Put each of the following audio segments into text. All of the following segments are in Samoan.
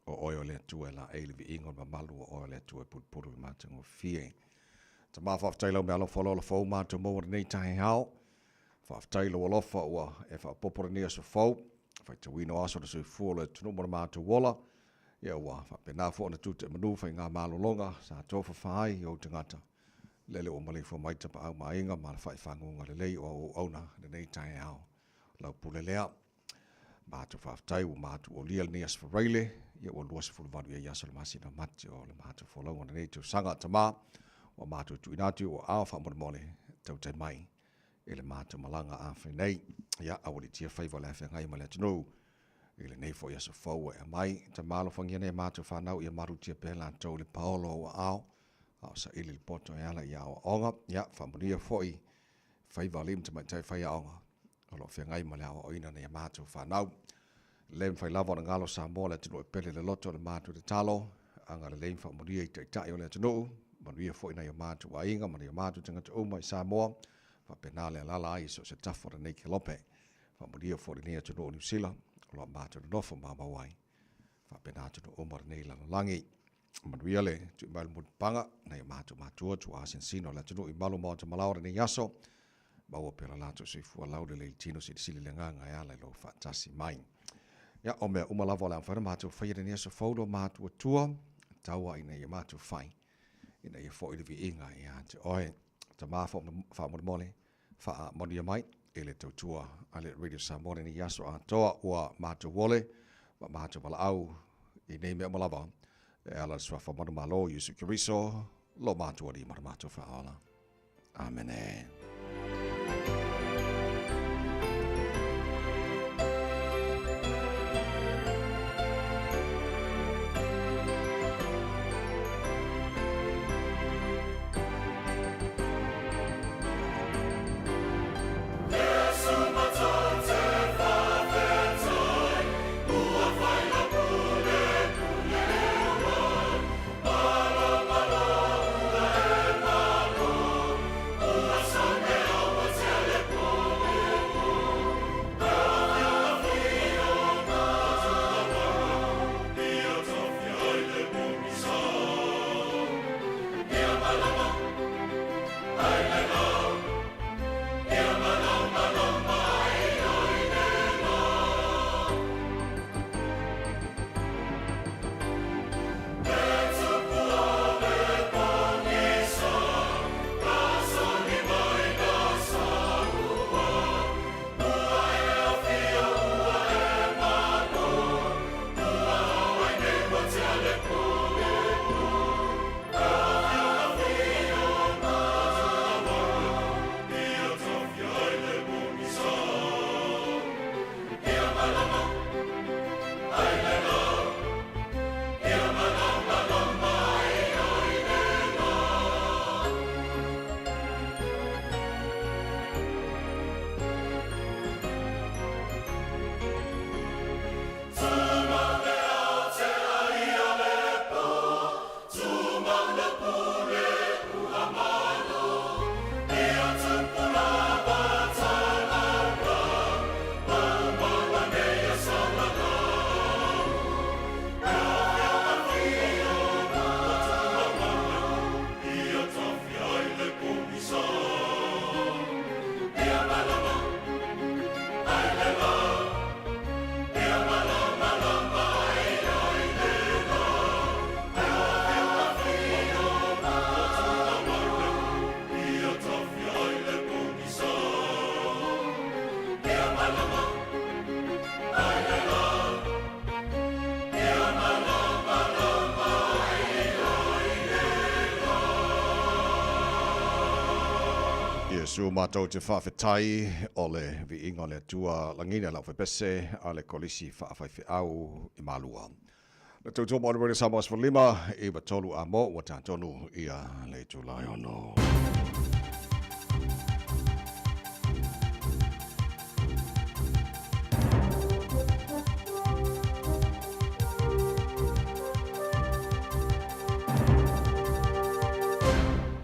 O oe o le Atua e laei le viiga o le mamalu, o oe o le Atua e pulupulu i le matagofie. Tama, faafetai lau meaalofa o lo ola fou matou maua lenei taeao. Faafetai lou alofa ua e faaopoopo lenei aso fou, faitauina o aso o le soifua o le atunuu ma le matou ola. Ia ua faapena foi ona tute'e-manu faiga malologa sa tofafa ai ou tagata, lele ua maleifua mai tapaau ma aiga ma alafa'i faguga lelei o au auauna lenei taeao. Lau pule lea. Matou faafetai ua matou olia lenei Aso Faraile, ia ua 28 i ai aso o le masina Mati o le matou folauga o lenei tausaga. Tama, ua matou tuuina atu i ou aao faamolemole, tautai mai i le matou malaga a nei. Ia, aualiitia faiva o le a feagai ma le atunuu i lenei foi aso fou ua e aumai. Tama, alofagia nai a matou fanau ia malutia pea latou i le paolo o ou aao, a o saili le poto e ala i aoaoga. Ia, faamanuia foi faiva o alii ma tamaitai faiaoga o lo o feagai ma le aoaoina o nai a matou fanau. E le mafai lava ona galo Samoa le atunuu e pele le loto i le matou tatalo, agalelei ma faamanuia i Taitai o le atunuu, manuia foi nai o matou aiga ma nai o matou tagata uma i Samoa, faapena le alaala ai i so o se tafa o lenei kelope. Faamanuia foi i lenei atunuu o Niu Sila o lo o matou nonofo maumau ai, faapena atunuu uma o lenei lalolagi. Manuia le tui mai o le mulipapaga, nai o matou matua, tuaa sinasina o le atunuu i malu maota malao o lenei aso, maua pea lo latou soifua laulelei i le tino silisili le agaga e ala i lou faatasi mai. Ia, o mea uma lava o le a mafai ona matou faia i lenei aso fou lo matou Atua, taua ina ia matou fai, ina ia foi le viiga ia te oe. Tama faamolemole, faamanuia mai i le tautua a le Radio Samoa lenei aso atoa ua matou ole ma matou valaau i nei mea uma lava e ala i le suafa manumalo Iesu Keriso lo matou Alii ma lo matou Faaola. Amene. Iesu matou te faafetai o le viiga o le Atua lagina lau fepese a le Kolisi Faafaifeau i Malua. Le tautua mo le Radio Samoa 15 i 3 a mo ua tatonu ia le itula e ono.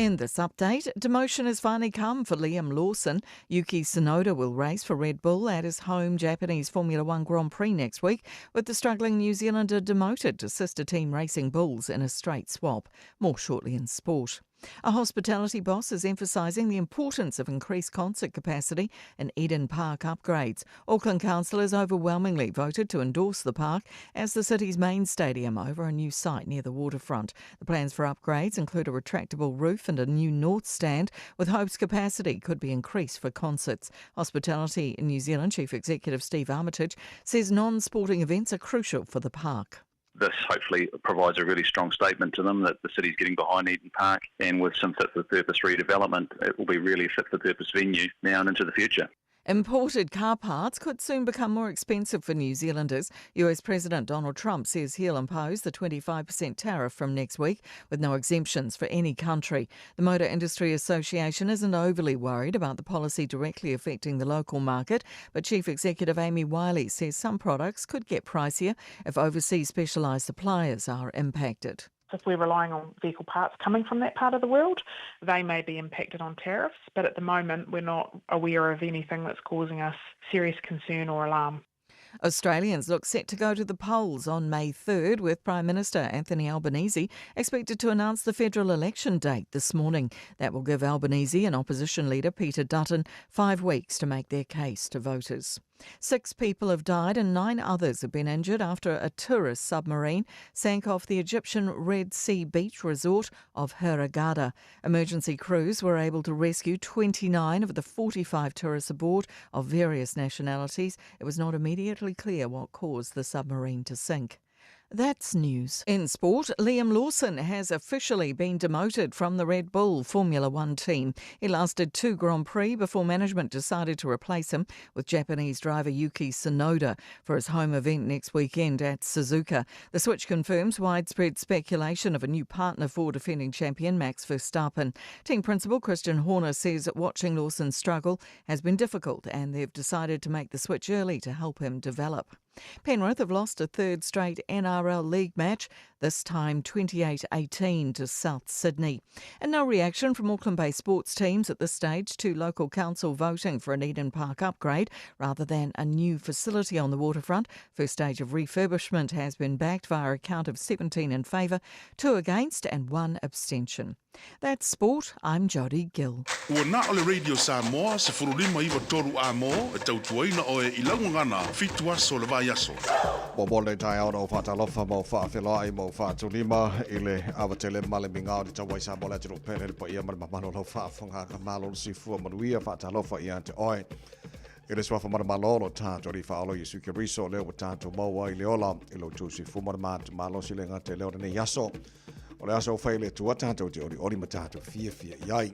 In this update, demotion has finally come for Liam Lawson. Yuki Tsunoda will race for Red Bull at his home Japanese Formula One Grand Prix next week, with the struggling New Zealander demoted to sister team Racing Bulls in a straight swap. More shortly in sport. A hospitality boss is emphasising the importance of increased concert capacity in Eden Park upgrades. Auckland councillors overwhelmingly voted to endorse the park as the city's main stadium over a new site near the waterfront. The plans for upgrades include a retractable roof and a new north stand, with hopes capacity could be increased for concerts. Hospitality in New Zealand Chief Executive Steve Armitage says non sporting events are crucial for the park this hopefully provides a really strong statement to them that the city's getting behind Eden Park and with some fit for purpose redevelopment, it will be really a fit for purpose venue now and into the future. Imported car parts could soon become more expensive for New Zealanders. US President Donald Trump says he'll impose the 25% tariff from next week, with no exemptions for any country. The Motor Industry Association isn't overly worried about the policy directly affecting the local market, but Chief Executive Amy Wiley says some products could get pricier if overseas specialised suppliers are impacted. If we're relying on vehicle parts coming from that part of the world, they may be impacted on tariffs, but at the moment we're not aware of anything that's causing us serious concern or alarm. Australians look set to go to the polls on May 3rd, with Prime Minister Anthony Albanese expected to announce the federal election date this morning. That will give Albanese and opposition leader Peter Dutton five weeks to make their case to voters. Six people have died and nine others have been injured after a tourist submarine sank off the Egyptian Red Sea beach resort of Hurghada. Emergency crews were able to rescue 29 of the 45 tourists aboard of various nationalities. It was not immediately clear what caused the submarine to sink. That's news. In sport, Liam Lawson has officially been demoted from the Red Bull Formula One team. He lasted two Grand Prix before management decided to replace him with Japanese driver Yuki Tsunoda for his home event next weekend at Suzuka. The switch confirms widespread speculation of a new partner for defending champion Max Verstappen. Team principal Christian Horner says watching Lawson struggle has been difficult and they've decided to make the switch early to help him develop. Penrith have lost a third straight NRL League match, this time 28 18 to South Sydney. And no reaction from Auckland based sports teams at this stage to local council voting for an Eden Park upgrade rather than a new facility on the waterfront. First stage of refurbishment has been backed via a count of 17 in favour, 2 against, and 1 abstention. That's sport. I'm Jodie Gill. Ua na o le Radio Samoa 159 A mo e tautuaina oe i lau gagana fitu aso o le vaiaso. Mo mo le taeao na o whaatalofa ma o whaafeloai ma o whaatulima i le awatele ma le mingao ni tauai sa mo le atunuu pele le paia ma le mamalo lau faafogaga malo le soifua manuia faatalofa ia te oe i le suafa manumalo lo tatou Alii Faaola Iesu Keriso lea ua tatou maua ai le ola i lo outou soifua ma le malosi le gata i lea o lenei aso O le aso ua fai e le Atua tatou te olioli ma tatou fiafia i ai.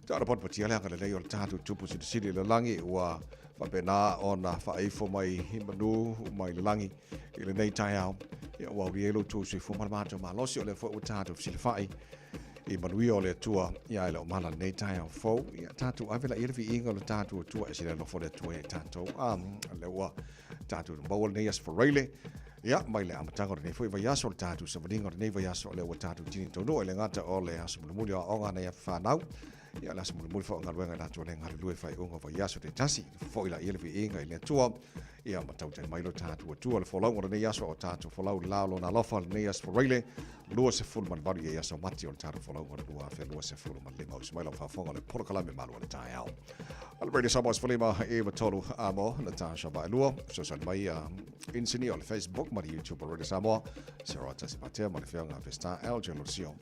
Ta ona potipotia le agalelei o le tatou Tupu Silisili i le lagi ua faapena ona faaifo mai i manu mai le lagi i lenei taeao. Ia ua aulia ai lo outou soifua ma le matou malosi o lea foi ua tatou fesilafai i manuia o le Atua ia e le o mala lenei taeao fou. Ia tatou ave laia le viiga o le tatou Atua e sili alofa o le Atua ia i tatou. A lea ua tatou maua lenei aso Faraile. Ia, mai le amataga o lenei foi vaiaso, le tatou savaliga o lenei vaiaso, o lea ua tatou tini taunuu e le gata o le aso mulimuli o aoga a nai afa fanau, ia, le aso mulimuli foi o galuega i latou e le galulue faaiuga o vaiaso taitasi. Fo'i laia le viiga i le Atua, ia, ma tautai mai lo tatou Atua. Le folauga o lenei aso, o tatou folau i le la o Lona alofa, lenei aso Faraile, 28 i aso Mati o le tatou folauga o le 2025. Usu mai lau faafofoga o le polokalame Malu o le Taeao. O le Radio Samoa 15 i 3 amo Natasha Vaelua, fesoasoani mai a inisinia o le Facebook ma le YouTube o Radio Samoa, Sarah Tasi Matea ma le Feoga Vesta L. Gelosio.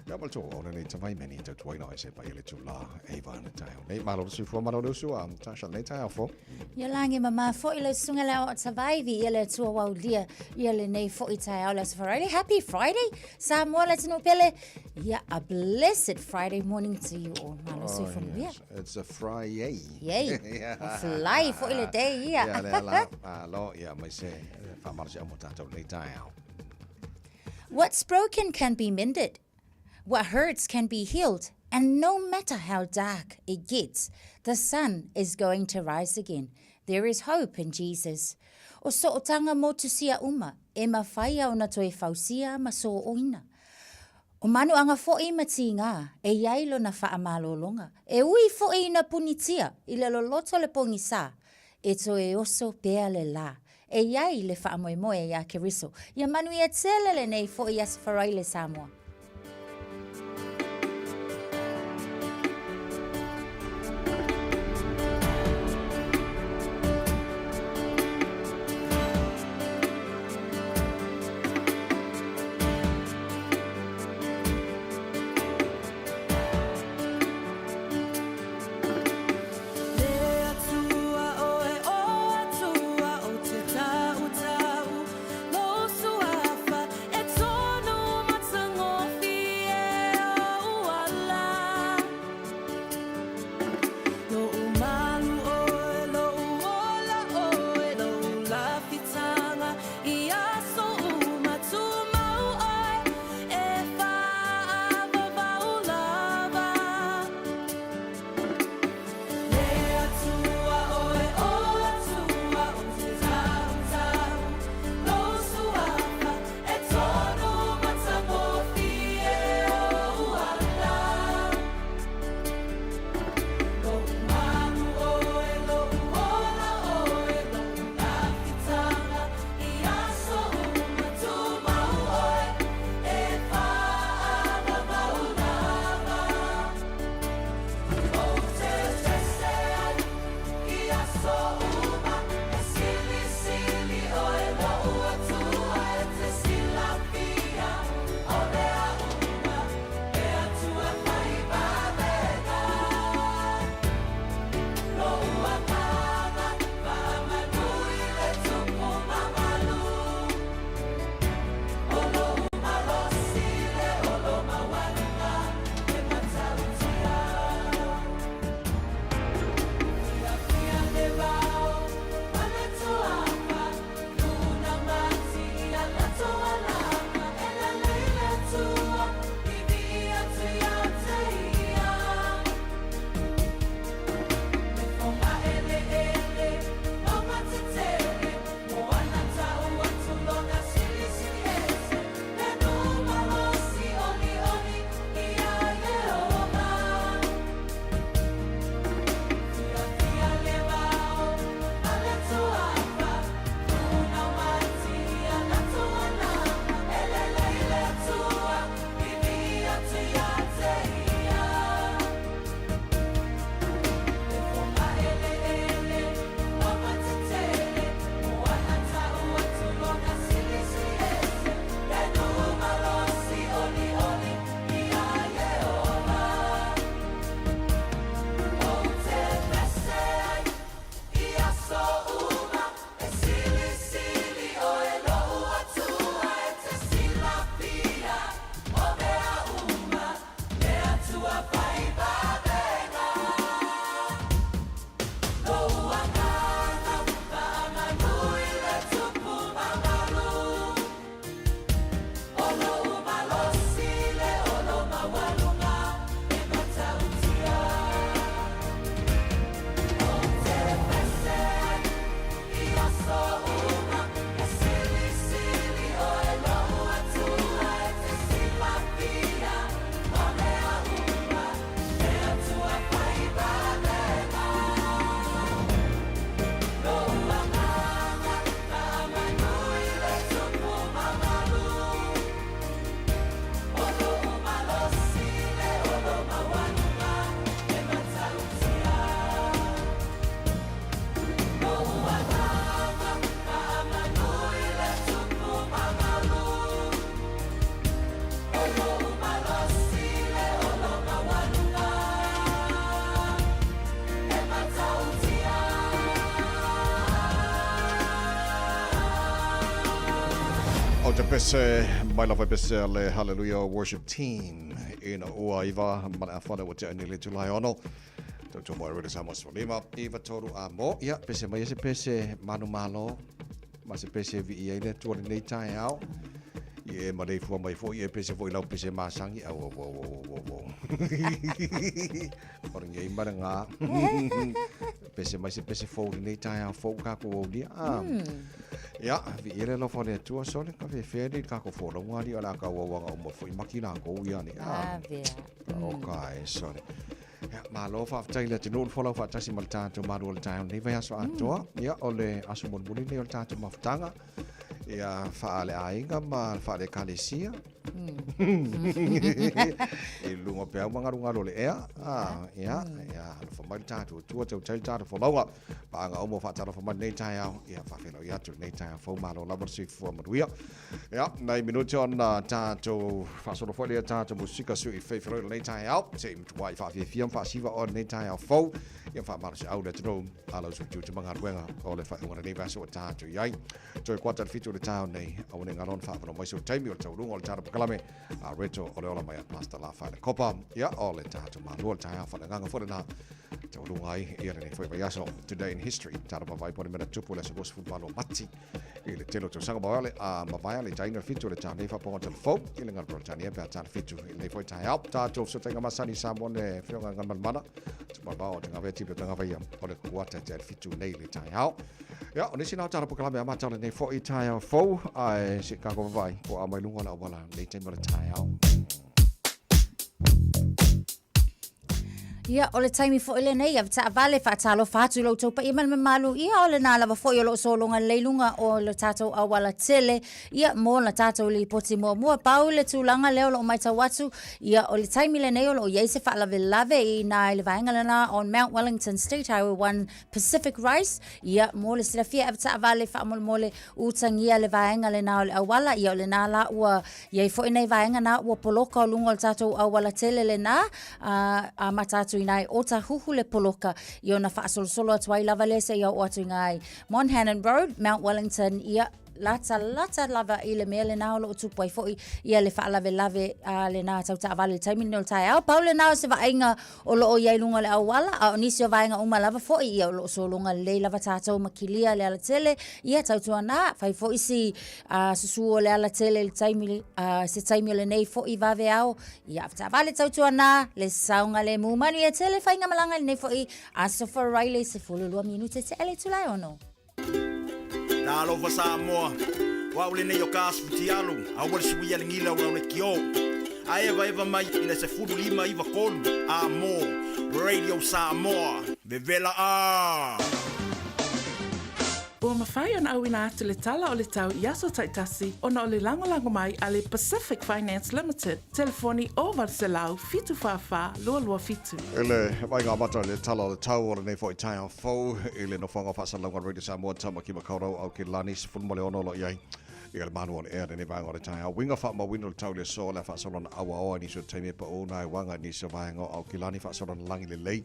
Ia ma le tou ona nei tawai meni tautuaina o se pa i le tula e iwa na taeao nei. Malo le soifua, malo le usu a Natasha nei taeao fo. Ia lagi mama fo'i lau susuga le aoao tavaivi ia le Atua ua aulia ia lenei fo'i taeao le aso Faraile. Happy Friday Samoa le atunuu pele. Ia a blessed Friday morning to you all. Malo oh, soifua manuia. Yes. It's a Friday. Yay. yeah. Fly fo'i le day ia. Ia le ala. Malo ia mai se whamalo se amo tātou nei taeao. What's broken can be mended. What hurts can be healed. And no matter how dark it gets, the sun is going to rise again. There is hope in Jesus. O sootanga motusia uma, e mawhaia ona toe fausia ma sooina. O manuaga foi ma tiga e i ai lona faamalologa, e ui foi ina punitia i le loloto le pogisa, e toe oso pea le la, e i ai le faamoemoe iā Keriso. Ia manuia tele lenei foi Aso Faraile Samoa. Ou te pese mai lava pese a le Hallelujah Worship Team ina ua iva ma le afana ua te ani le July ono. Tau tō mai rere Samoa Sefulima, iva toru a mo. Ia, pese mai e se pese manu malo, ma se pese vi i ai le tua lenei tae ao. I e marei fua mai foi, e pese foi lau pese masangi. Au, au, au, au, au, au. Ora ngei mara ngā. Pese mai se pese fou lenei tae ao fou kā ko au lia. Ah. Ia, viia le alofa o le Atua, sole, ka fefea nei le kākou folauga alii o le a kauauaga uma foi maki lākou ia nei. Ah, Avea. o ka e, sole. Ia, malo faafetai le atunuu le folau faatasi ma le tatou malu o le taeao nei vaiaso atoa. Ia, o le aso mulimuli nei o le tatou mafutaga. Ia, faale-aiga ma faale-ekalesia. I luga o peau ma galugalu o le ea. Ah, ia, ia, alofa mai le tatou Atua, tautai le tatou folauga. Paaga uma o faatalofa mai lenei taeao. Ia, faafeiloai atu lenei taeao fou, malo lava le soifua manuia. Ia, nai minute ona tatou faasolo foi lea tatou musika sui feifelo i lenei taeao. Se i matuai faafiafia ma faasiva oe lenei taeao fou. Ia, faamalosiau le atunuu a lau tiute ma galuega o le faaiuga o lenei vaiaso ua tatou i ai. Toe kuata le 7 o le taeao nei, aua ne i galo ona faaavanoa mai sou taimi o le taualuga o le tala pakalame a Reto o le ola mai a Pastor Lafa le Kopa. Ia, o le tatou malua le taeao faaleagaga foi lena taualuga ai ia lenei foi vaiaso. Today in History, tala vavaai po o le mea na tupu i le aso 28 o Mati i le tele o tausaga mavae a mavae le taina le 7 o le taeao nei faapoga telefou i le Galupeletania pe a ta le 7 i lenei foi taeao. Tatou fesootaiga masani i Samoa le Afioga i Galumalemana, Tumaivao o Tagavea Tipi o Tagavaia o le kuata e te le 7 nei le taeao. Ia, o nisi na o tala pakalame a matau lenei foi taeao fou, ae se kako vavaai, po a mai luga o le auala nei taimi o le taeao. Ia, o le taimi foi lenei, ia taavale faatalofa atu i lo outou paia ma le mamalu. Ia, o lena lava foi o lo o sologa lelei luga o le tatou auala tele, ia, mo la tatou lipoti muamua. Pau le tulaga lea o lo o matau atu, ia, o le taimi lenei o lo o i ai se faalavelave i ina i le vaega lena on Mount Wellington State Highway 1 Pacific Rise, ia, mo le silafia e avetaavale faamolemole utagia le vaega lena o le auala, ia o lena la ua i ai foi nai vaega na ua poloka o luga o le tatou auala tele lena, a amata atu i ina i Otahuhu le poloka, ia ona faasolosolo atu ai lava lea seia oo atu i ina i Monhanan Road, Mount Wellington, ia, latalata lava i le mea lena o lo o tupu ai foi ia le faalavelave a lena tau taavale i le taimi lenei o le taeao. Pau lena o se vaaiga o lo o i ai i luga o le auala, a o nisi o vaega uma lava foi, ia o lo o sologa lelei lava tatou ma kilia le alatele, ia tautuana, fai foi si uh, susu o le alatele i le taimi, uh, se taimi o lenei foi vaveao, ia avetaavale tautuana, le saogalemu manuia tele faigamalaga i lenei foi Aso Faraile 12 minute tea le itula e ono. Talofa Samoa, o au lenei o ka asu fitialu, aua le suia le gila o lau lekiō. A evaeva mai i le 15 9 3 a mo Radio Samoa, vevela a! Ua mafai ona auina atu le tala o le tau i aso taitasi ona o le lagolago mai a le Pacific Finance Limited, telefoni 0800 744 227. I le vaaiga amata i le tala o le tau o lenei foi taeao fou i le nofoaga o faasalalauga a Radio Samoa Tamaki Makaurau Aokelani 16 o lo o i ai i le malu o le ea lenei vaega o le taeao. Uiga faamauina o le tau i le aso o le a faasolo na auaoa i nisi o taimi e paū nā e uaga i nisi o vaega o Aokelani faasolo na lagi lelei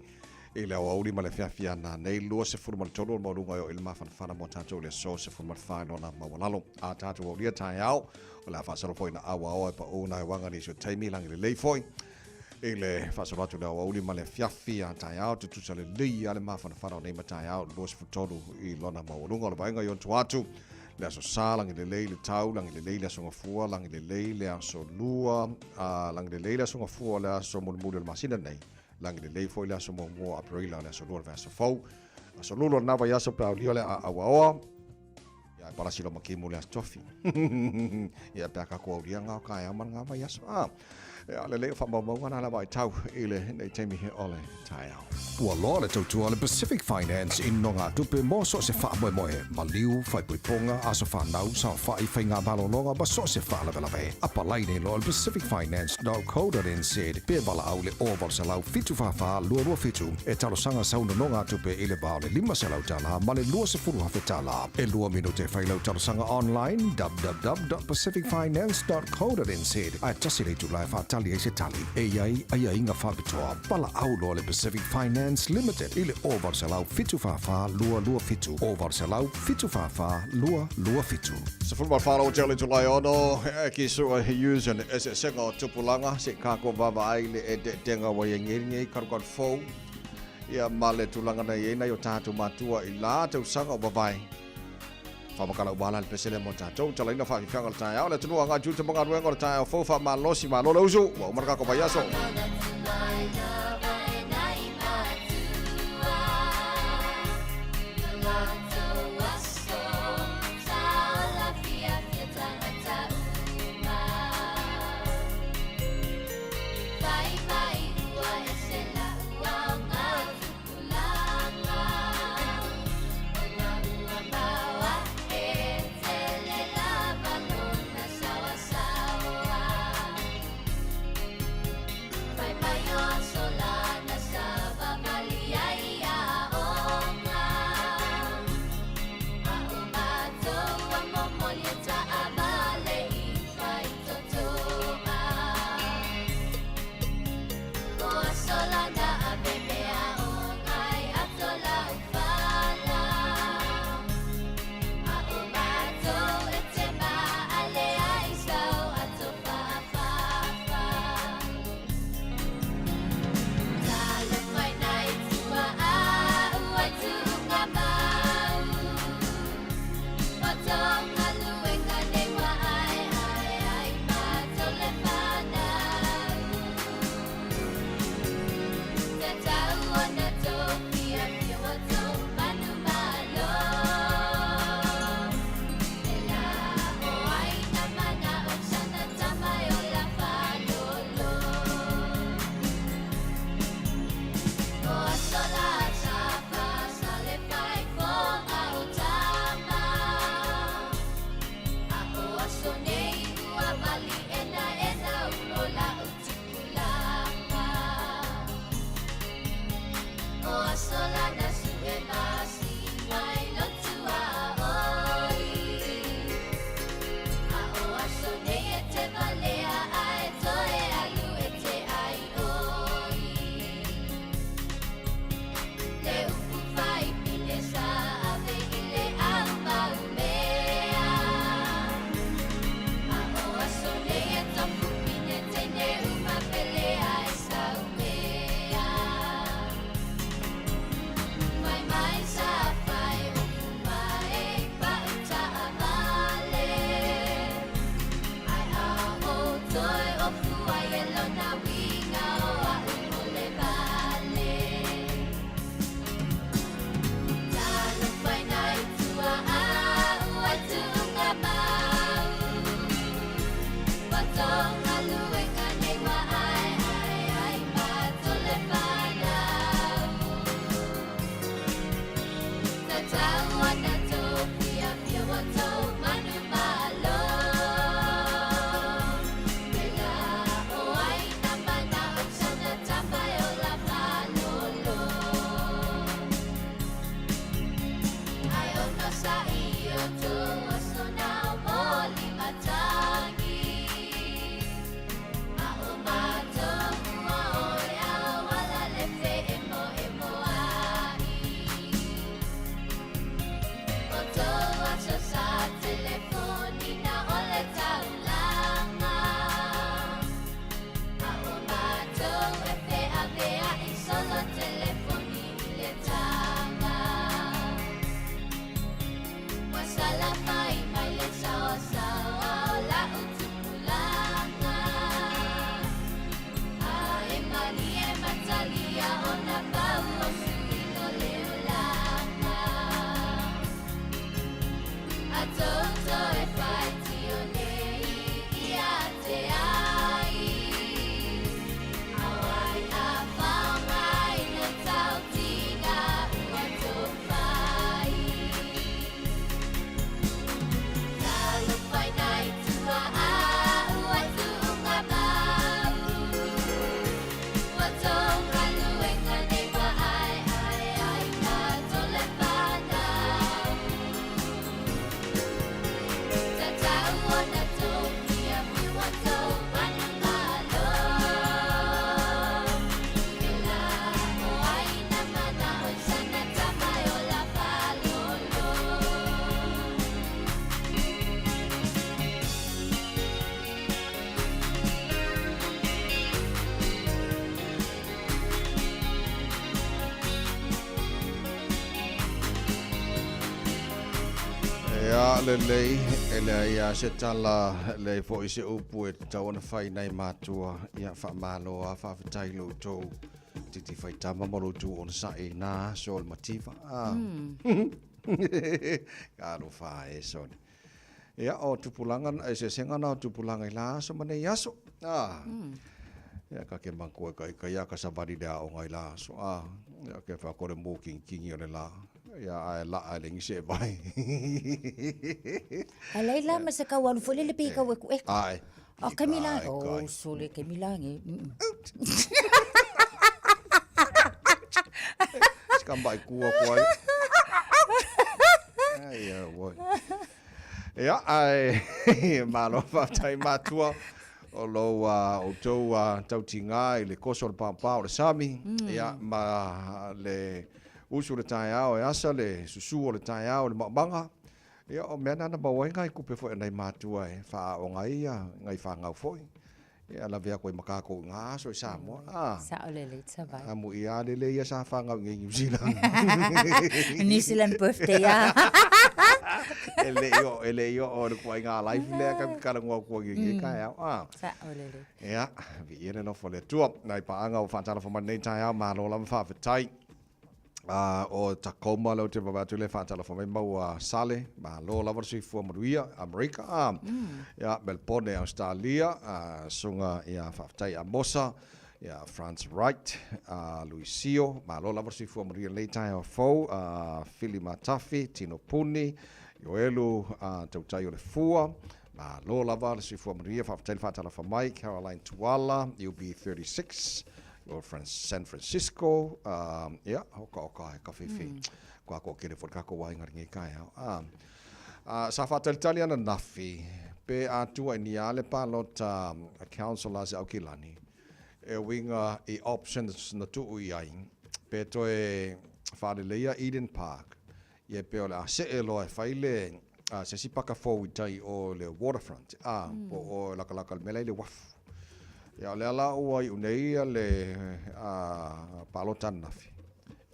i le aoauli ma le afiafi a nanei 23 o le maualuga e oo i le mafanafana mo tatou i le aso 14 i lona maualalo. A tatou aulia taeao o le a faasolo foi na auaoa e paū nā e uaga i nisi o taimi lagi lelei foi I le faasolo atu i le aoauli ma le afiafi a taeao, tutusa lelei lava le mafanafana o nei mataeao 23 i lona maualuga o le vaega i ona tua atu. Le aso Sa, lagi lelei le tau, lagi lelei le aso Gafua, lagi lelei le aso Lua, a lagi lelei le aso Gafua o le aso mulimuli o le masina nei, lagi lelei foi le aso muamua o Aperila, le aso Lua o le vaiaso fou. Aso Lulu o lena vaiaso pe a aulia o le a auaoa. Ia e palasi lo makimu le aso tofi. Ia pe a kako aulia ngā o kaea ma ngā vaiaso. Ah, ia le lei o whaamaumauga nā lava i tau i le nei taimi he o le taeao. Ua loa le tautua a le Pacific Finance i nogatupe mo so o se faamoemoe, maliu, faaipoipoga, aso fanau, saofai, faiga malologa ma so o se faalavelave. Apalai nei loa i le pacificfinance.co.nz pe valaau i le 0800 744 227 e talosaga sau nonogatupe i le va o le $500 ma le $20,000. E lua minute e fai lau talosaga online, www.pacificfinance.co.nz, ae tasi le itula e faatali ai se tali. E i ai aiaiga faapitoa. Valaau loa le Pacific Finance Limited i le 0800 744 227, 0800 744 227. 14 o te itula e ono, e ki sua he use and eseesega o tupulaga, se i kākou vaavaai i le eteetega ua i ai nei lenei kalukalu fou. Ia ma le tulaga na i ai nai o tatou matua i la tausaga o vavae. Whamakala uala le pesele mo tatou, talaina whaafifianga o le taeao, le atunuu a ngā tiute mo galuega o le taeao fou, whaamalosi, malo le usu, ua uma le kako vaiaso. Ia, lelei, e leai a se tala, leai foi se upu e tatau ona fai nai matua. Ia, faamalo a, faafetai lo outou titi faitama ma lo outou onosai i nā aso o le mativa. Ah. Alofa e sone. Ia, o tupulaga, eseesega na o tupulaga i la aso ma nei aso. Ah. Ia, ka ke manatua ka ika ia ka savali le aoga i la aso. Ah. Ia, ke whakore mō kingi o le la. Ia, ae laa e le ngise e vai. A laila ma se kau alu foi lele pe kau e ku eko. Ai. O kemi la, o sole kemi la nge. Sika mai kua kua ai. Ai, oi. Ia, ai, malo whātai mātua o lou uh, o tou uh, tautigā i le koso o le pāpā o le sami, mm. ia, ma le usu le taeao e asa le susu o le taeao le maumanga, ia, o mea nana maua ai ngai kupe foi nai mātua e whaaonga ai ia, ngai whangau foi. Ia, lawe aku ai ma kākou i ngā aso i Samoa. Ah. Sao lelei tavai. Amu ia lele ia sa whangau i ngai New Zealand. New Zealand birthday a. E le i o, e le i o o le kua i ngā life lea ka kala ngua kua ngi ngi kai au. Ah. Sao lelei. Ia, vi ia le nofo le atua. Nai paanga o whaatalofa mai nei taeao, malo lava whaafetai. O Tacoma lea ou te vaavaai atu lea e faatalofa mai ma ua Sale, malo lava le soifua manuia, Amerika, ia, Melbourne, Australia, susuga ia Faafetai Amosa, ia Franz Wright, Luisio, malo lava le soifua manuia i lenei taeao fou, Fili Matafi, Tino Puni, Ioelu Tautai o le Fua, malo lava le soifua manuia, faafetai le faatalofa mai, Caroline Tuala, UB36, O San Francisco, ia, okaoka e kawhiwhi. Mm. Kua ko kere fo kako wai ngari ngi kai au. Ah. Ah, sa whaatalitali ana nafi, pe atua i ni ale palota a council a se aukilani, e winga i options na tuu i ai, pe toe whaaleleia Eden Park, ia pe o le a see loa e whai le, a, se si paka fou i tai o le waterfront, a, mm. po o lakalaka le mea le wafu. Ia, o lea la ua iu nei ia le a, palota ananafi.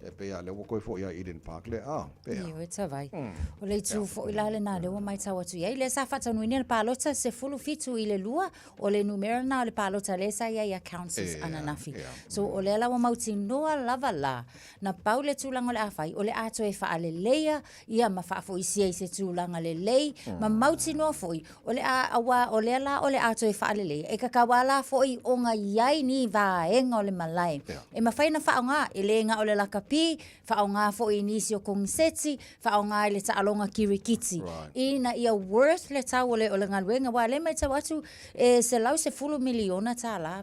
E pei a lea ua koe foi ia Eden Park le, a, pea. Ioe e tavai. Mm. O le itu foi la lena lea ua maitau atu i ai. Lea sa faataunuina le palota 17 i le 2, o le numera lena o le palota lea sa i ai ia councils ananafi. So o lea la ua mautinoa lava la, na pau le tulaga o le a fai, o le a toe faaleleia ia ma faafoisia i se tulaga lelei, ma mautinoa foi, o le a, aua o lea la o le a toe faaleleia, e kakau a la foi ona i ai ni vaega o le malae. E mafai ona faaaoga, e le na o le lakapi, faaaoga foi i nisi o koniseti, faaaoga i le taaloga kirikiti. Ina ia worth le tau o le, o le galuega, aua o lea e matau atu, e $110 miliona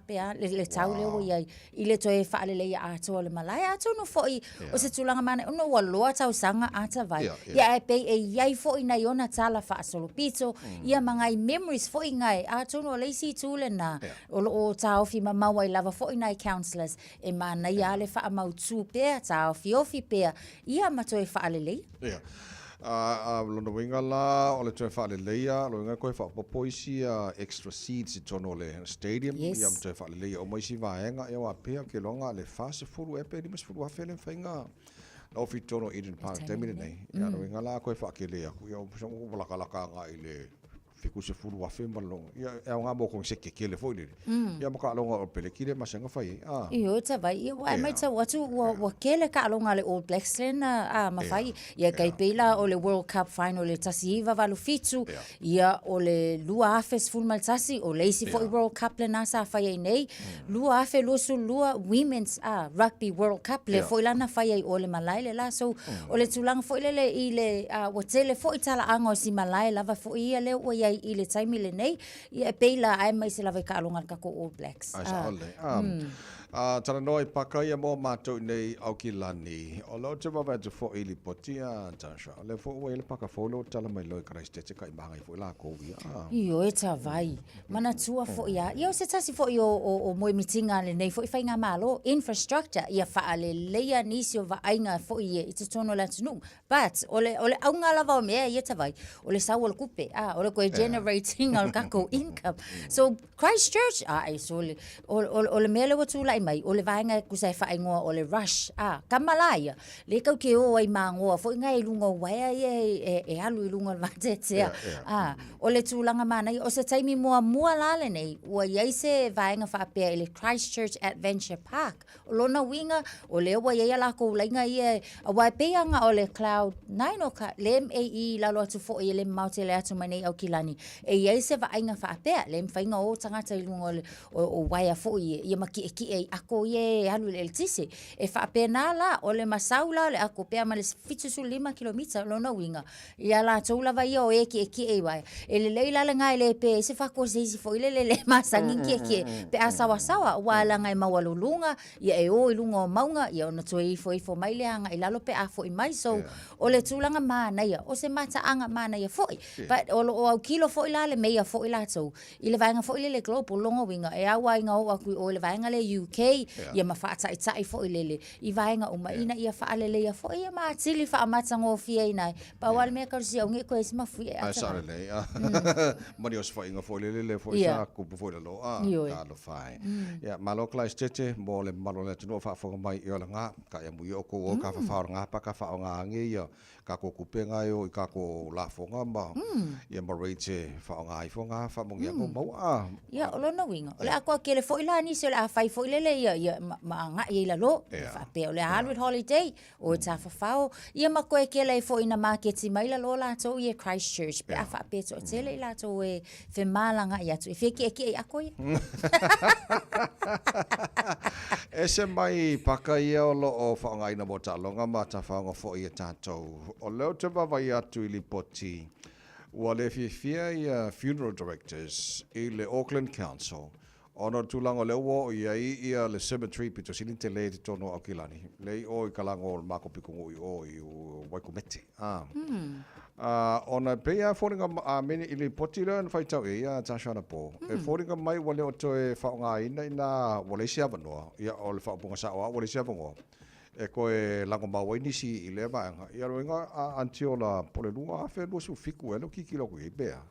pe a le, le tau lea ua i ai. i le toe faaleleia atoa o le malae. Atonu foi o se tulaga manaia, ona ua loa tausaga ata vai. Ia ae pei e i ai foi nai ona tala faasolopito, ia ma ngai memories foi ngai. Atonu o le isi itu lena, o lo o taofi mamao ai lava foi nai councillors e manaia lava le faamautu pea, taofiofi pea, ia ma toe faaleleia. Ia. A, a, lona uiga la, o le toe faaleleia, lona uiga toe faaopoopo isi extra seats i totonu o le stadium, yes. ia ma toe faaleleia uma isi vaega, ia aua pea ke loaga le 40 ea pe 50 afe le mafai na ofi i totonu o Eden Park i le taimi lenei. Ia, lona uiga la toe faatele atu, ia ua lakalaka agai i le 70,000 ma le ia e aoga mo koneseti tetele foi lele. Ia ma taaloga o peleki lea masani ona fai ai. Ah. Ioe tavai, ia ua e maitau atu ua ua kele taaloga a le All Blacks lea na a mafai. Ia tai pei la o le World Cup final i le 1987, ia o le 2011 o le isi foi World Cup lena sa fai ai nei, 2022 Women's a Rugby World Cup lea foi la na fai ai o le malae le la. So O le tulaga foi lele i le, ua tele foi talaaga o si malae lava foi ia lea ua i ai i le taimi lenei, ia e pei la aemaise lava i taaloga a le tatou All Blacks. Ai sao lelei. A talanoa i paka ia mo matou i nei Aukilani, o lea ou te vaavaai atu foi i lipoti a Tasha, o lea foi ua i ai le paka fou lea ua tala mai loa i Karaisitete kai mahangai foi lakou ia. Ioe tavai. Manatua foi a, ia o se tasi foi o, o, o moemitiga a lenei foi faigamalo, infrastructure, ia faaleleia nisi o vaaiga foi ia i totonu o le atunuu. But, o le, o le auga lava o mea ia tavai, o le sau o le kupe, a, o le toe generating o le tatou income. So, Christchurch, ae sole, o, o, o le mea lea ua tulai mai, o le vaega e tusa e faaigoa o le rush, a, kama la ia, lea tatou te o ai magoa foi na i luga o uaea ia e, e alu i luga o le vateatea. A, o le tulaga manaia, o se taimi muamua la lenei, ua i ai se vaega faapea i le Christchurch Adventure Park. O lona uiga, o lea ua i ai a lakou laina ia, aua e pei lava na o le Cloud Nine o ka, le MAE i lalo atu foi e le mamao tele atu mai nei Aukilani, e i ai se vaaiga faapea, le mafai ona o tagata i luga o le o, o uaea foi ia, ia ma kiʻekiʻe i ako ia e alu i le eletise. E faapena la, o le masau la o le ako pe a ma le 75 kilomita, o lona uiga, Ia latou lava ia o e kiʻekiʻe i waea. E lelei la lena e le pe ai se fako i se isi foi lele le masani ni kiʻekiʻe pe a sawasawa aua leaga e maualuluga, ia e o i luga o mauga, ia ona toe ifoifo mai lea agai i lalo pe a foi mai. So, o le tulaga manaia, o se mataaga manaia foi. But o lo o autilo foi la le meia foi latou i le vaega foi lele global, lona uiga e au lava ina oo atu i o i le vaega lea UK, ia ma faataitai foi lele i vaega uma ina ia faaleleia foi ia ma atili faamatagofieina ai. Pau lava le mea tau siau nei koe isi mafui e ata. Sao lelei. Mani o se faiga foi lele lea foi sa kupu foi lalo. Ah, talofa e. Ia, malo Clive Tete mo le mamalu o le atunuu o faafofoga mai i olaga. Ka ia mui o kou o ka whawhaoranga pa ka whaonga ange ia ka ko kupe nga e o i ka ko lafonga ma ia ma rates e whaonga ifo nga whamongi ako mau a. Ia, o lona uiga, o le a koa kele foi la nisi o le a fai foi lele ia, ia ma, ma agai ai lalo, yeah. faapea o le a alu i holiday, o e tafafao, ia ma koe kele ai foi na maketi mai lalo latou ia Christchurch, pe a faapea toatele i latou e femalagaai atu, e fia kiʻekiʻe i ako ia. Ese mai paka ia o lo o whaongaina mo taaloga ma tafaoga foi e tātou. O lea ou te vaavaai atu i lipoti Ua le fiafia ia funeral directors i le Auckland Council ona o le tulaga o lea ua oo i ai ia le cemetery pito sili tele i totonu o Aukilani, lea i o i Kalago o le makou pitonuu i o i Waikumete. A, ona e pei lava e foliga, a meni i lipoti lea na faitau i ai ia Tasha anapo, e foliga mai ua le o toe faaaogaina ina ua leai se avanoa, ia o le faaupuga sao lava ua leai se avanoa. e toe lagomau ai nisi i lea vaega. Ia lona uiga a until po o le 2027 ea lea ua tilotilo atu i ai pe a.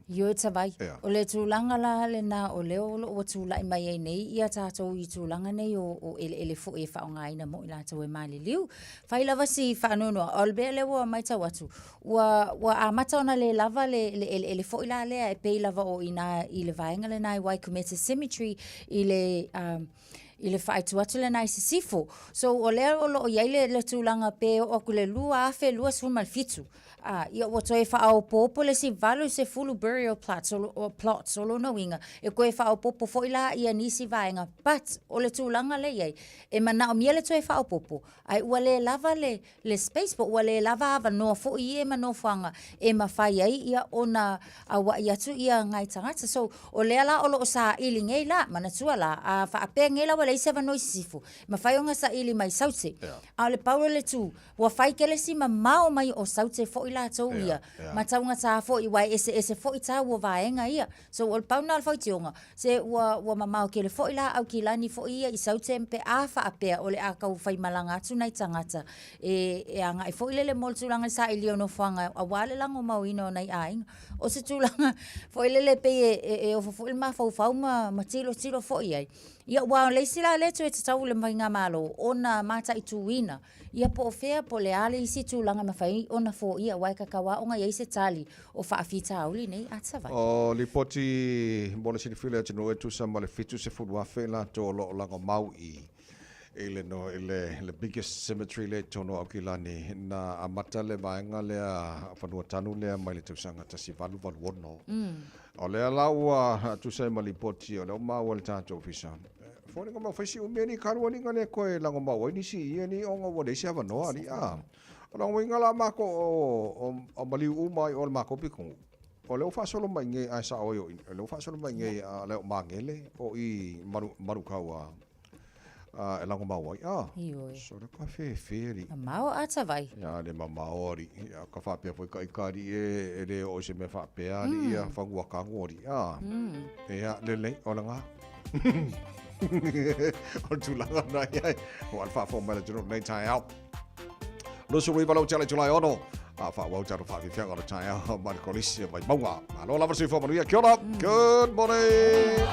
Ioe Tavai, o le tulaga la lena o lea o lo o ua tulai mai ai nei ia tatou i tulaga nei o, o eleele foi e faaaogaina mo i latou e maliliu. Fai lava si faanoanoa, o le mea lea ua matau atu, ua, ua amata ona le lava le, le eleele foi la lea e pei lava o i ina i le vaega lena i Waikumete Cemetery i le um, i le faaitu atu lena i sisifo. So o lea o lo o i ai le, le tulaga pe oo atu i le 2027, a, ia ua toe faaopoopo le isi 80 burial plots, o, o, plots, o lona uiga, e toe faaopoopo foi la ia nisi vaega, but o le tulaga lea e i ai, e manaomia le toe faaopoopo, ae ua le lava le, le space po ua le lava avanoa foi ia ma nofoaga e mafai ai ia ona aua'i atu ia ngai tagata. So, o lea la o lo o saili nei la, manatua la, a faapea nei la ua leai se avanoa i sisifo, e mafai ona saili mai Saute. A o le pau o le tu, ua fai tele si mamao mai o Saute foi latou ia, ma taugata foi aua e eseese foi tau o vaega ia. So, o le pau lena o le faitioga, se ua, ua mamao tele foi la Aukilani foi ia i Saute pe a faapea o le a tau faimalaga atu nai tagata e, e agai foi lele mo le tulaga i le sailia o nofoaga aua le lagomauina o nai aiga. O se tulaga foi lele pei e, e, e ofo foi le mafaufau ma, ma tilotilo foi i ai. Ia, aua o le isi la lea toe tatau i le Faigamalo ona mataituina Ia po o fea, po o le a le isi tulaga e mafai ona foia aua e tatau lava ona i ai se tali o faafitauli nei a Savaii. O lipoti mo le silafia i le atunuu e tusa ma le 70,000 i latou o lo o lagomau i i le no i le le biggest cemetery lea i totonu o Aukilani na amata le vaega lea fanua tanu lea mai le tausaga 1886. O lea la ua tusa ai ma lipoti o lea ua maua e le tatou ofisa Foliga mai fai si umi alii kalu alii nga le koe lago mau ai nisi i alii ona ua leai se avanoa alii a. O lona uiga la makou o o maliu uma ai o le makou pitonuu. O lea ua faasolo mai nei ae sao ai o o lea ua faasolo mai nei a le o Magele o i Malu Malukau a e lago mau ai a. Ioe. So le ka fefe alii. Mamao a Tavai. Ia le mamao alii. Ia ka faapea foi ka ika alii e e le oo i se mea faapea alii ia fanua kanu alii a. Ia lelei o lena. O le tulaga na i ai. Ua le faafofoga mai le atunuu lenei taeao. 29 lau tele Julai 6. A faaauau tatou faafiafiaga o le taeao ma le kolisi o Vaimauga. Malo lava le soifua manuia. Kia ora. Good morning.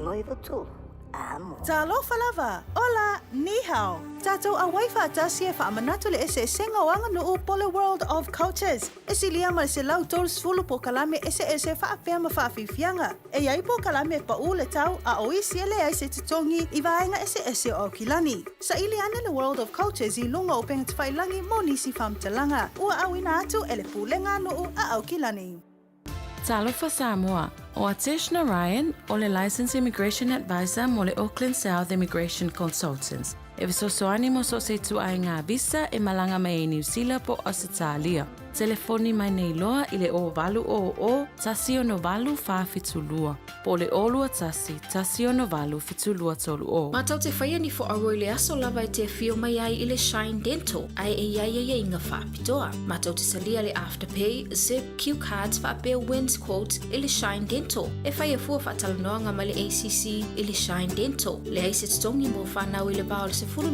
6 9 3, Amo. Talofa lava! Hola! Ni hao! Tatou auai faatasi e faamanatu le eseesega o aganuu po le World of Cultures. E silia ma le 130 polokalame eseese faapea ma faafiafiaga. E i ai polokalame e paʻu le tau a o isi e leai se totogi i vaega eseese o Aukilani. Saili ane le World of Cultures i luga o upegatafailagi mo nisi faamatalaga. Ua auina atu e le Pulega a Nuu a Aukilani. Talofa Samoa, ʻO Atesh Narayan, ʻo le Licensed Immigration Advisor mo le Auckland South Immigration Consultants, e fesoasoani mo so o se ituaiga visa e malaga mai ai Niu Sila po o Ausetalia. Telefoni mai nei loa i le 0800 168 472 po o le 021 168 7230. Matou te whaia ni fo aua i le aso lava e te awhio mai ai i le Shine Dental ae e iai aiaiga faapitoa. Matou te salia le Afterpay, Zip, Cue cards faapea Wins Quotes i le Shine Dental. E whai a fua faatalanoaga ma le ACC i le Shine Dental. Leai se totogi mo whanau i le va o le 12 i le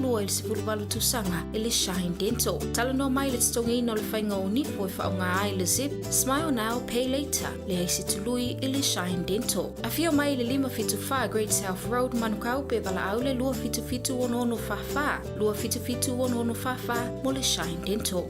18 tausaga i le Shine Dental. Talanoa mai i le totogiina o le faiga o nifo e faaaoga ai le Zip, Smile Now, Pay Later. Leai se tului i le Shine Dental. Afio mai i le 574 Great South Road, Manukau, pe valaau le 277 6644, 277 6644 mo le Shine Dental.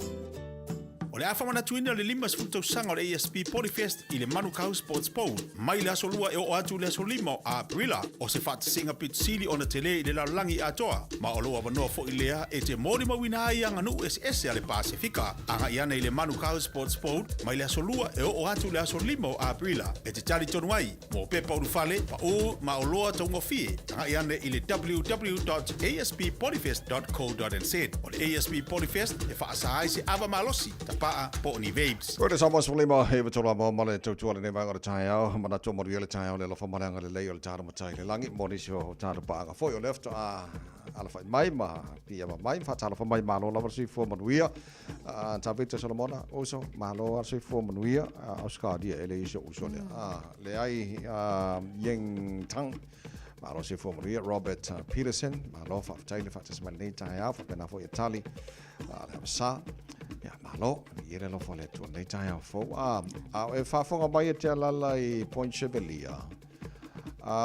O le a faamanatuina le 50 tausaga o le ASB Polyfest i le Manukau Sports Bowl mai le aso Lua e oo atu i le aso Lima o Aperila. O se faatasiga pito sili ona tele i le lalolagi atoa, ma o lou avanoa foi lea e te molimauina ai aganuu eseese a le Pasefika. Agai ane i le Manukau Sports Bowl mai le aso Lua e oo atu i le aso Lima o Aperila e te talitonu ai mo pepa ulufale, paʻū ma oloa taugofie. Tagai ane i le www.asppolyfest.co.nz. O le ASB Polyfest e faasa ai se ava malosi, tapaa po o ni vapes. Koe le Samoa 15 e 93 a ma le tautua lenei vaega o le taeao. Manatu o manuia le taeao le alofa ma le agalelei o le talo matai i le lagi mo nisi o tatou paaga foi o lea faatoa alafai mai ma piiama mai ma faatalofa mai malo lava le soifua manuia. Tavita Solomona, uso, malo a soifua manuia, Australia e le iso uso lea. Leai Ying Tang, malo soifua manuia, Robert Peterson, malo faafetai le faatasi mai lenei taeao, faapena foi e Tali, le Avasa, ia malo, i le alofa o le Atua lenei taeao fou. A o e faafofoga mai e te alala i Point Chevalier,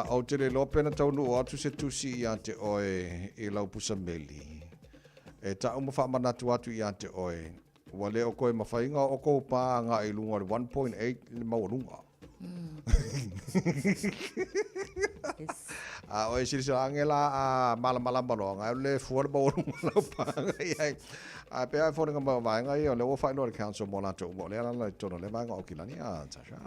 ou te le iloa pe na taunuu atu se tusi ia te oe i lau pusa meli. E taʻu ma faamanatu atu ia te oe, ua le o koe mafaiga o kou pā agai i luga o le 1.8 le maualuga. A o e silasila ange la a malamalama loa, ngai o le fua le maualuga o lau pā agai ai. A pea e foliga mai o vaega ia, o lea ua faailoa i le council mo latou uma, o lea la i totonu o lea vaega o Aukilani, a Tasha.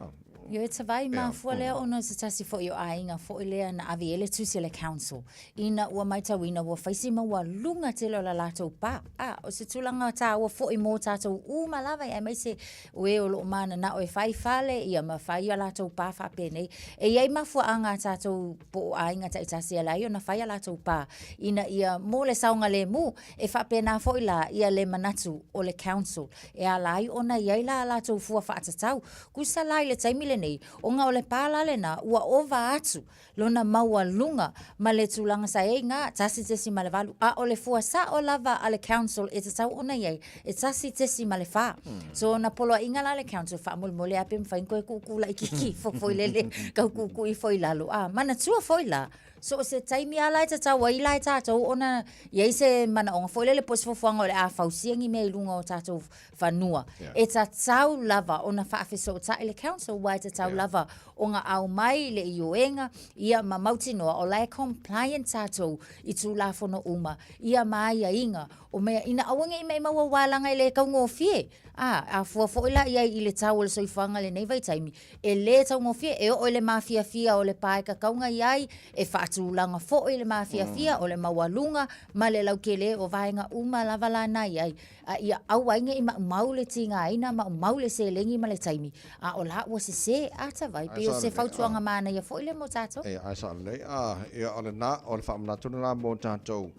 Ioe e tavai mafua lea ona o se tasi foi o aiga foi lea na ave i ai le tusi a le council ina ua maitauina ua fai si maualuga tele o la latou pa. A, o se tulaga taua foi mo tatou uma lava aemaise o e o loo mananao e fai fale ia ma fai a latou pa faapenei. E i ai mafuaaga a tatou po o aiga taitasi e ala ai ona fai a latou pa ina ia mo le saogalemu. E faapena foi la ia le manatu o le council e ala ai ona i ai la a latou fua faatatau. Tusa la i le taimi lenei, ona o le pa la lena ua ova atu lona maualuga ma le tulaga sa i ai na 1.8, a o le fua sao lava a le council e tatau ona i ai, e 1.4. So na poloaiga la le council faamolemole a pe mafai ona toe tuutuu laitiiti ifo foi lele, tau tuutuu ifo i lalo. A manatua foi la, so o se taimi lava la e tatau ai la e tatou ona i ai se manaoga foi lele po o se fuafuaga o le a fausia ni mea i luga o tatou fanua. E tatau lava ona faafesootai le council aua e tatau lava ona aumai le ioega ia ma mautinoa o la e compliant tatou i Tulafono uma ia ma aiaiga o mea ina aua ne i maimau aua leaga e le taugofie. A, a fua foi la i ai i le tau o le soifuaga i lenei vaitaimi, e le taugofie, e oo i le mafiafia o le pa e tatauna i ai, e faatulaga foi le mafiafia o le maualuga ma le lautele o vaega uma lava la na i ai. A ia aua ai ne i maumau le tigaina, maumau le seleni ma le taimi, a o la ua sese ata vai. Pei o se fautuaga manaia foi lea mo tatou. E, ae sao lelei. A, ia o lena, o le faamanatu lena mo tatou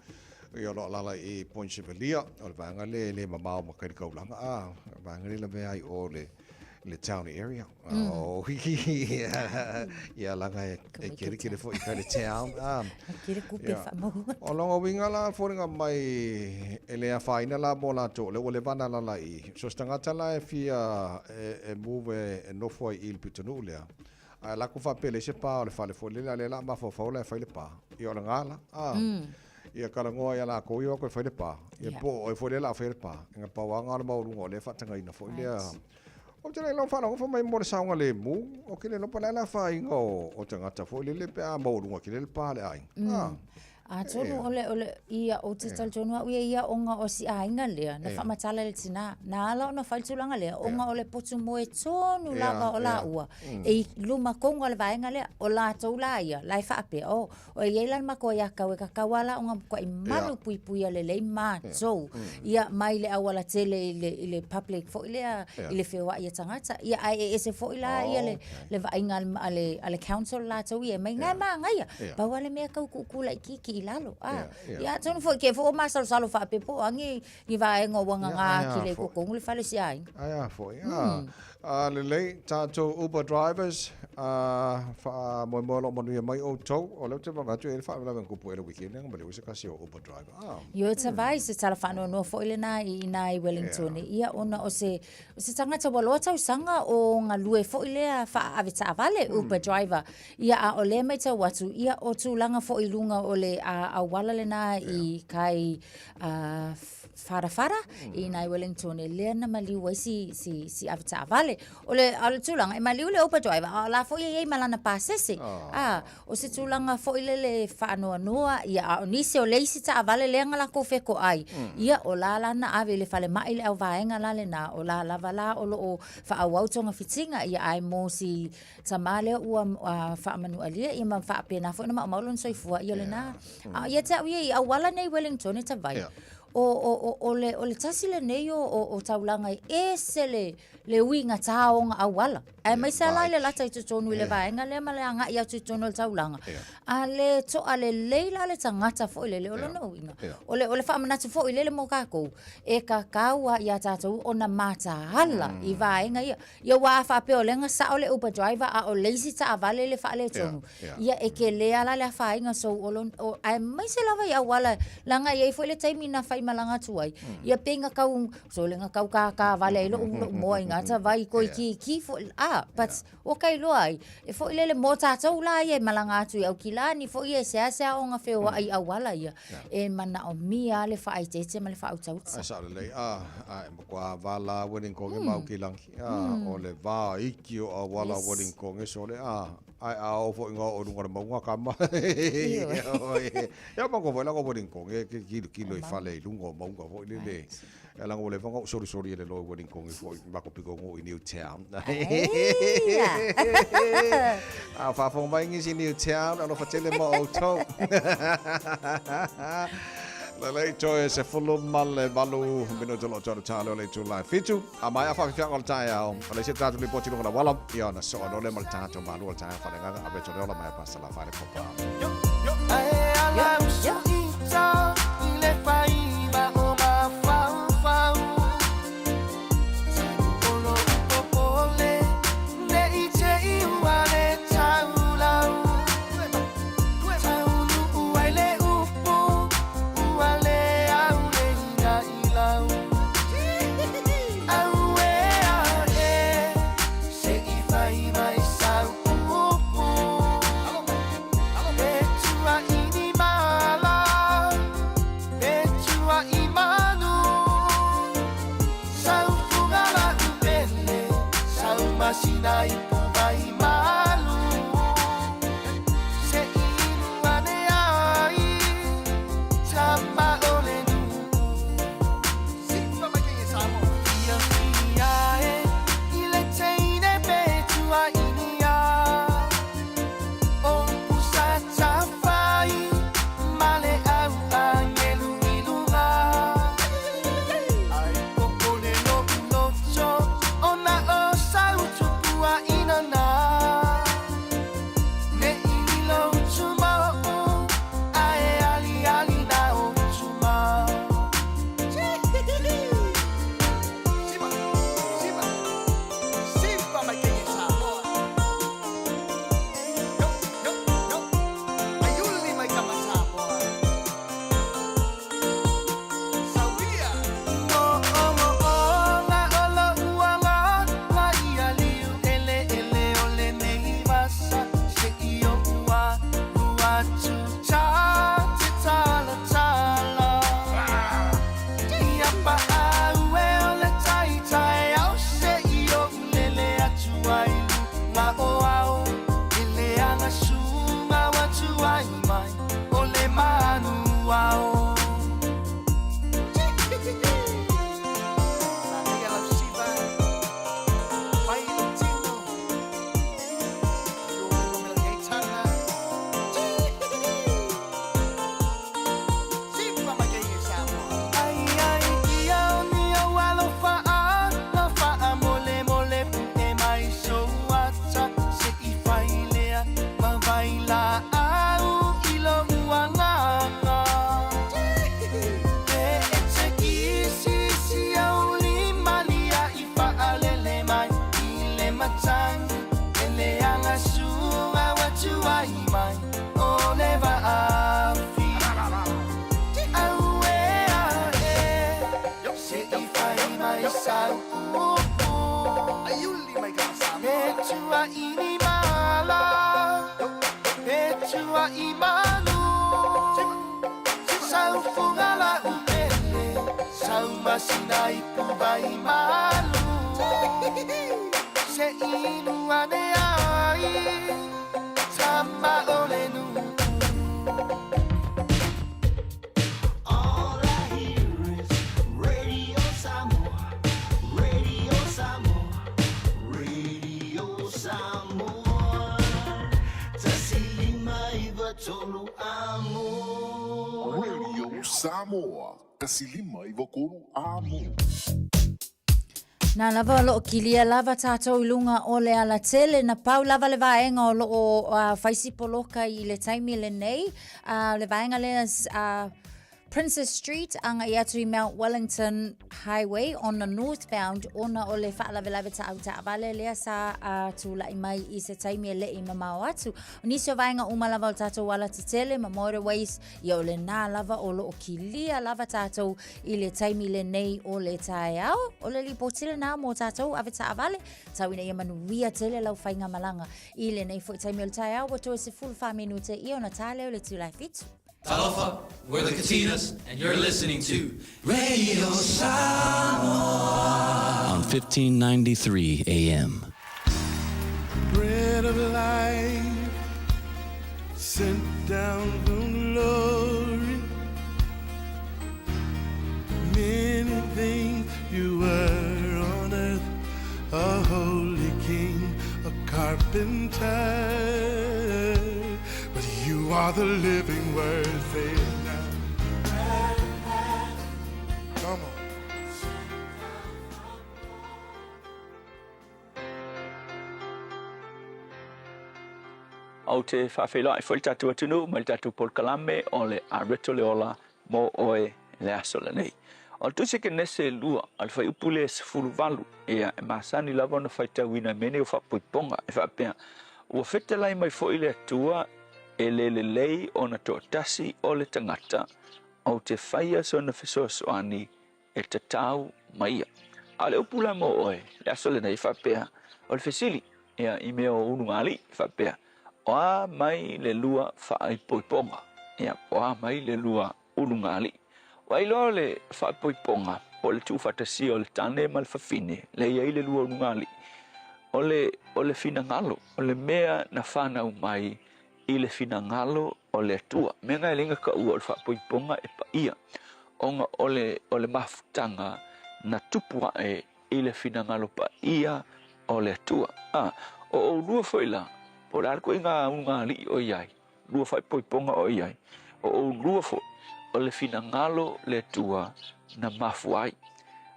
ia o lo o alaala i Point Chevalier, o le vaega lea e le mamao ma kai le taulaga, a, o le vaega lea e lavea ai i o le, le town area. Oh, ia leaga e kerekere foi i kai le town. Kere kupe whaamaua. O lona uiga la foliga mai e le afaina la mo latou, o lea ua leva ona alaala i i. So se tagata la e fia e move e nofo ai i le pitonuu lea, Ae alu atu faapea e leai se pa o le fale foi lele, a o lea o le a mafaufau la e fai le pa. Ia o lena la, a. Ia talanoa ia latou ia o atu e fai le pa, ia po o oe foi lea o le a faia le pa. Na pau lava lena o le maualuga o lea e faatagaina foi lea. Ou te le iloa faalogo fai mai mo le saogalemu, ou te le iloa po o le a le afaina o tagata foi lele pe a maualuga tele le pa a le aiga. A. Atonu o le, o le, ia, ou te talitonu au ia ia ona o si aiga lea, na faamatala e le tina, na ala ona fai le tulaga lea, ona o le potu moe tonu lava o laua, e i luma tonu o le vaega lea, o latou la ia, la e faapea, oh, O e i ai la le matou aiatatau e tatau lava la ona matuai malupuipuia lelei matou, ia mai le aualatele i le i le public foi lea i le feoai a tagata. Ia ae e ese foi la ia le le vaaiga a le a le council latou ia e aumai, na e manaia. Pau lava le mea tau tuutuu laitiiti i lalo, a. Ia atonu foi te i foi ua masalosalo faapea po o a ni ni vaega ua gaga atili ai i totonu le fale o si aiga. Ae a foi, a. A lelei, tatou Uber drivers, a faamoemoe o lo o manuia mai outou. O lea ou te vaavaai atu e i ai le faalavelave na tupu ea i le weekend lea na maliu ai se tasi o Uber driver. A. Ioe Tavai, se tala faanoanoa foi lena i ina i Wellington, ia ona o se, o se tagata ua loa tausaga o galue foi lea faaave taavale, Uber driver. Ia a o lea e matau atu, ia o tulaga foi i luga o le auala lena i kai Wharawhara i nai Wellington lea na maliu ai si, si, si avetaavale. O le, o le tulaga, e maliu le Uber driver, a o la foi e i ai ma lana pasese. Oh. A, o se tulaga foi lele faanoanoa, ia, a o nisi o le isi taavale lea na lakou fetoai, ia, o la la na ave i le falemai le auvaega la lena, o la lava la o lo o faaauau togafitiga, ia, ae mo si tama lea ua faamanualia, ia ma faapena foi ona maumau lona soifua, ia lena. A ia te au ia i auala nei Wellington e Tavai, o, o, o, o, le, o le tasi lenei o, o, o taulaga e ese le, le uigatā o ona auala. Aemaise lava la i le lata i totonu i le vaega lea ma le agai atu i totonu o le taulaga. A le toa lelei la le tagata foi lele, o lona uiga, o le, o le faamanatu foi lele mo tatou, e tatau lava ia tatou ona mataala i vaega ia. Ia aua a faapea o lea na sao le Uber driver a o le isi taavale le faaletonu, ia e tele lava la le afaina so o lona, aemaise lava i auala leaga e i ai foi le taimi na faimalaga atu ai, ia pei na tau, sole na tau tātā vale ai lo'u lo'u moa i gata vai toeitiiti foi, a, but ua ka iloa ai, e foi lele mo tatou la ia e malaga atu i Aukilani foi ia e seasea ona feoai i auala ia, e manaomia lava le faaeteete ma le faautauta. Ae sao lelei, a, a e matua vala Wellington ma Aukilani, a, o le va iki o auala Wellington sole, a, ae a oo foi ina oo i luga o le mauga kama. Ia manatua foi la o Wellington e kilokilo i fale i luga o mauga foi lele. Ia leaga ua leva ona ou solisoli e le loa i Wellington foi i matou pitonuu i Newtown. A o faafofoga mai nisi i Newtown, alofa tele mo outou. Lelei toe 18 minute o lo o toe talo le itula e 7. A maea faafiafiaga o le taeao, o le isi tatou lipoti i luga o le auala, ia ona soo loa lea ma le tatou malu o le taeao faaleagaga a Rachel Leola mai a Pastor Lafaele Kopa. Sua i manu Sau fuga la upele Sau masina i puva i malu Se inu ane ai Tama o le nuu All I hear is Radio Samoa Radio Samoa Radio Samoa 1593 Amo. Radio Samoa, 1593 Amo. Na lava o loo kilia lava tatou i luga o le alatele, na pau lava le vaega o loo uh, faisi poloka i le taimi lenei, uh, le vaega lea uh, Princess Street agai atu i Mount Wellington Highway on the northbound ona o le faalavelave taau taavale lea sa uh, tulai mai i se taimi e le'i mamao atu. O nisi o vaega uma lava o le tatou alatetele ma motorways, ia o lenā lava o loo kilia lava tatou i le taimi lenei o le taeao. O le lipoti lenā mo tatou ave taavale, tau ina ia manuia tele lau faigamalaga i lenei foi taimi o le taeao ua toe 14 minute ia ona ta lea o le itula e fitu. Talofa, we're the Katinas, and you're listening to Radio Samoa on 1593 AM. Bread of life sent down from glory. Many things you were on earth, a holy king, a carpenter. But you are the living word, say it now. Come on. Ou te faafeiloai foi i le tatou atunuu ma le tatou polokalame o le Areto le Ola mo oe i le aso lenei. O le Tusi Kenese e lua, o le fuaiupu lea e 18, ia, e masani lava ona faitauina i mea nei o faapoipoga, e faapea, Ua fetalai mai foi le Atua, e le lelei ona toatasi o le tagata, ou te faia sona fesoasoani e tatau ma ia. A o le upu la mo oe, le aso lenei, faapea, o le fesili, ia, i mea o ulugalii, faapea, o a mai le lua faaipoipoga? Ia, o a mai le lua ulugalii? Ua iloa le faaipoipoga, po o le tuufaatasia o le tane ma le fafine, lea e i ai le lua ulugalii, o le, o le finagalo, o le mea na fanau mai i le finagalo o le Atua. Mea na e le taua o le faapoipoga e paia, ona o le, o le mafutaga na tupu ae i le finagalo paia o le Atua. A, o oulua foi la, po o le a le ituaiga ulugalii o i ai, lua faaipoipoga o i ai, o oulua foi, o le finagalo le Atua na mafua ai.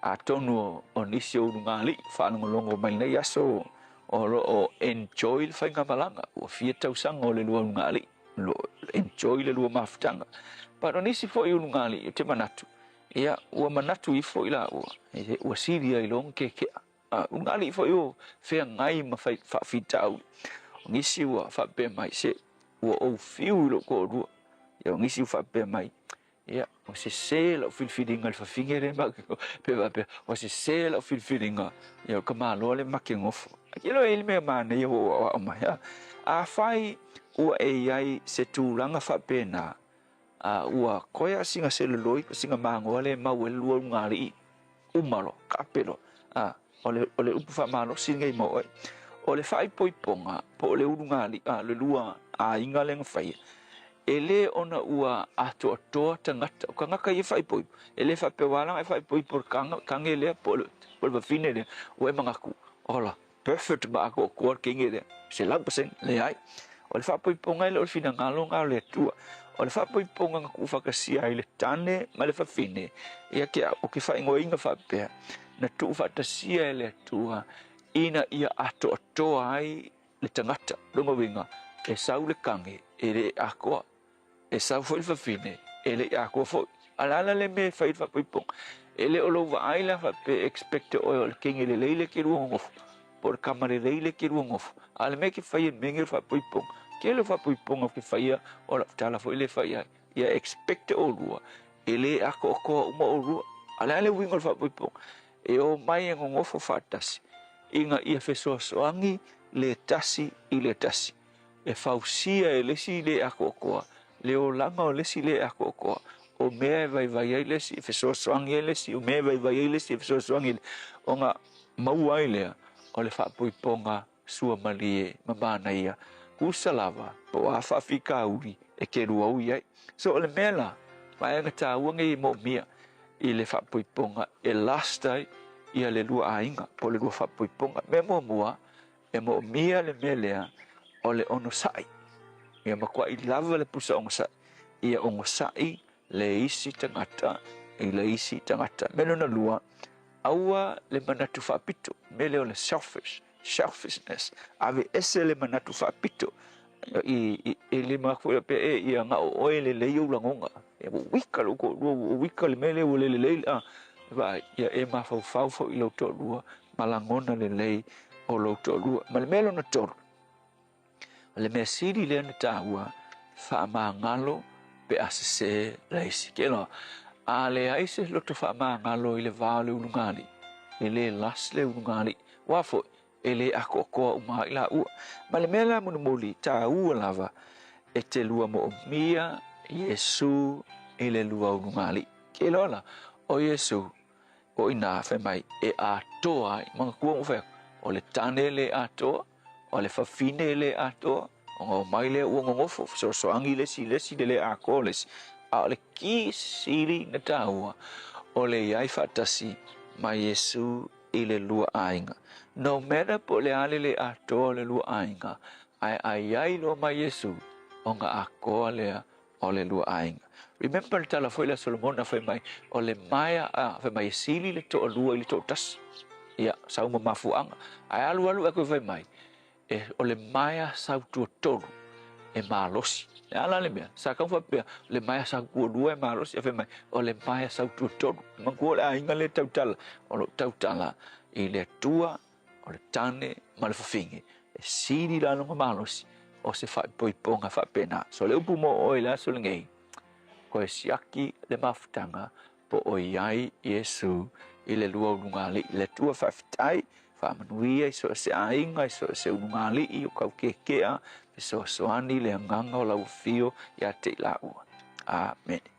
Atonu o, o nisi o ulugalii faalogologo mai lenei aso O lo o enjoy le faigamalaga, ua fia tausaga o le lua ulugalii, o lo o enjoy le lua mafutaga. But o nisi foi ulugalii ou te manatu, ia, ua manatu ifo i laua, ua sili ai loa ona kekea. A ulugalii foi ua feagai ma faafitauli. O nisi ua faapea mai, se ua ou fiu i lou toalua. Ia, o nisi ua faapea mai, Ia, ua sese lau filifiliga i le fafine lea ma pe faapea, ua sese lau filifiliga, ia o le tamaloa lea ma ke nofo. Ae ke iloa e i ai le mea manaia ua ou aoao mai, a? Afai ua e i ai se tulaga faapena, a ua toe lava sina seloloi po o sina magoa lea e mau ai le lua ulugalii, uma loa, kape loa, a, o le, o le upu faamalosi lenei mo oe. O le faaipoipoga po o le ulugalii, a, le lua aiga lea na faia, e le ona ua atoatoa tagata. O tagata ia e faaipoipo, e le faapea ua ala ona e faaipoipo i le kage lea po o le vafine lea, ua e manatu, ola, perfect ma atoatoa le teine lea, 100%, leai. O le faapoipoga e le o le finagalo lena o le Atua. O le faapoipoga na tuufaatasia ai le tane ma le fafine, ia te au, ou te faaigoaina faapea, na tuufaatasia e le Atua ina ia atoatoa ai le tagata. Lona uiga, e sau le kage, e le atoa. E sau foi le fafine, e le i atoa foi. A o le a la le mea e fai i le faapoipoga? E le o lou vaai la faapea e expect oe o le teine lelei lea e te lua nonofo, po o le tama lelei lea e te lua nonofo. A o le mea e te faia i le mea lenei o le faapoipoga, tele o faapoipoga ou te faia, o lau tala foi lea e fai ai, ia expect oulua, e le atoatoa uma oulua. A o le a le uiga o le faapoipoga? E omai e nonofo faatasi, ina ia fesoasoani le tasi i le tasi. e fausia e le isi le atoatoa le olaga o le isi le atoatoa, o mea e vaivai ai le isi, e fesoasoani ai le isi, o mea e vaivai ai le isi, e fesoasoani ai le ona maua ai lea o le faapoipoga suamalie ma manaia, tusa lava po o a faafitauli e te luaui ai. So o le mea la, vaega taua nei e moomia i le faapoipoga e last ai ia le lua aiga po o le lua faapoipoga. Mea muamua, e moomia le mea lea o le onosai. Ia matuai lava le pusa onosai. Ia onosai le isi tagata i le isi tagata. Mea lona lua, aua le manatu faapito, mea lea o le selfish, selfishness, aveese le manatu faapito i, i, i le manatu foi faapea, e, ia na o oe e lelei ou lagona. Ia ua wika lou toalua, ua wika le mea lea ua le lelei, a, vaai, ia e mafaufau foi i lou toalua ma lagona lelei o lou toalua. Ma le mea lona tolu, O le mea sili lea na taua, faamagalo pe a sesē le isi. Ke loa, a leai se loto faamagalo i le va o le ulugalii, e le last le ulugalii. Aua foi, e le atoatoa uma ai laua. Ma le mea la mulimuli, taua lava e te lua moomia Iesu i le lua ulugalii. Ke loa la, o Iesu, o inā fai mai e atoa ai. Manatua na ou fai atu, o le tane le atoa, O le fafine le atoa, ona omai lea ua nonofo, fesoasoani le isi i le isi, le le atoa le isi. A o le ki sili na taua, o le i ai faatasi ma Iesu i le lua aiga. No matter po o le a le le atoa o le lua aiga, ae a i ai loa ma Iesu, ona atoa lea o le lua aiga. Remember le tala foi lea a Solomona fai mai, o le maea, a, fai mai e sili le toalua i le toatasi. Ia, sau ma mafuaaga. Ae alu alu ae toe fai mai, e, o le maea sau tuatolu e malosi. Le a la le mea? Sa tau faapea, o le maea sau tualua e malosi, ae fai mai, o le maea sau tuatolu. Manatua o le aiga lea e tautala, o lo o tautala i le Atua o le tane ma le fafine, e sili la lona malosi o se faaipoipoga faapena. So le upu mo oe i le aso lenei, koe siaki le mafutaga po o i ai Iesu i le lua ulugalii. Le Atua faafetai, faamanuia i so o se aiga, i so o se ulugalii o kaukekea, fesoasoani le agaga o lau afio ia te i laua. Amene.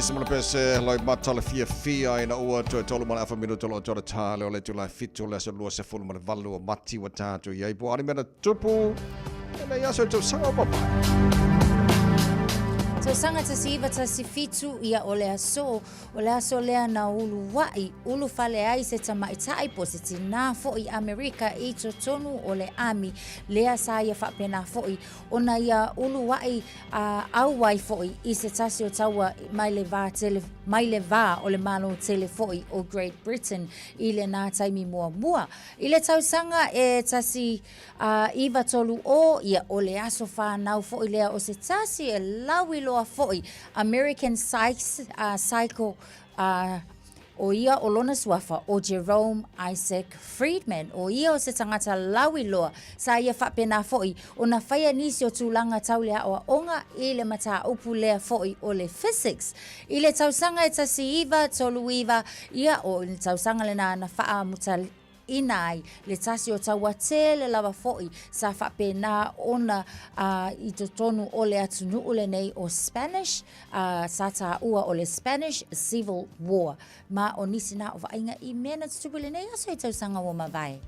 Pese ma le pese, loimata le fiafia ina ua toe tolu ma le afa minuta o lo o toe ta le o le itula e fitu o le aso 28 o Mati ua tatou i ai. Po o a ni mea na tupu i lenei aso i tausaga ua mavae? Tausaga 1917 ia o le aso, o le aso lea na uluaʻi ulufale ai se tamaitai po o se tinā foʻi Amerika i totonu o le ami lea sa ia faapena foʻi ona ia uluaʻi a ʻauai foʻi i se tasi o taua mai le vā tele, mai le vā o le Malo tele foʻi o Great Britain i lenā taimi muamua. I le tausaga e 1930, ia, o le aso whānau foʻi lea o se tasi e lauiloa foʻi American Psycho, ʻO ia o lona suafa ʻo Jerome Isaac Friedman, ʻo ia o se tagata lauiloa sa ia faapena foʻi ona faia nisi o tulaga tau le aʻoaʻoga i le mataupu lea foʻi o le physics. I le tausaga e 1939, ia ʻo le tausaga lenā na faaamutaina ai le tasi o taua tele lava foʻi sa faapena ona i totonu o le atunuu lenei o Spanish a sa taua o le Spanish Civil War. Ma o nisi nā o vaaiga i mea na tutupu i lenei aso i tausaga ua mavae.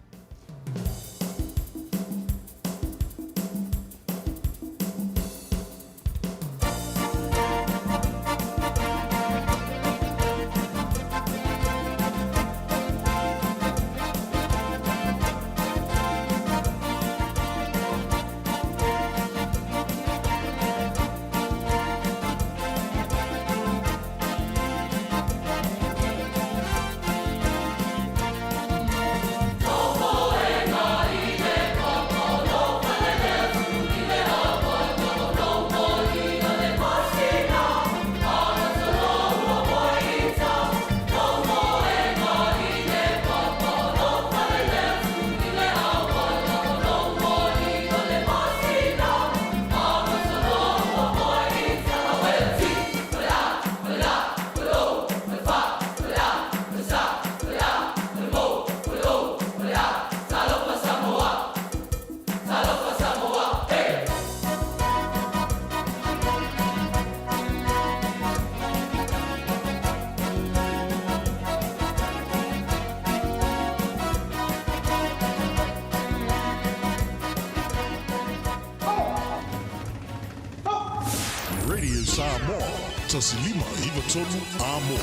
Radio Samoa, 1593 Amo.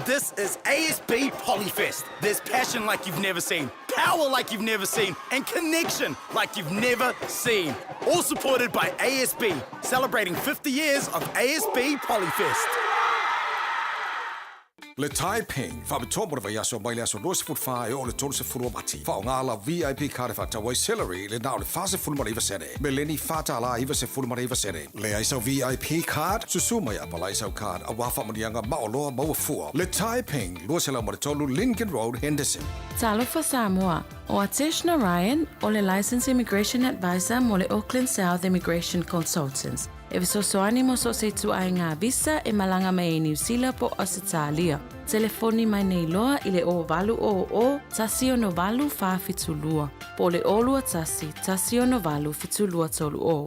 This is ASB Polyfest. There's passion like you've never seen, power like you've never seen, and connection like you've never seen. All supported by ASB, celebrating 50 years of ASB Polyfest. Le Taiping, faapitoa mo le vaiaso mai le aso 24 e oo i le 30 o Mati. Faaaoga lau VIP card e faatau ai celery i le na o le 49 sene. Meleni $4.99 sene. Leai sau VIP card? Susu mai a apalai sau card aua faamanuiaga maoloa maua fua. Le Taiping, 203 Lincoln Road, Henderson. Talofa Samoa, ʻO Atesh Narayan, o le Licensed Immigration Advisor mo le Auckland South Immigration Consultants, e fesoasoani mo so o se ituaiga visa e malaga mai ai Niu Sila po o Ausetalia. Telefoni mai nei loa i le 0800 168 472 po o le 021 168 7230.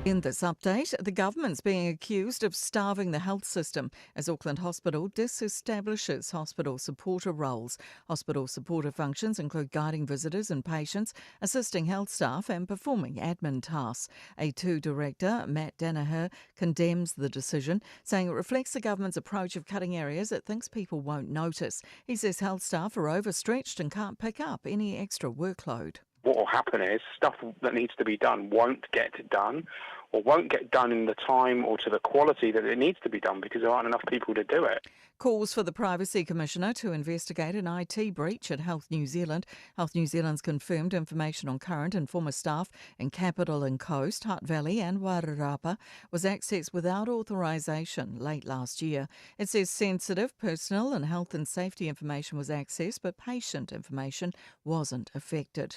In this update, the government's being accused of starving the health system as Auckland Hospital disestablishes hospital supporter roles. Hospital supporter functions include guiding visitors and patients, assisting health staff and performing admin tasks. A2 director Matt Danaher condemns the decision, saying it reflects the government's approach of cutting areas it thinks people won't notice. He says health staff are overstretched and can't pick up any extra workload. What will happen is stuff that needs to be done won't get done or won't get done in the time or to the quality that it needs to be done because there aren't enough people to do it. Calls for the Privacy Commissioner to investigate an IT breach at Health New Zealand. Health New Zealand's confirmed information on current and former staff in Capital and Coast, Hutt Valley and Wairarapa was accessed without authorisation late last year. It says sensitive personal and health and safety information was accessed, but patient information wasn't affected.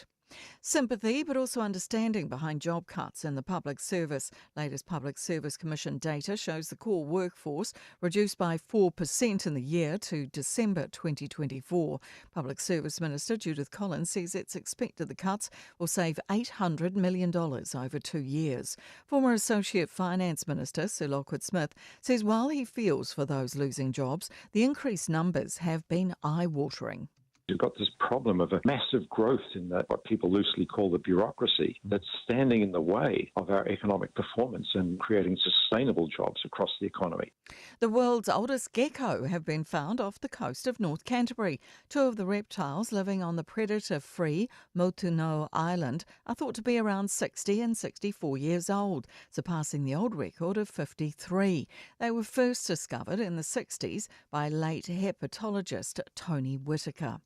Sympathy, but also understanding behind job cuts in the public service. Latest Public Service Commission data shows the core workforce reduced by 4% in the year to December 2024. Public Service Minister Judith Collins says it's expected the cuts will save $800 million over two years. Former Associate Finance Minister Sir Lockwood Smith says while he feels for those losing jobs, the increased numbers have been eye watering. You've got this problem of a massive growth in the, what people loosely call the bureaucracy that's standing in the way of our economic performance and creating sustainable jobs across the economy. The world's oldest gecko have been found off the coast of North Canterbury. Two of the reptiles living on the predator-free Motunau Island are thought to be around 60 and 64 years old, surpassing the old record of 53. They were first discovered in the 60s by late herpetologist Tony Whitaker.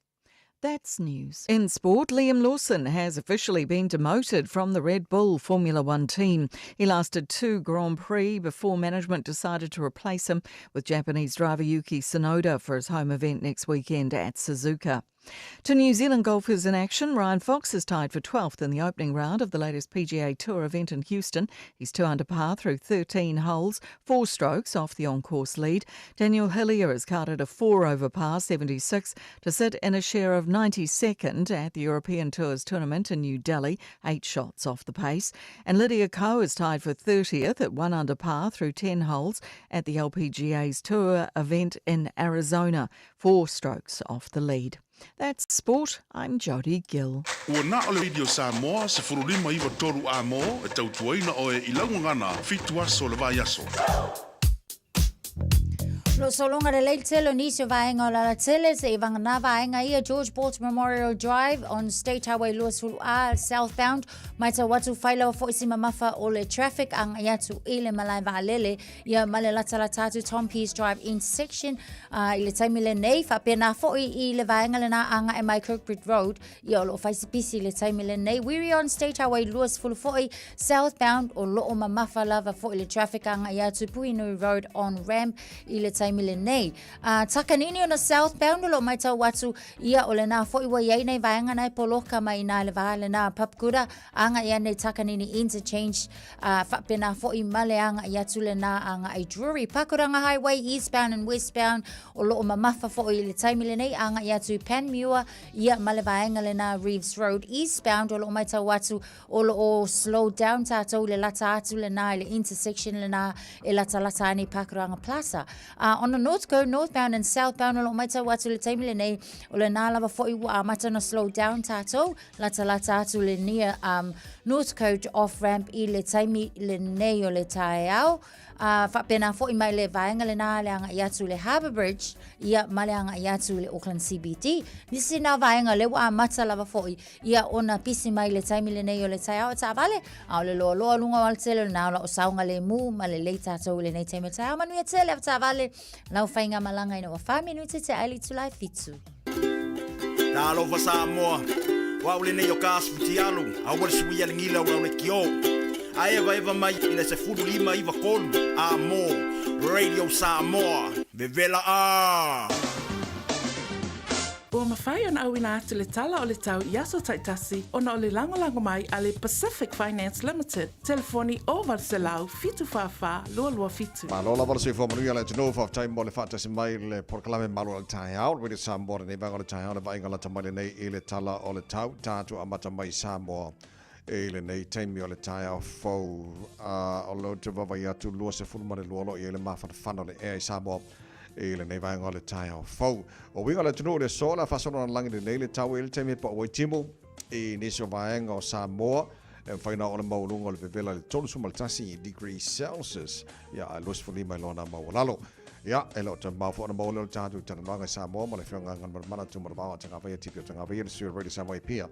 That's news. In sport, Liam Lawson has officially been demoted from the Red Bull Formula One team. He lasted two Grand Prix before management decided to replace him with Japanese driver Yuki Tsunoda for his home event next weekend at Suzuka. To New Zealand golfers in action, Ryan Fox is tied for 12th in the opening round of the latest PGA Tour event in Houston. He's two under par through 13 holes, four strokes off the on course lead. Daniel Hillier has carded a four over par 76 to sit in a share of 92nd at the European Tours tournament in New Delhi, eight shots off the pace. And Lydia Ko is tied for 30th at one under par through 10 holes at the LPGA's Tour event in Arizona, four strokes off the lead. That's sport. I'm Jodie Gill. Ua na o le Radio Samoa, 1593 A-mō, e tautuaina oe i lau gagana, fitu aso o le vaiaso. Lo sologa lelei le tele o nisi o vaega o le alatele se i vagana vaega ia George Bolt Memorial Drive on State Highway 20A southbound matau atu fai lava foi si mamafa o le traffic agai atu i le malae vaalele ia ma le latalata atu Tom Pease Drive intersection uh, i le taimi lenei faapena foi i le vaega lena agai mai Kirkbridge Road ia o loo fai si pisi i le taimi lenei Weary on State Highway 20 foi southbound o loo mamafa lava foi le traffic agai atu Puhinui Road on ramp i le taimi lenei. Uh, Takanini ona southbound o loo matau atu ia o lena foi ua iai nei vaega na e poloka mai ina le va lena Papakura agai ane Takanini interchange uh, faapena foi ma le agai atu lena agai Drury Pakuranga Highway eastbound and westbound o loo mamafa foi i le taimi lenei agai atu Panmure ia ma le vaega lena Reeves Road eastbound o loo matau atu o loo slow down tātou le lata atu lena i le intersection lena e latalata ai nei Pakuranga Plaza. Uh, on the North Go, northbound and southbound o loo matau atu le taimi lenei o lena lava foi ua amata ona slow down tātou latalata atu le near um, North Coast off ramp i le taimi lenei o le taeao. A faapena foi mai le vaega lena le agai atu le Harbour Bridge, ia ma le agai atu le Auckland CBD. Nisi na vaega le ua amata lava foi ia ona pisi mai le taimi lenei o le taeao e taavale, a o le loaloa luga o alatele o lena o lau saogalemu ma lelei tātou i lenei taimi o le taeao. Manuia tele avetaavale lau faigamalaga ina ua whā minute te aili tulae fitu. Talofa Samoa, o au lenei o ka asu tialu, aua le sui a le gila o le kio. A evaeva mai i le 1593 a mō Radio Samoa, vevela a! Ua mafai ona auina atu le tala o le tau i aso taitasi ona o le lagolago mai a le Pacific Finance Limited, telefoni 0800 744 227. Malo lava le soifua manuia le atunuu, faafetai mo le faatasi mai le polokalame Malo o le Taeao, Radio Samoa lenei vaega o le taeao le vaaiga lata mai lenei i le tala o le tau, tatou amata mai Samoa i lenei taimi o le taeao fou. Uh, o lou te vaavaai atu 22 lo i ai le mafanafana o le ea i Samoa i lenei vaega o le taeao fou. O uiga o le atunuu le aso, o le a faasolo lalagi lelei le tau i le taimi e pau ai timu i nisi o vaega o Samoa e mafai ona oo le maualuga o le vevela i le 31 degree Celsius, ia a 25 i lona maualalo. Ia, e le o toe mamao foi ona maua lea o le tatou talanoaga i Samoa ma le Afioga Galumalemana Tumalevao a Tagavaia Tipi o Tagavaia le sui o le Radio Samoa i Apia.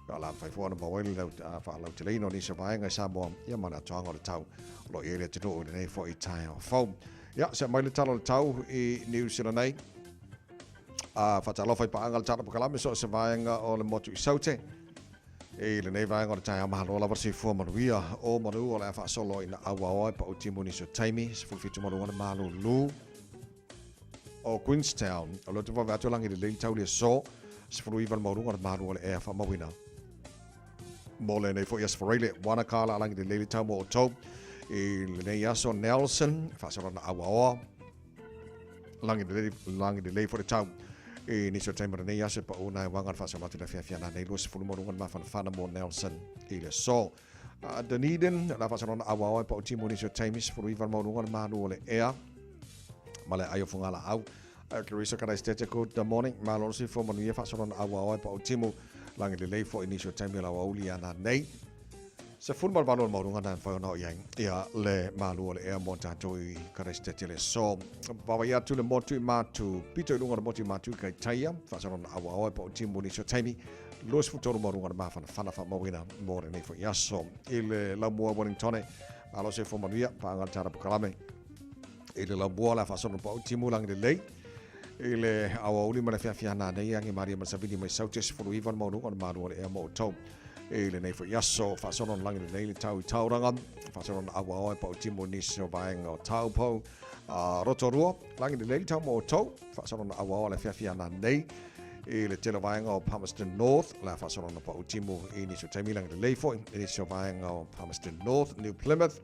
Ia, o le a mafai foi ona maua ai le faalauteleina o nisi o vaega i Samoa, ia ma le atoaga o le tau o lo o i ai le atunuu i lenei foi taeao fou. Ia, se mai le tala o le tau i Niu Sila nei. A faatalofa i paaga le tala pakalame so o se vaega o le motu i Saute. I lenei vaega o le taeao mahalo lava le soifua manuia o manu o le a faasolo ina auaoa e pau timu nisi o taimi, 17 maluga le malulu o Queenstown. O lea te vave atu langi lelei le tau le aso, 19 le maualuga o le malu o le ea faamauina. Mo lenei foi aso Faraile, Wanaka la langi lelei le tau mo outou i lenei aso Nelson, faasolana auaoa, langi lelei, langi lelei foi le tau i nisi o taimi o lenei aso e pau nai waga le faasolo atu le afiafi ana nei 20 mo luga le mafanafana mo Nelson i le aso. Dunedin, la faasolana auaoa e pau timu nisi o taimi, 19 mo luga le malu o le ea ma le ai o fugalaau. Carissa Karaistete, good morning. Malo le soifua manuia faasolana auaoa e pau timu. Lagi lelei foi nisi o taimi o le aoauli ana nei. 18 o le maualuga na e mafai ona oo i ai ia le malu o le ea mo tatou i Karaistete le aso. Vaavaai atu le motu i Matu, pito i luga o le motu i Matu i Kaitaia, faasolana auaoa e pau timu nisi o taimi. 23 maualuga le mafanafana faamauina mo lenei foi aso. I le laumua Wellingtone, malo soifua manuia, paaga le tala pokalame. I le laumua le a faasolo pau timu lagi lelei. I le aoauli ma le afiafi nei agi maria ma le savili mai Saute 19 le maualuga o le malu o le ea mo outou. I lenei foi aso, faasolo na lagi lelei le tau i Tauranga, faasolo na auaoa e pau timu nisi o vaega o Taupo, Rotorua, lagi lelei le tau mo outou, faasolo na auaoa le afiafi nei. I le tele o vaega o Palmerston North, la faasolo na pau timu i nisi o taimi lagi lelei foi, i nisi o vaega o Palmerston North, New Plymouth,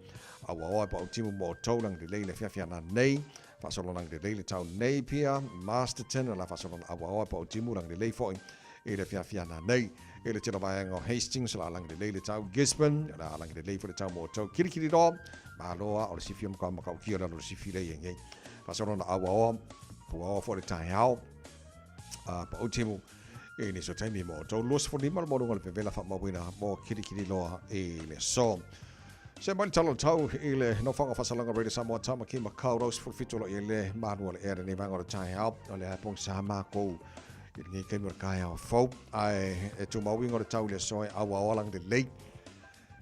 auaoa e pau timu mo outou lagi lelei le afiafi nei. Faasolo lagi lelei le tau Napier, Masterton, la faasolo na auaoa e pau timu lagi lelei foi i le afiafi nei. I le tele o vaega o Hastings, la lagi lelei le tau Gisborne, la lagi lelei foi le tau mo outou Kirikiriroa, maloa o le sifi o makau makau kia o le alo le sifi le iai. Faasolo na auaoa, puaoa foi le taeao, pau timu i nisi o taimi mo outou 25 le maualuga o le vevela faamauina mo Kirikiriroa i le aso. Se mai le tala o le tau i le nofoaga o faasalaga Radio Samoa Tamaki Makaurau 17 o lo o i ai le malu o le ea lenei vaega o le taeao o le a pogisa mākou i lenei taimi o le taeao fou ae e tumau uiga o le tau i le aso e auaoa lagi lelei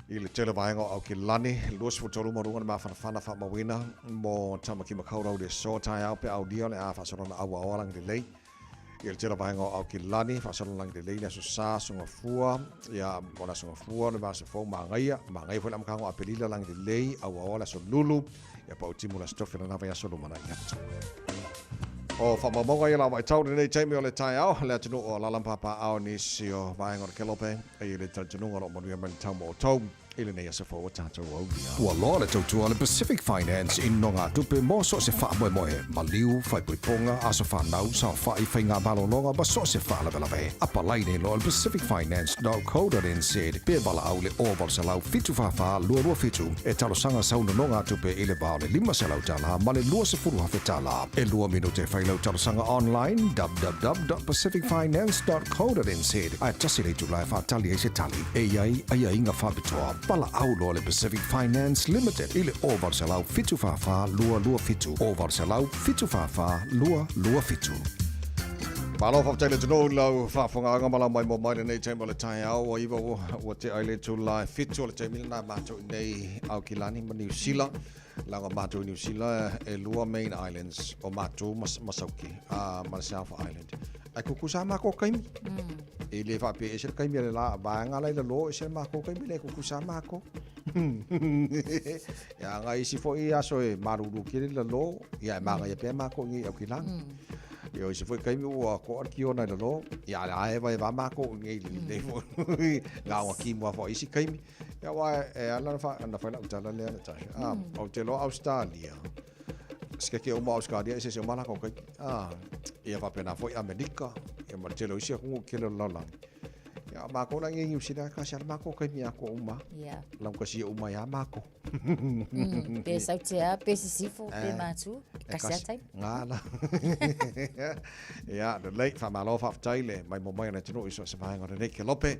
i le tele vaega o Aukilani 23 maualuga le mafanafana faamauina mo Tamaki Makaurau i le aso taeao pe aulia o le a faasolana auaoa lagi lelei i le tele vaega o Aukilani, faasolo lagi lelei le aso Sa, aso Gafua, ia, o le aso Gafua, le vaiaso fou, magaia, magaia foi le amataga o Aperila lagi lelei, auaoa le aso Lulu, ia pau timu le aso Tofi o lena vaiaso lumanai atu. O faamaumauga ia la vaitau lenei taimi o le taeao, le atunuu o Alaala ma Papaaao nisi o vaega o le Kelope, e i ai le talitonuga o lo o manuia mai le tau mo outou. I lenei aso fou o tatou aulia. Ua loa le tautua a le Pacific Finance i nogatupe mo so o se faamoemoe, maliu, faaipoipoga, aso fanau, saofai, faiga malologa ma so o se faalavelave. Apalai nei loa i le pacificfinance.co.nz pe valaau i le 0800 744 227 e talosaga sau nonogatupe i le va o le $500 ma le $20,000. E lua minute e fai lau talosaga online www.pacificfinance.co.nz ae tasi le itula e faatali ai se tali. E i ai aiaiga faapitoa, valaau loa le Pacific Finance Limited i le 0800 744 227, 0800 744 227. Malo faafetai le atunuu i lau faafofogaaga ma lau maimoa mai lenei taimi o le taeao ua iva ua tea ai le itula e fitu o le taimi lena matou i nei Aukilani ma Niu Sila. Leaga matou i Niu Sila e lua main islands o matou ma, ma Sauke ma le South Island. Ae tutusa lava matou taimi. E le faapea e ese le taimi a le la vaega la i lalo ese le matou taimi le tutusa lava matou. Ia agai isi foi aso e malulu tele lalo, ia e magaia pea matou i nei i Aukilani. Ia o isi foi taimi ua to'a le kiona i lalo, ia a la e vaeva matou i nei i nei foi na ona timu lava foi i isi taimi. Ia aua e ala ona fai lau tala lea Natasha. Ah, ou te iloa Australia. Sikeke uma Australia eseese uma latou taimi. Ah, ia faapena foi Amerika, ia ma le tele o isi atunuu tele o le lalolagi. Ia a matou la i nei Niu Sila e tasi lava le matou taimi atoa uma. Laugatasia uma ai lava matou. Pe Sautea, pe Sisifo, pe Matu, e tasi lava taimi. Ngā la. Ia, lelei, faamalo faafetai le maimoa mai o le atunuu i so o se vaega o lenei kelope.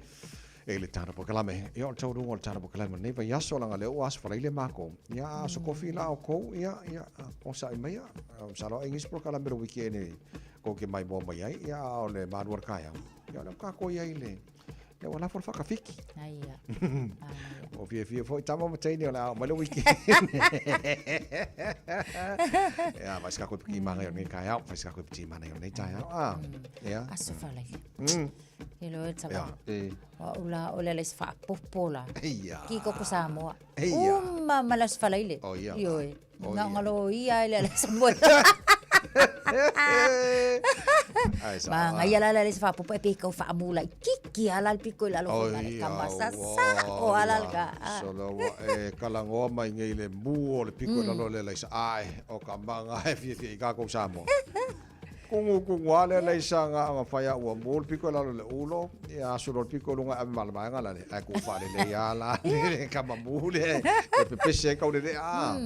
E le tala polokalame, ia o le taualuga o le tala polokalame o lenei vaiaso, leaga o lea ua aso Faraile makou. Ia a aso kofi la outou, ia, ia, onosai maia, masalo e i ai nisi polokalame o le weekend e tou te maimoa mai ai, ia a o le malu o le taeao, ia o lea ua tatou i ai i le, ia ua lafo le faatafiki. Ai ia. Ua fiafia foi tama ma teine o le a oo mai le weekend. Ia, fai se tatou piki manaia o lenei taeao, fai se tatou piki manaia o lenei taeao. Ah, ia. Aso Faraile. E loa e tava. O au la, o le ala i se faapopo la. Eia. Ki koko Samoa. Eia. Uma ma le Aso Faraile. O ia. Ioe. O ia. Ngalo ia i le ala Samoa. Ai sa. Magaia la le se faapopo e pei kau faamu laititi a la le piko i lalo foi ma le tama sasa o ala le ka. Solo ua e kalagoa mai nei le mu o le piko i lalo o le alaisa. Ae, o ka maga e fiafia i kākou Samoa. Kugu kugu a le alaisa nga anga fai a ua mu le piko i lalo o le ulo, ia asu loa le piko i luga e ave ma le vaega lale, ae kuu faalelei a la le kama mu le e pepese ai kaulele a.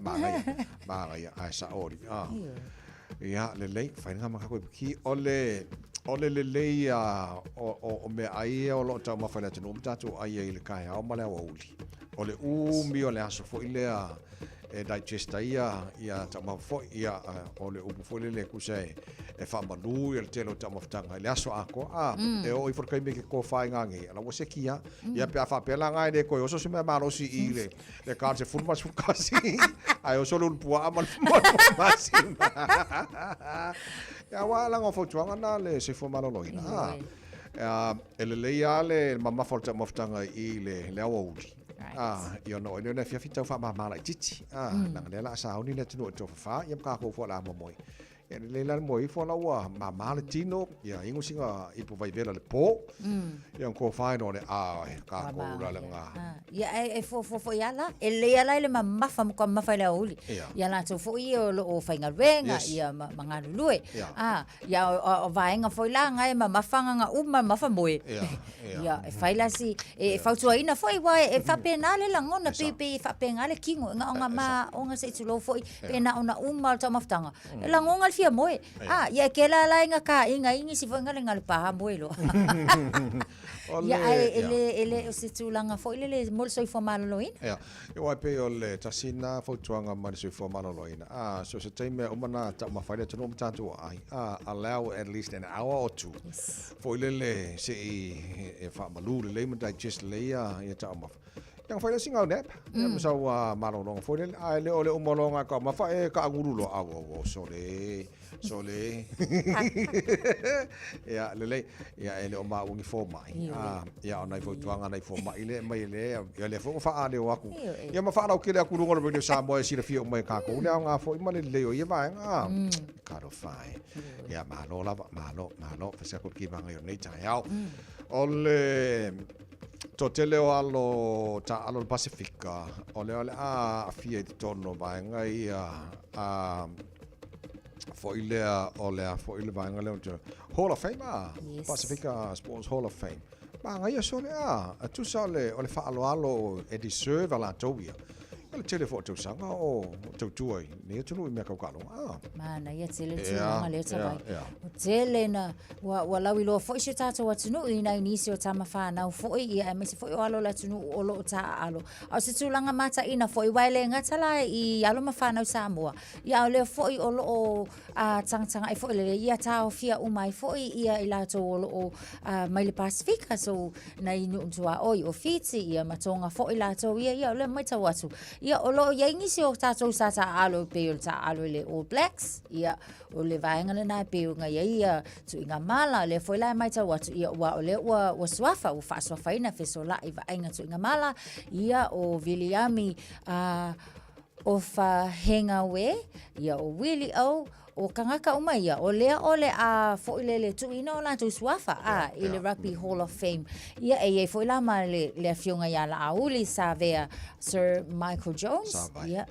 Magaia, magaia, ae sa'o alii a. Ia, lelei, fai lena ma kākou ipuki. O le, o le lelei ia o, o, o meaai ia o lo o taumafa i le atunuu ma tatou ai ai i le taeao ma le aoauli. O le umi o le aso foi lea e digest ai ia, ia taumafa foi, ia, o le upu foi lele e tusa e, e faamalu ia le tele o taumafataga i le aso atoa. A, e oo ifo i le taimi e te tofa ai nanei, ala ua seki lava. Ia pe a faapea la na e le toe oso se mea malosi i le, le ka le 10 ma le 11, ae oso le ulu puaa ma le masina. Ia, aua leaga o fautuaga na a le soifua maloloina. A, e lelei lava le mamafa o le taumafataga i le, le aoauli. A, ia ona oo ai lea o le afiafi tau faamama laitiiti. A, leaga o lea o le a sauni le atunuu e tofafa, ia ma tatou foi o le a momoe. Ia lelei la le moe ifo la ua mama le tino, ia inu sina ipu vaivela i le po, ia ona tofa ai loa lea, ae, tatou la lena. Ia e fuafua foi lava la, e lelei lava la i le mamafa, matua mamafa i le aoauli. Ia latou foi ia o lo o faigaluega, ia ma galulue. Ia o vaega foi la na e mamafa na uma mamafa moe. Ia e fai la si, e fautuaina foi aua e faapena le lagona, pei e faapena le tino, na ona maona se i tulou foi, pe na ona uma o le taumafataga. E lagona le fia moe. A, ia e kela la inga ka inga ingi si foi ngale ngale paha moe loa. Ia ae e le e le o se tulaga foi lele mo le soifua maloloina. Ia, aua e pei o le tasi lena fautuaga mai le soifua maloloina. A, so se taimi e uma ona taumafa ai le atunuu ma tatou aai, a, allow at least an hour or two. Yes. Foi lele se i e faamalu lelei ma digest lelei ia taumafa. Ia ona fai lea sina au nap. Ia ma sau malologa foi lele. Ae le o le uma loa ona taumafa e taagulu loa. Au, au, au, sole, sole. Ia, lelei. Ia, e le o maua ni fomai. Ia, o nai fautuaga a nai fomai lea e aumai e le, ia lea foi ua faaleo atu. Ia ma faalautele atu i luga o le Radio Samoa e silafia uma e tatou le aoga foi ma le lelei o ia vaega. Talofa e. Ia, malo lava, malo, malo. Fai se atu le kivaga i o lenei taeao. O le Toatele o alo taaalo o le Pasefika, o lea o le a aafia i totonu o vaega ia a foi lea o le a foi le vaega lea o Hall of Fame a yes. Pasifika Sports Hall of Fame. Magaia sole a, a tusa o le, o le faaaloalo e deserve a latou ia. Ia le tele foi o tausaga o tautua i nei atunuu i mea tau taaloga. Ah. Manaia tele tulaga lea tavai. O tele na Ua, ua lauiloa foi si o tatou atunuu i nai nisi o tama fanau foi, ia aemaise foi o alo o le atunuu o lo o taaalo. A o se tulaga mataina foi, aua e le gata la i alo ma fanau Samoa, ia a o lea foi o lo o a, tagatagai foi lele, ia taofia uma ai foi ia i latou o lo o a, mai le Pasifika, so nai nuu tuaoi o Fiti, ia ma Tonga foi latou ia, ia o lea matau atu. Ia o lo o i ai nisi o tatou sa taaalo e pei o le taaalo i le All Blacks, ia O le vaega lena e pei ona i ai ia Tuigamala, o lea foi la e matau atu, ia aua o lea ua, ua suafa, ua faasuafaina Fesolai Vaaiga Tuigamala, ia o Viliami uh, Ofahengaue, ia o Willie O, o kangaka uma ia, o lea o le a foi le le tuuina o latou suafa a i le Rugby Hall of Fame. Ia e i ai foi la ma le, le afioga ia Laauli Savea Sir Michael Jones. Savai. Ia,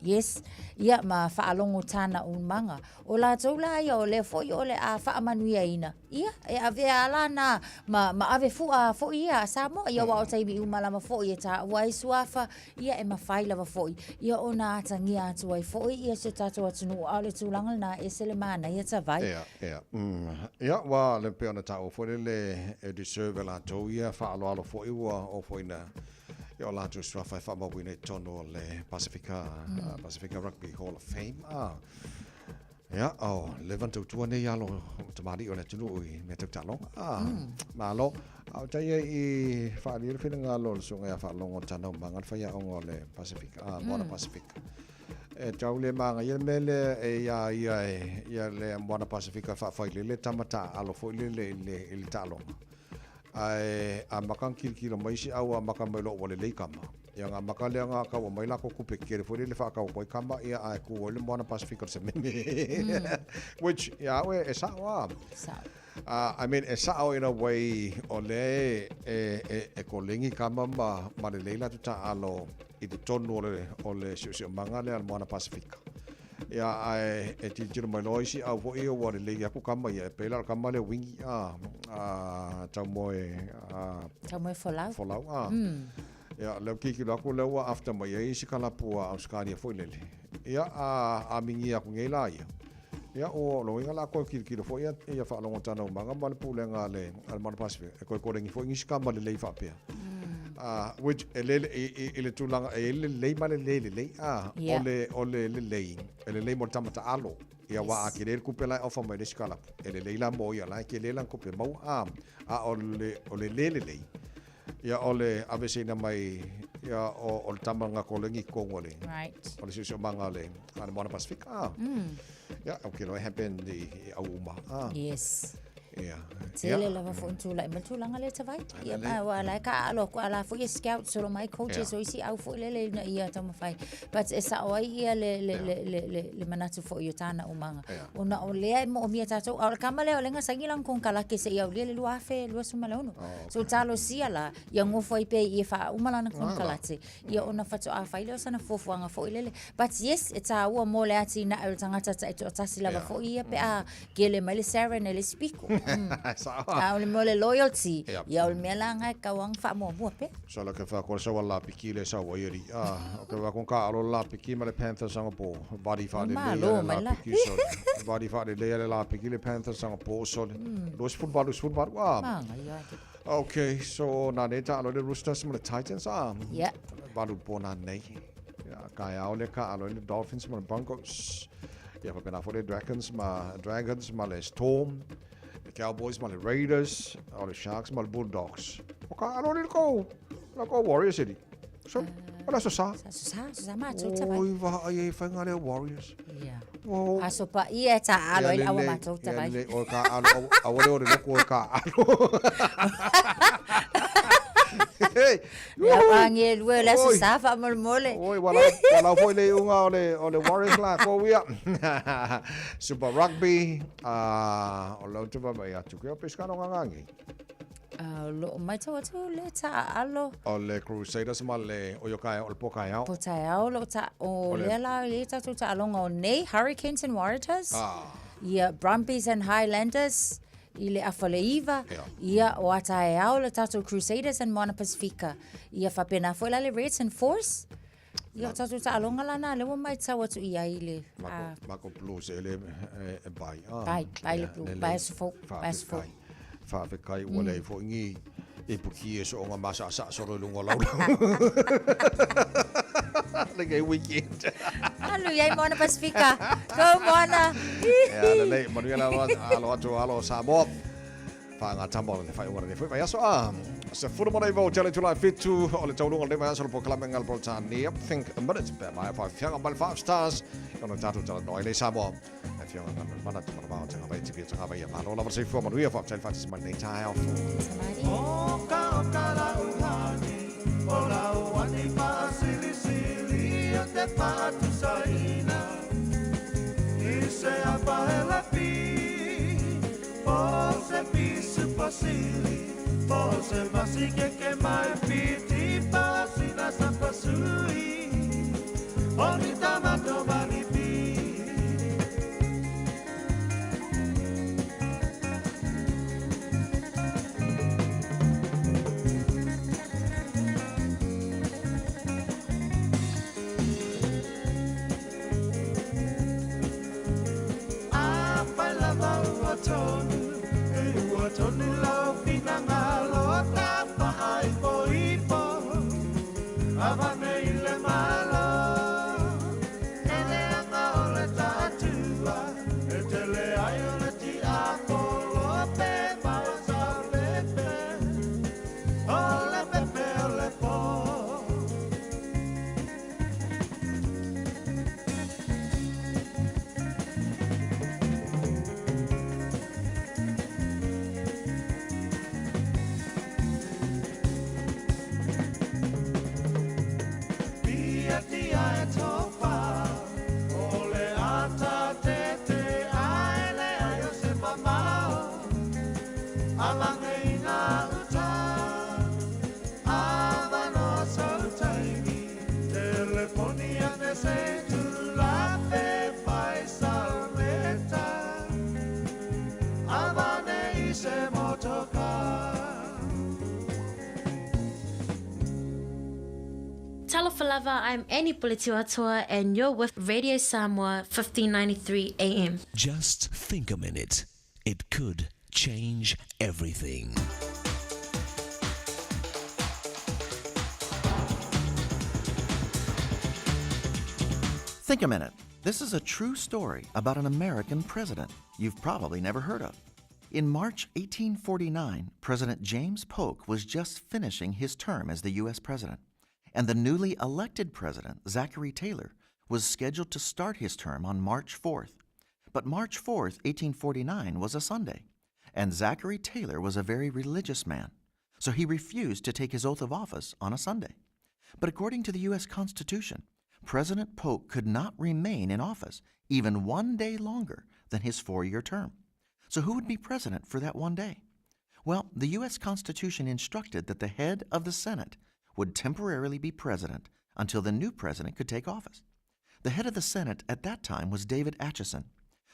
Yes, ia ma faalogo tāna umaga. O latou la ia o lea foi o le a faamanuiaina, ia, e avea ala nā ma, ma ave fua foi ia a Samoa, ia aua o taimi uma lava foi e tāua ai suafa, ia e mafai lava foi, ia ona atagia atu ai foi ia si o tatou atunuu, a o le tulaga lenā e ese le manaia tavai. Ia, ia, ia, ua le pei ona taua foi lele e deserve e latou ia faaaloalo foi ua oo foi ina Ia o latou suafa e faamauina i totonu o le Pasifika, Pasifika Rugby Hall of Fame. Ah. Ia, o leva na tautua nei alo o tamalii o le atunuu i mea tau taaloga. Ah, malo. A o tai ai i faaalia le finagalo o le susuga ia Faalogo Tanaumaga le faiaoga o le Pasifika, ah, Moana Pasifika. E tau le magaia le mea lea e ia ia e ia le Moana Pasifika e faafailele tama taaalo foi lele i le, i le taaloga. Ae amata ona kilokilo mai isi au amata mai loa ua lelei kama. Ia ona amata lea ona tau aumai latou tupe tetele foi lele e faatau atu ai kama ia ae tu ai le Moana Pasifika i le sememe. Which ia au e sao lava. Sao. I mean e sao in a way o lea e koleni kama ma lelei latou taaalo i totonu o le siosiomaga lea o le Moana Pasifika. Ia, ae e tilotilo mai loa isi au foi ia ua lelei atu kama ia, e pei la o le kama lea wingi a, a Taumoe a Taumoe Folau. Folau a. Ia, lea ua tilotilo atu lea ua after mai ai isi kalapu a Ausetalia foi lele. Ia, a amingia atu nei la ia. Ia, o lona uiga la toe tilotilo foi ia, ia Faalogo Tanaumaga ma le Pulega a le, a le Moana Pasifika, e toe koleni foi nisi kama lelei faapea. Which e le, i le tulaga e i ai le lelei ma le le lelei, a, o le lelei, e lelei mo le tama taalo. Ia aua a tele le tupe la e ofa mai le isi kalapu, e lelei la mo ia la e tele lana tupe maua, a, a o le, o le le lelei, ia o le aveeseina mai ia o le tama na koleni i totonu o le, o le siosiomaga a le, a le Moana Pasifika, a. Ia, ou te iloa e happen i au uma, a. Yes. Ia. Tele lava foi ni tulai mai le tulaga lea Tavai. Ia ma aua la e taaalo atu a la foi e scouts o lo o mai coaches o isi au foi lele ina ia taumafai. But e sao ai ia le le le le le le manatu foi o tāna umaga. Ona o lea e moomia tatou, a o le kama lea o lea na saini lana konekarate seia aulia le 2026. So talosia la ia nofo ai pea i i e faauma lana konekarate ia ona faatoa fai lea o sana fuafuaga foi lele. But yes, e tāua mo le atinae o le tagata taitoatasi lava foi ia pe a kele mai le siren e le isi piko. A o le mea o le loyalty, ia o le mea la na e tatau lava ona faamuamua pea. So la ke wha koe sawa la piki le sawa i eri. Ah, o ke wha kon ka alo la piki ma le Panthers anga po. Vadi wha le le la piki so. Vadi wha le le la piki le Panthers anga po so. Luis football, Luis football. Ah. Manga ia ake. Okay, so nā nei ta alo le Roosters ma le Titans. Ah. Yeah. Valu po nā nei. Ka ao le ka alo le Dolphins ma le Broncos. Ia faapena foi le Dragons ma Dragons ma le Storm, le Cowboys ma le Raiders, o le Sharks ma le Bulldogs. O ka alo le kou, la kou Warriors e So, o le aso sa. Aso sa, aso sa matou ta vai. Oi vaha ai e whainga lea Warriors. Ia. Oh. Aso pa ia ta alo ai awa matou ta vai. Ia o ka alo, awa le o le loko o ka alo. Hey, Ia pangi lue le aso sa faamolemole. Oi, wala, wala foi le iuga o le Warriors la kou ia. Super Rugby, o lau te vaavaai atu ke o Pescano Gagangi. O loo matau atu le taaalo. O le Crusaders ma le o Iokaea o le Pokaeao. Potaeao lo ta o lea la le tatou taaloga o nei Hurricanes and Waratahs. Ia Brumbies and Highlanders i le afa le iva, ia o Ataeao le tatou Crusaders and Moana Pasifika. Ia faapena foi la le Reds and Force. Ia o tatou taaloga la na lea ua matau atu i ai le Mako Blues e le e bai. Bai, bai le Blue, bai aso fou, bai aso fou. Faafetai ua leai foi ni ipuki e soonga maasaasaa solo i luga o laulau. Lenei weekend. Alu i ai Moana Pasifika. Go Moana! Ia lelei, manuia lava alo atu alo o Samoa. Faagatama o le faaiuga o lenei foi vaiaso. A, se fulu ma naiva o tele itula e fitu o le taunuuga o lenei vaiaso o le polokalame Galo Polotania. Think a minute pe a maea faafeaga mai le Five Stars ona tatou talanoa ai lea i Samoa. E afioga ngā mea mana te mana o te ngā vai te pia te ngā vai a malo lava soifua manuia faafetai le faatasi mai lenei taeao fou. Oka oka la uhane, o la uane faasilisili o te faatusaina. I se apa e la pi, po se pisu pasili, po se masike ke mai piti pasina sa pasui. O ni tamato mani pi. Afai lava ua tonu, e ua tonu lau finagalo tafaaipoipo, avane i le Malo. E leaga o le taatua, e tele ai o le tiapolo pe maua sa lepe, o le pepe o le po. Talofa lava, I'm Annie Puletiuatoa and you're with Radio Samoa 1593 AM. Just think a minute. It could change everything. Think a minute. This is a true story about an American president you've probably never heard of. In March 1849, President James Polk was just finishing his term as the U.S. president, and the newly elected president, Zachary Taylor, was scheduled to start his term on March 4th. But March 4th, 1849, was a Sunday, and Zachary Taylor was a very religious man, so he refused to take his oath of office on a Sunday. But according to the U.S. Constitution, President Polk could not remain in office even one day longer than his four year term. So who would be president for that one day? Well, the U.S. Constitution instructed that the head of the Senate would temporarily be president until the new president could take office. The head of the Senate at that time was David Atchison.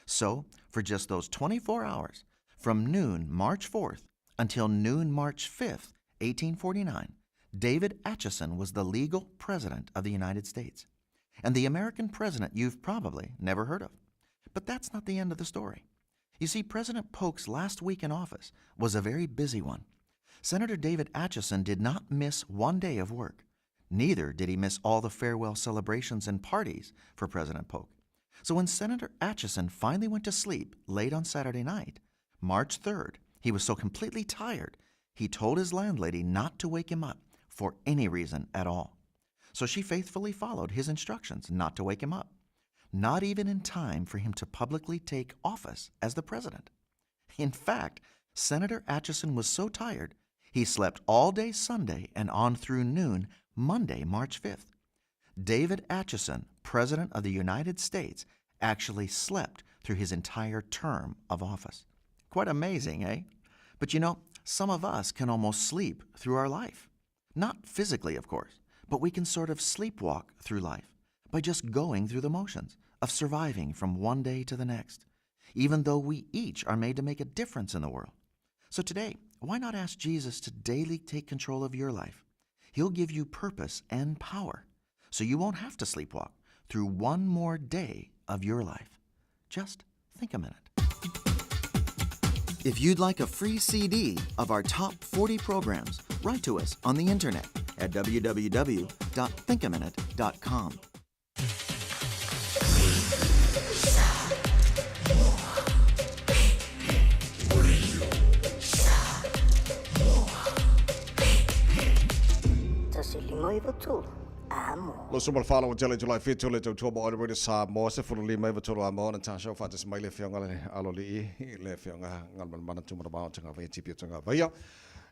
So, for just those 24 hours, from noon March 4th until noon March 5th, 1849, David Atchison was the legal president of the United States. And the American president you've probably never heard of. But that's not the end of the story. You see, President Polk's last week in office was a very busy one. Senator David Atchison did not miss one day of work. Neither did he miss all the farewell celebrations and parties for President Polk. So when Senator Atchison finally went to sleep late on Saturday night, March 3rd, he was so completely tired, he told his landlady not to wake him up for any reason at all. So she faithfully followed his instructions not to wake him up, not even in time for him to publicly take office as the president. In fact, Senator Atchison was so tired, he slept all day Sunday and on through noon Monday, March 5th. David Atchison, President of the United States, actually slept through his entire term of office. Quite amazing, eh? But you know, some of us can almost sleep through our life. Not physically, of course, but we can sort of sleepwalk through life by just going through the motions of surviving from one day to the next, even though we each are made to make a difference in the world. So today, why not ask Jesus to daily take control of your life? He'll give you purpose and power so you won't have to sleepwalk through one more day of your life. Just think a minute. If you'd like a free CD of our top 40 programs, write to us on the internet at www.thinkaminute.com. Tasi lima iwa tolu. Amo. Lo suma le whālo o tele July 7 le tautua mo Ora Samoa se fulu lima iwa tolu a mo Natasha o whātas mai le whionga le alo li i le whionga ngalman mana tumara mao tanga vai tipi o tanga vaia.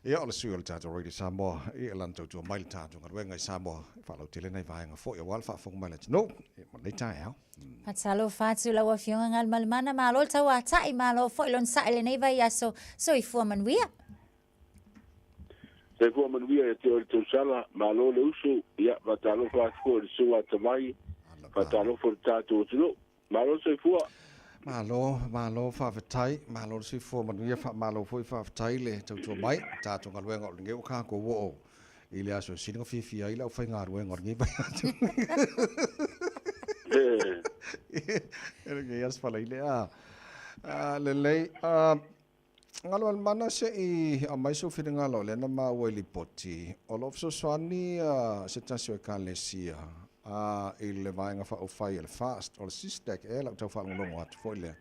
Ia o le sui o le tātou Radio Samoa i e lan tautua mai le tātou ngaruenga i Samoa whālo tele nei vaenga fo ia wala whaafonga mai le tino e ma nei tae au. Patalo fatu lau afioga Galumalemana, malo le tauata'i, malo foi lona sa'i i lenei vaiaso. Soifua manuia. Soifua manuia ia te oe le tausala, malo le uso, ia, faatalofa atu foi i le susuga a Tamai, faatalofa i le tatou atunuu. Malo le soifua. Malo, malo faafetai, malo le soifua manuia, faamalo foi faafetai le tautua mai, tatou galuega o lenei ua kākou oo i le aso e sili ona fiafia ai le aufaigaluega o lenei vaiaso. E lenei aso falaile a. Lelei, Galumalemana se i aumai sou finagalo o lea na maua i lipoti, o lo o fesoasoani se tasi o Ekalesia i le vaega faaupufai a le FAST, o le SISTAC ea lau tau faalogologo atu foi lea.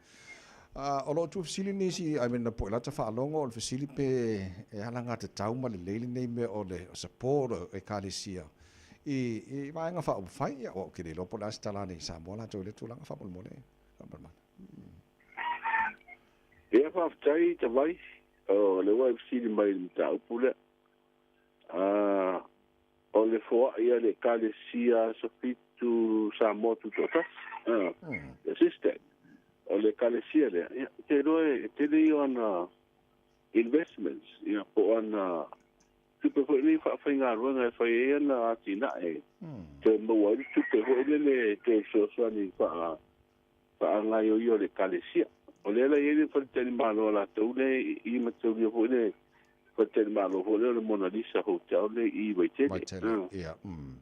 O lo o tuufesili nisi, I mean, na poe lata faalogo o le fesili pe e alagatatau ma lelei lenei mea o le support o Ekalesia i i vaega faaupufai. Ia, ou te le iloa po o le a se tala nei i Samoa latou i lea tulaga faamolemole. Faamolemole. Ia faafetai Tavai, o lea ua e fesili mai i le mataupu lea. O le foai a le Ekalesia Aso Fitu Samoa Tutoatasi, le SISTAC, o le Ekalesia lea, ia, ou te iloa e tele ia o ana investments, ia, po o ana tupe foi nei faafaigaluega e fai ai ana atinae, toe maua ai le tupe foi lele e toe fesoasoani faa faagaioia o le Ekalesia. O lea la e i ai le faletalimalo a latou lea i mataulia foi le Faletalimalo foi lea o le Mona Lisa Hotel lea i Vaitele. Vaitele, ia.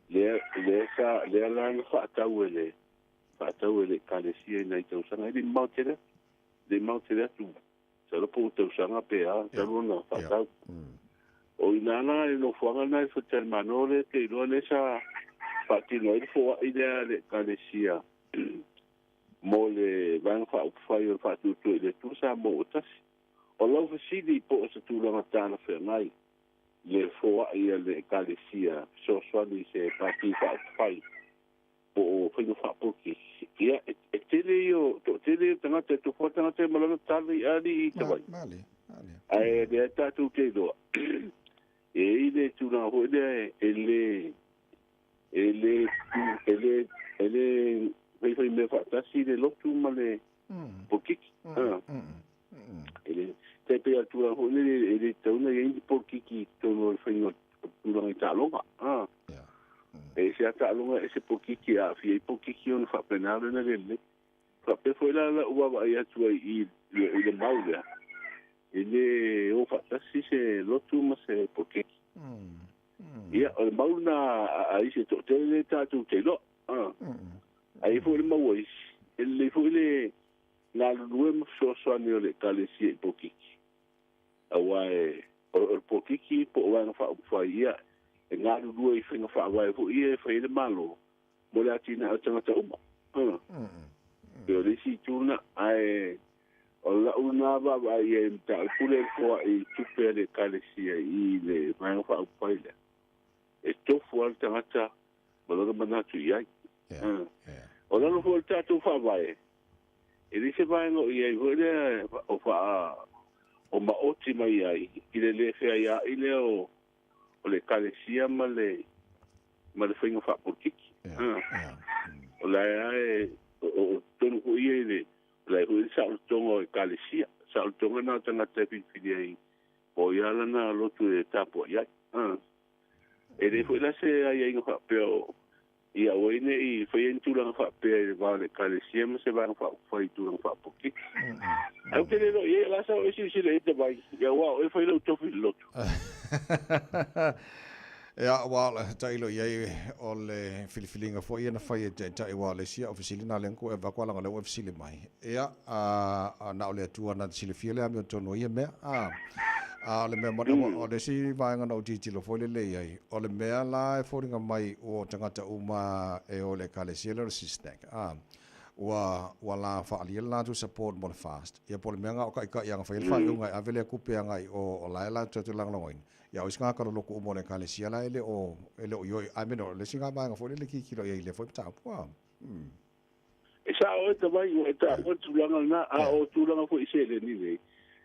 Lea, lea sa, lea la na faatau e le, faatau e le Ekalesia i nai tausaga, e le i mamao tele atu, e le i mamao tele atu, masalo po ua tausaga pe a, talu ona faatau. O i ina la i le nofoaga lena i le Faletalimalo lea te iloa lea sa faatino ai le foai lea a le Ekalesia mo le Vaega Faaupufai o le Faatuatua i le Atua Samoa ua Tasi. O lau fesili po o se tulaga talafeagai le foai a le Ekalesia fesoasoani i se Pati Faaupufai po o faiga faapolokiki. Ia, e tele ia o, toatele ia o tagata, e tofu lava tagata ia ma lana tala i alii i Savaii. Ae lea tatou te iloa, e i ai le tulaga foi lea e le, e le, e le, e le faifai mea faatasi le lotu ma le polokiki. E le, tai pei o le tulaga foi lele e le tatau ona i ai ni polokiki i totonu o le faiga o tulaga i taaloga. E ese lava taaloga, ese polokiki, e aafia ai polokiki ona faapena lea ona le lelei. Faapea foi la lau vaavaai atu ai i i le mau lea, e le o faatasi se lotu ma se polokiki. Ia, o le mau lena a isi e toatele lea tatou te iloa. Ae i ai foi le mau a isi, e lelei foi le galulue ma fesoasoani o le Ekalesia i polokiki. Aua e, o le polokiki po o Vaega Faaupufai, ia, e galulue i faiga faavae foi ia e fai ai le Malo mo le atinae o tagata uma. Pei o le isi itu lena, ae o lau lena vaavaai i ai i le mataupu lea i le foai i tupe a le Ekalesia i le Vaega Faaupufai lea, e tofu lava le tagata ma lona manatu i ai. O lalo foi o le tatou Faavae, E leai se vaega o i ai foi lea o faa o maoti mai ai i le le feaiaai lea o o le Ekalesia ma le ma le faiga faapolitiki. O la e o totonu foi ia i le o la e foi le saolotoga o Ekalesia. Saolotoga na o tagata e filifili ai po o ia lana lotu e tapuai ai. E le foi la se aiaiga faapea o Ia aua ai ne i faia ni tulaga faapea i le va o le Ekalesia ma se Vaega Faaupufai i tulaga faapolokiki. Ae ou te le iloa i ai, o le a sa oe silasila i ai Tavai, ia aua o oe e fai lau tofi i le lotu. Ia, aua o le tailo i ai o le filifiliga foi ia na fai e Taitai aua o le isi au fesili na lea na tuu e avatu a leaga o lea ua e fesili mai. Ia, a, na o le Atua na te silafia le amiotonu o ia mea. A, a o le mea moni, o le isi vaega na ou tilotilo foi lele i ai, O le mea la e foliga mai ua o tagata uma e o i le Ekalesia lea o le SYSNAC, a, ua, ua la faaalia le latou support mo le fast. Ia po o le mea na o taitai ana fai ai le faaiuga e ave lea tupe agai i o, o la e latou te lagolagoina. Ia o isi tagata lolotu uma o le Ekalesia la e le o, e le o ioe, I mean o le isi na vaega foi lele e tilotilo i ai i lea foi mataupu, a. E sao oe Tavai, ua e taua le tulaga lena, a o tulaga foi i seleni nei,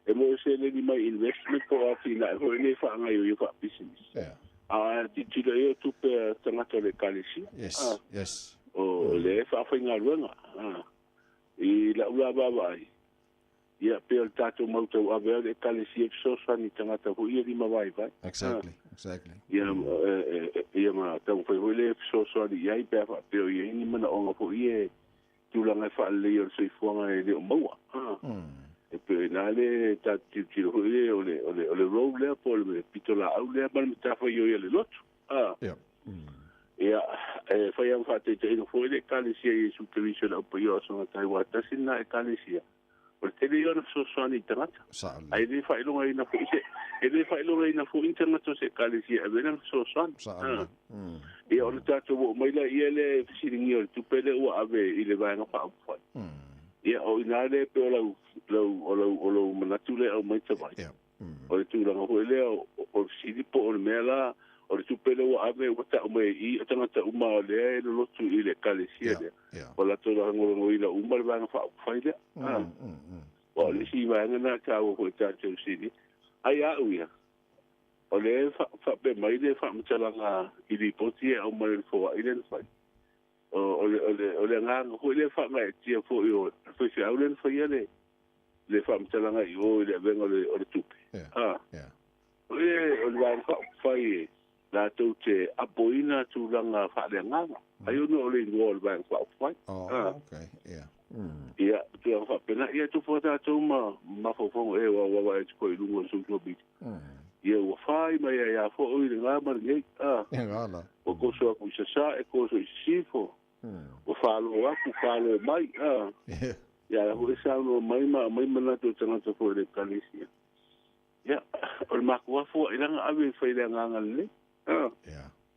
e moe seleni mai investment po o atinae foi nei e faagaioia faapisinisi. A tilotilo i ai o tupe a tagata o le Ekalesia, o lea e faafaigaluega. I lau la vaavaai, Ia, pei o le tatou mau tauave o le Ekalesia e fesoasoani i tagata foi ia lima vaivai. Exactly, exactly. Ia, ia ma taumafai foi lea e fesoasoani i ai pe a faapea o i ai ni manaoga foi ia e tulaga e faaleleia o le soifuaga e le o maua. E pei o i ina le tatou tilotilo foi lea o le, o le, o le role lea po o le pitolaau lea ma le matafaioi a le lotu. Ia. Ia, e fai lava ma faataitaiga foi le Ekalesia Iesu Keriso i le Au Paia o Aso Gata ai, aua tasi lena Ekalesia O le tele ia o le fesoasoani i tagata. Ae le faailogaina foi se, e le faailogaina foi ni tagata o se Ekalesia e ave ai lana fesoasoani. Ia ona tatou oo mai laia lea e fesiligia o le tupe lea ua ave i le Vaega Faaupufai. Ia o i ina lea e pei o lau, lau, o lau, o lou manatu lea e aumai Tavai. O le tulaga foi lea o le fesili po o le mea la, o le tupe lea ua ave ua tau mai i i o tagata uma o lea e lolotu i le Ekalesia lea, ua latou lagolagoina uma le Vaega Faaupufai lea. Aua o le isi vaega lena e taua foi i tatou fesili, ai au ia, o lea e faapea mai le faamatalaga i lipoti e aumai o le foai lea na fai, o le, o le, o le agaga foi lea faagaeetia foi o le faifeau lea na faia le, le faamatalaga i o i le avega o le, o le tupe. Yeah. Yeah. O le, o le vaega faaupufai e latou te apoina tulaga faaleagaga. Ai ona o le igoa o le vaega faaupufai. Oh, okay. Yeah. Ia, tulaga faapena. Ia, tupu tatou ma mafaufauga e ua ua atu foi i luga o social media. Ia ua fai mai ai a foʻi le gā ma lenei, a. E gā la. Ua toso atu i sasae, toso i sisifo. Ua falo atu, falo mai, a. Ia la foʻi saunoa mai ma aumai manatu o tagata foi o le Ekalesia. Ia, o le matou afoaʻilaga ave e fai i le agaga lelei, a.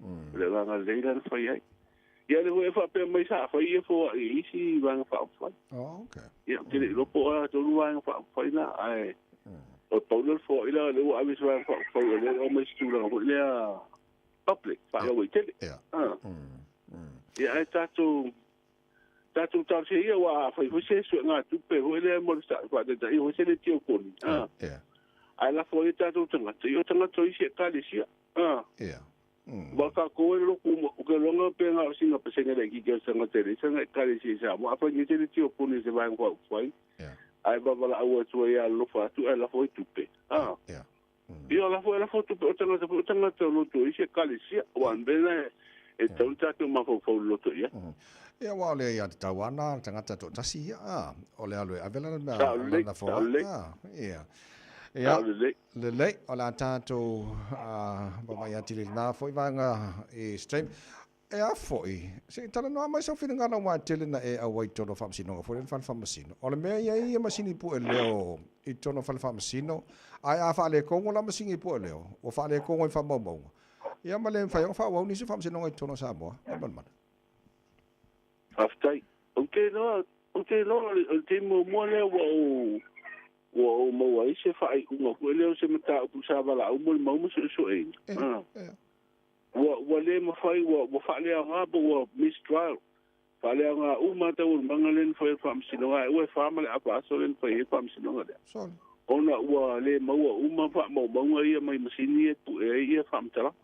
O le agaga lelei la na fai ai. Ia le foi e faapea mai sa fai ia foaʻi i isi vaega faaupufai. Oh, okay. Ia, ou te le iloa po o a tonu vaega faaupufai na, ae o le pau lea o le foaʻi la, o lea ua ave se vaega faaupufai, o lea ua aumai se tulaga foi lea public, faalauaitele. Yeah. Ah. Ia, ae tatou tatou talosia ia, aua a fai foi se suegatupe foi lea mo le faataitaiga foi se letiokoni, ah. Yeah. Ae lafo ai tatou tagata, ia o tagata o isi ekalesia. Ah. Yeah. Aua tatou e lotu uma, ou te iloa pe na o sina pasene laitiiti o se tagata e leai sana ekalesia i Samoa. Afai nei se letiokoni i se vaega faaupufai, ae vavalaau atu ai e alolofa atu ae lafo ai tupe. Ah. Ia, lafo e lafo tupe o tagata foi o tagata o lotu o isi ekalesia. Aua o le mea lena e tatau ona tatou mafaufau loloto i ai. Ia, aua o le aiatatau lava lena a le tagata toatasi ia, a, o le alu e ave lana mea, Sao lelei, lana sao foai, lelei. a, ia. Ia, Sao lelei. lelei, o le a tatou vaavaai atili i lena foi vaega i se taimi. E a foi, se i talanoa mai sau finagalo aua e tele na e auai i totonu o faamasinoga foi lea le fale faamasino. O le mea e i ai ia masini pue leo i totonu o fale faamasino, ae a faalekogo la masini pue leo, ua faalekogo i faamaumauga, ia ma le mafai ona faaauau nisi o faamasinoga i totonu o Samoa. Faamolemole. Faafetai. Ou te iloa, ou te iloa o le taimi muamua lea ua ou ua ou maua ai se faaiuga foi lea o se mataupu sa valaau molimau ma suesueina. Ua ua le mafai ua ua faaleaoga po ua mistrial. Faaleaoga uma lava taualumaga lea na fai e le Faamasinoga ae ua e fa ma le afa aso lea na fai ai le Faamasinoga lea. Ona ua le maua uma faamaumauga ia mai masini ia e pue ai ia faamatalaga.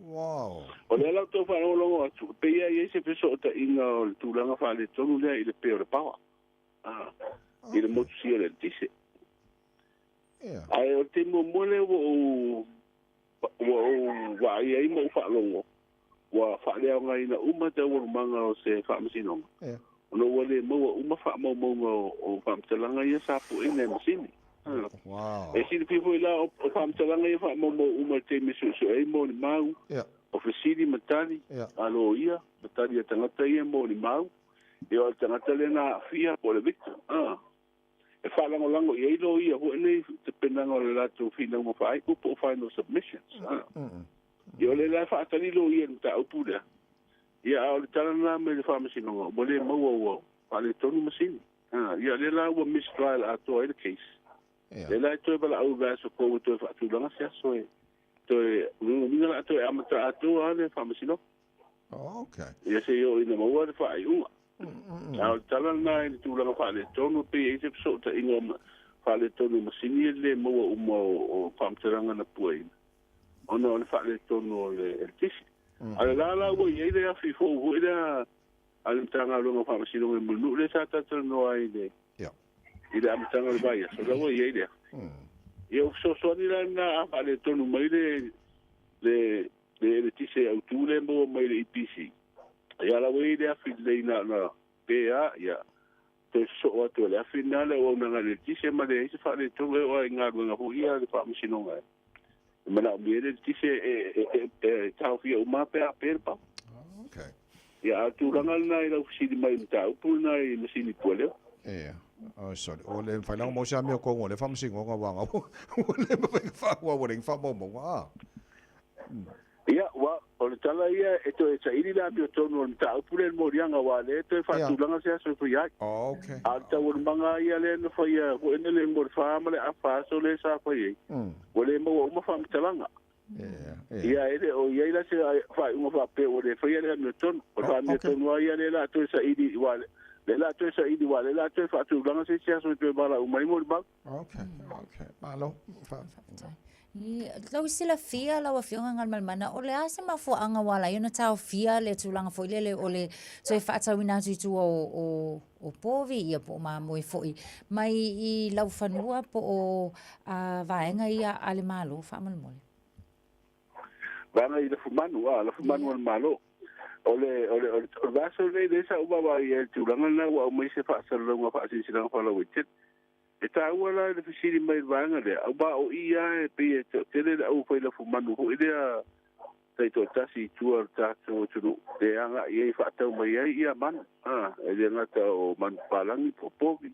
Wow. O lea la ou tau faalogologo atu, e pei lava e i ai se fesootaiga o le tulaga faaletonu lea i le pe o le pawa, i le motusia o le eletise. Ae o le taimi muamua lea ua ou, ua ou vaai ai ma ou faalogo, ua faaleaogaina uma taualumaga o se faamasinoga, ona ua le maua uma faamaumauga o faamatalaga ia sa pueina e masini. Wow. E silafia foi la o faamatalaga ia faamaumau uma i le taimi e suesue ai molimau, o fesili ma tali a loia, ma tali a tagata ia molimau, ia o le tagata lea na aafia po o le victim. E faalagolago i ai loia foi nei tapenaga o le latou finauga faaiu po o final submissions. Ia o lea la e faatali loia i le mataupu lea. Ia a o le tala lena mai le faamasinoga, ua le maua ua faaletonu masini. Ia lea la ua mistrial atoa ai le case. Lea la e toe valaau i le vaiaso fou e toe faatulaga se aso e toe uiga la toe amata atoa le faamasinoga. Oh, okay. Ia se i oo ina maua le faaiuga. A o le tala lena i le tulaga faaletonu, pei e i ai se fesootaiga faaletonu i masini e le maua uma o faamatalaga na puaina, ona o le faaletonu o le eletise. A o le la la ua i ai le afi fou foi lea a le Matagaluega o Faamasinoga i Mulinuu lea sa talatalanoa ai i le i le amataga o le vaiaso, la ua i ai le afi. Ia o fesoasoani la lena a faaletonu mai le le le eletise autu lea e maua mai le EPC. Ia la ua i ai le afi lelei na ona pe a, ia toe sosoo atu e le afi lena le auaunaga a le eletise ma leai se faaletonu e oo lava i galuega foi ia a le Faamasinoga e manaomia ai le eletise e taofia uma lava pe a pe le pau. Okay. Ia, a o le tulaga lena i lau fesili mai i le mataupu lena i masini pualeo. Ia. Oh, sorry. O le mafai la ona maua se amio kou o le Faamasinoga aua ua le mafai ona faaauau ua leai ni faamaumauga. Ah. Ia, ua, o le tala ia e toe saili le amiotonu o le mataupu lea i le moliaga, aua o lea e toe faatulaga se aso e faia ai. Oh, okay. A o le taualumaga ia lea na faia foi lele mo le fa ma le afa aso lea sa fai ai, ua le maua uma faamatalaga. Ia, e le o i ai la se faaiuga faapea ua le faia le amiotonu. O le faamiotonu lava ia lea o le a toe saili, aua lea o le a toe saili, aua lea o le a toe faatulaga se isi aso e toe valaau mai molimau. Okay, okay. Malo. Faafetai. Lau silafia lau Afioga Galumalemana, o le a se mafuaaga ua ala ai ona taofia le tulaga foi lele o le toe faatauina atu i tua o, o povi ia po o mamoe foi mai i laufanua po o vaega ia a le Malo faamolemole? Vaega i lafumanu, a, lafumanu a le Malo. O le, o le, o le, o le vaiaso lenei lea sa ou vaavaai ai i le tulaga lena ua aumai se faasalalauga faasilasilaga faalauaitele. E tāua la i le fesili mai i le vaega lea, aua o i lava e pei e toatele le au fai lafumanu foi lea taitoatasi i tua o le tatou atunuu e agai ai e faatau mai ai ia manu, a, e le gata o manu papalagi po o povi,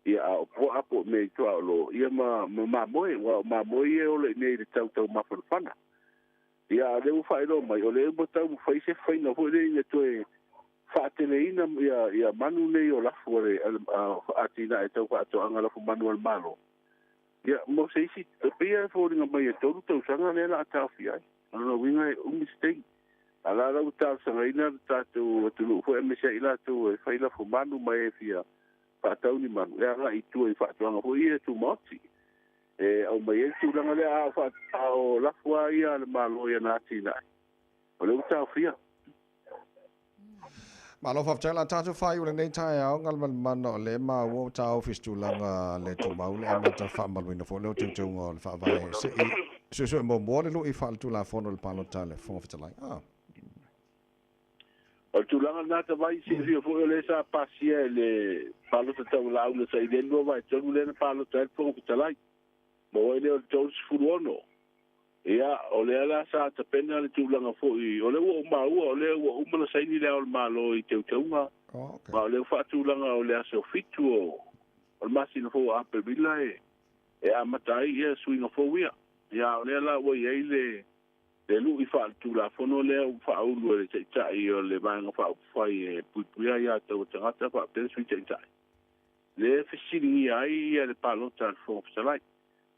ia a o puaa po o mea i tuaolo, ia ma, ma mamoe, aua o mamoe ia e ola i inei i le tau taumafanafana. Ia, a o lea ua faailoa mai, o lea ua taumafai se faiga foi lea ina toe faateleina ia, ia manu nei o lafu a le, a atinae tau faatoaga lafumanu a le Malo. Ia, mo se isi, e pei lava e foliga mai e 3 tausaga lea o le a taofia ai. O lona uiga e umi se taimi. A o la la ua talosagaina le tatou atunuu foi aemaise ai i latou e fai lafumanu ma e fia faatau ni manu, e agai i tua i faatoaga foi ia tumaoti. E aumai ai le tulaga lea, a o, fa, a o lafu lava ia a le Malo i ana atinae, o lea ua taofia. Malo faafetai o le a tatou faaiu i lenei taeao Galumalemana o lea e maua ua taofi se tulaga le tumau le amata faamamaluina foi lea o teuteuga o le Faavae se i suesue muamua le lui faaletulafono i le palota a le Fofoga Fetalai. Ah. O le tulaga lena Tavai, silafia foi o lea sa pasia e le palota taulaula sa i le 2/3 lea na palota ai le Fofoga Fetalai. Maua ai lea o le 36. Ia, o lea la sa tapena le tulaga foi, o lea ua ou maua, o lea ua uma ona saini Le Ao o le Malo i teuteuga, ma o lea ua faatulaga o le aso 7 o le masina fou o Aperila e amata ai ia suiga fou ia. Ia, a o lea la ua i ai le le lui faaletulafono lea ua faaulu e le Taitai o le Vaega Faaupufai e Puipuia Aia Tatau a Tagata faapea le Sui Taitai, lea e fesiligia ai ia le palota a le Fofoga Fetalai.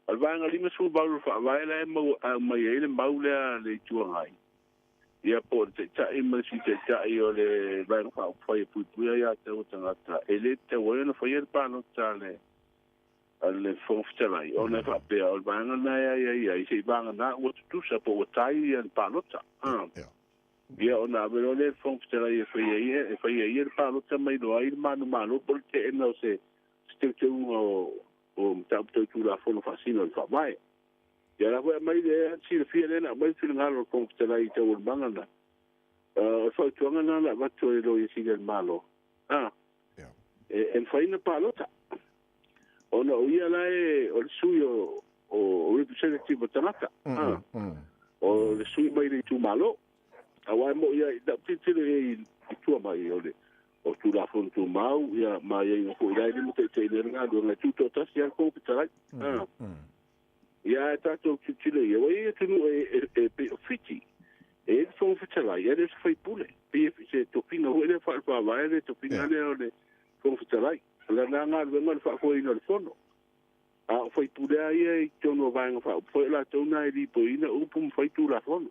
O le Vaega 58 o le Faavae la e aumai ai le mau lea a le Itu Agai, ia po o le Taitai ma le Sui Taitai o le Vaega Faaupufai e Puipuia Aia Tatau a Tagata, e le tatau ai ona faia le palota a le a le Fofoga Fetalai, ona e faapea, o le vaega lena e aiaia ai, seivaga ua tutusa po ua tai ia le palota. Ia ona ave loa lea i le Fofoga Fetalai e faia ia, e faia e ia le palota ma iloa ai le manumalo po o le teena o se teuteuga o mataupu tau Tulafono faasino i le Faavae. Ia la foi aumai le silafia lea na aumai le finagalo o le Fofoga Fetalai i taualumaga na. O le fautuaga lena na avatu e le Loia Sili a le Malo, e mafai ona palota. Ona o ia la e, o le sui o, o representative o tagata, o le sui mai le itumalo. Aua e moi ai, lau tilotilo i ai i tua mai o le o Tulafono Tumau, ia, ma aiaiga foi la e limataitaiina ai le galuega e tutoatasi lava le Fofoga Fetalai. Ia ae tatou tilotilo i ai, ua i ai atunuu e pei o Fiti, e i ai le Fofoga Fetalai, ae le o se faipule. Pei se tofiga foi lea faale-faavae le tofiga lea o le Fofoga Fetalai. O lana galuega o le faafoeina o le Fono. A o faipule lava ia i totonu o Vaega Faaupufai, o latou na e lipoiina upu ma fai Tulafono.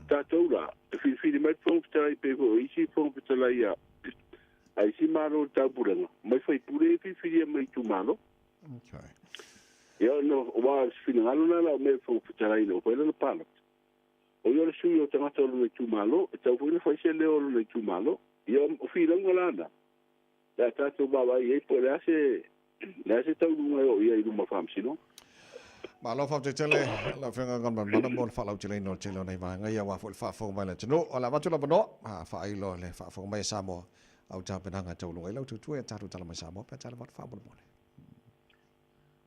Tatou la, e filifili mai le Fofoga Fetalai pei foi o isi Fofoga Fetalai a isi Malo o le Taupulega, mai faipule ia e filifilia mai itumalo. Okay. Ia, ona aua o le finagalo lena la o mea Fofoga Fetalai ina ua fai lana palota. O ia o le sui o tagata o lona itumalo, e tatau foi ona fai se leo o lona itumalo. Ia, o filauga la na, le a tatou vaavaai i ai po o le a se, le a se taunuuga e oo i ai i luma o Faamasinoga. Malo faafetai tele lau Afioga Galumalemana mo le faalauteleina o le tele o nei vaega ia aua foi le faafofoga mai a le atunuu. O le a avatu le avanoa faailo le faafofoga mai a Samoa au tapenaga e tauluga ai lau tautua ia tatou tala mai Samoa pe a tala atu faamolemole.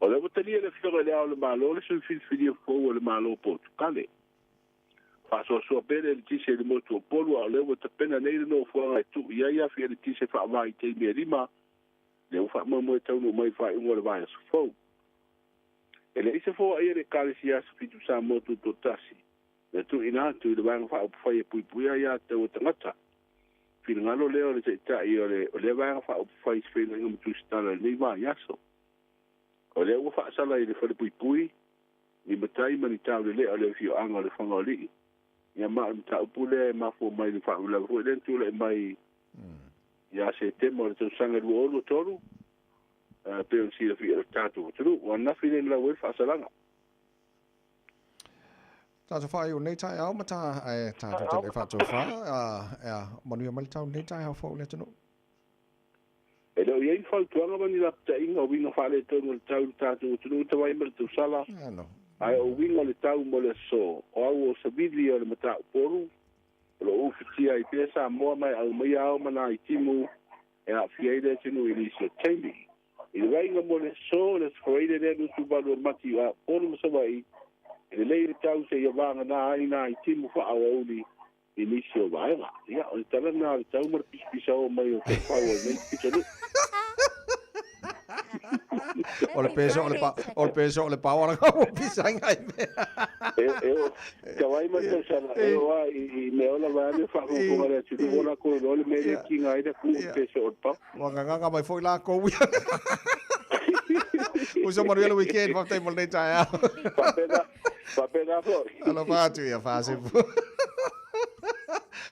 O lea ua talia e le Afioga i Le Ao o le Malo le sui filifilia fou o le Malo o Potukale. Faasoasoa pea le eletise i le motu o Upolu a o lea ua tapena nei le nofoaga e tuu i ai afi eletise faava i taimi e lima, lea ua faamoemoe e taunuu mai i le faaiuga o le vaiaso fou. E leai se foai a le Ekalesia Aso Fitu Samoa Tutoatasi na tuuina atu i le Vaega Faaupufai e Puipuia Aia Tatau a Tagata. Finagalo lea o le Taitai o le o lea Vaega Faaupufai i se feiloaiga ma Tusitala i lenei vaiaso. O lea ua faasala i le Falepuipui ni matai ma ni taulelea o le afioaga o Lefaga-o-Alii. Ia ma o le mataupu lea e mafua mai i le faalavelave foi lea na tulai mai ia Setema o le tausaga 2023, pei ona silafia e le tatou atunuu. Ua ananafi lea na lau ai le faasalaga. Tatou faaiu nei taeao ma ta ae tatou te le faatofa ea manuia mai le tau nei taeao fou le atunuu. E le o i ai ni fautuaga ma ni lapataiga o uiga faaletonu o le tau i le tatou atunuu tawai ma le tausala, ae o uiga o le tau mo le aso, o au o savili o le Matauupolu, o lo o ufitia ai pea Samoa ma e aumaia ao ma nai timu e aafia ai le atunuu i nisi o taimi. I le vaaiga mo le aso, le Aso Faraile lea 28 o Mati a Upolu ma Savaii, e lelei le tau seia vagana ai nai timu faa-aoauli i nisi o vaega. Ia, o le tala lena o le tau ma le pisapisao mai o toafau o lenei pitonuu. O le peso o le pa o le peso o le pao ala ka mo pisanga i mea. E e o ka vai ma tausaga e o a i mea ola vaeane faafogafoga le atunuu ua lakou iloa le mea lea e tiga ai le atunuu i le peso o le pao. Ua nganganga mai foi lakou ia. Uso manuia le weekend, faafetai mo lenei taeao. Faapena, faapena foi. Alofa atu ia Fasefu.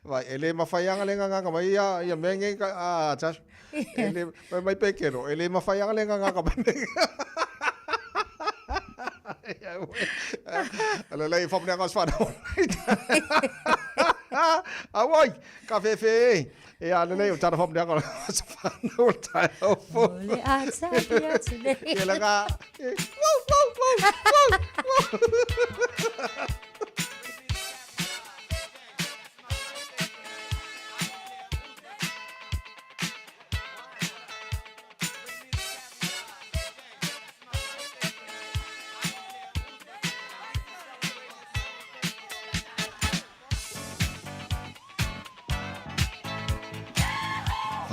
Vai, e le mawhaianga le nganganga mai ia, ia mea ngei ka, ah, tas, e le, mai mai pekero, e le mawhaianga le nganganga mai me. Ala lei, whapaneanga o swhanau. Awai, ka whewhe e. E a lelei o tana whapaneanga o swhanau o taeao fo. Mole a tāpi atu nei. Ke la ngā. Wau, wau, wau, wau, wau.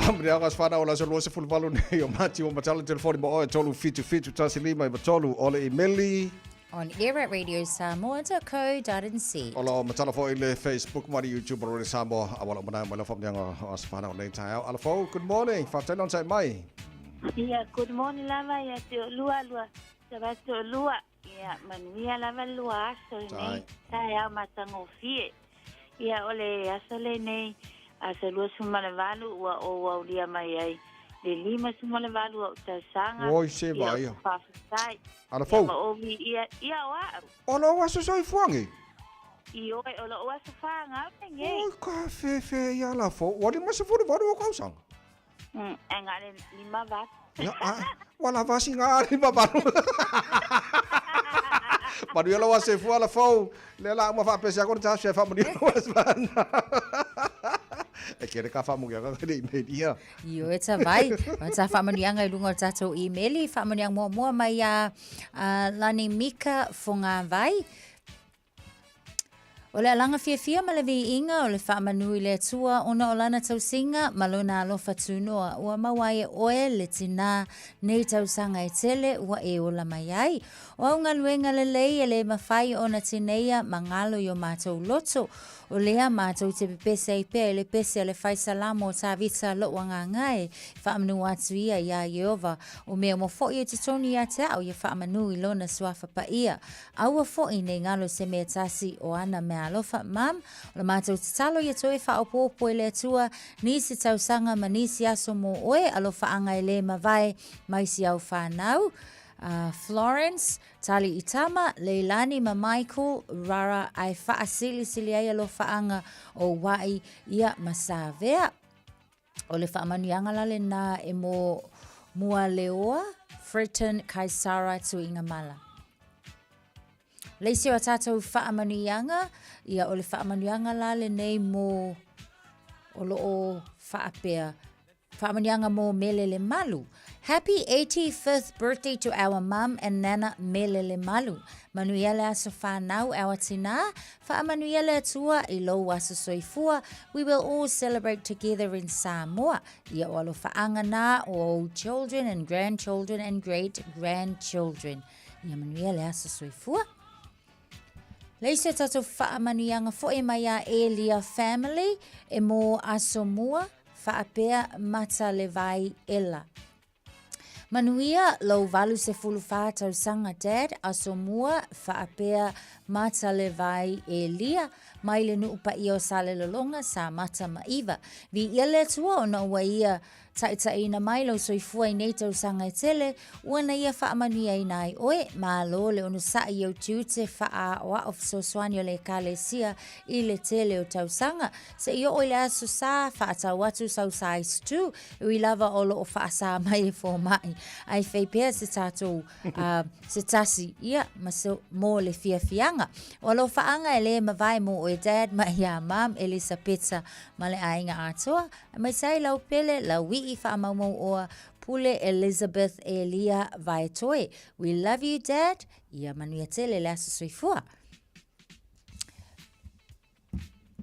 Faamanuiaga o se whanau o le aso 28 nei o Mati o Matala telefoni mo oe 377 15 93 o le imeli On air at radiosamoa.co.nz. O lo matala foi le Facebook ma le YouTube o Radio Samoa a wala mana mai la faamanuiaga o se whanau nei taeao. Alafou, good morning. Faafetai lona sai mai. Ia, good morning lava ia te o lua lua, sa va te o lua. Ia, manuia lava le lua aso lenei, taeao matagofie. Ia, o le aso lenei, aso 28 ua ou aulia mai ai le 58 o ou tausaga. Oi se Ia, vaia. ou te faafetai. Ala fou. Ia, ma ou viia, ia o au. O lou aso soifua nei? Ioe, o lou aso whāngau nei. Oi, ka whewhe ia la fou. Ua 58 o kausaga. Ai ngā le lima valu. Ia, a, ua lava si ngā lima valu. Manuia lau aso soifua la fou. Lea la uma faapese aku na tasia faamanuia lau aso whanau. E kere ka whaamuianga ka le email ia. Io e ta vai. O ta whaamanuianga i lunga o tātou email. Whaamanuianga mua mua mai a, a Lani Mika Fongavai. O le alaga fiafia ma le viiga o le faamanu i le Atua ona o lana tausiga ma lona alofa tunoa ua maua ai e oe le tinā nei tausaga e tele ua e ola mai ai. O au galuega lelei e le mafai ona tineia ma galo i o matou loto. O lea matou te pepese ai pea i le pese a le fai salamo o Tavita lou agaga e faamanu atu ia iā Ieova. O mea mo foʻi e totonu ia te au ia faamanu i lona suafa paia. Aua foʻi nei galo se mea tasi o ana meaalofa, Mum, o le matou tatalo ia toe faaopoopo e le Atua nisi tausaga ma nisi aso mo oe, alofaaga e le mavae mai si au whanau, Florence, Tali Itama, Leilani ma Michael, Rara, ae faasilisili ai alofaaga o Uaʻi ia ma Savea. O le faamanuiaga la lenā e mo Mualeoa, Fritton, Kaisara, Tuigamala. Le isi o a tātou faamanuiaga, ia o le faamanuiaga la lenei mo o lo o faapea. Faamanuiaga mo Mele Lemalu. Happy 85th birthday to our mum and nana Mele Lemalu. Manuia le aso whanau our tinā, Faamanuia le Atua i lou aso soifua, we will all celebrate together in Samoa. Ia o alofaaga na o ou children and grandchildren and great grandchildren. Ia manuia le aso soifua. Le isi o tatou faamanuiaga foi mai a Elia family e mō aso mua, faapea Mata Levai Ela. Manuia lou 84 tausaga Dad, aso mua, faapea Matalevai Elia, mai le nuu paia o Salelologa, Samata ma Iva. Viia le Atua ona ua ia taitaiina mai lou soifua i nei tausaga e tele, ua na ia faamanuiaina ai oe, malo le onosai i ou tiute faaaoao fesoasoani o le Ekalesia i le tele o tausaga, se i oo i le aso sa faatau atu sau size 2, Ui lava o lo o faasā mai e fōmaʻi, ae fai pea se tātou, uh, se tasi, ia, ma se, mō le fiafiaga. O alofaaga e lē mavae mō oe Dad ma iā Mum, Elisapeta ma le aiga atoa, aemaise ai lau pele, lau iʻi faamaumau oa, Pule Elizabeth Elia Vaetoe. We love you Dad. Ia manuia tele le aso soifua.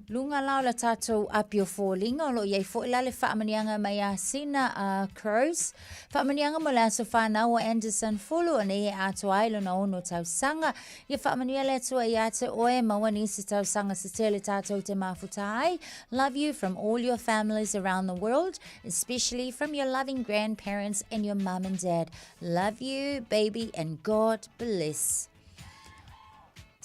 Luga la o le tatou api o foliga o lo o i ai foi la le faamanuiaga mai ia Sina Crows. Faamanuiaga mo le aso fanau o Anderson Fulu o nei e atoa ai lona ono tausaga. Ia faamanuia le Atua ia te oe, maua nisi tausaga se tele tatou te mafuta ai. Love you from all your families around the world, especially from your loving grandparents and your mum and dad. Love you, baby, and God bless.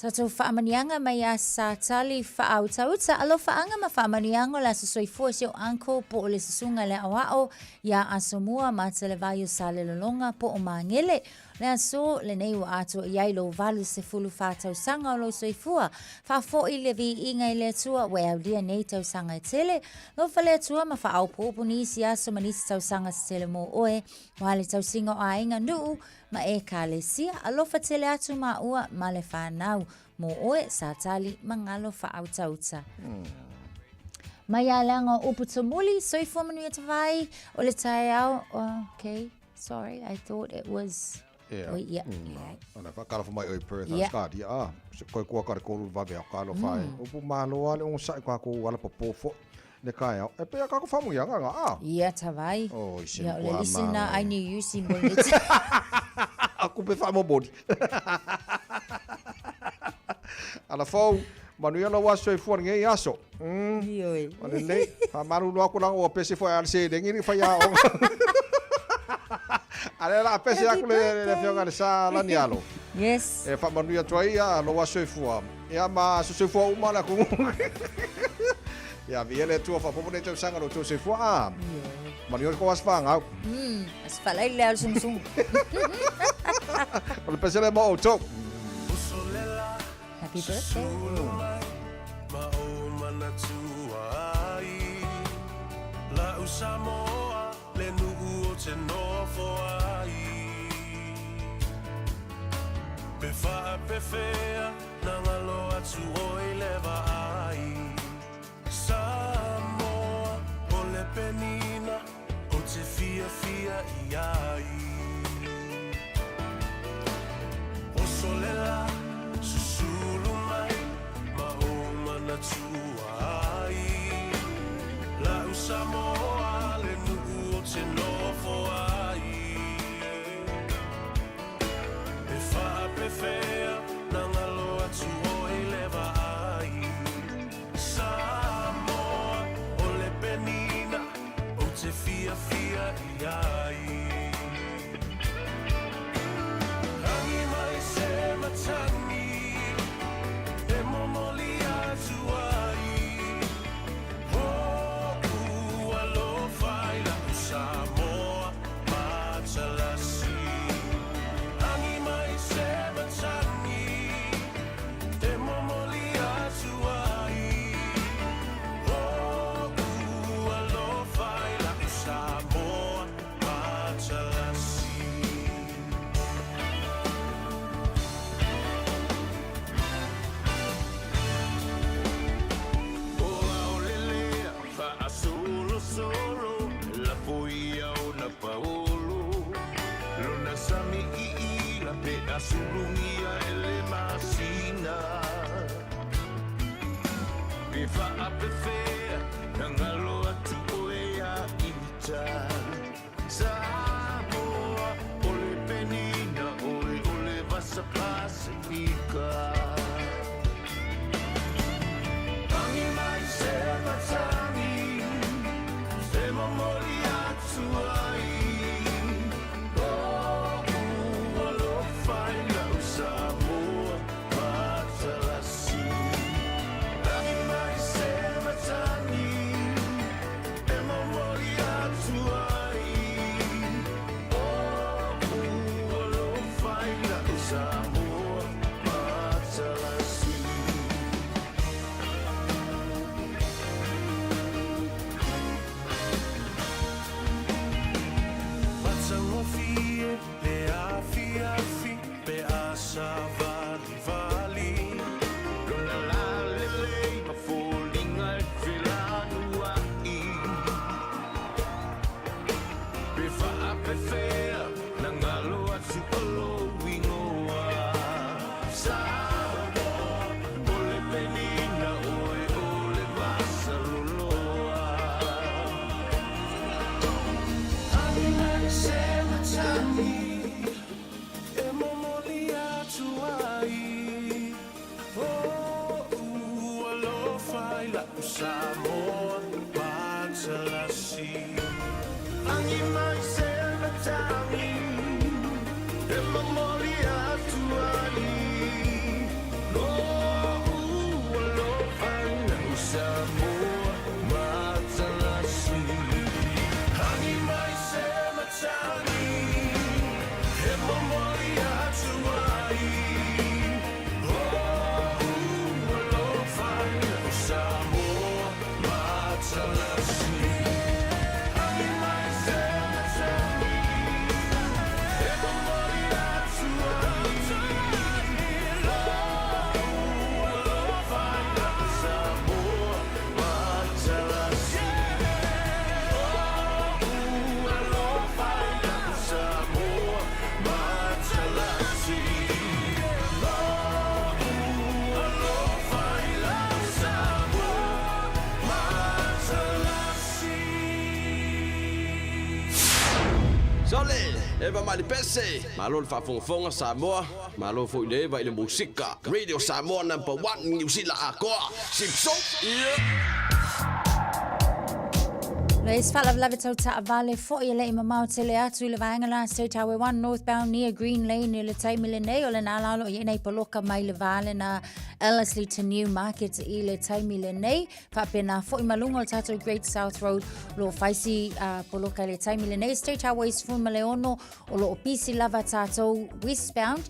Tatou faamanuiaga mai ia Satali Faautauta, alofaanga ma faamanuiaga o le aso soifua si o uncle po o le susuga i le aoao ia Asomua Matalevaio Salelologa po o Magele. Le aso lenei ua atoa i ai lou 84 tausaga o lou soifua. Faafoi le viiga i le Atua ua e aulia nei tausaga e tele. Lofa le Atua ma faaopoopo nisi aso ma nisi tausaga se tele mo oe. Ua le tausiga o aiga, nuu, ma Ekalesia, alofa tele atu māua ma le whānau, mō oe, Satali, Mangalo Whaautauta. Mai a leanga o upu tumuli, soifua manuia te vai, o le taeao, okay, sorry, I thought it was... Yeah. Oi, yeah. Ona whakarafo mai oi Perth yeah. Scott, ia, ah, se koe kua kare kōru vave au ka alofa e. Upu mālo ale o sai ka ko ala popo fo. Le kai au. E pea ka ko whamu ia nga ah. Ia tawai. Oh, i se Ia, o le lisi na ai ni yusi mo le Aku pe wha mo bodi. Ala fau, manuia lau aso e fua ngei aso. Ioi. O le lei, wha maru loa ku langa o pese fua al se lengi ni whai a o. Ale la pese aku le le fionga le sa lani alo. Yes. E wha manuia tua ia lau aso e fua. Ia ma aso soifua uma le atunuu. Ia viia le Atua faaopoopo nei tausaga lo outou soifua. Ah. Manuia le kou aso fanau. Aso faalaile lea o le sumusumu. O le pese lea mo outou. Happy birthday. lau Samoa matalasi. Agi mai se matagi e momoli atu ai Lo'u alofa i lau Samoa matalasi. Agi mai se matagi e momoli atu ai Lo'u alofa i lau Samoa matalasi. Agi mai se matagi e momoli atu ai Lo'u alofa i lau Samoa matalasi. Lo'u alofa i lau Samoa matalasi. Lo'u alofa i lau Samoa matalasi. Sole, eva mai le pese. Malo le faafogafoga Samoa, malo foi le eva i le musika. Radio Samoa number one Niu Sila atoa. Sipso, yeah. Le isi faalavelave tau taavale foi e le i mamao tele atu i le vaega la State Highway 1 northbound near Green Lane i le taimi lenei o lena la o lo o i ai nei poloka mai le va lena Ellerslie to Newmarket i le taimi lenei. Faapena foi ma luga o le tatou Great South Road o lo o fai si poloka i le taimi lenei. State Highway 16 o lo o pisi lava tatou westbound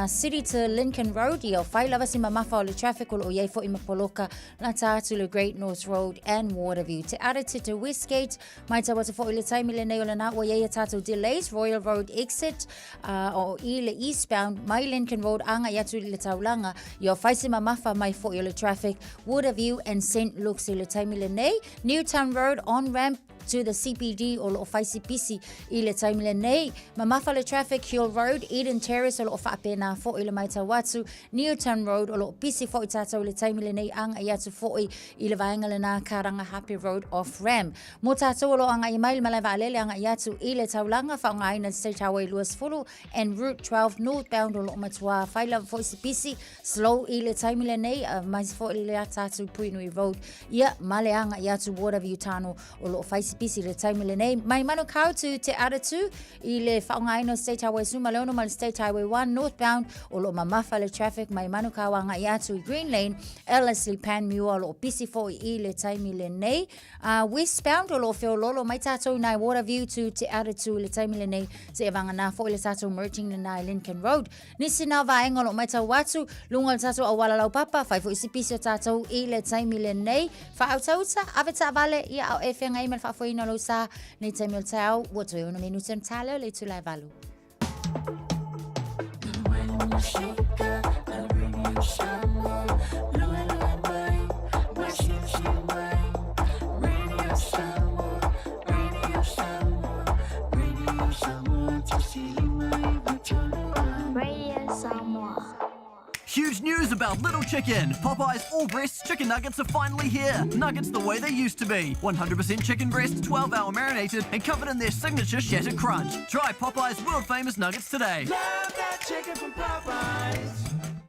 City to Lincoln Road ia o fai lava si mamafa o le traffic o lo o i ai foi ma poloka lata atu le Great North Road and Waterview. Te Arate to Westgate, matau atu foi i le taimi lenei o lena ua i ai a tatou delays, Royal Road exit o i le eastbound mai Lincoln Road agai atu i le taulaga, ia o fai si mamafa mai foi o le traffic, Waterview and St Luke's i le taimi lenei, Newtown Road on ramp to the CBD o lo o fai si pisi i le taimi lenei. Mamafa le traffic Hill Road, Eden Terrace o lo o faapena foi le matau atu, Newtown Road o lo o pisi foi tatou i le taimi lenei agai atu foi i le vaega lena Karangahape Road off ramp. Mo tatou o lo o agai mai le malae vaalele agai atu i le taulaga faaaogaina State Highway 20 and Route 12 northbound o lo o matua fai lava foi si pisi slow i le taimi lenei mai foi le ata atu Puinui Road ia ma le agai atu Waterview Tano o lo o fai si pisi i le taimi lenei. Mai Manukau to Te Aratū i le faaaogaina o State Highway 16 ma le State Highway 1 northbound o lo o mamafa le traffic mai Manukau agai atu i Green Lane, Ellerslie Panmure o lo o pisi foi i le taimi lenei. Westbound o lo o feololo mai tatou nai Waterview to Te Aratū i le taimi lenei seia vagana foi le tatou merging lena i Lincoln Road. Nisi na vaega o lo o matau atu, luga o le tatou auala laupapa, fai foi si pisi o tatou i le taimi lenei. Faautauta, ave taavale, ia a o e feagai ma le faafoeina o lou sa, nei taimi o le taeao, ua toe 6 minute ona ta lea o le itula e 8. Radio Samoa. Huge news about Little Chicken. Popeye's all breast chicken nuggets are finally here. Nuggets the way they used to be. 100% chicken breast, 12 hour marinated, and covered in their signature shattered crunch. Try Popeye's world famous nuggets today. Love that chicken from Popeyes.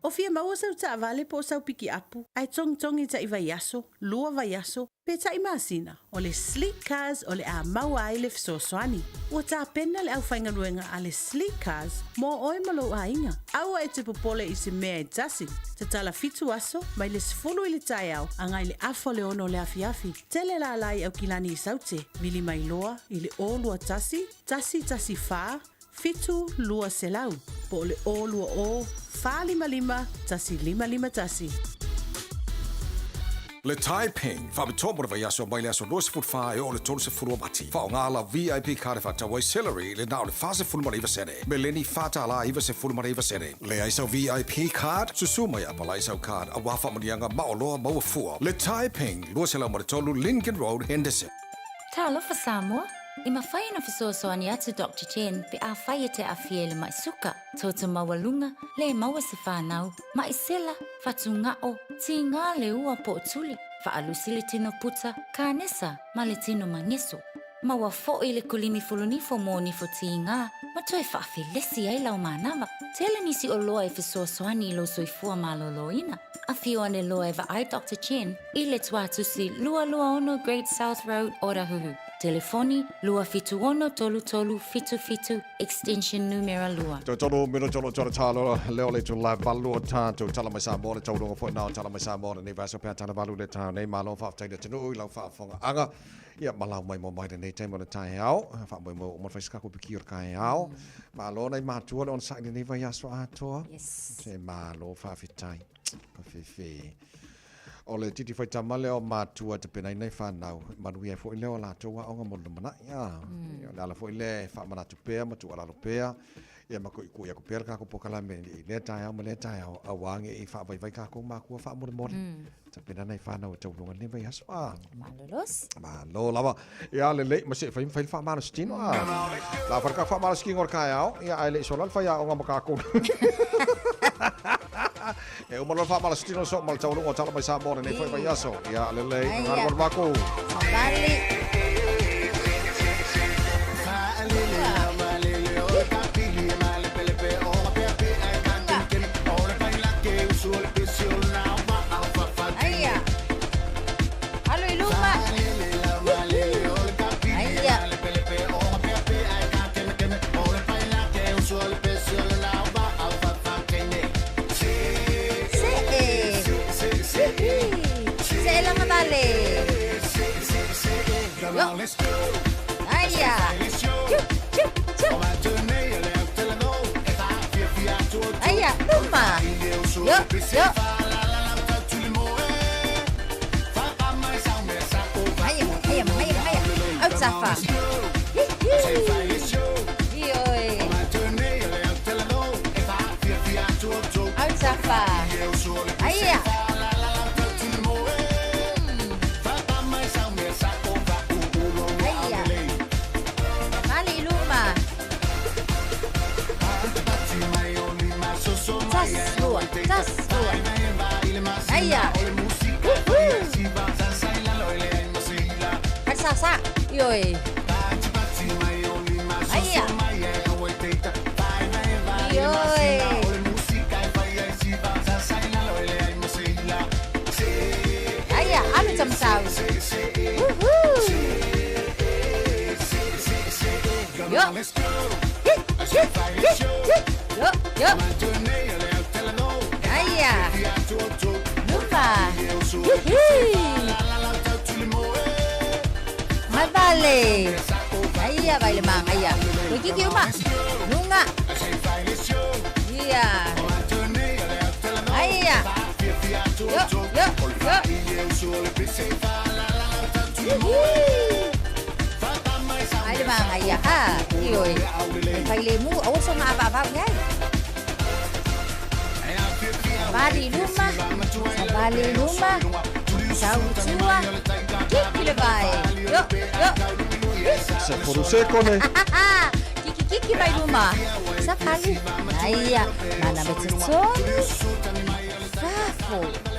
O fia maua sau taavale po o sau pikiapu, ae togitogi taʻi vaiaso, lua vaiaso, pe taʻi masina, o le Sleek Cars o le a maua ai le fesoasoani. Ua tapena le aufaigaluega a le Sleek Cars mo oe ma lou aiga. Aua e te popole i se mea e tasi. Tatala fitu aso, mai le 10 i le taeao agai le afa o le 6 o le afiafi. Tele lala i Aukilani i Saute, vili mai loa i le 0 21 114 7 200 po o le 020 455 1551. Le Taiping, faapitoa mo le vaiaso mai le aso 24 e oo i le 30 o Mati. Faaaoga lau VIP card e faatau ai celery i le na o le 49 sene, meleni $4.99 sene. Leai sau VIP card, susu mai e apalai sau card auā faamanuiaga maoloa maua fua. Le Taiping, 203 Lincoln Road, Henderson. Talofa Samoa, e mafai ona fesoasoani atu Doctor Chen pe afai e te aafia i le maʻi suka, toto maualuga, le maua se fanau, maʻi sela, fatugao, tigā le ua po o tuli, faalusi le tino puta, kanesa ma le tino mageso. Maua foʻi le kulimi fulunifo mo nifo tīgā ma toe faafelesi ai lau manava. Tele nisi oloa e fesoasoani i lou soifua malōlōina. Afio ane loa e vaai Doctor Chen i le Tuatusi 226 Great South Road, Otahuhu. Telefoni, 276 3377, extension numera 2. Toe tolu minute o lo tala talo leo le tula valu o tātou tala mai Samoa le tauroga foi nao tala mai Samoa le nei vaso pea tala valu le tau nei malo whaaftai le tunu i lau whaafonga anga ia malau mai mo mai le nei taimi o le taeao faamoemoe uma le fai se kako piki o le kaeao malo nai matua le onosai lenei vaiaso atoa Yes. se malo faafetai kafefe o le titi fai tama lea o matua te pena nei whanau manuia ai foi lea o latou aoga mo le lumanai a mm. le ala foi lea e faamanatu pea ma tuualalo pea Ia ma koʻikoʻi aku pea le kākou polokalame i lea taeao ma lea taeao, auā nge i faavaivai kākou mākua faamolemole. Tapena nai whānau e tauloga nei vaiaso, a. Malolos. Malo lava. Ia lelei, ma se fai fai le faamalosi tino, a. La fai le ka faamalosi kinga o le kaeao, ia ae le i sola le faiaoga ma kākou. E uma loa le faamalosi tino so ma le taualuga o Tala Mai Samoa lenei foi vaiaso. Ia lelei, Aia. galugalu mākou. Savali. Aia. Alu i luma. Aia. See. See lagavale. Yo. Aia. Chu, chu, chu. Aia, luma. Yo, yo. Aia, aia, aia, aia. Autafa. Ioe. Autafa. Aia. Aia. Mali i luma. Tas, lua, tas, lua. Aia. Woohoo. Sa, ioe. Aia. Ioe. Aia, alu tamatau. Woohoo. Yo. Hi, hi, hi, hi. Yo, yo. Aia. Luma. Hihi. Mai vale. Aia vai le manga aia. Koe kiki uma. Lunga. Ia. Aia. Yo, yo, yo. Hihi. Ai le manga ia. Ah, ioi. E fai le mu, aua so nga ava avau iai. Savali i luma, savali i luma, sau i tua, kiki le vai. Yo, yo. Se foru sekone. Kiki kiki mai luma. Savali. Aia, mana me totonu. Fafo.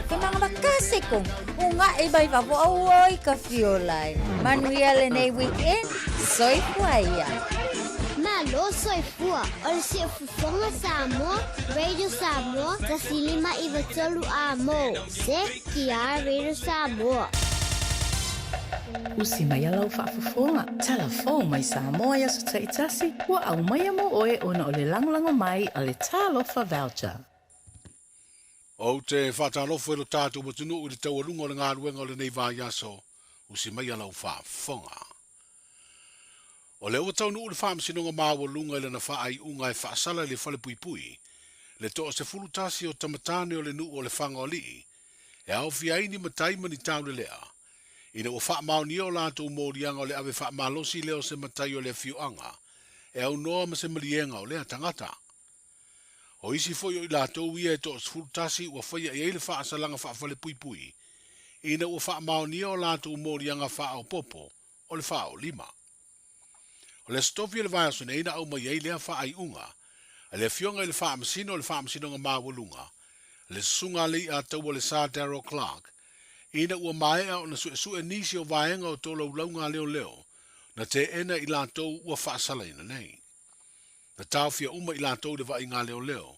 Ke manga makase kong. Unga e mai fafo auoi ka fiolai. Manuia lenei weekend. Soifua ia. Malo soifua, o le siufofoga Samoa, Radio Samoa, 159 A mo, CKR Radio Samoa. Usi mai a lau faafofoga, tala fou mai Samoa i aso taitasi, ua aumaia mo oe ona o le lagolago mai a le Talofa Voucher. Ou te faatalofa i lo tatou atunuu i le taualuga o le galuega o lenei vaiaso, usi mai a lau faafofoga. O lea ua taunuu le Faamasinoga Maualuga i lana faaiuga e faasala i le falepuipui le toa-11 o tamatane o le nuu o Lefaga-o-Alii e aofia ai ni matai ma ni taulelea, ina ua faamaonia o latou moliaga o le ave faamalosi lea o se matai o le afioaga e aunoa ma se maliega o lea tagata. O isi foi o i latou ia e toa-11 ua faia i ai le faasalaga faafalepuipui ina ua faamaonia o latou moliaga faaopoopo o le faaolima. O le Aso Tofi o le vaiaso nei na aumai ai lea faaiuga a le Afioga i le Faamasino o le Faamasinoga Maualuga, le Susuga a Lei'ataualesa Darrell Clarke, ina ua maea ona suesue nisi o vaega o tolaulauga a leoleo Na teena i latou ua faasalaina nei. Na taofia uma i latou i le vaaiga a leoleo,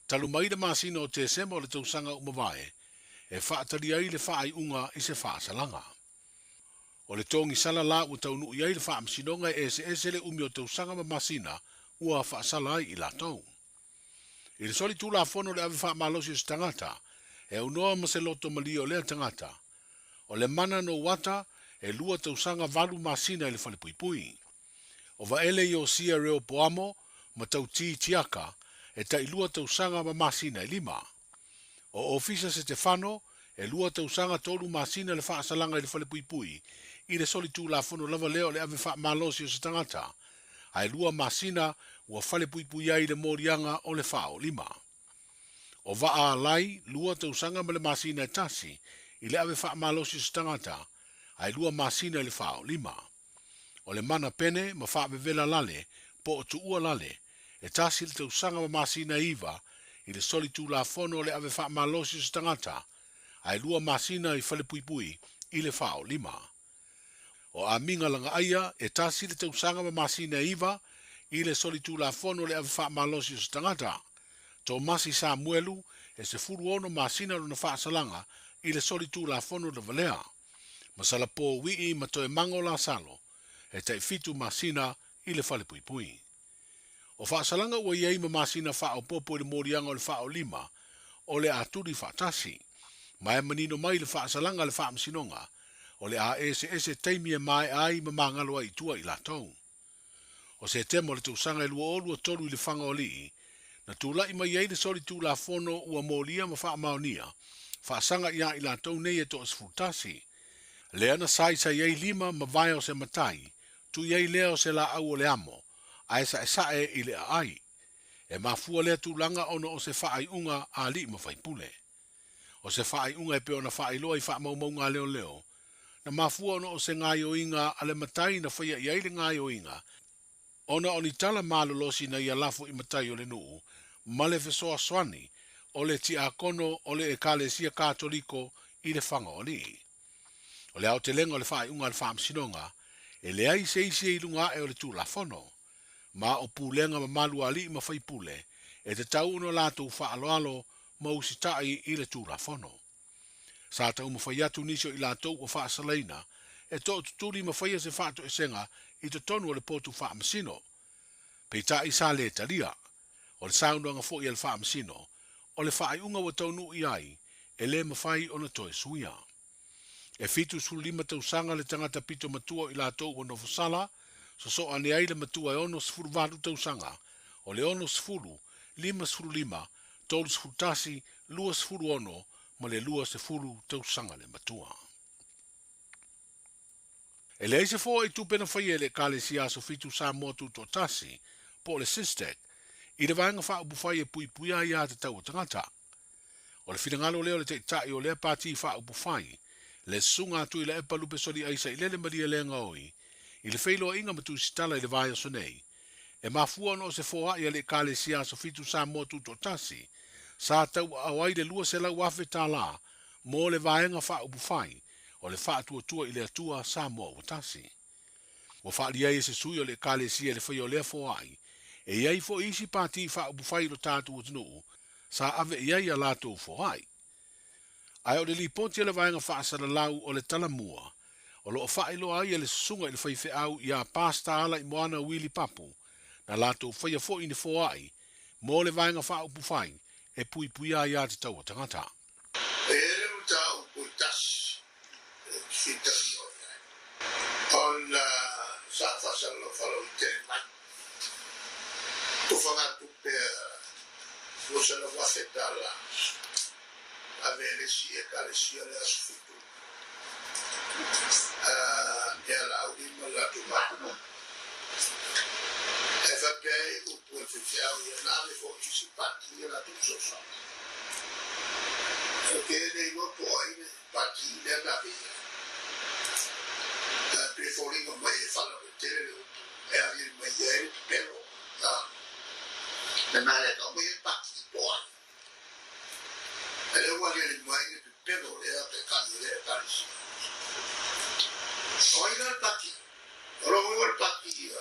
talu mai le masina o Tesema o le tausaga ua mavae, e faatali ai le faaiuga i se faasalaga. O le togisala la ua taunuu i ai le Faamasinoga e eseese le umi o tausaga ma masina ua faasala ai i latou. I le solitulafono o le ave faamalosi o se tagata, e aunoa ma se loto malie o lea tagata. O le mana no ata, e 2 tausaga 8 masina i le falepuipui. O Vaele Iosia Reopoamo ma Tauti Tiaka, e tai 2 tausaga ma masina e 5. O Ofisa Setefano, e 2 tausaga 3 masina le faasalaga i le falepuipui, i le solitulafono lava lea o le ave faamalosi o se tagata, ae 2 masina ua falepuipui ai le moliaga o le faaolima. O Vaa Alai, 2 tausaga ma le masina e 1, i le ave faamalosi o se tagata, ae 2 masina i le faaolima. O le mana pene ma faavevela lale, po o tuua lale, e 1 le tausaga ma masina 9, i le solitulafono o le ave faamalosi o se tagata, ae 2 masina i falepuipui i le faaolima. O Amiga Lagaaia, e 1 le tausaga ma masina 9, i le solitulafono o le ave faamalosi o se tagata. Tomasi Samuelu, e 16 masina lona faasalaga i le solitulafono lava lea. Masala pō wii ma toe mango la salo, e tai 7 masina i le falepuipui. O faasalaga ua iai ma masina faaopoopo i le moliaga o le faaolima, o le atuli faatasi. Ma e manino mai le faasalaga a le Faamasinoga, o le a eseese taimi e maea ai ma magalo ai i tua i latou. O Setema o le tausaga e 2023 i le faga o alii, na tula'i mai ai le solitulafono ua molia ma faamaonia, faasaga iā i latou nei e 11. Lea na saisai ai lima ma vae o se matai, tui ai lea o se laau o le amo, ae saesae i le aai. E mafua lea tulaga ona o se faaiuga a alii ma faipule. O se faaiuga e pei ona faailoa i faamaumauga a leoleo, na mafua ona o se gaoioiga a le matai na faia i ai le gaoioiga, ona o ni tala malolosi na ia lafo i matai o le nuu, ma le fesoasoani o le tiakono o le Ekalesia Katoliko i le faga o alii. O le aotelega o le faaiuga a le Faamasinoga, e leai se isi e i luga ae o le Tulafono. Ma o pulega mamalu a alii ma faipule, e tatau ona latou faaaloalo ma usita'i i le Tulafono. Sa taumafai atu nisi o i latou ua faasalaina, e tootutuli ma faia se faatoesega i totonu o le potu faamasino. Peitai sa le talia. O le saunoaga foi a le Faamasino, o le faaiuga ua taunuu i ai, e le mafai ona toe suia. E 75 tausaga le tagata pito matua o i latou ua nofosala, sosoo ane ai le matua e 68 tausaga, o le 60, 55, 31, 26 ma le 20 tausaga le matua. E leai se foai tupe na faia e le Ekalesia Aso Fitu Samoa Tutoatasi, po o le SISTEC, i le vaega faaupufai e puipuia ai aiatatau a tagata. O le finagalo lea o le taitai o lea pati faaupufai, le Susuga a Tuilaepa Lupesoliai Sailele Malielegaoi, i le feiloaiga ma Tusitala i le vaiaso nei, e mafua ona o se foai a le Ekalesia Aso Fitu Samoa Tutoatasi, sa tauaao ai le $200,000 mo le vaega faaupufai o le Faatuatua i le Atua Samoa ua Tasi. Ua faaalia ai e se sui o le Ekalesia i le faia o lea foai, e i ai foi isi pati faaupufai i lo tatou atunuu sa ave i ai a latou foai. Ae o le lipoti a le vaega faasalalau o le Talamua, o lo o faailoa ai e le susuga i le faifeau iā Pastor Alaimoana Wili Papu, na latou faia foi ni foai mo le vaega faaupufai e puipuia ai aiatatau a tagata. E i ai le mataupu e tasi ou te fia talanoa i ai, ona sa faasalalau faalauaitele mai tofagatupe a $200,000 ave e le isi Ekalesia le aso 7 ia Laauli ma le latou matua. E faapea ai upu a le faifeau ia na ave foi i isi pati ia latou fesoasoani. Ou te le iloa po o ai le pati lea na ave i ai. Ae pei e foliga mai e faalauaitele le upu e aliali mai ai le pepelo. Le mea lea e tau mai ai pati po o ai. E le ua aliali mai le pepelo o lea taitai o lea Ekalesia. O ai la le pati? O lona uiga foi le pati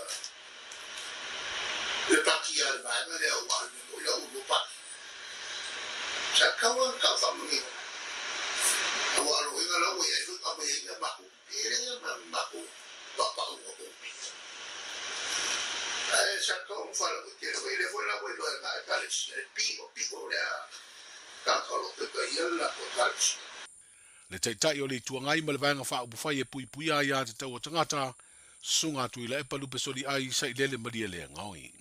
le pati a le vaega lea aua o le mea moni la ua lua pati. Sa tatau la ona tau faamanino aua o le uiga la ua i ai foi ma aumai ai ni a matou e leai ma matou paupauga po o pito. Ae sa tatau ona faalauaitele foi lea foi la ua iloa e na Ekalesia le piʻopiʻo o lea tagata o lo o taitaia le latou Ekalesia. Le Taitai o le Itu Agai ma le Vaega Faaupufai e Puipuia Aia Tatau a Tagata, Susuga Tuilaepa Lupesoliai Sailele Malielegaoi.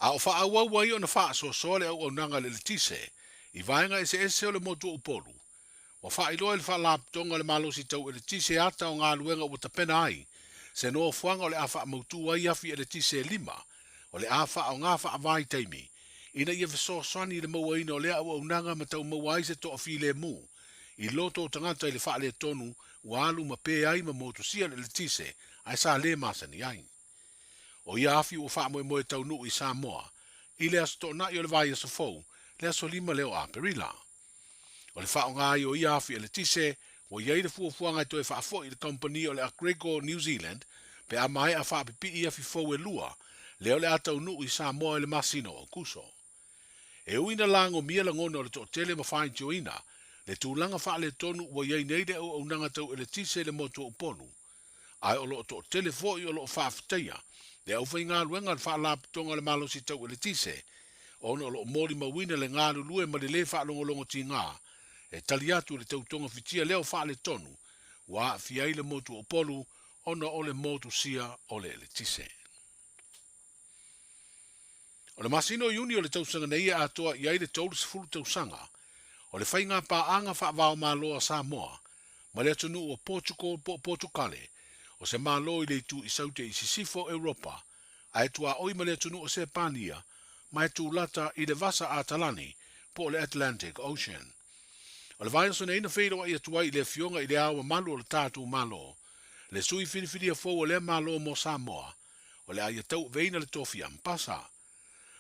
A o faaauau ai ona faasoasoa le auaunaga a le eletise i vaega eseese o le motu o Upolu, ua faailoa e le Faalapotopotoga o le Malosi Tau Eletise ata o galuega ua tapena ai se nofoaga o le a faamautu ai afi eletise e lima o le a faaaoga faavaitaimi ina ia fesoasoani i le mauaina o lea auaunaga ma tau maua ai se toafilemu i loto o tagata i le faaletonu ua alu ma pe ai ma motusia le eletise ae sa le masani ai. O ia afi ua faamoemoe taunuu i Samoa i le Aso Toonai o le vaiaso fou, le aso 5 lea o Aperila. O le faaaoga ai o ia afi eletise, ua i ai le fuafuaga e toe faafoi i le kamupani o le Aggreko New Zealand pe a maea faapipii afi fou e lua, lea o le a taunuu i Samoa i le masina o Aokuso. E ui ina lagomia lagona o le toatele ma faitioina le tulaga faaletonu ua i ai nei le auaunaga tau eletise i le motu o Upolu, ae o lo o toatele foi o lo o faafetaia le aufaigaluega a le Faalapotopotoga o le Malosi Tau Eletise ona o lo o molimauina le galulue ma le lē faalogologo tigā e tali atu i le tautogafitia lea o faaletonu ua aafia ai le motu o Upolu ona o le motusia o le eletise. O le masina o Iuni o le tausaga nei e atoa i ai le 30 tausaga o le faiga paaga faava-o-Malo a Samoa ma le atunuu o Portugal po o Potukale, o se malo i le itu i Saute i Sisifo o Europa, ae tuaoi ma le atunuu o Sepania ma e tulata i le Vasa Atalani po o le Atlantic Ocean. O le vaiaso nei na feiloai atu ai i le Afioga i Le Ao Mamalu o le tatou Malo, le sui filifilia fou o lea Malo mo Samoa, o le a ia tauaveina le tofi Ampasa.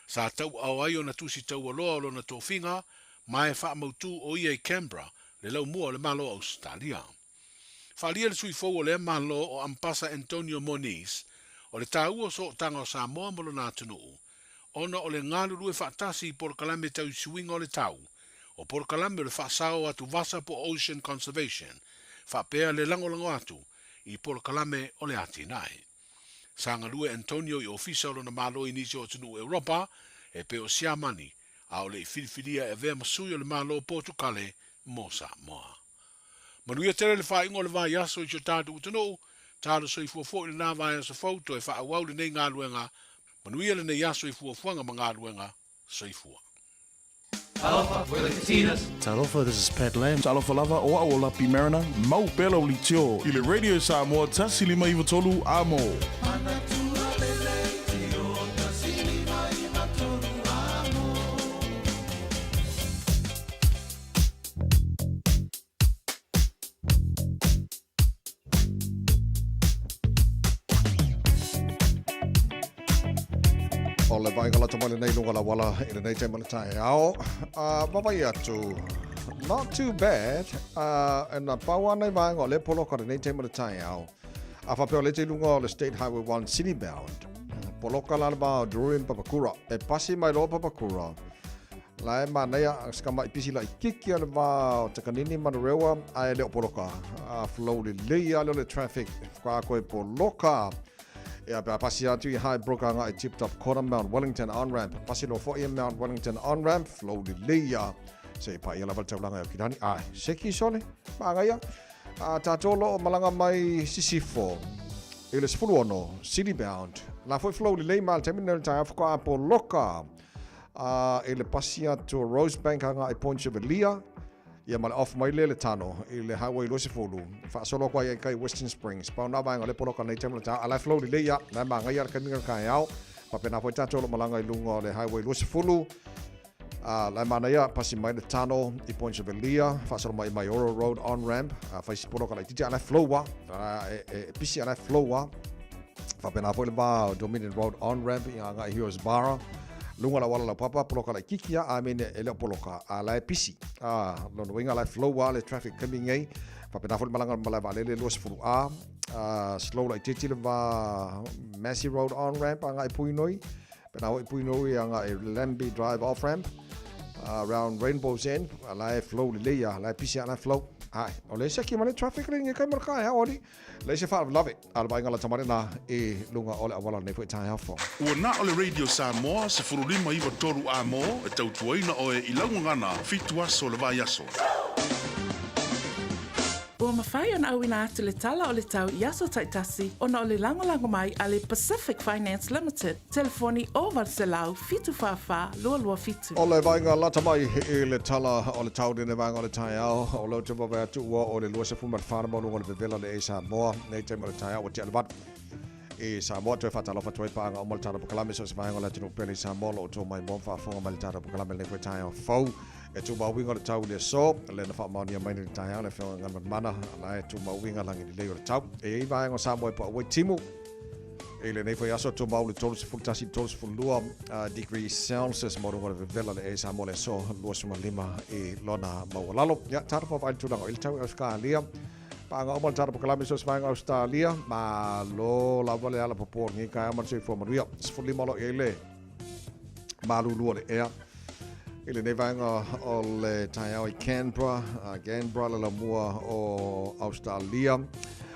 Sa tauaao ai ona tusi taualoa o lona tofiga ma e faamautu o ia i Canberra, le laumua o le Malo o Ausetalia. Faaalia le sui fou o lea Malo o Ampasa Antonio Moniz, o le taua o sootaga o Samoa ma lona atunuu, ona o le galulue faatasi i polokalame tau suiga o le tau, o polokalame o le faasao atu vasa po o Ocean Conservation, faapea le lagolago atu i polokalame o le atinae. Sa galue Antonio i ofisa o lona Malo i nisi o atunuu Europa, e pei o Siamani, a o le i filifilia e avea ma sui o le Malo o Potukale mo Samoa. Manuia tele le faaiuga o le vaiaso i si o tatou atunuu, talo soifua foi lena vaiaso fou toe faaauau lenei galuega, manuia lenei aso i fuafuaga ma galuega. Soifua. Talofa, we're the Katinas. Talofa, this is Pat Lam. Talofa lava, o au o Lapi Mariner. Mau pea lau leitio i le Radio Samoa 153 Amo. O le vaega lata mai lenei luga la wala i lenei taimi o le taeao. Vavai atu, not too bad, e na pau ana i vaega o le poloka lenei taimi o le taeao. A whapea o le te lunga o le State Highway 1 City Bound. Poloka la le vā o Druin Papakura. E pasi mai loa Papakura. La e manaia se tamaʻi pisi laʻikiki a le va o Takanini ma Manurewa ae le o poloka. A flow lelei a lea o le traffic faatoa koe poloka. Ia pe a pasi atu i Highbrook agai Tip Top Corner Mount Wellington on ramp. Pasi loa foi i Mount Wellington on ramp flow lelei a se i paia lava le taulaga e Okilani. Ae seki sole magaia. A tatou lo o malaga mai Sisifo i le 16 city bound. La foi flow lelei ma le taimi nei o le taeao faatoa poloka. A i le pasi atu o Rosebank agai Point Chevalier, ia ma le off mai lea le tano i le highway 20, faasolo atu ai i kai Western Springs. Pau na vaega o le poloka nei taimi o le taeao, a la e flow lelei ia, la e magaia le taimi o le taeao. Faapena foi tatou o lo o malaga i luga o le highway 20, a la e manaia pasi mai le tano i Point Chevalier, faasolo mai i Maioro Road on ramp, a fai si poloka laitiiti, a la e flow a, e, e, e pisi a la e flow a. Faapena foi le va o Dominion Road on ramp i agai Heroes Barra. Lunga la wala la papa poloka la kiki a I mean e le poloka a la e pisi. A lona uiga la e flow a le traffic coming nei. Faapena foi le malaga o le malae vaalele 20A, slow laitiiti le va Massey Road on ramp agai i Puinoi, pena foi Puinoi agai i Lambie Drive off ramp, around Rainbow's End, la e flow lelei lava, la e pisi lava la e flow. Ae, o le siaki mai le traffic le nge kai mo le taeao alii. Leai se faalavelave, a o le vaaiga lata mai lena i luga o le auala o lenei foi taeao fou. Ua na o le Radio Samoa 1593 A-mo e tautuaina oe i lau gagana fitu aso o le vaiaso. Ua mafai ona auina atu le tala o le tau i aso taitasi ona o le lagolago mai a le Pacific Finance Limited, telefoni 0800 744 227. O le vaaiga lata mai i le tala o le tau lenei vaega o le taeao, o lea ou te vaavaai atu ua oo i le 24 le maualuga o le vevela le e Samoa nei taimi o le taeao ua tea le valu i Samoa. Toe faatalofa atu ai paaga uma le tatou polokalame so o se vaega o le atunuu pele i Samoa o lo o outou maimoa ma faafofoga mai le tatou polokalame lenei foi taeao fou. E tumau uiga o le tau i le aso, lea na faamaonia mai nei i le taeao le Afioga i Galumalemana, la e tumau uiga lagi lelei o le tau. E i ai vaega o Samoa e paau ai timu i lenei foi aso, tumau le 31 i le 32 degrees Celsius maualuga o le vevela le ea i Samoa le aso 25 i lona maualalo. Ia, tatou vaavaai i le tulaga o i le tau i Ausetalia. Paaga uma le tatou polokalame so o se vaega o Ausetalia, malo lava le alapopo o lenei taeao ma le soifua manuia. 15 o lo o i ai le malulu o le ea i lenei vaega o le taeao i Canberra, Canberra le lamua o Australia.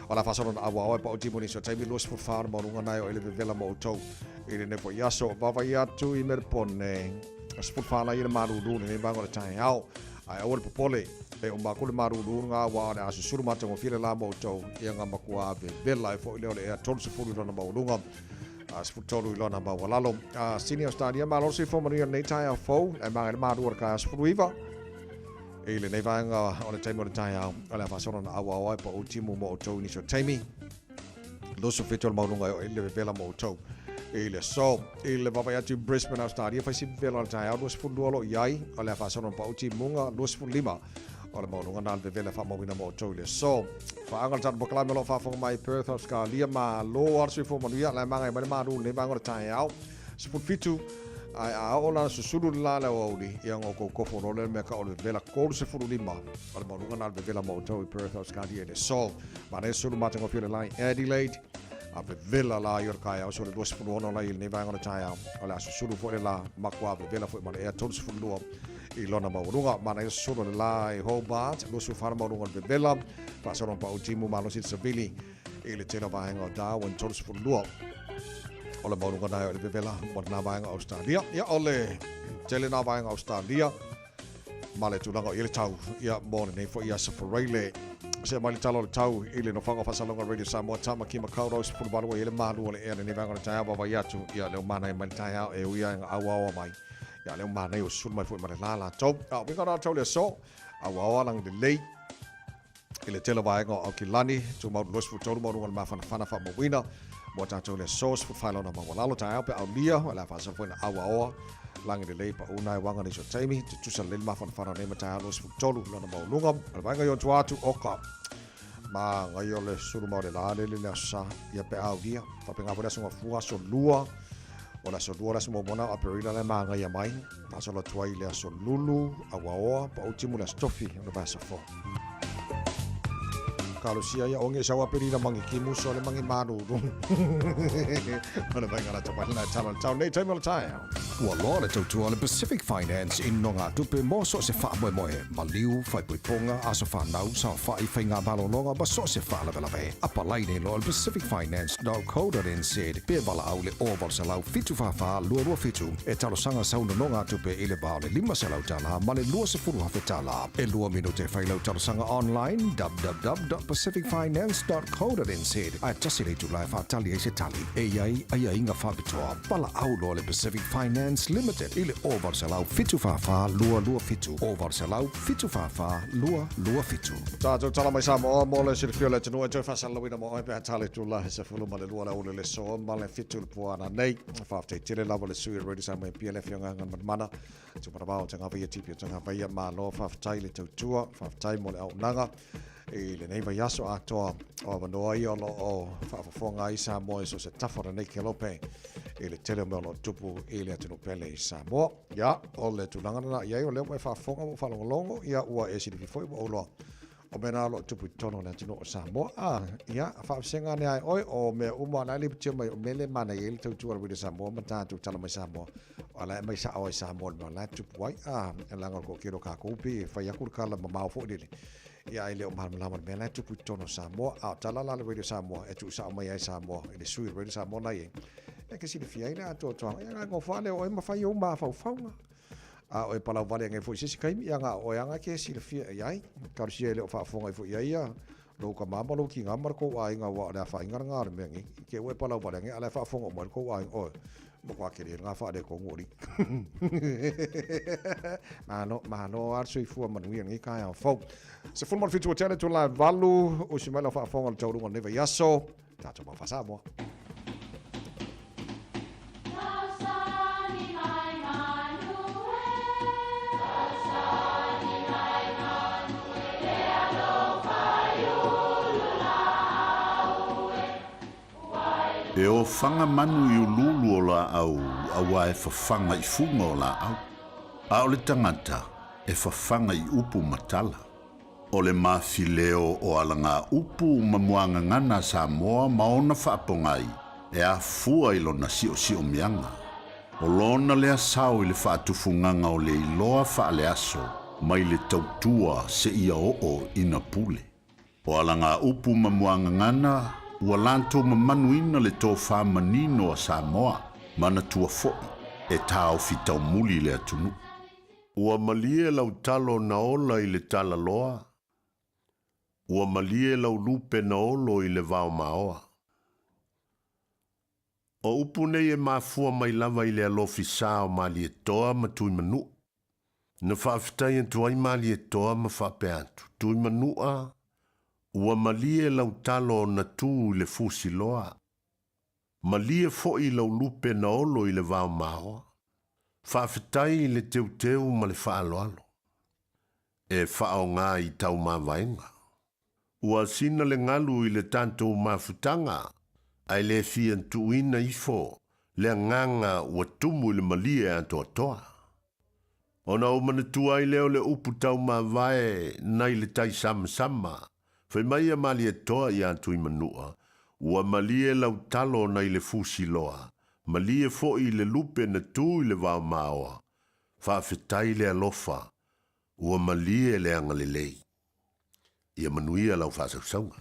O la faasolo na auao e pau timu nisi o taimi 24 o le maualuga nai o ele vevela mo outou i lenei foi aso. Vaavaai atu i Melbourne, 14 lai le malulu lenei vaega o le taeao. Ae aua le popole, e uma aku le malulu ngā wā o le a susulu matagofie le la mo outou, ia ngā makua vevela e foi lea o le ea 30 i lona maualuga. A 13 i lona maualalo. A Sydney Australia, malo le soifua manuia lenei taeao fou, e maga i le malu o le taeao 19. I lenei vaega o le taimi o le taeao, o le a faasolo na auaoa e pau timu mo outou i nisi o taimi. 27 o le maualuga e oo i le vevela mo outou i le aso. I le vaavaai atu i Brisbane, Australia, fai si vevela o le taeao 22 o lo o i ai, o le a faasolo na pau timuga 25. O le maualuga na le vevela faamauina mo outou i le aso. Faaga le tatou polokalame o lo o faafofoga mai i Perth, Australia. Malo lava le soifua manuia. La e magaia mai le malu i lenei vaega o le taeao. 17, ae a oo la susulu le la le aoauli, ia ona outou kofo loa lea i le mea tau o le vevela 35. O le maualuga na le vevela mo outou i Perth, Australia i le aso. Manaia susulu matagofie o le la i Adelaide. A vevela la i o le taeao, so le 26 la i lenei vaega o le taeao. O le a susulu foi le la, matua vevela foi ma le ea 32 i lona maualuga. Manaia susulu o le la i Hobart, 24 le maualuga o le vevela. Faasolo pau timu malosi le savili i le tele o vaega o Darwin, 32 o le maualuga nae o le vevela mo lena vaega o Australia. Ia, o le tele na vaega o Australia ma le tulaga o i le tau ia mo lenei foi aso Faraile. Se mai le tala o le tau i le nofoaga o faasalalauga Radio Samoa Tāmaki Makaurau 18 ua i ai le malu o le ea lenei vaega o le taeao vaavaai atu ia leo manaia mai le taeao e ui ai auaoa mai ia leo manaia o susulu mai foi ma le la latou. A o uiga o latou le aso auaoa lagi lelei i le tele o vaega o Aukilani, tumau 23 maualuga o le mafanafana faamauina mo tatou le aso 14 lona maualalo taeao pe aulia o le a faasolo foi na auaoa lagi lelei pauna e waga nisi o taimi tutusa lelei le mafanafana o nei ma taeao 23 lona maualuga o le vaega i ona tua atu oka ma ngai o le sulu ma o le la lele le aso sa ia pe aulia faapena foi le aso gafua aso lua o le aso lua le aso muamua na o Aperila le magaia mai Faasolo atu ai le aso Lulu, Auaoa, Pautimu le aso Tofi o le vaiaso fou. Kalosia ia onge sau Aperila mangi kimu so le mangi malulu. O le vainga la tapailana e tala le tau nei taimi o le taeao. Ua loa le tautua a le Pacific Finance i nogatupe mo so o se faamoemoe, maliu, faaipoipoga, aso fanau, saofai, faigamalologa ma so o se faalavelave. Apalai nei loa i le pacificfinance.co.nz pe valaau i le 0800 744 227 e talosaga sau nonogatupe i le va o le $500 ma le $20,000. E lua minute e fai lau talosaga online www.pacificfinance.co.nz ae tasi le itula e faatali ai se tali. E i ai aiaiga faapitoa. Valaau loa le Pacific Finance Limited i le 0800 744 227, 0800 744 227. Tatou tala mai Samoa mo le silafia o le atunuu e toe faasalalauina mo oe pe a tala i tula he 12 le aoauli le aso ma le 7 le puana nei. Faafetai tele lava le sui o le Radio Samoa e Apia le Afioga Galumalemana Tumanavao Tagavaia Tipi o Tagavaia. Malo faafetai le tautua, faafetai mo le auaunaga i lenei vaiaso atoa o avanoa ia o lo o faafofoga ai Samoa i so o se tafa o lenei kelope i le tele o mea o lo o tupu i le atunuu pele i Samoa. Ia, o le tulaga lena i ai, o lea ua e faafofoga ma ua faalogologo, ia ua e silafia foi ua ou iloa. O mea na o lo o tupu i totonu o le atunuu o Samoa. A, ia, faavasega ane ai oe, o mea uma o la e lipotia mai, o mea le manaia ai le tautua a le Radio Samoa ma tatou tala mai Samoa, o la e aumai sao ai Samoa i le mea o la e tupu ai. A, leaga o le toatele o tatou pei e fai atu le tala mamao foi lele, ia ae le o malamalama i le mea la e tupu i totonu o Samoa. A o tala la a le Radio Samoa e tuusao mai ai Samoa i le sui o le Radio Samoa la e i ai, e te silafia ai le atoatoaga. Ia na nofo lava lea o oe ma fai ou mafaufauga. A o e palau vale ane foi i se isi taimi, ia na o oe lava e te silafia i ai. Talosia e le o faafofoga ifo i ai ia lou tama ma lou tina ma le tou aiga aua o le afaina lena o le mea nei. I te i ua e palau vale ane a o la e faafofoga uma ai le tou aiga, oi, matua tele lena faaletonu o alii. Malo, malo lava le soifua manuia i lenei taeao fou. 17 ua tea le itula e 8, usi mai lau faafofoga i le taualuga o lenei vaiaso. Tatou mau faa-Samoa. E ofaga manu i uluulu o laau auā e fafaga i fuga o laau, a o le tagata e fafaga i upu ma tala. O le mafileo o alagaupu ma muagagana a Samoa ma ona faapogai e afua i lona siosiomiaga. O lona lea sao i le faatufugaga o le iloa faaleaso mai le tautua seia oo ina pule. O alagaupu ma muagagana ua latou mamanuina le tofa manino a Samoa, manatua foi e taofi taumuli le atunuu. Ua malie lau talo na ola i le talaloa, Ua malie lau lupe na olo i le vao maoa. O upu nei e mafua mai lava i le alofi sa o Malietoa ma Tuimanua. Na faafetai atu ai Malietoa ma faapea atu, Tuimanua, ua malie lau talo na tu i le fusiloa, Malie foi lau lupe na olo i le vao maoa. Faafetai i le teuteu ma le faaaloalo. E faaaoga i tau mavaega. Ua sina le galu i le tatou mafutaga, ae le fia tuuina ifo le agaga ua tumu i le malie atoatoa. Ona ou manatua ai lea o le upu taumavae nai le tai samasama, fai mai a Malietoa ia Tuimanua, Ua malie lau talo nai le fusiloa, malie foi le lupe na tu i le vao maoa, faafetai le alofa, ua malie le agalelei. Ia manuia lau faasausauga.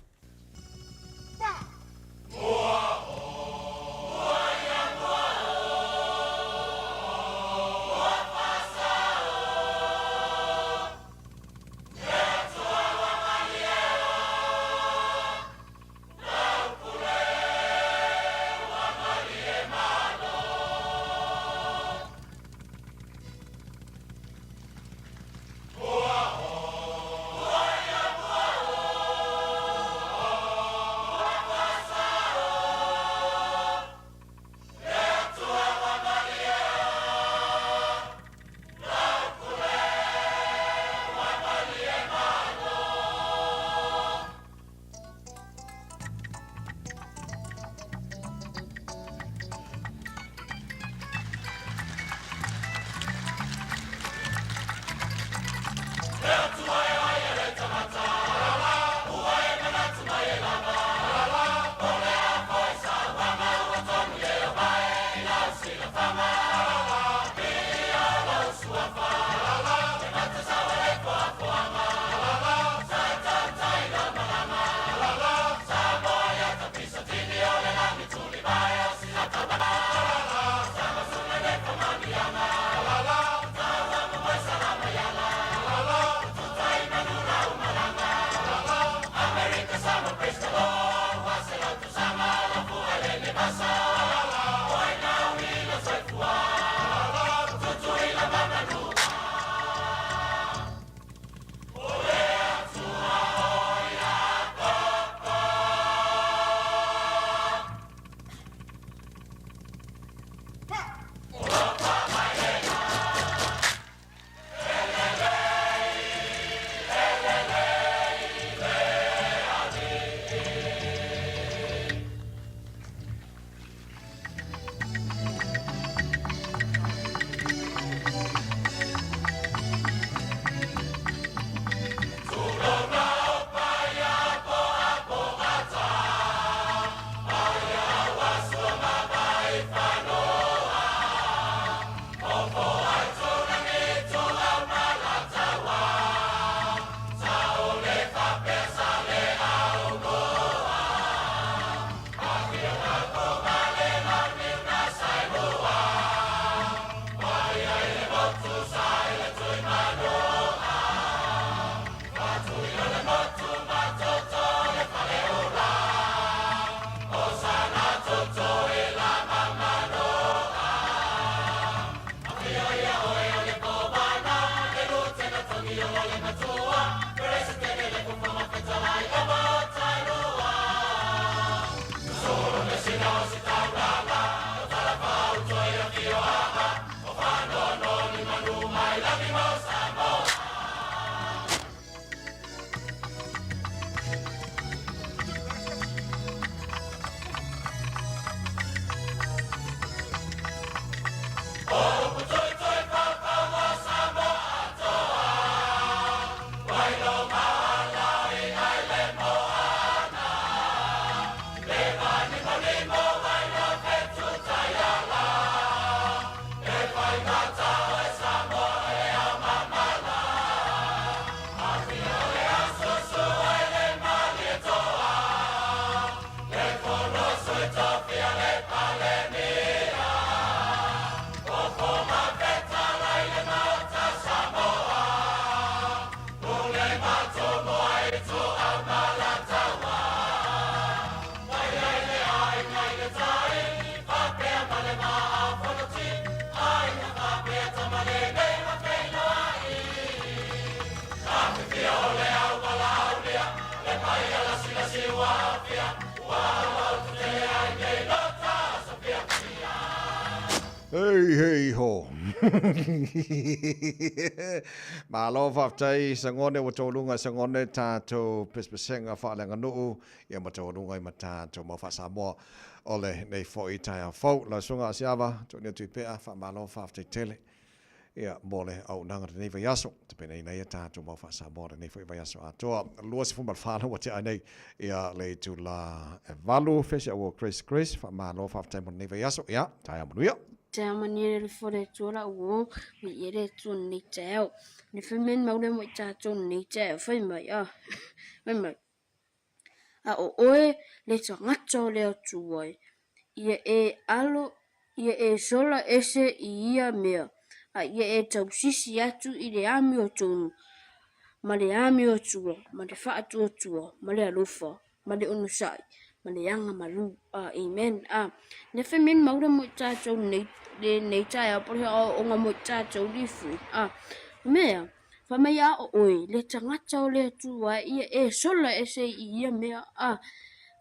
Hei hei ho. Malo faafetai Sagone ua taualuga e Sagone tatou pesepesega faaleaganuu ia ma taualuga i ma tatou mau faa-Samoa o lenei foi taeao fou. Lau Susuga Asiava Tonia Tuipea, faamalo faafetai tele ia mo le auaunaga i lenei vaiaso, tapenaina ai a tatou mau faa-Samoa i lenei foi vaiaso atoa. 24 ua tea ai nei ia le itula e 8. Fesi au o Grace Grace, faamalo faafetai mo lenei vaiaso. Ia, taeao manuia. Taeao manuia le alofo le Atua lau uo, viia le Atua lenei taeao. Le fai mai le maule mo i tatou lenei taeao, fai mai, ah, fai mai. A o oe le tagata o le Atua e, ia e alo, ia e sola ese i ia mea, a ia e tausisi atu i le amiotonu, ma le amiotua, ma le faatuatua, ma le alofa, ma le onosai, ma le agamalu. Amen. A, ne fai mai maura mo i tātou nei, le nei taeao, po le aoaoga mo i tātou lifu. A, mea, Fai mai a o oe, le tagata o le Atua ia e sola ese i ia mea a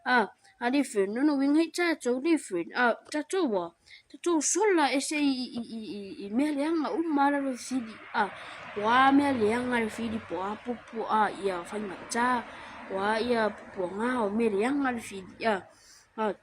a a different no no winga i tatou different a tatou a tatou sola ese i i i i i mea leaga uma ala le fili a ua mea leaga le fili po a pupu a ia faigata ua ia pupuaga o mea leaga le fili a a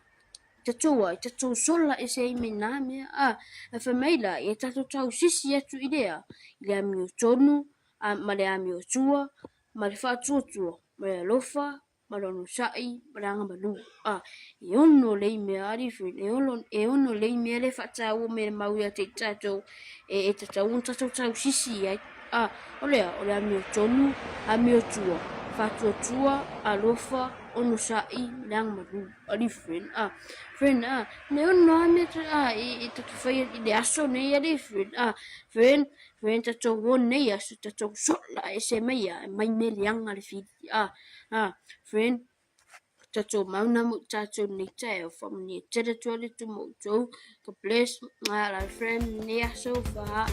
tatou ai, tatou sola ese ai mai nā mea, a, a fai mai la, ia tatou tausisi atu i le a, i le amiotonu, a, ma le amiotua, ma le faatuatua, ma le alofa, ma le onosai, ma le agamalu, a, e ono lei mea, alii friend, e ono, e ono lei mea le faataua me le mau ia te i tatou, e, e tatau ona tatou tausisi i ai, a, o le a, o le amiotonu, amiotua, faatuatua, alofa, onosai, ma le agamalu. Ali friend a friend a ne ono a mea a i i tatou faia i le aso nei ali friend a friend friend tatou o nei aso tatou sola ese mai a mai mea leaga le fili a a friend tatou mauna mo tatou nei taeao faamanuia tele atu le Atua mo outou God bless my friend nei aso fa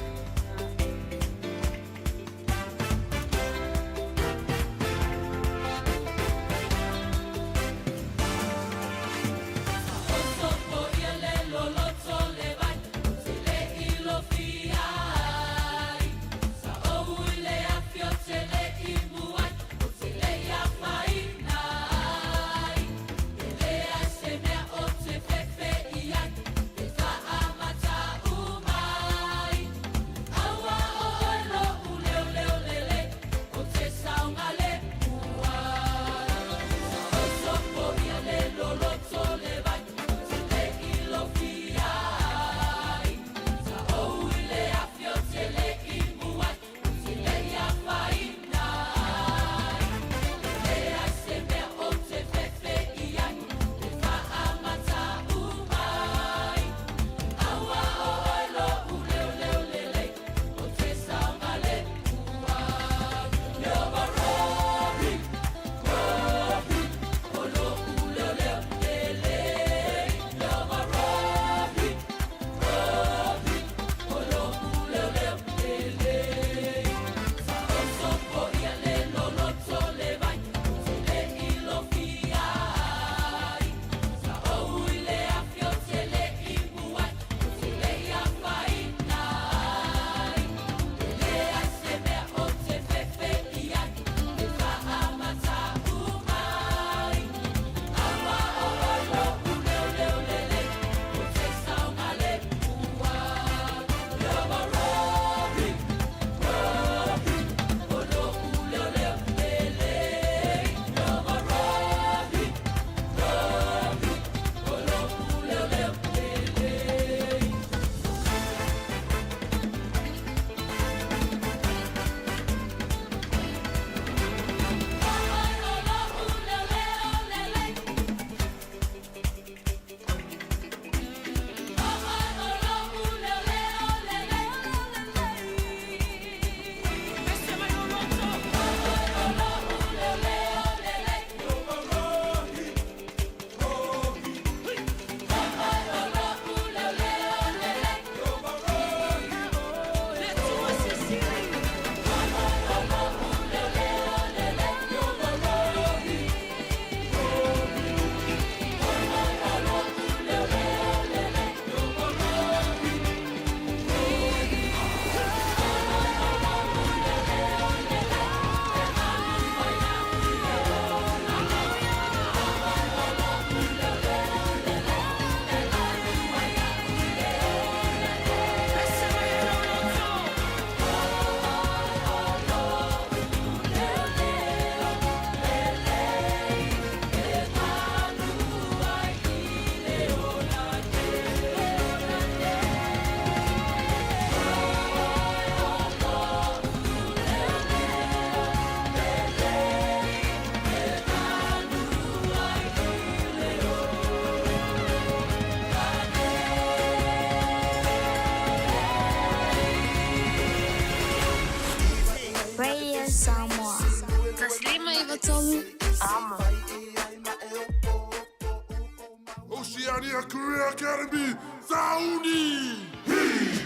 Oceania Career Academy, sauni! Hi!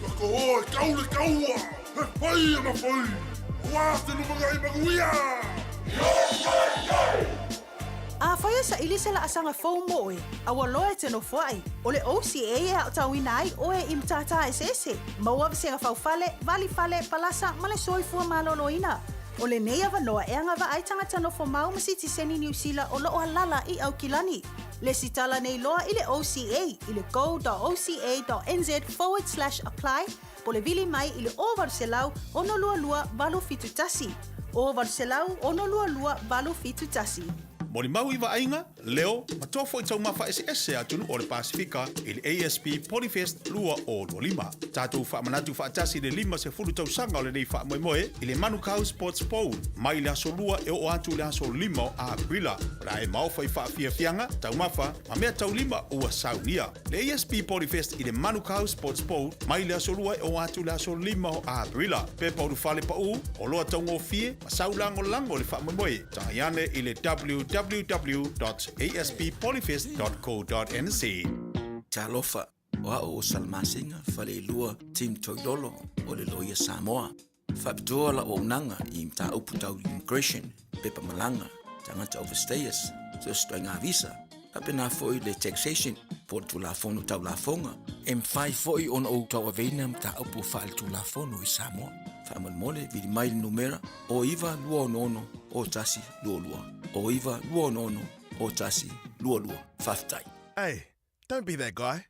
Ka o e kau le kaua, he whai ana whai, aua se lumanai manuia! Afai e saili se laasaga fou mo oe, a ua loa e te nofoai, o le OCA e aotauina ai oe i matata eseese, maua vasega faufale, valifale, palasa ma le soifua maloloina. O lenei avanoa e agavaa ai tagata nofomau ma sitiseni Niu Sila o lo o alala i Aukilani. Lesitala nei loa i le OCA i le go.oca.nz forward slash apply po o le vili mai i le 0800 622 871. 0800 622 871. Molimau i vaaiga, leo, ma toa foi taumafa eseese a atunuu o le Pasefika i le ASP Polyfest 2025. Tatou faamanatu faatasi i le 50 tausaga o lenei faamoemoe i le Manukau Sports Bowl mai le aso Lua e oo atu i le aso 5 o Aperila. O le a e maofa i faafiafiaga, taumafa, ma mea taulima ua saunia. Le ASP Polyfest i le Manukau Sports Bowl mai le aso Lua e oo atu i le aso 5 o Aperila. Pepa ulufale paū, oloa taugofie, ma sau lagolago i le faamoemoe. Tagai ane i le www.asppolyfest.co.nz. Talofa, o au o Salamasina Faleilua Tim Toilolo o le Loia Samoa. Faapitoa lau auaunaga i mataupu tau immigration, pepa malaga, tagata overstayers, so o se ituaiga visa, faapena foi le taxation po o le Tulafono Tau Lafoga. E mafai foi ona ou tauaveina mataupu faaletulafono i Samoa. Faamolemole, vili mai le numera o 9266 0122, o 9266 0122. Faafetai. Hey, don't be that guy.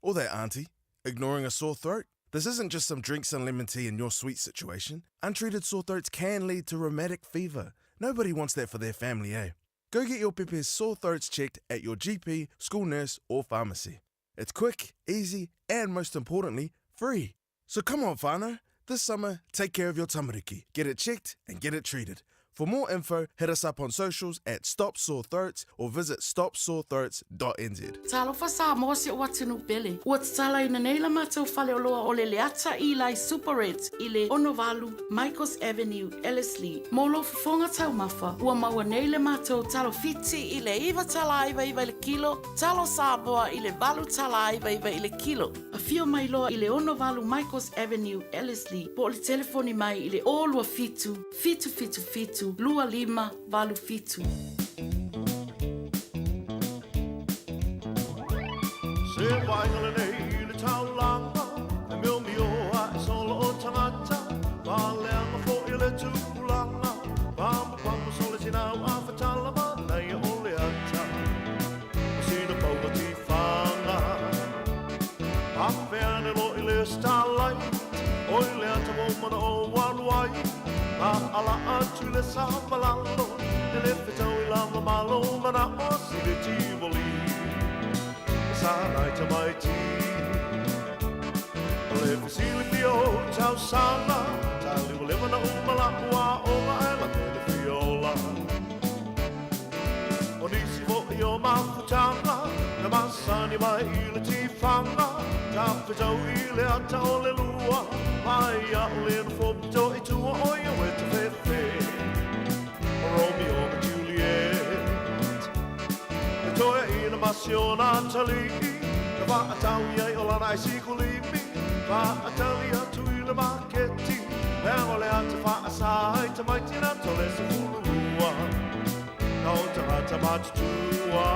Or that auntie, ignoring a sore throat. This isn't just some drinks and lemon tea in your sweet situation. Untreated sore throats can lead to rheumatic fever. Nobody wants that for their family, eh? Go get your pepe's sore throats checked at your GP, school nurse, or pharmacy. It's quick, easy, and most importantly, free. So come on, whānau. This summer, take care of your tamariki. Get it checked and get it treated. For more info, hit us up on socials at Stop Sore Throats or visit stopsorethroats.nz. Talofa Samoa si ou atunuu pele. Ua tatalaina nei la matou faleoloa o le Leata Eli Superette i le 68 Michaels Avenue, Ellerslie. Mo lou fofoga taumafa, ua maua nei le matou talo Fiti i le $9.99 i le kilo, talo Samoa i le $8.99 i le kilo. Afio mai loa i le 68 Michaels Avenue, Ellerslie, po o le telefoni mai i le 027 777 2587. Se vaaiga lenei i le taulaga, E miomio ae solo o tagata, Faaleaga foi le tupulaga, Pamupamu sole sinau a fatala Manaia o le ata, O sina paua tifaga. Afe ane loa i le starlight, Oi le ata ua mana o alu ai, A ala atu i le sa malalo, E le fetau i lava malo Mana'o si le Tivoli, Sa nai tamaiti. O le fesilafia o tausaga, Taliwalewa na uma la'u aoga Ae lata i le fia ola. O nisi foi o mafutaga, Na masani mai i le tifaga, Tafetau i le ata o le lua, Mai a'u le nofo pito i tua O ia ue tafefe, O Romeo ma Juliet. E toeaina ma si ona atalii, Na faatau i ai o lana aisikulimi, Faatali atu i le maketi, Leaga o le ata faasa ai tamaiti Na tole 12, Na o tagata matutua.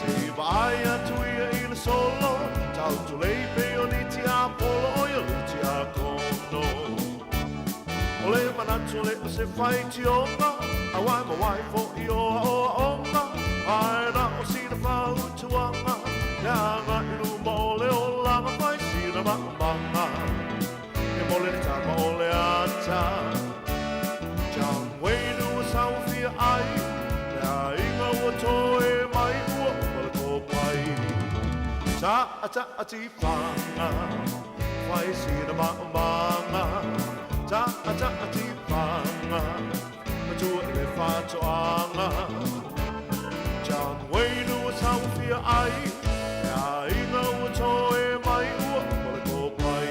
Te i vaai atu ia i le solo, Tau tulei pei o ni tiapolo O ia lu tiakono. O le manatu le o se faitioga, A wai ma wai foi o aoaoga, Ae na o sina fautuaga, Leaga i luma o le olaga Fai sina maʻamaga, E mole le tama o le ata. John Wayne ua sauafia ai, Le aiga ua toe mai ua uma le kopai. Taʻataʻa tifaga, Fai sina maʻamaga, Taʻataʻa tifaga, Matua i le faatoaga. John Wayne ua sauafia ai, Le aiga ua toe mai ua uma le kopai.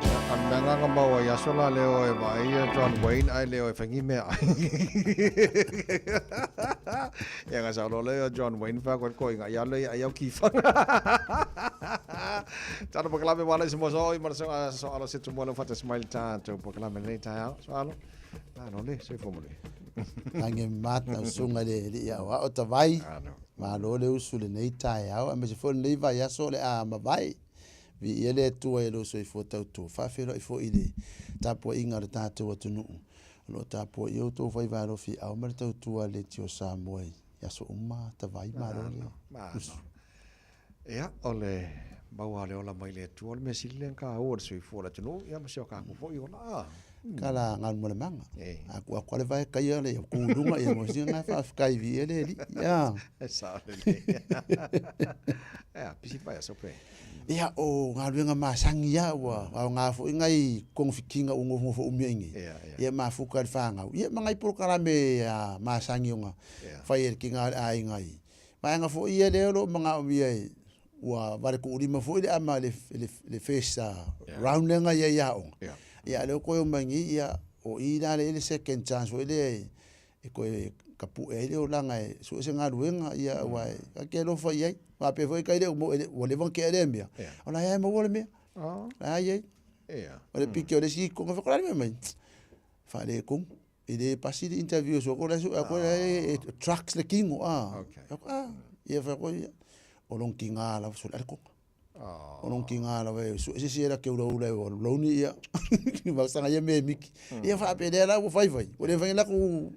Ia, a le agaga maua i aso la leo e vaai ia John Wayne ai leo e whangi mea ai. Ia nga sa lo leo John Wayne fa ko ko inga ia le ia au ki whanga. Tano pakalame wala i se mosa oi mara so so alo se tumo lo fata smile ta to pakalame nei ta au so alo. Na no le se fo mo le. Lange mata usuga le alii aoao tavai. Malo le usu lenei taeao aemaise foi lenei vaiaso o le a mavae. Viia le Atua i lou soifua tautua. Faafeiloai foi i le tapuaiga a le tatou atunuu o lo o tapuaia outou faiva alofi ao ma le tautua a le Leitio Samoa i aso uma tavai. Malo le usu. Ia, o le maua o le ola mai le Atua, o le mea sili lea ona taua i le soifua o le atunuu, ia ma si o tatou foi ola. A. Kala galu ma le maga. A ku aku ale vae kaia le ku lunga ia mo singa faafetai viia le alii. Ia. E sao lelei. Ia, pisi pai aso pe. Ia, o galuega masani ia ua aoga foi ngai kogofitiga ua nofonofo umi ai nei. Ia mafuta i le fanau. Ia ma ngai polokalame a masani ona fai e le kina o le aiga i vaega foi ia lea o lo o manaomia e ua valekuulima foi le ama le, le, le first round lea na i ai aoga. Ia, a lea ua toe omai nei, ia, o i la lea i le second chance foi lea e, e toe tapue ai le olaga e sue se galuega, ia, aua e, ka te alofa i ai. Faapea foi kai le mo, ua leva ona tea lea mea. O la e a e maua le mea. La e i ai. O le piki o le isi konga, whakalani mai mai. Whaale kong. E le pasi le interview so ko la su ko la e trucks le kingo a. Ah, ia fa ko ia. O long kinga la so le ko. O long kinga la we su se se la ke ula ula o loni ia. Ma sanga ia me miki. Ia fa pe le la o fai fai. O le fai la ku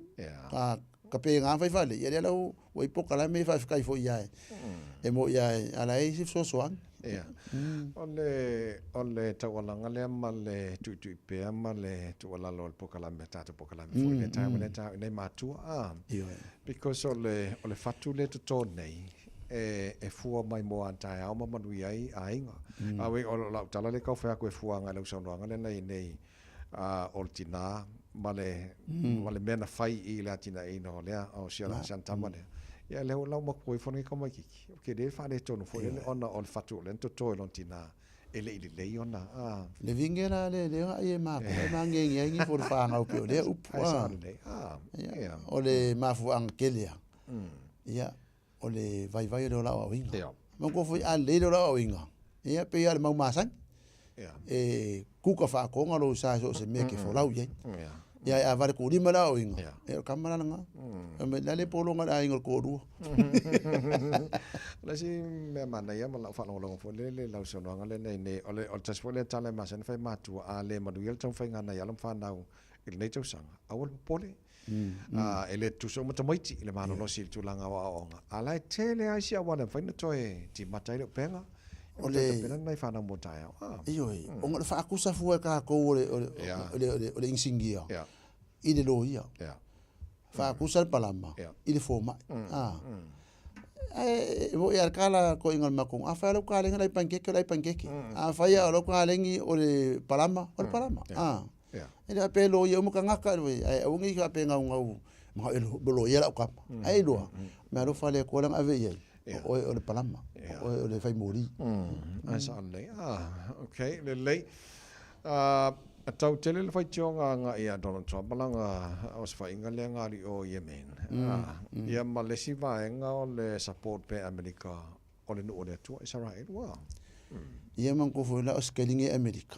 ka ka pe ngā fai fale. Ia le la o i poka la me fai fai fo ia. E mo ia ala e si so so an. Ia. O le taualaga lea ma le tuitui pea ma le tuualalo o le pokalame, tatou pokalame foi le taeao le taeao i nei matua. Ah. Because o le fatu le toto nei, e fua mai mo a taeao ma manuia ai aiga. A we o lau tala le kaufai aku e fuaga i lau saunoaga lea nei nei o le tinā ma le mea na fai i le atinaeina o lea o si ana si tama lea. Ia lea ua lau matua ifo nei kamaikiki. O ke le faaletonu foi le ona o le fatu o le na toto e lona tinā e le i lelei ona. Ah. Le vinge la le le ga ie ma ko ma nge nge ngi fo fa ngau pe o le upu Ai sa lelei. Ah. Ia. O le mafuaga tele a. Ia, o le vaivai o le ola aoaoina. Ma ko foi a le le ola aoaoina. Ia pe ia le mau masani. E kuka whaakonga lo sa so se mea ke folau iai. Ia a vale ko lima la aoaoina. E o kamara nga. Me la le polonga la inga ko rua. Le si mea manaia ma lau faalogologo foi le le lau saunoaga lenei nei o le tasi foi lea tala e masani fai matua a le manuia le taumafaiga nai alo ma fanau i lenei tausaga aua le popole. E le tutusa uma tamaiti i le malolosi i le tulaga o aoaoga a la e tele ai si auala e mafai ona toe timata ai le upega O le pena nai fanau mo taeao. Ah. Ioe, o le whaakusa fua e kākou o le, o le, o le, o le, o le insingia i le loia. Whaakusa le palama i le fōmai. Ah. E mo ia kala ko inga makong. A whai lau kalenga lai pankeke lai pankeke. A whai a lau kalengi o le palama, o le palama. Ah. E le ape loia uma kangaka le ai au ngi ka pe ngau ngau. Ma e lo ia lau kapa. Ai loa. Me alo whale ko lang ave iai. O o le palama. O o le whai mori. Ai sa lelei. Ah, okay, lelei. Ah, tau tele le faitioga aga ia Donald Trump malaga o se faiga lea gali o Yemen. Ah, ia ma le isi vaega o le support pe Amerika o le nuu o le Atua Israel ua. Ia man ko foi la o skelingi e Amerika.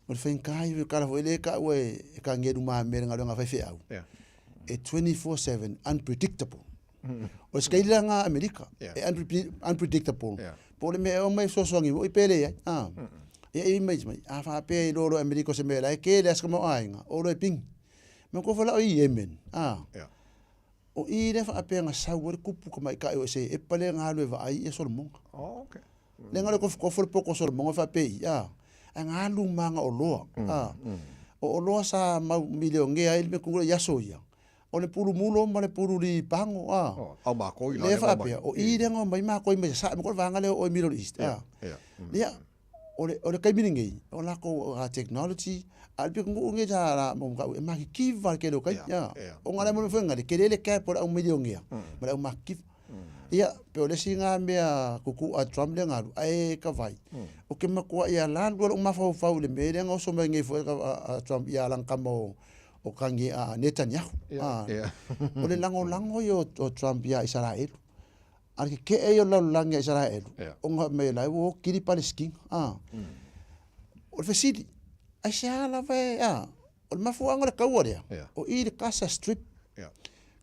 O le whainga i kala foi le ka ue e ka ngeru ma mere ngā fai wheau. E 24/7 unpredictable. O le nga Amerika e unpredictable. Po le mea o mai sosoangi o i pele ai. Ah. Ia i mai mai a wha pe i loro Amerika se mea lai ke le aska mo ainga o lo e ping. Me ko fala o i Yemen. Ah. O i le wha pe nga sau o kupu ka mai ka o se e pale ngā lue va ai e Solomonga. Oh, okay. Le ngā le ko ko fo poko Solomonga fa pe i. Ah. A ngā lu manga o loa. Ah. O o loa sa mau milionge ai me kungura yaso ia. O le pulu mulo ma le pulu li pango. Ah. Oh, au ma ko i la Le fa pe o i le ngā mai ma ko i me sa mo ko vanga le o Middle East. Ah. Ia o le kaimini ngai o la ko a technology a pe ngu nge ja la mo ka e ma ki va ke lo kai ya. O ngala mo fo ngale ke le ka por au milionge ma le au ma ki. Ia, pe o le isi lena mea kukuʻa a Trump lea na alu, ae ka vai, o ke matua ia lalu lou mafaufau i le mea lea na oso mai nei foi a Trump ia lana tama o o Kanye a Netanyahu. O le lagolago ia o Trump ia Isaraelu. A o le kekeʻe ia o le lalolagi ia Isaraelu, ona fai mai la ua kili Palesitina. O le fesili, aisea lava e, a, o le mafuaaga o le kaua lea, o i le Gaza Strip.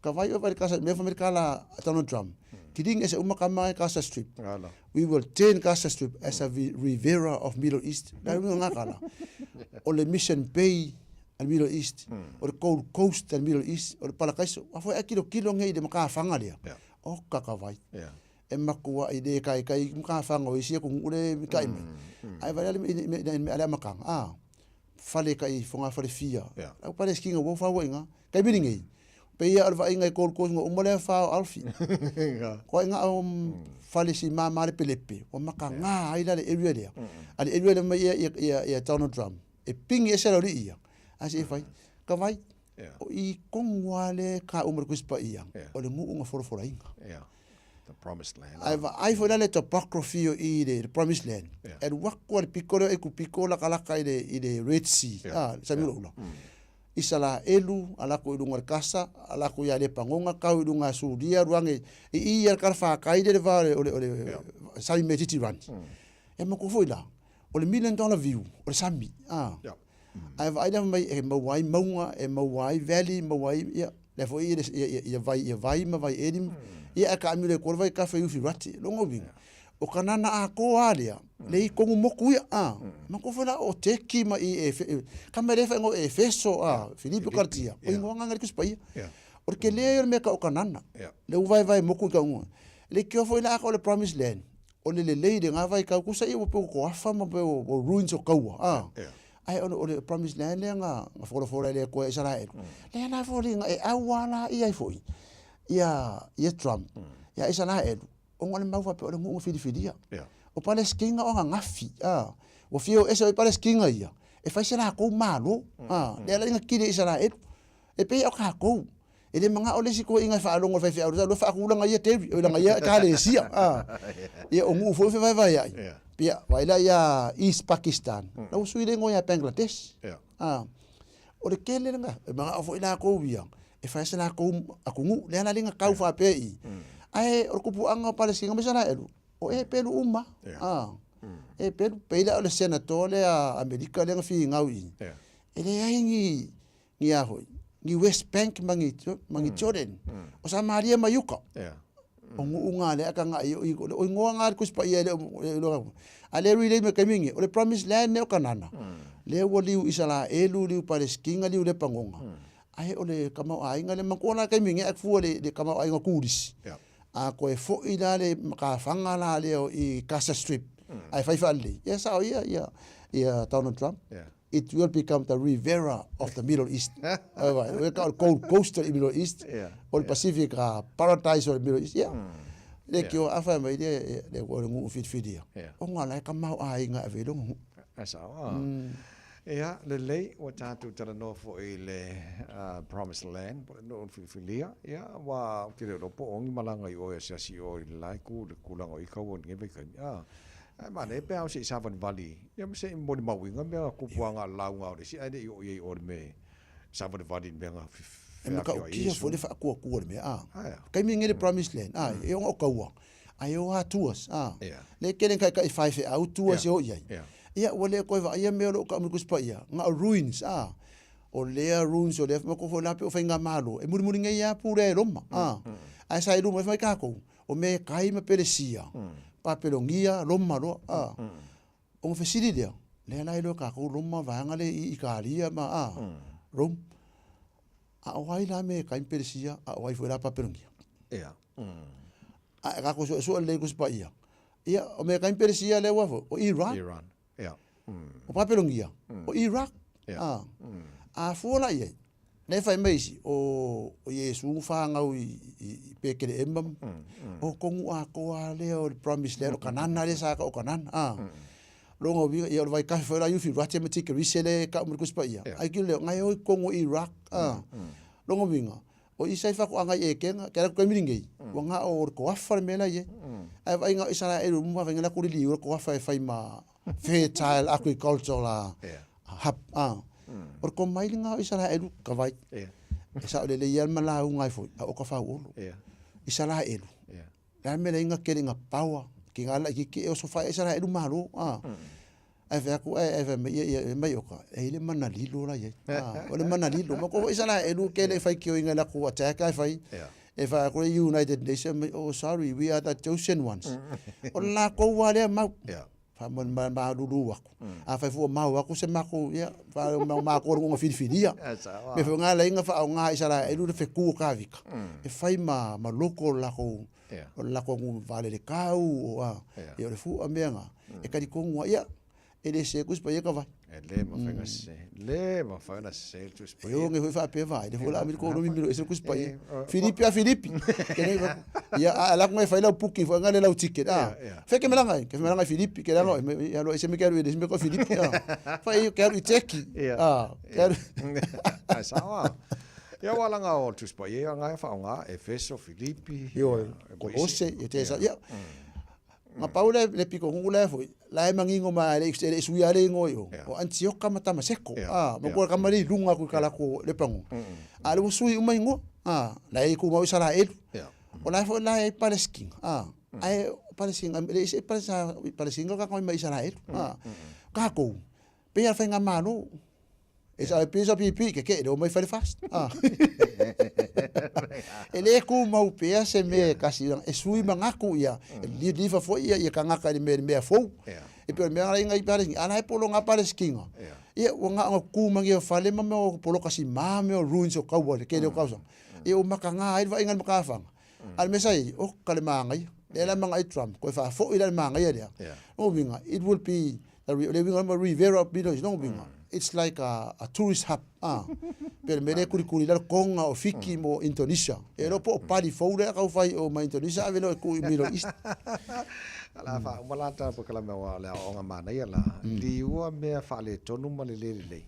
Ka vai oe vai le Gaza, mea fai mai le kala a Donald Trump, kiligi ese uma kama e Gaza Strip. We will turn Gaza Strip as a Riviera of Middle East. Le uiga nga kala. O le Mission Bay a le Middle East, o le Gold Coast a le Middle East, o le Palakaiso. A foi a kilokilo ngei le makafaga lea. O kakawai. E makuaʻi le kaikai i makafaga o isi atunuu le mikaʻi mai. Ae vaai la i le amataga, a, fale kai fogafale fia. Lau Palesitina ua fau ai ina. Taimi lenei, pei lava o le vaaiga i Gold Coast ua uma lea fa o Alfie. Koa ina o fale si mama lepelepe, ua makaga ai la le area lea. A le area lea mai ia Donald Trump, e pingi ese le aualii ia, ae se i fai, ka vai, o i tonu lava le ka uma le Tusi Paia, o le nuu na folafolaina. The promised land. Ae vaai foi la le topography o i le promised land. E alu atu lava le pito lea e kupito lakalaka i le, i le Red Sea, ah, le sami ulaula. Isalaelu, ala atu i luga o le Kasa, ala atu ia Lepanona, kau i luga o Suria, alu ane i i ia le talafatai lea i le va o le, o le, sami Metitirani. E manatua foi la, o le million dollar view, o le sami, ah. Ae vaai la mai e maua ai mauga, e maua ai valley, maua ai, ia, lea foi ia, ia, ia, vai, ia vai ma vai elim, ia ae taamilo ai koa le vaitafe i Ufirati, lona uiga, o ka nana atoa lava lea, le i tonu moku ia, a, manatua foi la o Turkey ma i e, ka mea lea e faaigoa o Efeso, a, Filipi o Kalatia, o igoa na i le Tusi Paia. O le tele ia o le mea tau o Kanana, lea ua vaevae moku i tauga. E leitioa foi la a o le promised land, o le lelei i lena vaitau, tusa ia ua pei ua toafa ma pei ua ruins o kaua, a. Ae o le promised land lea na folafola e le Atua ia Isaraelu, lea la foliga e ʻau lava la i ai foi ia, ia Trump, ia Isaraelu, ona o le mau faapea o le nuu na filifilia. O Palesitina o ananafi, a, ua fia o ese ai Palesitina ia, e fai se latou Malo, a, lea la ina kili e Isaraelu. E pei o tatou, E le manao le isi toeaina e faalogo i le faifeau i le tau faatulaga ia Terry, oi lana ia ekalesia. A. Ia o nuu foi fevaevaeai. Pia, vaai la ia East Pakistan. La ua sui le igoa ia Bangladesh. A. O le tele lena, e manao foi latou ia, e fai se latou atunuu. Lea la le na tau faapea i i. Ae o le tupuaga o Palestina ma Isaraelu, o e pelu uma. A. E pelu, pei la o le Senator lea a Amerika lea na finau i i. E leai ni ni a hoi, ni West Bank ma ni, ma ni Jordan, o Samaria ma Iuka. O nuu nga lea ka nga i o o ingoa nga le Tusi Paia le o a le rui lei me kaimi nge, o le Promised Land ne o Kanana. Lea ua liu Isaraelu, liu Palesitina, liu Lepangonga. Ae o le kamaoaiga le matua la kaimi nge a fua le, le kamaoaiga Kurisi. A koe foi la le makafaga la lea o i Gaza Strip, ae fai faalelei. Ia sao ia, ia, ia Donald Trump. It will become the Riviera of the Middle East. Ai vai, o ka o le Gold Coast o le Middle East, o le Pacific Paradise o le Middle East. Yeah. Le ki o afa mai le le o le nuu filifilia. O ngā lai ka mau āinga e ave i longa nuu. E sao, ah. Ia, lelei, ua tatou talanoa foi i le Promised Land, po o le nuu filifilia. Ia, ua, ou te le iloa po o ni malaga i oe asiasi i o i le la itu, le tulaga o i kaua i lenei vaitaimi. Ah. Ae manaia pe a o se i savalivali, ia ma se i molimauina mea tupuaga a le lauga o le isi ae le i oo i ai i o i le mea e savalivali i le mea na E matautia foi le faakuakua i le mea, a. Taimi lenei le Promised Land, a, e ona o taua, ae o lava tours, a. Lea e tele ina taitai faifeau tours e o i ai. Ia, ua le toe vaaia mea o lo o tau mai le Tusi Paia, na o ruins, a. O lea ruins, o lea, manatua foi la pei o faigamalo, e mulimuli nei lava pulea e Roma, a. Ae sa i luma ifo mai tatou, o Mekai ma Peresia, Papelonia, Roma loa, a. Ona fesili lea, lea la e iloa e tatou Roma vaega lea i Italia ma, a, Rome. A o ai la Mekai ma Peresia, a o ai foi la Papelonia? Ia. A e tatou suesue lelei Tusi Paia, ia, o Mekai ma Peresia lea ua foi, o Iran. Iran, ia. O Papelonia, o Iraq. A, a fua la i ai, lea e fai mai isi, o, o Iesu na fanau i, i, i Pekelehema, o konu atoa lea o le promised land o Kanana lea sa tau o Kanana. A, lona uiga, ia o le vaitafe foi la i Ufirate ma Tigerise lea e tau mai le Tusi Paia. Ai ki lea, ngai o i totonu o Iraq. A, lona uiga, o Isai faatoaga i Ekena, ke ala ku taimi lenei. Ua na o le toafa le mea la i ai. Ae vaaiga o Isaraelu ma vaaiga la ku liliu le toafa e fai ma fertile agricultural hub. O le komai lena o Isaraelu ka vai. E sao lelei ia ma lauga ai foi a o ka fauolo. Isaraelu. Le a le mea la kele nga power ki nga la ki ki e oso fa Isaraelu malo. Ae fai atu, ae ae fai mai ia ia mai oka, e i le mana lilo la iai. Ah, o le mana lilo. Ma ko Isaraelu ke le fai kio inga la ku attack ai fai. E fai aku le United Nations mai, oh sorry, we are the chosen ones. O la ko wa lea mau. Fa mo ma ma lulu aku. A fai fu mau aku se maku ia, fa ma ma ko ngo filifilia. Me fo nga la inga fa o nga Isaraelu le feku ka vika. E fai ma ma loko la ko o le lako ngu vale le kau o a ia o le fu a mea nga e kari kongu ia e le se kus pa ia ka vai e le ma whainga se le ma whainga se tu spa e o nge foi whaapea vai le fo la amil ko no mimilo e se kus pa ia Filipi a Filipi ke nei ia a la ngai fai lau puki fo ngai le lau ticket a fe ke melanga ke melanga Filipi ke langa ia lo se me ke alu e se me ko Filipi a fa e ke alu i teki a ke alu ai sawa Ia ua langa o Tusi Paia ia ngae whaonga, Efeso, Filipi, Ioe, Kolose, ia te sa, ia. Nga pau le le piko ngungu le foi, la e mangingo ma le le suia le ingo io. O Antioka ma Tamaseko. Ah, ma ko ka mali lunga ku kala ko le pangu. A le sui uma ingo, ah, la e ku mau sala elu. O la foi la e Palestina. Ah, ai Palestina, le se Palestina, Palestina ka ko mai Israel. Ah, ka ko. Pe ia whainga malo. E sa pe sa pipi ke ke o mai fale fast. Ah. E le ku mau pea se me kasi e sui mangaku ia. E li li fa fo ia ia kangaka ni me me fo. E pe me ala inga i pare ala e polo nga pare skinga. Ia o nga nga ku mangi o fale ma me o polo kasi ma me o ruins o kaua le ke le o kausa. Ia o makanga ai va inga makafanga. Al me sai o kale mangai. Le la manga i Trump ko fa fo ila manga ia. O winga it will be the le winga ma Rivera of Middle East no winga. It's like a tourist hub. Ah. Pero me le kuri kuri la konga o Fiki mo Indonesia. E lo po pali fou le kau fai o ma Indonesia ave lo ku Middle East. Ala fa uma la ta po kala me wa le o nga mana ia la. Li ua mea fa le tonu ma le le le.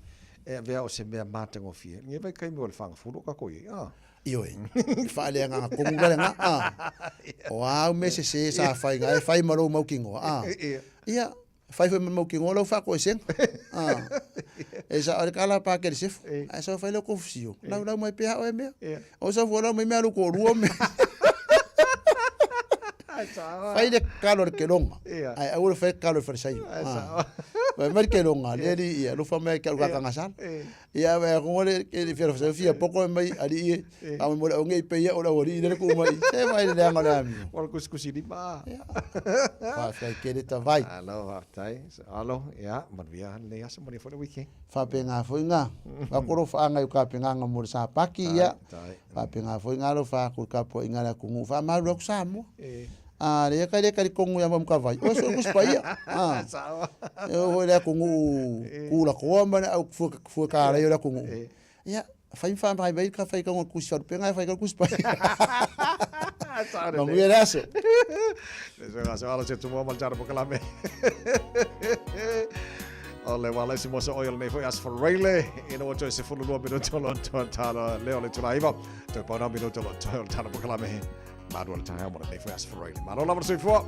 E avea o se mea matagofie. Nge vai kai mo le whanga fulu ka ko i. Ah. Ioe, e faaleagaga komu la lena, a. O a au mea sesē sa fai nga e fai ma lou mautinoa, a. Ia, fai foi ma le mautinoa lau faakoesega, a. E sa o le kala pa ke le sefo, ae sau fai lea o kofusio, laulau mai pea oe mea. O sau fua lau mai mea alu toalua mea. Fai le kalo le keloga, ae aua le fai le kalo le falesaio. Fai mai le keloga, le alii ia, alofa mai ke alu kakagasala. Ia wa ko le ke le fia fia poko mai ali e a mo le onge pe ia o la ori le ku mai se vai le anga le ami. O kus kus ni ba. Fa fa ke le ta vai. Alo fa tai. Alo ia man via le ia mo le fo le wiki. Fa pe nga fo nga. Fa koro fa nga ka pe nga mo sa paki ia. Fa pe nga fo nga lo fa ku ka po inga la ku fa ma lo sa mo. A le ka le ka kongu ya mo ka vai. O so kus pa ia. Ah. E o le kongu ku la ko ma au fu fu ka la yo la kongu. Ia fai fa mai vai ka fai ka ngo kus fa pe nga fai ka kus pa. Mangu ia aso. Le so ga so ala se tumo mal jara pokalame. O le wala si mosa oil nei foi as for Rayleigh ina o se fulu lua minuto lo to tala leo le tula iva. To pa na minuto lo to tala pokalame. Malo le taeao mo lenei foi Aso Faraile. Malo lava le soifua.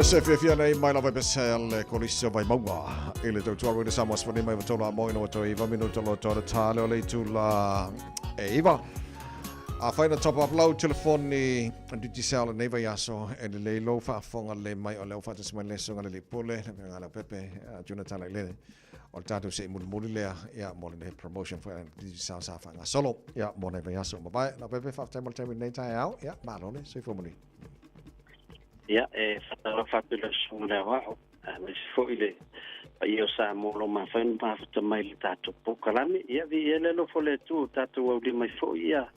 Se fiafia nei mai lava pese le kolisi o Vaimauga i le tautua Radio Samoa sefulu lima iva tolu a mo ina ua toe iva minuta loa toa le tale o le itula e iva. Afai na top up lau telefoni Digicel lenei vaiaso e lelei lou faafofoga lelei mai o lea ua faatasi mai le Susuga i le Alii Pule, le Afioga ia Leaupepe Jonathan Lailele. O le tatou sei mulimuli lea ia mo lenei promotion foi a Digicel sa faagasolo ia mo nai vaiaso ua mavae. Leaupepe, faafetai mo le taimi i lenei taeao. Ia, malo le soifua manuia. Ia, e faatalofa atu i lau susuga i le Aoao, aemaise foi le paia o Samoa o lo o mafai ona mafuta mai i le tatou polokalame. Ia, viia le alofa o le Atua ua tatou aulima ai foi ia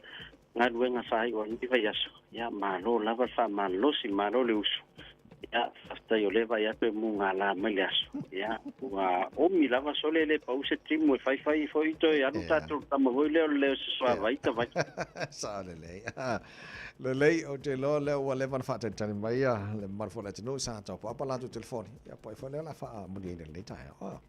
galuega faaiu o lenei vaiaso. Ia, malo lava le faamalolosi, malo le usu. Ia, faafetai o lea e vaai atu e mugala mai le aso. Ia, ua omi lava sole e le pau se timu e faifai foi toe alu tatou tama foi lea o le leo se suavai ta vai. Sao lelei. Lelei, ou te iloa lea ua leva ona faatalitali mai ia le mamalu foi o le atunuu sa tauapaapa latou telefoni. Ia po o ai foi lea o le a faamuliaina i lenei taeao. Oh.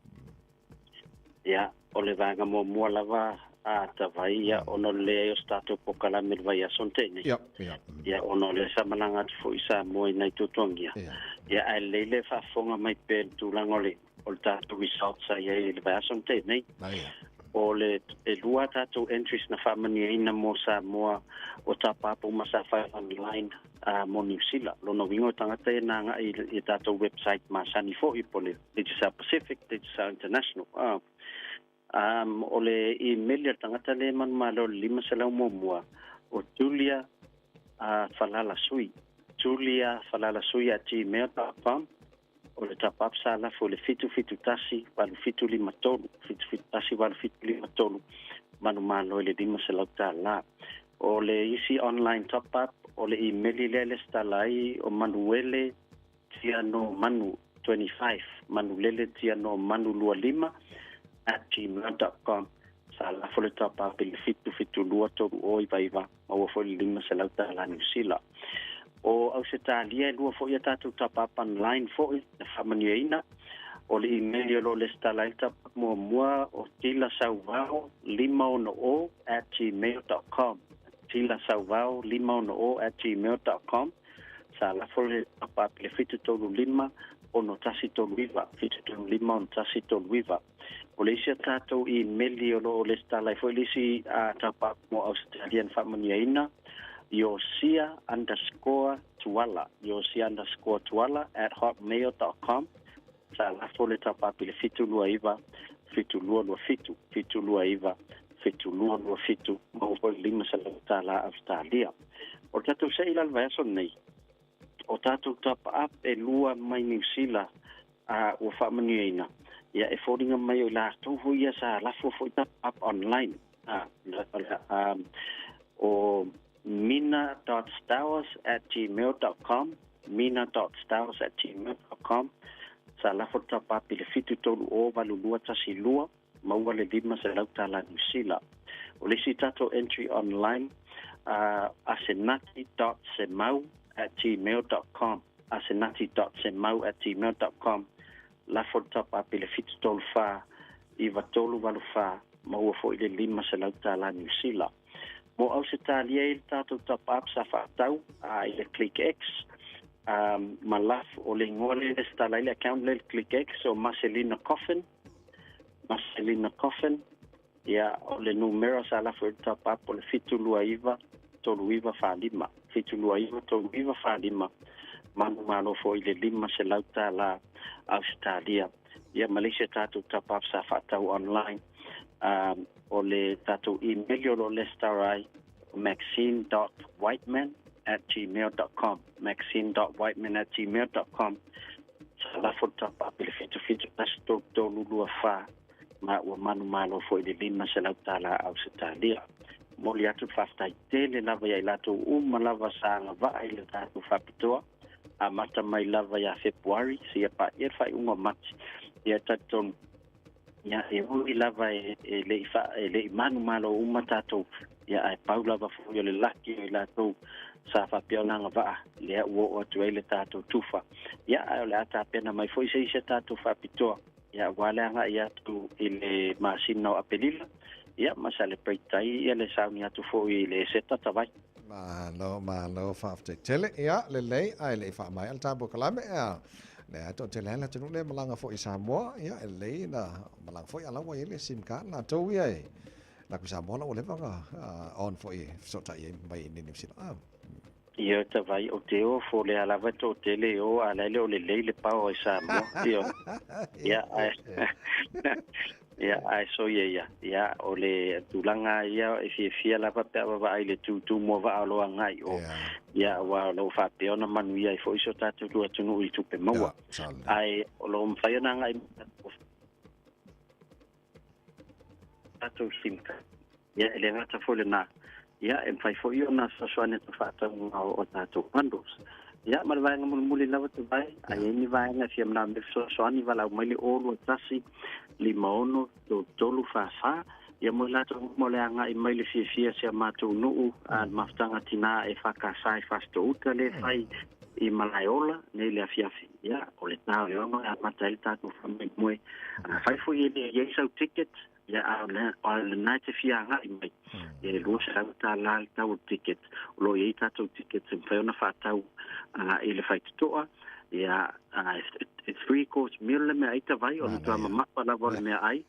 Ia, o le vaega muamua lava a Tavai, ia, ona o le leai o se tatou polokalame i le vaiaso na tea nei. Ia, ia. Ia, ona o lea sa malaga atu foi i Samoa i nai tuatuagia. Ia. Ia, ae lelei le faafofoga mai pea i le tulaga o le o le tatou results sa i ai i le vaiaso na tea nei. Ia. O le e lua a tatou entries na faamanuiaina mo Samoa o tapa uma sa fai online mo Niu Sila. Lona uiga o tagata ia na agai i tatou website masani foi po o le Digicel Pacific, Digicel International. O le email a le tagata lea e manumalo o le 501 o Julia Falalasui, juliafalalasui@gmail.com. O le top-up sa lafo i le 771 8753, 771 8753, manumalo i le $500. O le isi online top-up, o le imeli lea e lesitala ai o Manuele Tiano Manu 25, manulele tiano manu 25 @gmail.com. Sa lafo le top-up i le 772 3099, maua foi le $500 Niu Sila. O Ausetalia e lua foi a tatou top-up online foi na faamanuiaina. O le email o lo o lesitala ai le top-up muamua o tilasauvao 560 @gmail.com, tilasauvao 560 @gmail.com. Sa lafo le top-up i le 735 6139, 735 6139. O le isi a tatou imeli o lo o lesitala ai foi le isi top-up mo Ausetalia na faamanuiaina, Iosia underscore Tuala, Iosia underscore Tuala at hotmail dot com. Sa lafo le top-up i le 729 7227, 729 7227, maua foi le $500 Ausetalia. O le tatou se'i la i le vaiaso lenei, o tatou top-up e lua mai Niu Sila a ua faamanuiaina, ia e foliga mai o i latou foi ia sa lafo foi top-up online. A, o mina.stowers at gmail.com, mina.stowers at gmail.com, sa lafo le top-up i le 7308212, maua le $500 Niu Sila. O le isi tatou entry online, asenati dot semau at gmail dot com, asenati dot semau at gmail dot com, lafo le top up i le 734 9384, maua foi le $500 Niu Sila. Mo Ausetalia e i ai le tatou top up sa faatau i le ClickX, ma lafo o le igoa lea e resitala ai le account lea i le ClickX o Marcelina Coffin, Marcelina Coffin, ia, o le numera sa lafo i le top up o le 729 3945, 729 3945, manumalo foi i le $500 Ausetalia. Ia, ma le isi a tatou top up sa faatau online, o le tatou email o lo o lesitala ai, maxine dot whiteman at gmail dot com, maxine dot whiteman at gmail dot com. Sa lafo le top up i le 77 1 3 3 2 4 ma ua manumalo foi i le $500 Ausetalia. Momoli atu le faafetai tele lava ia i latou uma lava sa agavaa i le tatou faapitoa, amata mai lava ia Fepuari seia paia le faaiuga o Mati. Ia e talitonu, ia e ui lava e le i fa, e le i manumalo uma tatou, ia ae pau lava foi o le laki o i latou sa faapea ona agavaa, lea ua oo atu ai le tatou tufa. Ia ae o le a tapena mai foi se isi a tatou faapitoa, ia aua le agai atu i le masina o Apelila, ia ma celebrate ai ia le sauni atu foi i le Eseta Tavai. Malo, malo, faafetai tele. Ia, lelei, ae le i faamaea le tatou polokalame, ia, lea toatele ai le atunuu lea e malaga foi i Samoa, ia, e lelei na malaga foi, a o la ua i ai le sim card latou ia e alu atu i Samoa, la ua leva ona on foi e fesootai ai mai i inei i Niu Sila. Ah. Ia ta vai o te o fo lea lava to tele o a la le o le lei le pao i Samoa. Ia. Ia ai. Ia ai so ia ia. Ia o le tulaga ia e fiafia lava pe a vaavaai i le tūtū moavaa o lo agai o. Ia aua o lo o faapea ona manuia ai foi si o tatou atunuu i tupe maua. Ae o lo o mafai ona agai mai tatou sim card. Ia, e le gata foi lena, ia, e mafai foi ona fesoasoani atu faatauga o tatou bundles. Ia, ma le vaega mulimuli lava te vae, a i ai ni vaega e fia manaomia fesoasoani, valaau mai le 021 56 33 44, ia mo i latou uma o le agai mai le fiafia si a matou nuu, a le mafutaga tinā EFKS i Fasitoo-uta lea e fai i Malaeola nei le afiafi. Ia, o le ta o le 6 e amata ai le tatou faamoemoe. Afai foi e le i ai sau ticket, ia, a o lena e te fia agai mai, ia e $200 le tau o le ticket. O lo o i ai tatou tickets e mafai ona faatau i le faitotoa. Ia, e three course meal le meaai tavai, o le matua mamafa lava o le meaai.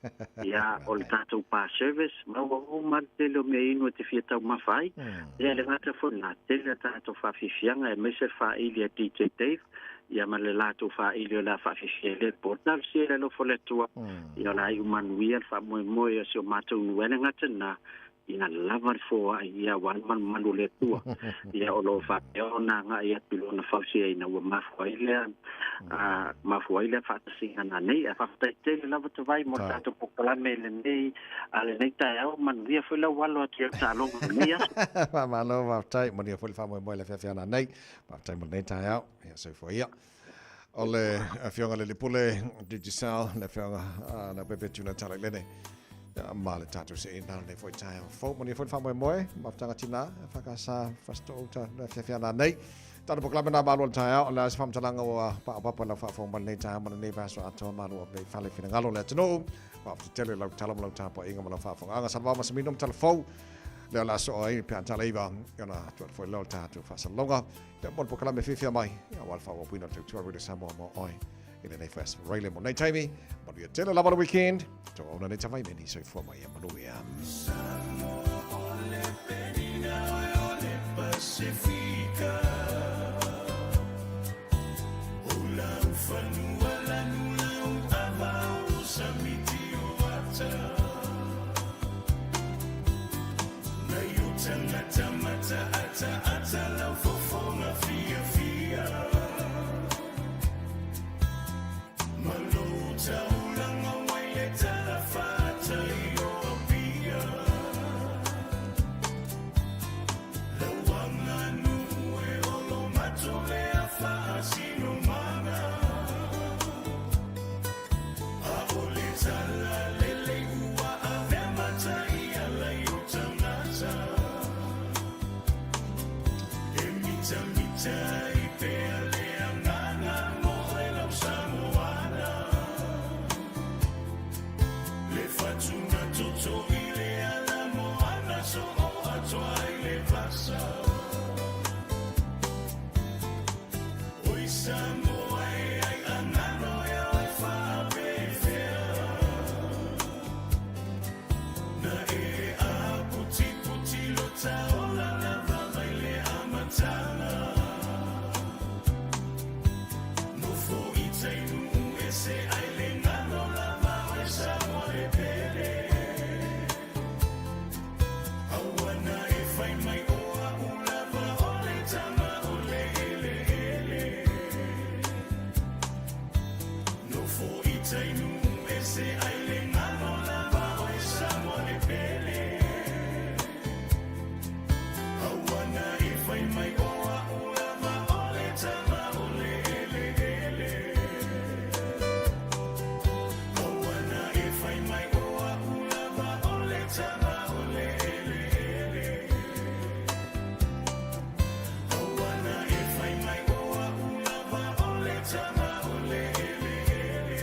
Ia, o le tatou bar service, maua uma le tele o mea inu e te fia taumafa ai. Ia, e le gata foi lena, tele a tatou faafiafiaga, aemaise le faaili a DJ Dave, ia ma le latou faaili o le a faafiafia ai le po. Talosia i le alofa o le Atua, ia o le a iu manuia le faamoemoe o si o matou nuu. E le gata lena, ia lava le foai, ia aua le malumalu o le Atua, ia o lo o faapea ona agai atu i lona fausiaina, ua mafua ai lea, mafua ai lea faatasiga nanei. Ae faafetai tele lava Tavai mo le tatou polokalame i lenei, a lenei taeao, manuia foi lau alo atu i au taaloga i lenei aso. Faamalo, faafetai, manuia foi le faamoemoe i le afiafi a nanei. Faafetai mo lenei taeao, ia soifua ia. O le Afioga i le Pule Digicel, le Afioga Leaupepe Tuna Talailene, ma le tatou seina lenei foi taeao fou. Manuia foi le faamoemoe, mafutaga tina, whakasa, whasito uta, le afiafi ana nei. Tana polokalame nā malo le taeao, o le a se faamatalaga ua paopapa lau faafofoga mai lenei taeao ma lenei vaiaso atoa malo ave i fale finagalo o le atunuu. Faafetai tele lau tala ma lau tapuaiga ma lau faafofogaaga. Salevao Masamino ma Talafou. Lea o le a soo ai pe a tala iva, ona atu atu foi lea o le tatou faasalalauga. Ia mo le polokalame fiafia mai, aua le faaauauina o le tautua Radio Samoa mo oe i lenei foi aso Raile mo nei taimi. Manuia tele lava le weekend. Tau auna nei tavai meni soifua mai ia manuia. Samoa o le penina o le Pasifika O lau fanua lanu lau ava o samiti o ata Nei o tangata mata ata ata lau fofoga fiafia Ma lou taulaga wai le tala faatai o Apia Lau aganuu e olo mato lea faasinomaga A o le tala lelei ua avea matai ala i o tagata E mitamita ai pea le agaga mo oe lau Samoana Le fatuna toto i le ala moana soo atoa i le vasa Oi Samoa e ai angano e oe faapefea Na e aputiputi lo taola lava mai le amataga Nofo i tai nuu ese ai le ngano lava oe Samoa le pele Aua na e fai mai o a'u lava o le tama o le eleele Nofo i tai nuu ese ai le ngano lava oe Samoa le pele Aua na e fai mai o a'u lava o le tama o le eleele Aua na e fai mai o a'u lava o le tama o le eleele Aua na e fai mai o a'u lava o le tama o le eleele.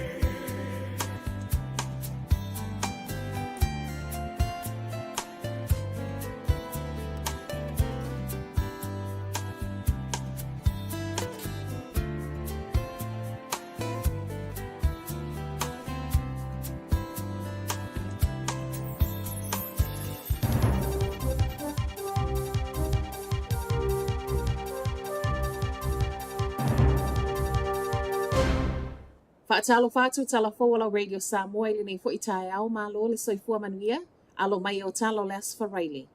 Faatalofa atu tala fou o lau Radio Samoa i lenei foi taeao, malo le soifua manuia, alo mai o tala o le Aso Faraile.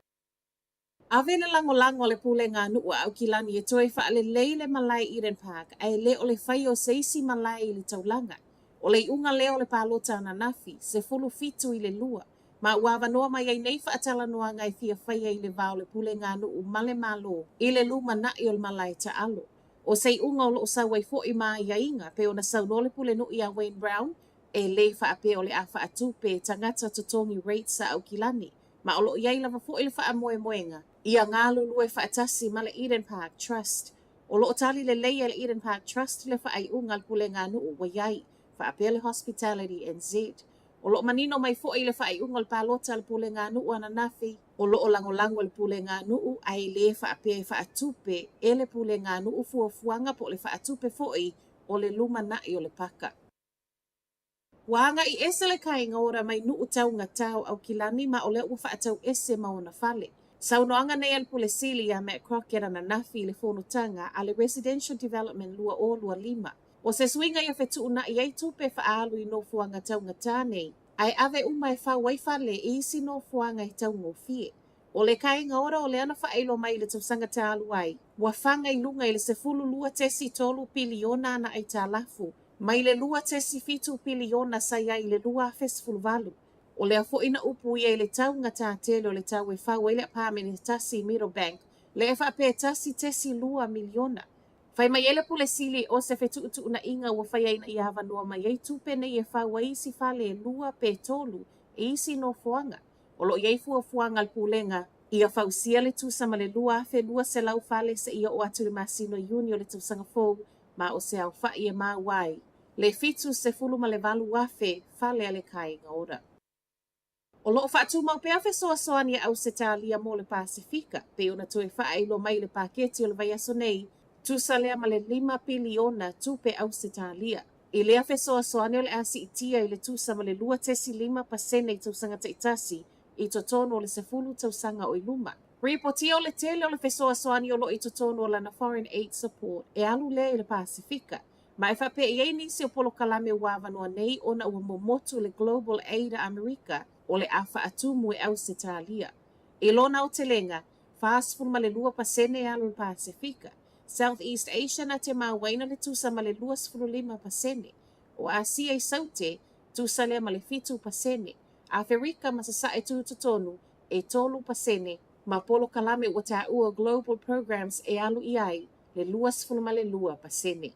Ave le lagolago a le Pulega a Nuu a Aukilani e toe faalelei le malae Eden Park ae le o le faia o se isi malae i le taulaga. O le iuga lea o le palota ananafi, 17 i le 2, ma ua avanoa mai ai nei faatalanoaga e fia faia i le va o le Pulega a Nuu ma le Malo i le lumanai o le malae taalo. O se iuga o loo sau ai foi ma aiaiga, pei ona saunoa le Pulenuu ia Wayne Brown, e le faapea o le a faatupe tagata totogi rates a Aukilani, ma o loo i ai lava foi le faamoemoega ia galulue faatasi ma le Eden Park Trust. O loo tali lelei e le Eden Park Trust le faaiuga a le Pulega a Nuu ua i ai, faapea le Hospitality NZ. O loo manino mai foi i le faaiuga o le palota a le Pulega a Nuu ananafi, O loo lagolago e le Pulega a Nuu ae le faapea e faatupe e le Pulega a Nuu fuafuaga po o le faatupe foi o le lumanai o le paka. Ua agai ese le Kāinga Ora mai Nuu taugata o Aukilani ma o lea ua faatau ese ma ona fale. Saunoaga nei a le Pule Sili ia Matt Crockett ananafi i le fonotaga a le Residential Development 2025. O se suiga ia fetuunai ai tupe faaalu i nofoaga taugata nei, ae ave uma e fau ai fale i isi nofoaga e taugofie. O le Kāinga Ora o lea na faailoa mai i le tausaga talu ai, ua faga i luga i le 12.3 piliona ana aitalafu, mai le 2.7 piliona sa i ai i le 2018. O lea foi na upuia i le taugata tele o le tau e fau ai le apamene e tasi i Meadowbank, lea e faapea e 1.2 miliona. Fai mai ai le Pule Sili o se fetuutuunaiga ua faia ina ia avanoa mai ai tupe nei e fau ai isi fale e lua pe tolu i isi nofoaga. O lo o i ai fuafuaga a le Pulega ia fausia le tusa ma le 2,200 fale seia oo atu i le masina o Iuni o le tausaga fou ma o se aofai e maua ai le 78,000 fale a le Kāinga Ora. O lo o faatumau pea fesoasoani a Ausetalia mo le Pasefika, pei ona toe faailoa mai i le paketi o le vaiaso nei, tusa lea ma le $5 piliona tupe Ausetalia. I lea fesoasoani o le a siitia i le tusa ma le 2.5 pasene i tausaga taitasi i totonu o le 10 tausaga o i luma. Ripotia o le tele o le fesoasoani o lo o i totonu o lana Foreign Aid Support e alu lea i le Pasefika, Ma e faapea i ai nisi o polokalame ua avanoa nei ona ua momotu le Global Aid a Amerika o le a faatumu e Ausetalia. I lona aotelega, 42 pasene e alu i le Pasefika, South East Asia na te mauaina le tusa ma le 25 pasene, o Asia i Saute, tusa lea ma le 7 pasene, Aferika ma Sasae Tutotonu, e 3 pasene, ma polokalame ua taua Global Programs e alu i ai le 22 pasene.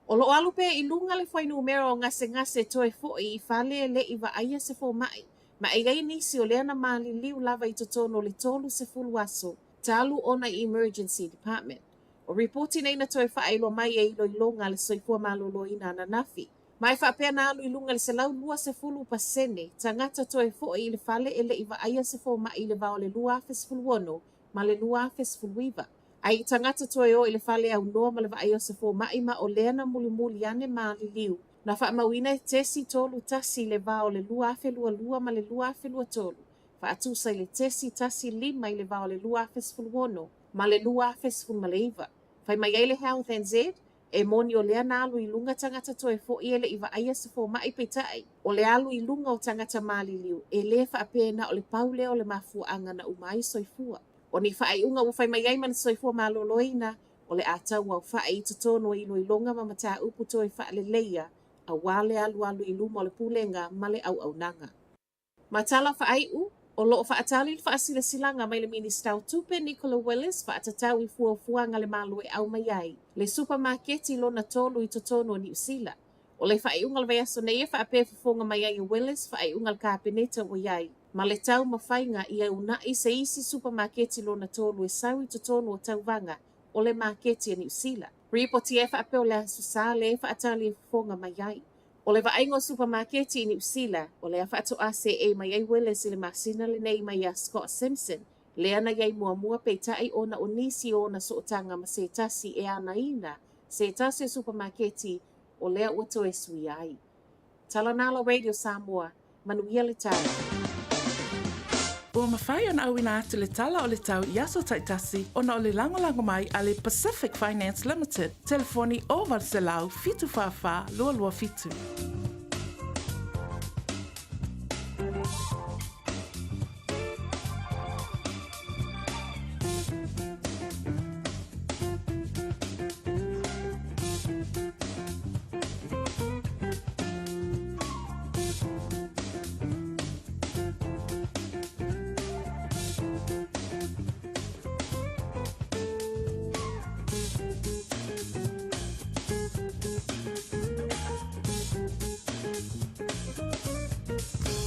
O lo o alu pea i luga le fuainumera o gasegase toe foi i fale e le i vaaia se fomai, ma e i ai nisi o lea na maliliu lava i totonu o le 30 aso talu ona i Emergency Department. O ripoti nei na toe faailoa mai e iloiloga a le Soifua Maloloina ananafi, ma e faapea na alu i luga i le 120 pasene tagata toe foi i le fale e le i vaaia se fomai i le va o le 2016 ma le 2019. Ai i tagata toe o i le fale aunoa ma le vaaia o se fomai ma o lea na mulimuli ane maliliu na faamauina e tesi tolu tasi i le va o le 2022 ma le 2023, faatusa i le tesi tasi lima i le va o le 2016 ma le 2019. Fai mai ai le Health NZ, E moni o lea na alu i luga tagata toe foi e le i vaaia se fomai peitai, o le alu i luga o tagata maliliu e le faapea na o le pau lea o le mafuaaga na uma ai soifua. O ni faaiuga ua fai mai ai ma le soifua maloloina, o le a tauaofa'i i totonu o iloiloga ma mataupu toe faaleleia aua le alualu i luma o le Pulega ma le auaunaga. Ma tala faaiu, o lo o faatali le faasilasilaga mai le Minisita o Tupe Nicola Willis faatatau i fuafuaga a le Malo e aumai ai le supamaketi lona tolu i totonu o Niu Sila. O le faaiuga o le vaiaso nei e faapea e fofoga mai ai e Willis faaiuga a le Kapeneta ua i ai ma le taumafaiga ia una'i se isi supamaketi lona tolu e sau i totonu o tauvaga o le maketi a Niu Sila. Ripotia e faapea o le Aso Sa lea e faatali e fofoga mai ai. O le vaaiga o supamaketi i Niu Sila, o lea faatoa seei mai ai Willis i le masina lenei mai iā Scott Simpson, lea na i ai muamua peitai ona o nisi o ona sootaga ma se tasi e anaina se tasi o supamaketi o lea ua toe suia ai. Tala Nalo Radio Samoa, manuia le taeao. Ua mafai ona auina atu le tala o le tau i aso taitasi ona o le lagolago mai a le Pacific Finance Limited, telefoni 0800 744 227.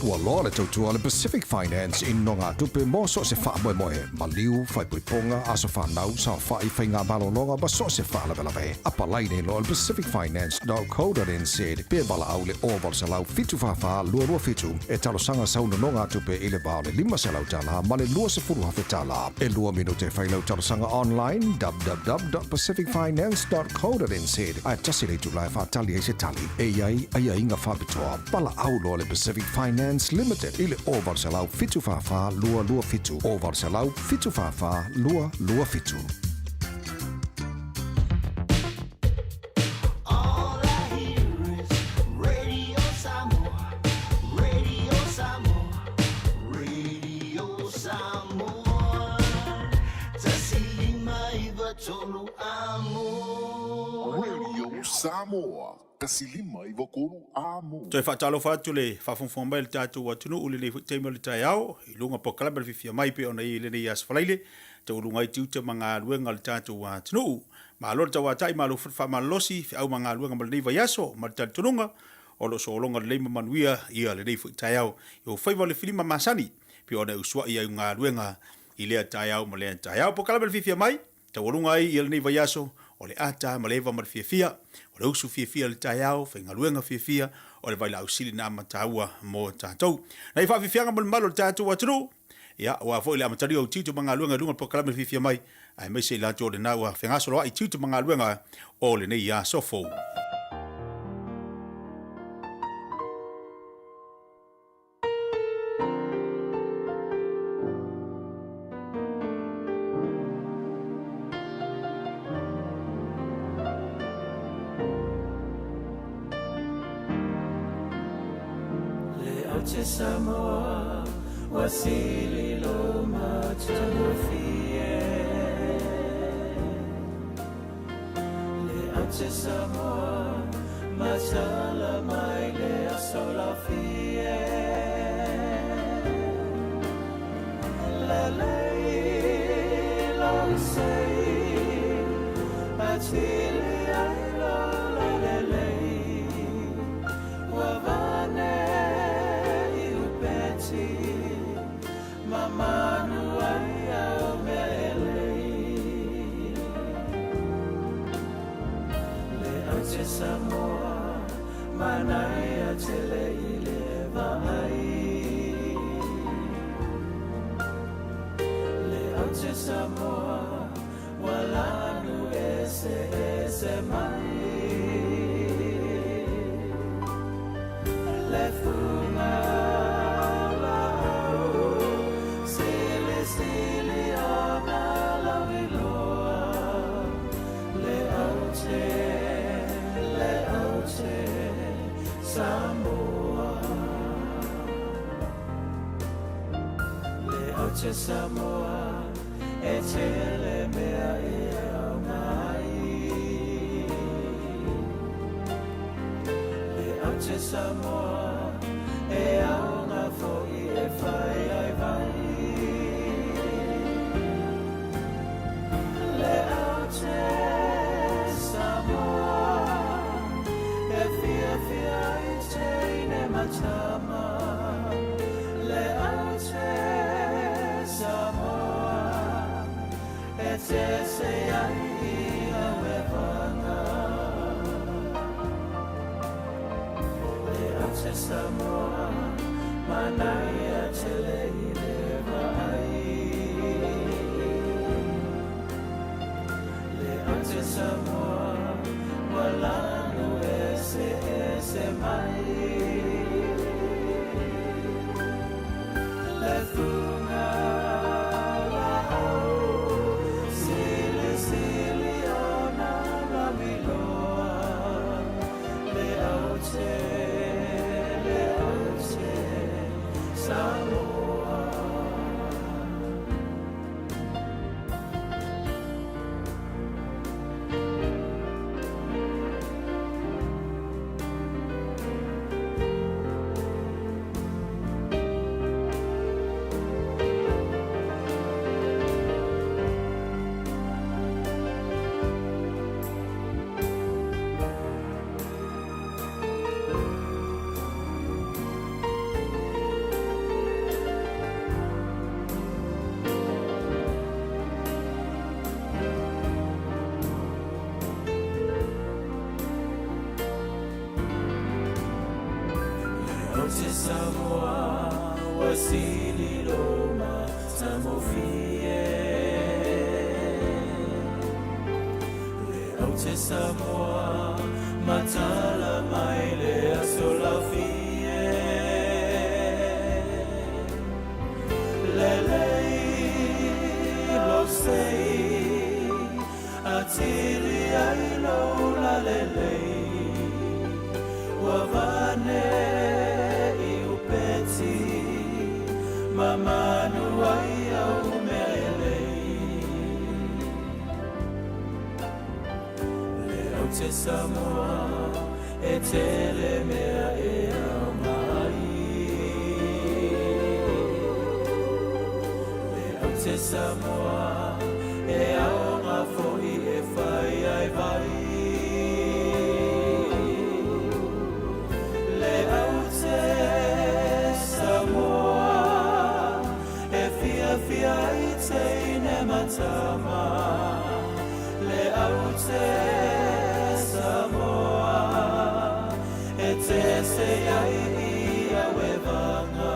Ua loa le tautua a le Pacific Finance i nogatupe mo so o se faamoemoe, maliu, faaipoipoga, aso fanau, saofai, faiga malologa ma so o se faalavelave. Apalai nei loa i le pacificfinance.co.nz pe valaau i le 0800 744 227 e talosaga sau nonogatupe i le va o le $500 ma le $20,000. E lua minute e fai lau talosaga online, www.pacificfinance.co.nz, ae tasi le itula e faatali ai se tali. E i ai aiaiga faapitoa. Valaau loa le Pacific Finance Limited i le 0800 744 227, 0800 744 227. Radio Samoa, 153 amo. Toe faatalofa atu le faafogafoga mai a le tatou atunuu i lenei foi taimi o le taeao i luga o polokalame o le Fiafia Mai pei ona i ai i lenei aso Faraile, taualuga ai tiute ma galuega a le tatou atunuu. Malo le tauatai, malo foi le faamalolosi, feau ma galuega mo lenei vaiaso ma le talitonuga o lo o sologa lelei ma manuia ia lenei foi taeao i ou faiva o le filima masani pei ona e usuai ai u galuega i lea taeao ma lea taeao. Polokalame o le Fiafia Mai, Taualuga ai ia lenei vaiaso, o le ata ma le eva ma le fiafia, o le usu fiafia i le taeao, faigaluega fiafia, o le vailaau sili na ma taua mo tatou. Nai faafiafiaga mo le mamalu o le tatou atunuu, ia, aua foi le amatalia o tiute ma galuega i luga o le polokalame fiafia mai, aemaise i latou o lena ua fegasoloai i tiute ma galuega o lenei aso fou. Le aute Samoa ua sili lo matagofie Le aute Samoa matala mai le aso lafie Le lei lau sei atili ai lo le lelei Ua vane i upeti ma manu ai au mea elei. Le aute Samoa manaia tele i le vaai. Le aute Samoa ua lanu ese ese mai. Le fuga laau silisili ona lauiloa. Le aute, le aute Samoa. Le aute Samoa e tele mea e aoga ai. Le aute Samoa e aoga foi e fai ai vai. Le aute Samoa e fiafia ai teine ma tama. Le aute Samoa e tese ai i au evaga. Le aute Samoa manaia tele i le vaai. Le aute Samoa ua lanu ese ese mai. Le fuga aute Samoa ua sili lou matagofie. Le aute Samoa matala mai le aso laufie. Lelei lou sei atili ai lou lalelei. Ua vane i upeti ma manu ai au mea e lei. Le aute Samoa e tele mea e aoga ai. Le aute Samoa e aoga foi e fai ai vai. Le aute Samoa e fiafia ai teine ma tama. Le aute Samoa e tese ai ia uevaga.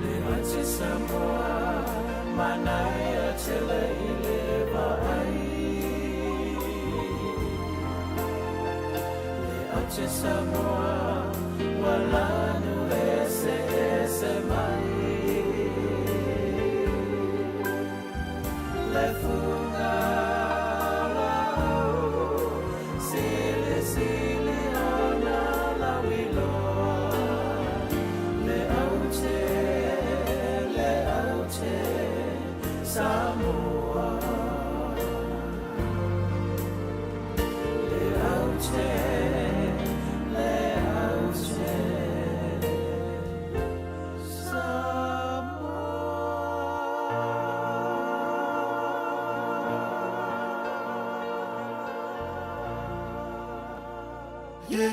Le aute Samoa manaia tele i le vaai. Le aute Samoa ua lanu eseese mai. Le fuga laau silisili ona lauiloa. Le aute, le aute Samoa. Le aute, le aute Samoa. Yeah.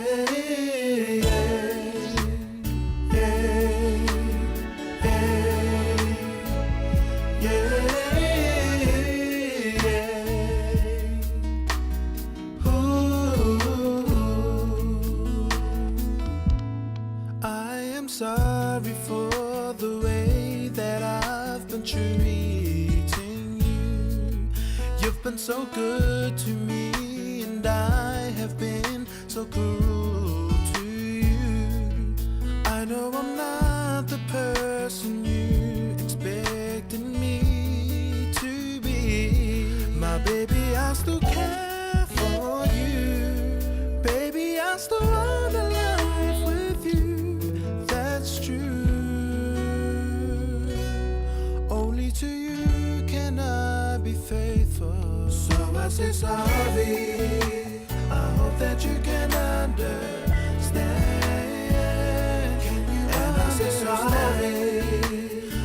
Ooh. I am sorry for the way that I've been treating you. You've been so good to me, and I have been so cruel to you. I know I'm not the person you expected me to be. My baby, I still care for you. Baby, I still want a life with you. That's true. Only to you can I be faithful. So I say sorry. I hope that you can understand. Can you and I say sorry.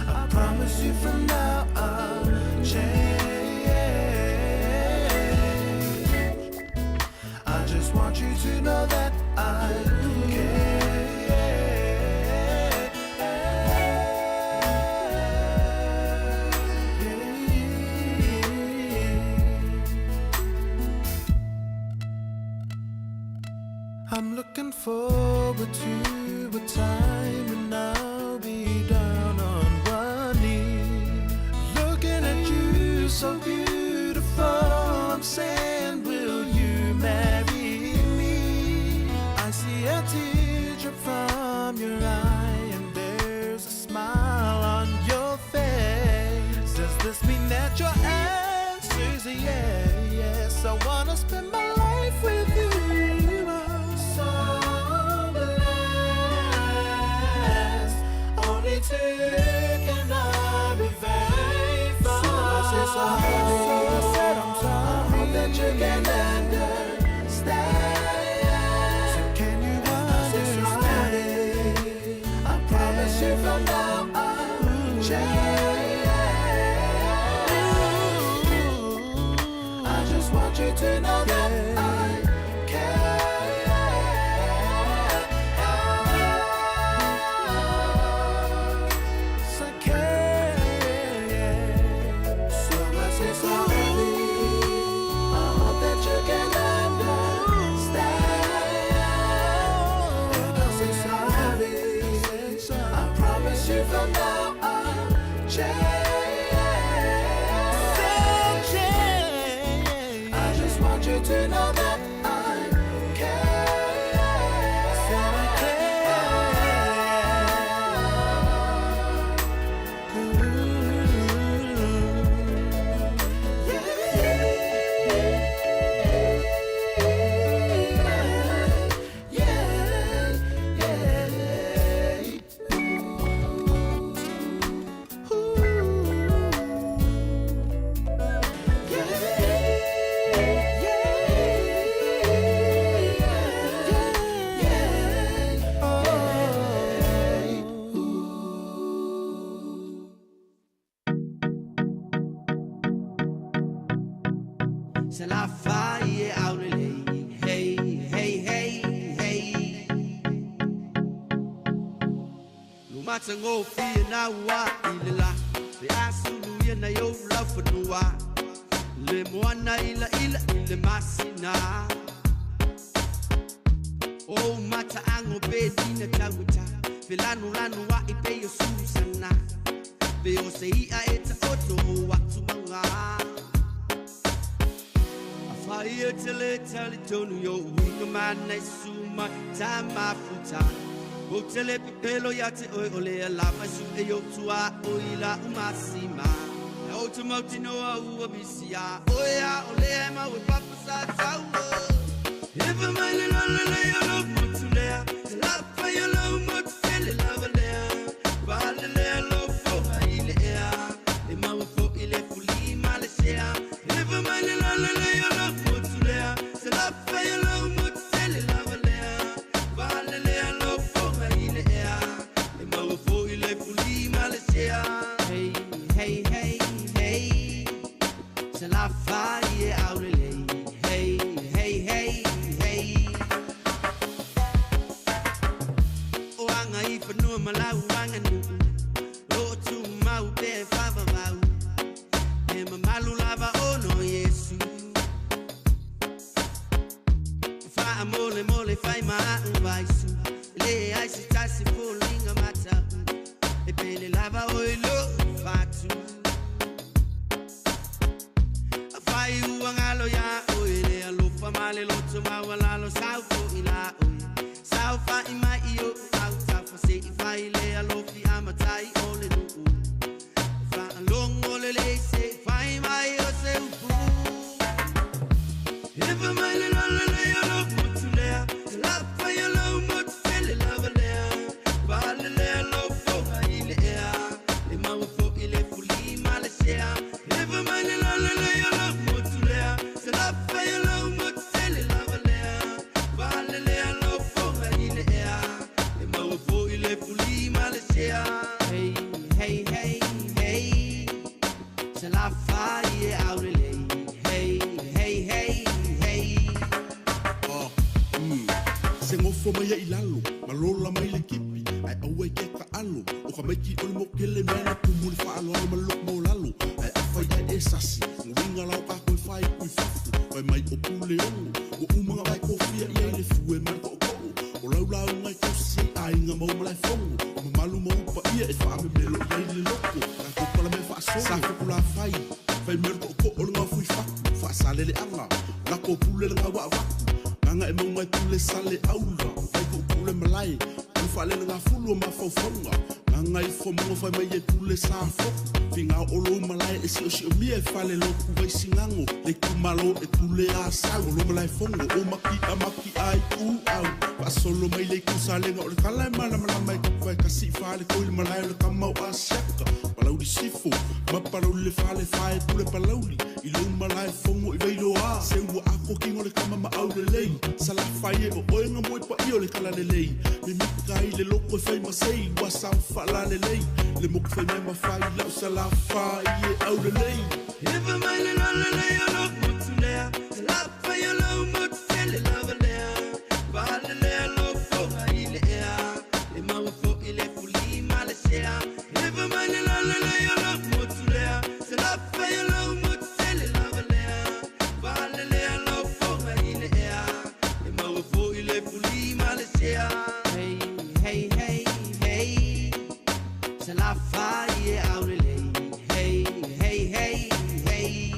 I promise you from now I'll change. I just want you to know that I care. I'm looking forward to a time when I'll be down on one knee, looking at you so beautiful. I'm saying, will you marry me? I see a teardrop from your eye, and there's a smile on your face. Does this mean that your answer's a yes? I wanna spend my life with you. I'm so blessed. Only to you can I be faithful. So I say sorry. So I said I'm sorry. I hope that you can understand. So can you understand? I promise you from now I'll change. I just want you to know that I care. Yes, I care. So I say sorry. I hope that you can understand. to know that I care. Said I care. Yeah, yeah, Se la fai e aulelei, hey, hey, hey, hey. Lumatangofie na ua i le la, le asulu ia na yo lau fanua. Le moana ila ila i le masina. O mata ango pe dina tauta, felanu lanu wa i pe yo susana. Pe o se ia e ta oto o atu manga. Fire tele tele tonu yo winga mana suma tama futa. O tele pepelo ya te oi ole la mai su e yo tua oi la umasima. Ya o te mauti no a ua misia. O ya ole ma we papa sa taulo. Eva mai le la le le yo lo motu lea. La fa yo lo motu tele la valea. Va le le lo fo i le ea. E mau fo i le fuli ma le sea. Eva mai le la le le yo lo motu lea. Se la fa yo lo motu tele la valea. Va le le lo fo i le ea. E mau fo i le fuli ma le sea. Hey, hey, hey, hey. Se la fa i e aulelei. Hey, hey, hey, hey. O anga i whanua malau anga nuu. O tu mau pe whawawau. E mamalu lava ono Yesu. Wha mole mole whai maa vaisu. Le ai se tasi fōlinga mata. E pele lava o i lo whatu. A whai uangalo ya o i le alofa male loto mawalalo sau fo i la oi. Sau fa i mai i o au tafa se i whai le alofi amatai o le nuu. Wha alongo le le se whai mai o se upu. Eva mai le la le le yo lo motu lea. La fa yo lo motu tele la valea. Va le le lo fo i le ea. E mau fo i le fuli ma le sea. Eva mai le la le le yo lo motu lea. Se la fa yo lo motu tele la valea. Va le le lo fo i le ea. E mau fo i le fuli ma le sea. Hey, hey, hey, hey. Se la fa i e aulelei. Hey, hey, hey, hey. Se ngofo mai i lalo, ma lola mai le kipi, ai aue ke ka alo, o ka maiki o le mokele mea na kumu le whaaloalo ma lok mau lalo, ai awhai ai e sasi, nguinga lau ka koe whai kui fafu, wai mai o pule ongo, o umanga vai kofia i ai le fue ma le ko'oko'o, o lau lau ngai kosi ai inga mau malai fongo, o mamalu mau pa ia e whaame melo i ai le loko, ka kopala me whaasolo, sa kukula whai, whai mero ko'oko'o le ngau fui faku, whaasale le anga, lako pule le ngau waku, nganga e maungai pule sale aula, vai ko pule malai, o whaale le ngā fulu o mawhauwhaunga, nganga i whamunga whai mai e pule sa foku, whinga o lo malai e sio sio mia e whale loku vai singango, le kumalo e pule a sau, o lo malai fongo, o maki a maki ai u au, Paasolo mai le kusalenga o le kala e malamalama e kapu ai kasi whale koi le malai o le kamau a siaka, palauli sifo, ma palauli le whale whae pule palauli, i lou malai fongo i veiloa, se ua ako kingo le kama ma au le lei, sala whai e o oenga moe pa i o le kala le lei, me mika i le loko e whai masei, wa sau whala le lei, le moku whai mai mawhai lau sala whai e au le lei. Eva mai le la le le o lo motu lea, se la whai o lo motu tele lava lea, va le lea lo foga i le ea, e maua fo i le fuli ma le sea. Eva mai le la le le o lo motu lea, se la whai o lo motu tele lava lea, va le lea lo foga i le ea, e maua fo i le fuli ma le sea. Hey, hey, hey, hey. Se la whai e au le lei. Hey, hey, hey, hey.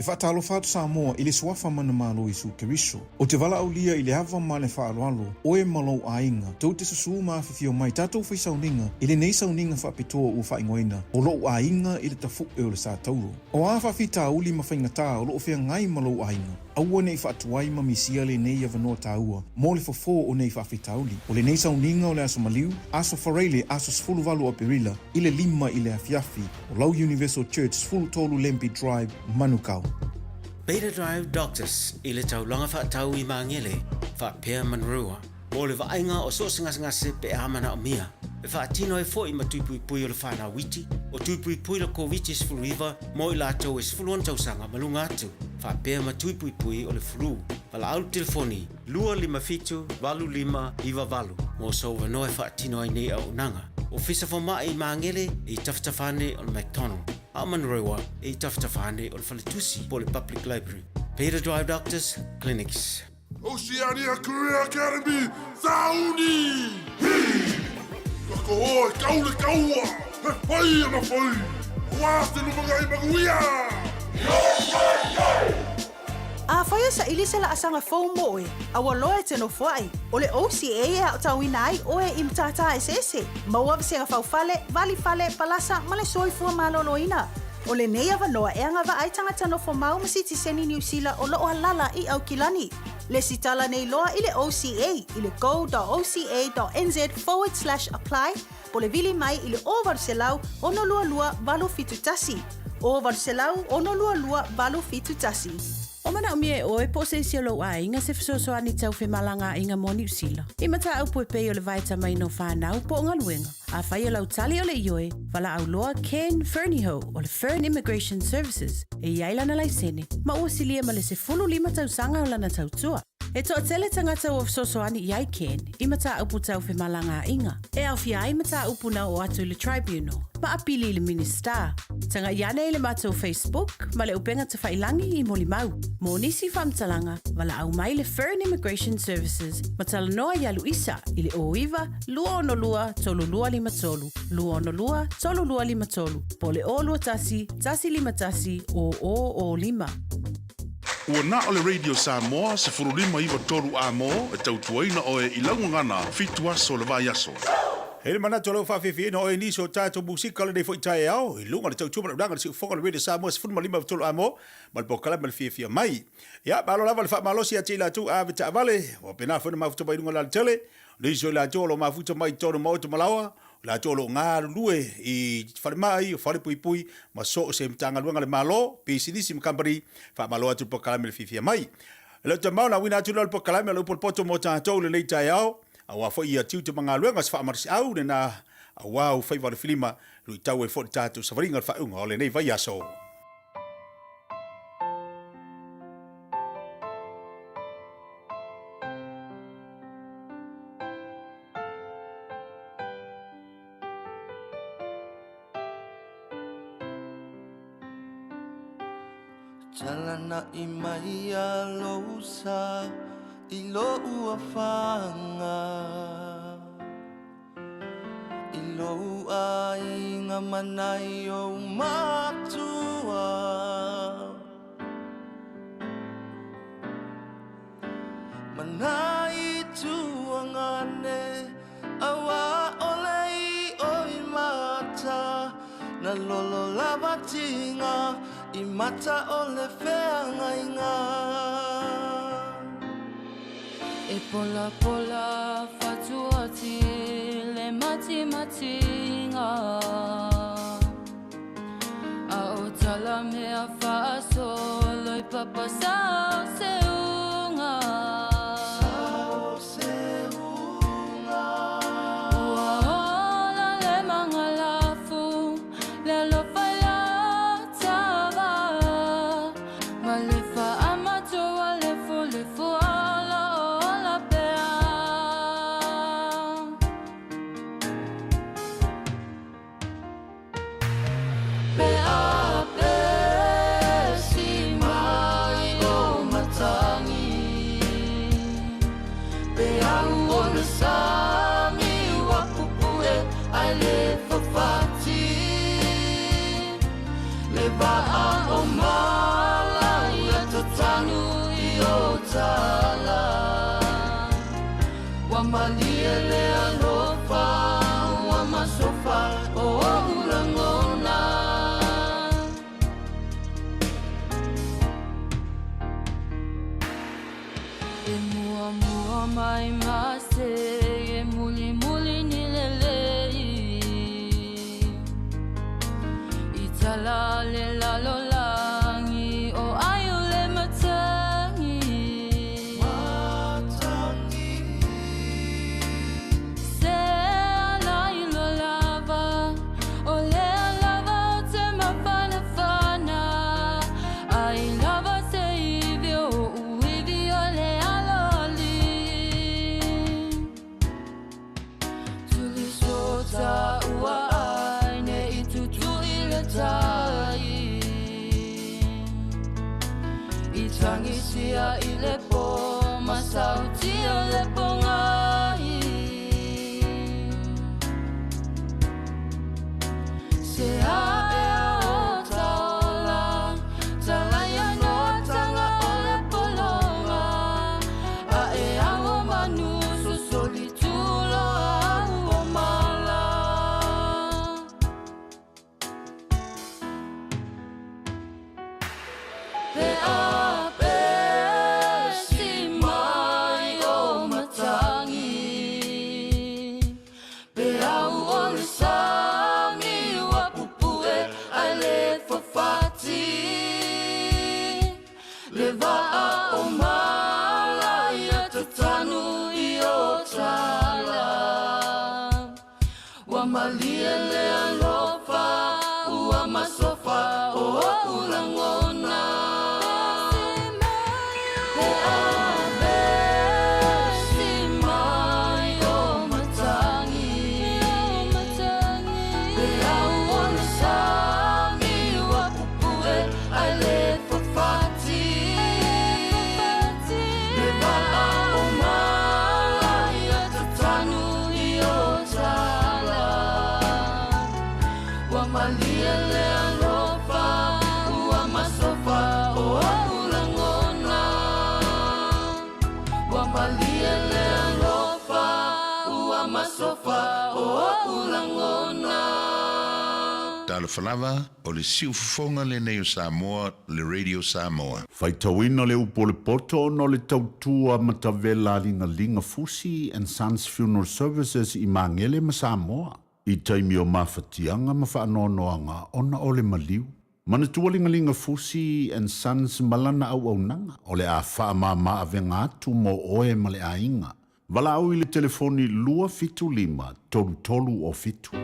E faatalofa atu Samoa i le Suafa Manamalo Iesu Keriso. Ou te valaaulia i le ava ma le faaaloalo, oe ma lou aiga, tou te susū ma afifio mai tatou fai sauniga i lenei sauniga faapitoa ua faaigoaina o Lou Aiga i le Tafu'e o le Sa Tauro. O a faafitauli ma faigatā o lo o feagai ma lou aiga, aua ne i faatuai ma misia lenei avanoa taua mo le fofo o nei faafitauli. O lenei sauniga o le Aso Maliu, Aso Faraile, aso 18 o Aperila, i le 5 i le afiafi, o lau Universal Church, 13 Lempy Drive, Manukau. Beta Drive Doctors i le taulaga faatau i Magele faapea Manurewa mo le vaaiga o so o se gasegase pe a manaomia. E faatino ai foi ma tui puipui o le whanau iti, o tui puipui la Koviti-19 mo i latou e 16 tausaga ma luga atu, faapea ma tui puipui o le flu. Valaau le telefoni 257 8598 mo sou avanoa e faatino ai nei auaunaga. Ofisa Fomai i Magele e i tafatafa ane o le McDonald, a o Manurewa e i tafatafa ane o le Faletusi po o le Public Library. Beta Drive Doctors Clinics. Oceania Career Academy, Sauni! Hi! Ka koho e kau le kaua, he whai ana whai, Wā te lumangai manuia! Yo, yo, yo! Afai e saili se laasaga fou mo oe, a ua loa e te nofoai, o le OCA e aotauina ai oe i matata eseese, maua vasega faufale, valifale, palasa ma le soifua maloloina. O lenei avanoa e agavaa ai tagata nofo mau ma sitiseni Niu Sila o loo alala i Aukilani. Lesitala nei loa i le OCA i le go.oca.nz/apply po le vili mai i le 0800 622 871. 0800 622 871. O manaomia e oe po o se isi o lou aiga se fesoasoani tau femalagaaiga mo Niu Sila. I mataupu e pei o le vaetamaina o fanau po o galuega. Afai o lau tali o le ioe, valaau loa Ken Fernihough o le Fern Immigration Services e i ai lana laisene ma ua silia ma le 15 tausaga o lana tautua. E toatele tagata ua fesoasoani i ai Ken i mataupu tau femalagaaiga, e aofia ai mataupu na oo atu i le Tribunal ma apili i le Minisita. Tagai ane i le matou Facebook ma le upega tafailangi i molimau. Mo nisi faamatalaga, valaau mai le Fern Immigration Services ma talanoa iā Luisa i le 09 262 3253, 262 3253, po o le 021 151 0005. Ua na o le Radio Samoa 15 9 3 A-mo e tautuaina oe i lau gagana fitu aso o le vaiaso. E le manatu o lau faafiafiaina o oe i nisi o tatou musika o lenei foi taeao i luga o le tautua ma le ulaga o le siufofoga o le Radio Samoa 15 3 A-mo ma le polokalame o le fiafia mai. Ia, malo lava le faamalosi ia te i latou ave taavale, ua faapena foi ona mafuta mai i luga o le alatele. Nisi o i latou o lo o mafuta mai i totonu o maota ma laoa, o latou o lo o galulue i falemai, o falepuipui ma so o se Matagaluega a le Malo, pisinisi ma kamupani, faamalo atu i le polokalame le fiafia mai. E le o toe mao ona auina atu lea o le polokalame o le upu o le poto mo tatou i lenei taeao, aua foi ia tiute ma galuega se faamalosiau lena aua ua faiva o le filima, luitau ai foi le tatou savaliga o le faaiuga o lenei vaiaso. Talana'i mai a lou sa i lou afaga I lou aiga ma nai ou matua Ma nai tuagane Aua ʻole i ʻoi mata Na lolo lava tiga i mata o le feagaiga. E polapola fatuati le matimatiga A o tala mea faasolo i papa sao seuga. Ua ola le magalafu le alofa i la tava Ma le faamatua lefulefu ola ola pea. Pea pesi mai o matangi Peau o le sami ua pupue ai le fafati Le vaa o Malama. Ua malie le alofa ua masofa o oʻu lagona. E muamua mai mase e mulimuli ni lelei I tala le lalolagi o ai o le matangi Se ala i lo lava o lea lava o te mafanafana Ai lava se ivi o uivi o le aloali Tulisota ua ai ne i tutui le tai I tagisia i le po ma sautia le pogai Se ae o taola talaia no tanga o le pologa A e ago manu sosoli tuloa au o mala. Pe a pe si mai o matangi Pe au o le sami ua pupue ai le fafati Le vaa o mala ia tatanu i o tala Ua malie le alofa ua masofa o oʻu lagona Pe a vesi mai o matangi Pe au o le sami ua pupue ai le fafati Le vaa o mala ia tatanu i o tala Ua malie le alofa ua masofa o oʻu lagona Ua malie le alofa ua masofa o oʻu lagona. Talofa lava, o le siufofoga lenei o Samoa, le Radio Samoa. Faitauina le upu o le poto ona o le tautua matavela a Ligaliga Fusi and Sons Funeral Services i Magele ma Samoa i taimi o mafatiaga ma faanoanoaga ona o le maliu. Manatua Ligaliga Fusi and Sons ma lana auaunaga o le a faamama avega atu mo oe ma le aiga. Valaau i le telefoni 275 33 o 7.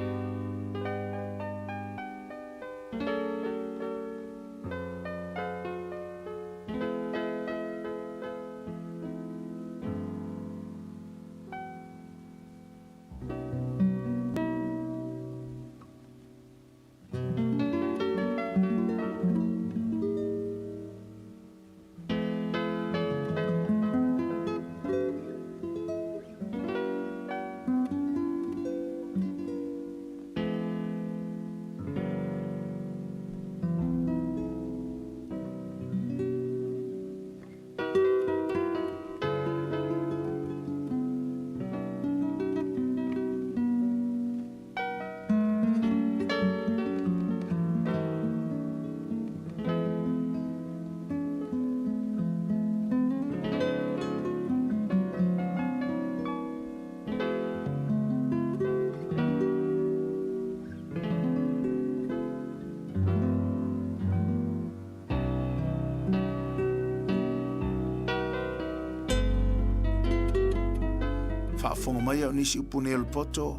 Faafofoga mai au nisi upu nei o le poto,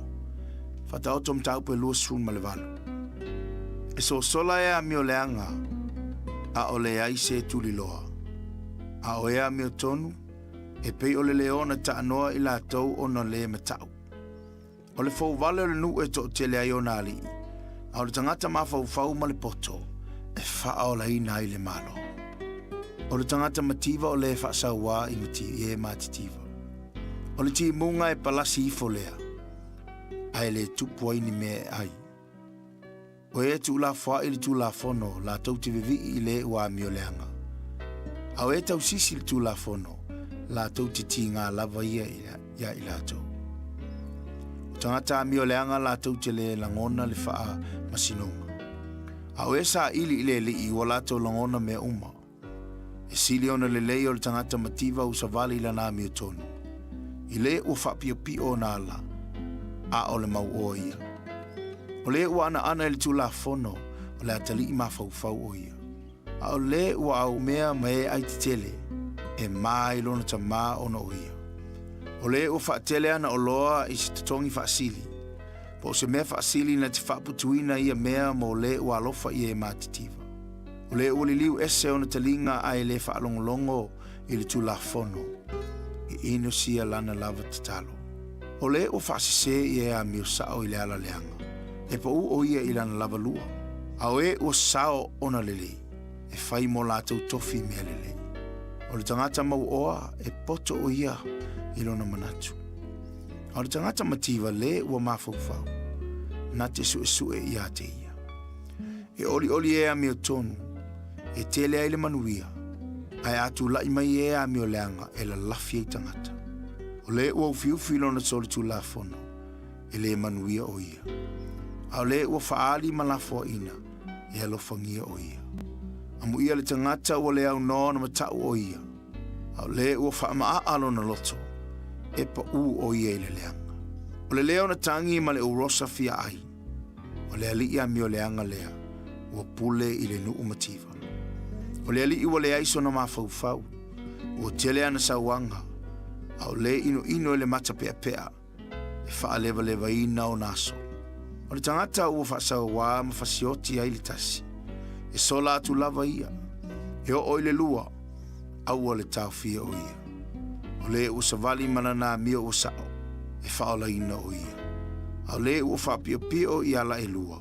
faataoto mataupu e 28. E sosola e amio leaga, a o leai se tuliloa. A o e amio tonu, e pei o le leona taanoa i latou ona le matau. O le fouvale o le nuu e toatele ai ona alii, a o le tagata mafaufau ma le poto e faaolaina ai le Malo. O le tagata mativa o le faasauā i i e matitiva. O le timuga e palasi ifo lea, ae le tupu ai ni mea e ai. O e tuulafoaʻi i le Tulafono latou te vevii i le ua amioleaga. A o e tausisi i le Tulafono, latou te tīgā lava ia iā i latou. O tagata amioleaga latou te lē lagona le faamasinoga. A o e saili i le Alii ua latou lagona mea uma. E sili ona lelei o le tagata mativa ua savali i lana amiotonu, i le ua faapiopio ona ala, a o le mauoa ia. O le ua anaana i le Tulafono, o le atalii mafaufau o ia. A o le ua aumea ma e ai tetele, e ma i lona tamā ona o ia. O le ua faatele ana oloa i se totogi faasili, po o se mea faasili na te faaputuina ia mea mo le ua alofa i e matitiva. O le ua liliu ese ona taliga ae le faalogologo i le Tulafono, e inosia lana lava tatalo. O le ua faasese i e amio sao i le ala leaga, e paʻu ʻo ia i lana lava lua, a o e ua sao ona lelei, e fai mo latou tofi mea lelei. O le tagata mauoa e poto ʻo ia i lona manatu. A o le tagata mativa le ua mafaufau, na te suʻesuʻe iā te ia. E ʻoliʻoli e amiotonu, e tele ai le manuia, ae a tulaʻi mai e amioleaga e lalafi ai tagata. O le ua ufiufi lona solitulafono, e lē manuia ʻo ia. A o le ua faaali ma lafoaʻina, e alofagia ʻo ia. Amuia le tagata ua le aunoa ona mataʻu ʻo ia, a o le ua faamaʻaʻa lona loto, e paʻū ʻo ia i le leaga. O le leo na tagi ma le urosa fia ʻai, O le aliʻi amioleaga lea, ua pule i le nuʻu mativa. O le aliʻi ua leai sona mafaufau, ua tele ana sauaga, a o le ʻinoʻino i le mata peʻapeʻa, e faalewalewaina ona aso. O le tagata ua faasauā ma fasioti ai le tasi, e sola atu lava ia, e oo i le lua, aua le taofia o ia. O le ua savali ma lana amio ua sao, e faaolaina o ia. A o le ua faapiopio i ala elua,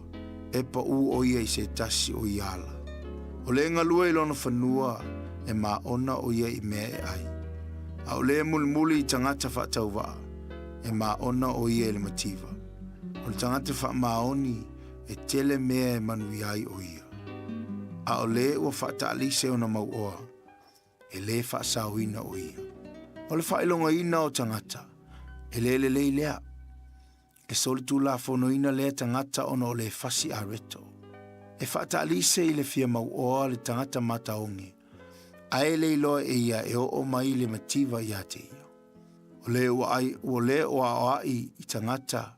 e paʻū o ia i se tasi o ia ala. O le galue i lona fanua, e māʻona o ia i mea e ʻai. A o le mulimuli i tagata faatauvaa, e māʻona o ia i le mativa. O le tagata faamaoni, e tele mea e manuia ai o ia. A o le ua faataalise ona mauoa, e lē faasaoina o ia. O le faailogaina o tagata, e lē lelei lea. E solitulafonoina lea tagata ona o le fasi areto. E faataalise i le fia mauoa le tagata mataoge, ae le iloa e ia e oo mai le mativa iā te ia. O le ua ai, ua lē o aoaʻi i tagata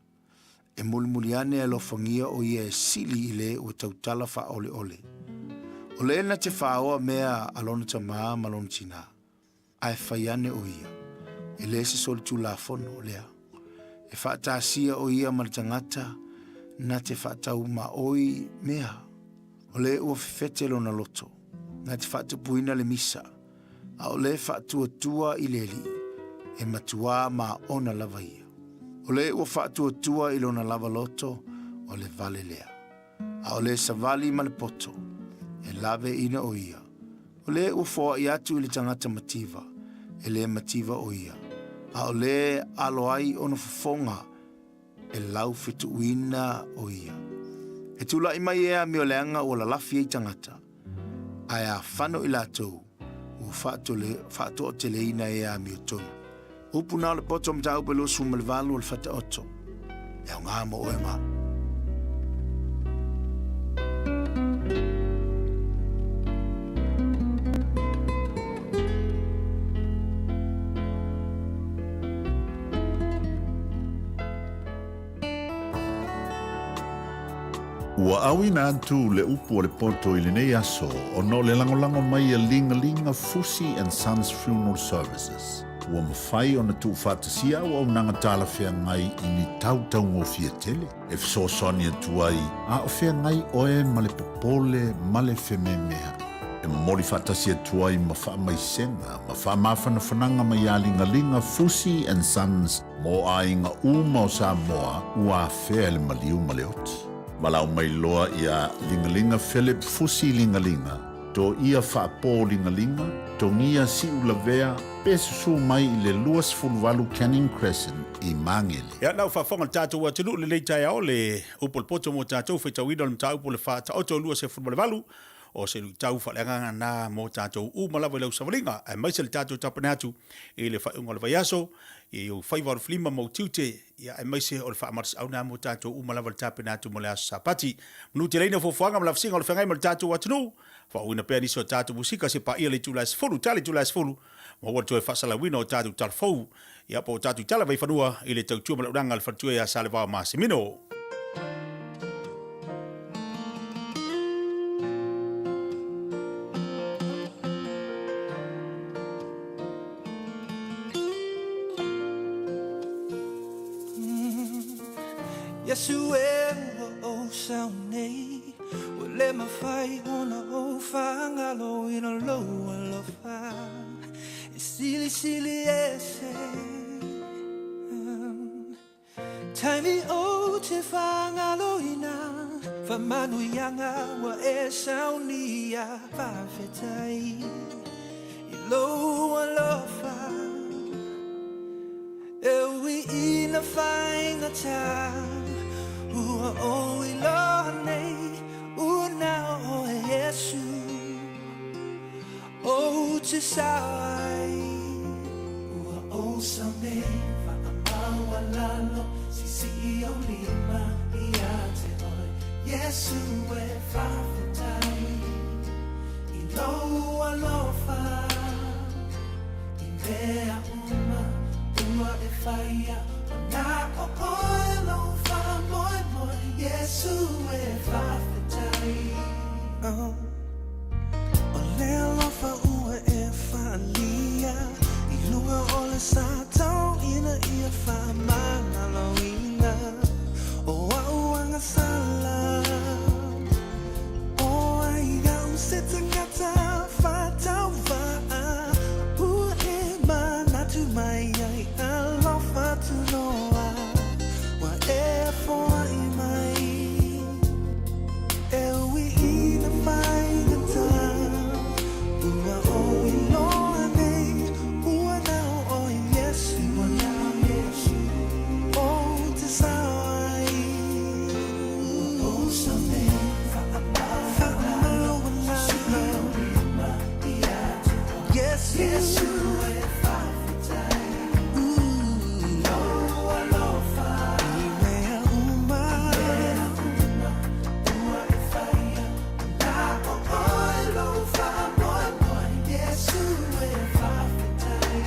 E mulimuli ane alofagia ʻo ia e sili i le ua tautala faaʻoleʻole. O le na te fāoa mea a lona tamā ma lona tinā, ae fai ane ʻo ia, e lē se solitulafono lea. E faatasia ʻo ia ma le tagata na te faataumaʻoi mea. O le ua fefete lona loto, na te faatupuina le misa, a o le faatuatua i le Alii, e matuā māʻona lava ia. O le ua faatuatua i lona lava loto, o le vale lea. A o le savali ma le poto, e lawe ina o ia. O le ua foaʻi atu i le tagata mativa, e le mativa o ia. A o le alo ai ona fofoga, e laufetuʻuina o ia. E tulaʻi mai e amioleaga ua lalafi ai tagata, ae a fano i latou, ua faatoateleina e amiotonu. Upu na o le poto mataupu e 28 o le Fataoto. E aoga mo oe ma. Ua auina atu le upu o le poto i lenei aso ona o le lagolago mai a Ligalinga Fusi and Sons Funeral Services. Ua mafai ona tuufaatasia auaunaga talafeagai i ni tau taugofie tele e fesoasoani atu ai a o feagai oe ma le popole ma le fememeaʻi. E momoli faatasi atu ai ma faamaisega ma faamafanafanaga mai iā Ligaliga Fusi and Sons mo aiga uma o Samoa ua afea e le maliu ma le oti. Valaau mai loa iā Ligaliga Philip Fusi Ligaliga, Toia Faapō Ligaliga, Togia Siulavea pe susū mai i le 28 Canning Crescent i Magele. Ia, na ua faafofoga le tatou atunuu i lenei taeao, le upu o le poto mo tatou, faitauina o le mataupu o le 4 taoto 28. O se luitau faaleagaga lena mo tatou uma lava i le au savaliga, aemaise le tatou tapena atu i le faaiuga o le vaiaso, i ou faiva alofilima ma ou tiute, ia aemaise o le faamalosiau lena mo tatou uma lava i le tapena atu mo le aso Sapati. Manuteleina fuafuaga ma lafesiga o le feagai ma le tatou atunuu, faaauauina pea nisi o tatou musika se paia i le itula e 10, tali itula e 10, maua le toe faasalauina o tatou tala fou, ia po o tatou tala vaifanua i le tautua ma le auaunaga a le faletua ia Salevao Masimino. Iesu e ua ou sao nei Ua le mafai ona ou faagaloina lou alofa E silisili ese Taimi ou te faagaloina Faamanuiaga ua e saunia Faafetai i lou alofa E ui ina faigata Ua ou iloa nei Ua na o oe Iesu Ou te sao ai Ua ou sao nei Faamaualalo Siisii ou lima Ia te oe Iesu e faafetai I lou alofa I mea uma Ua e faia Ua na o oe lou faamoemoe Iesu e faafetai Oh. O le alofa ua e faaalia I luga o le sa tau ina ia faamagaloina O a'u agasala O ai au se tagata faatauvaa Ua e manatu mai ai alofa tunoa Ua e foai mai E ui ina faigata Ua ou iloa nei Ua na o oe Iesu Ou te sao ai Ua ou sao nei Faamaualalo Iesu e faafetai I lou alofa I mea uma Ua e faia Na o oe lou faamoemoe Iesu e faafetai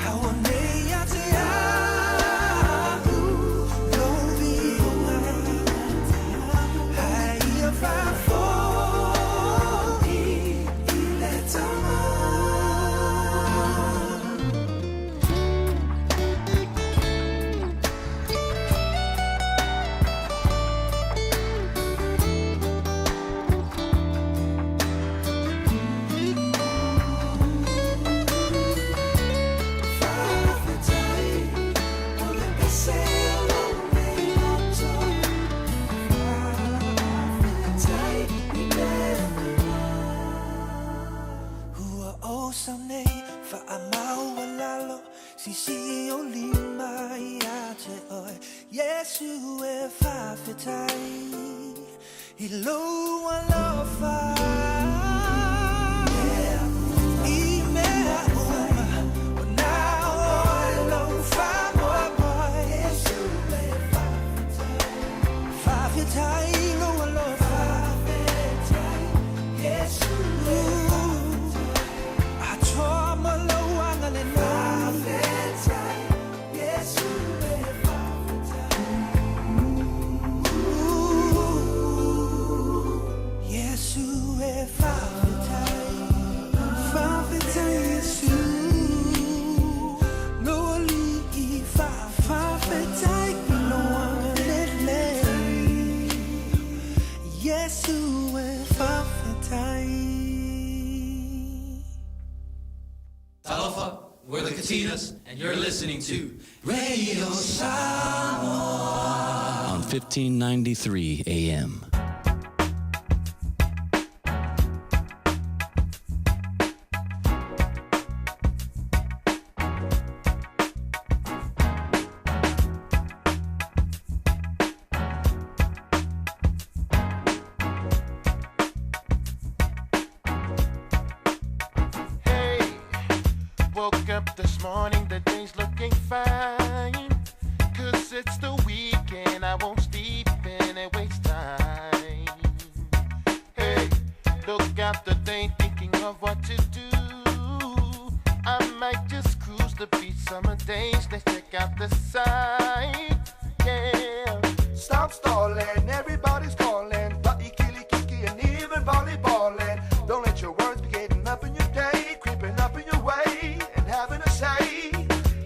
Hao nei ia te au Lou viiga Hai ia faafoi I le Tama. Ua ou sao nei faamaualalo Siisii ou lima ia te oe Iesu e faafetai I lou alofa I mea uma Ua na o oe lou faamoemoe Faafetai i lou alofa Atoa ma lou agalelei Iesu e faafetai Faafetai Iesu Lou alii Faafetai i lou agalelei Iesu e faafetai. Talofa, we're the Katinas, and you're listening to Radio Samoa on 1593 AM. up this morning, the day's looking fine. Cause it's the weekend, I won't sleep in and waste time. Hey, look out the day, thinking of what to do. I might just cruise the beach summer days, let's check out the side. Yeah. Stop stalling, everybody's calling. Bucky, killy, kiki, and even volleyballing. Don't let your words be getting up in your day, creeping up in your way, and having a say.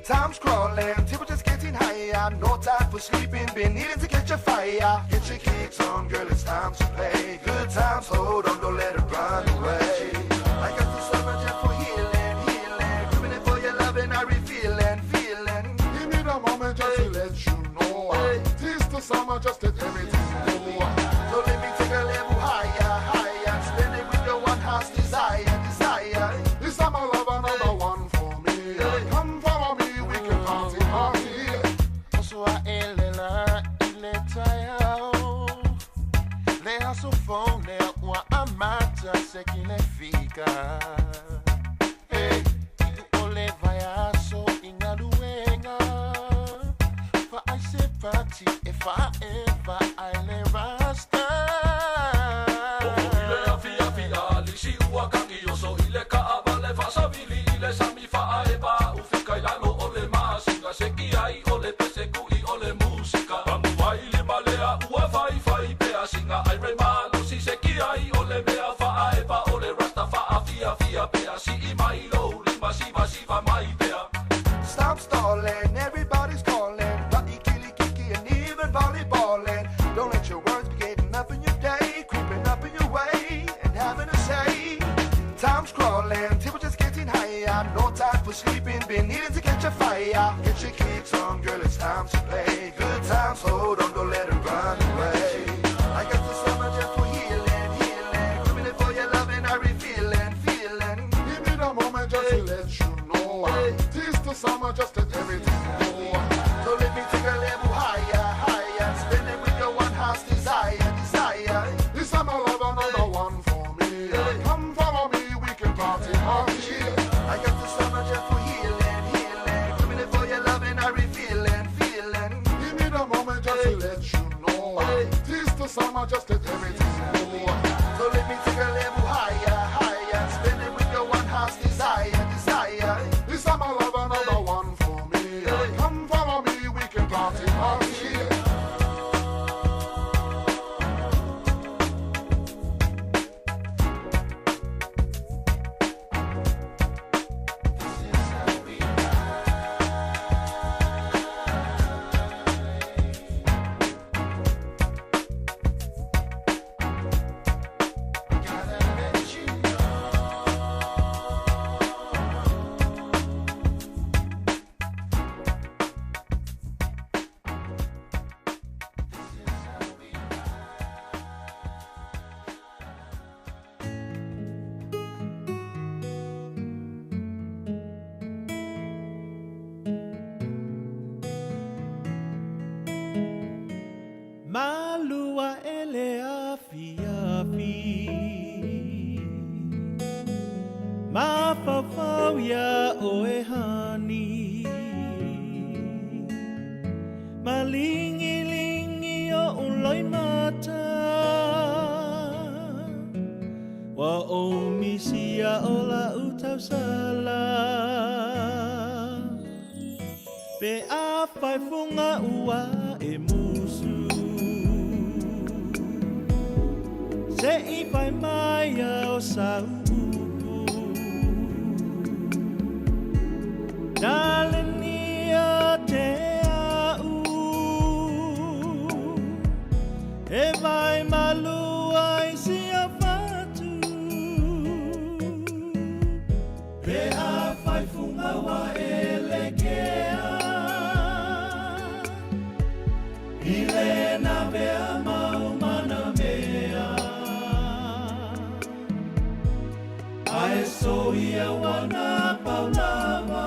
Time's crawling, temperature's getting higher. No time for sleeping, been needing to catch a fire. Get your kicks on, girl, it's time to play. Good times, hold on, don't let it run away. I got the summer jam for healing, healing. Craving it for your loving, I refilling, feeling. Give me the moment just to let you know. Tis the summer, just let everything go. So let me take a level higher, higher. Spend it with your one heart's desire, desire. This summer lover number one for me. Come follow me, we can party, party. Oso a elela ile tayao. Le aso fone ua amata se kile fika. Hey, iu ole vai aso ingaluenga. Fa ai se pati e fa e fa ai le rasta. Ile afi afi ali si ua kangi oso ile ka avale fa savili ile sami fa e pa ufika ilalo ole masinga seki ai ole pese kui ole musika. Pamu vai le malea ua fai fai pea singa ai re malo si seki ai ole mea fa e pa ole rasta fa afi afi pea si i mai lo lima si va si va mai pea. Stop stalling, everybody's calling. Bucky, killy, kiki, and even volleyballing. Don't let your words be getting up in your day, creeping up in your way, and having a say. Time's crawling, temperature's getting higher. No time for sleeping, been needing to catch a fire. Get your kicks on, girl, it's time to play. Good times, hold on, don't let it run away. I got the summer jam for healing, healing. Craving it for your loving, I refilling, feeling. Give me the moment just to let you know. Tis the summer, just let everything go. So let me take a level higher, higher. Spend it with your one heart's desire, desire. This summer lover number one for me. Come follow me, we can party, party. I got the summer jam for healing, healing. Craving it for your loving, I refilling, feeling. Give me the moment just to let you know. Tis the summer, just let everything go. So let me take a level higher, higher. Spend it with your one heart's desire, desire. This summer lover number one for me. Come follow me, we can party, party. Malua ele afi afi Mafafau ia oe hani Malingilingi o uloi mata Wa o misia o la utausala Pe a whai funga ua e musu Se i whai mai au sa upu Nalenia te au E vai malua i sia whatu Pe a whai funga wa e lekea I le na pea mau mana mea Ae so ia wana paulama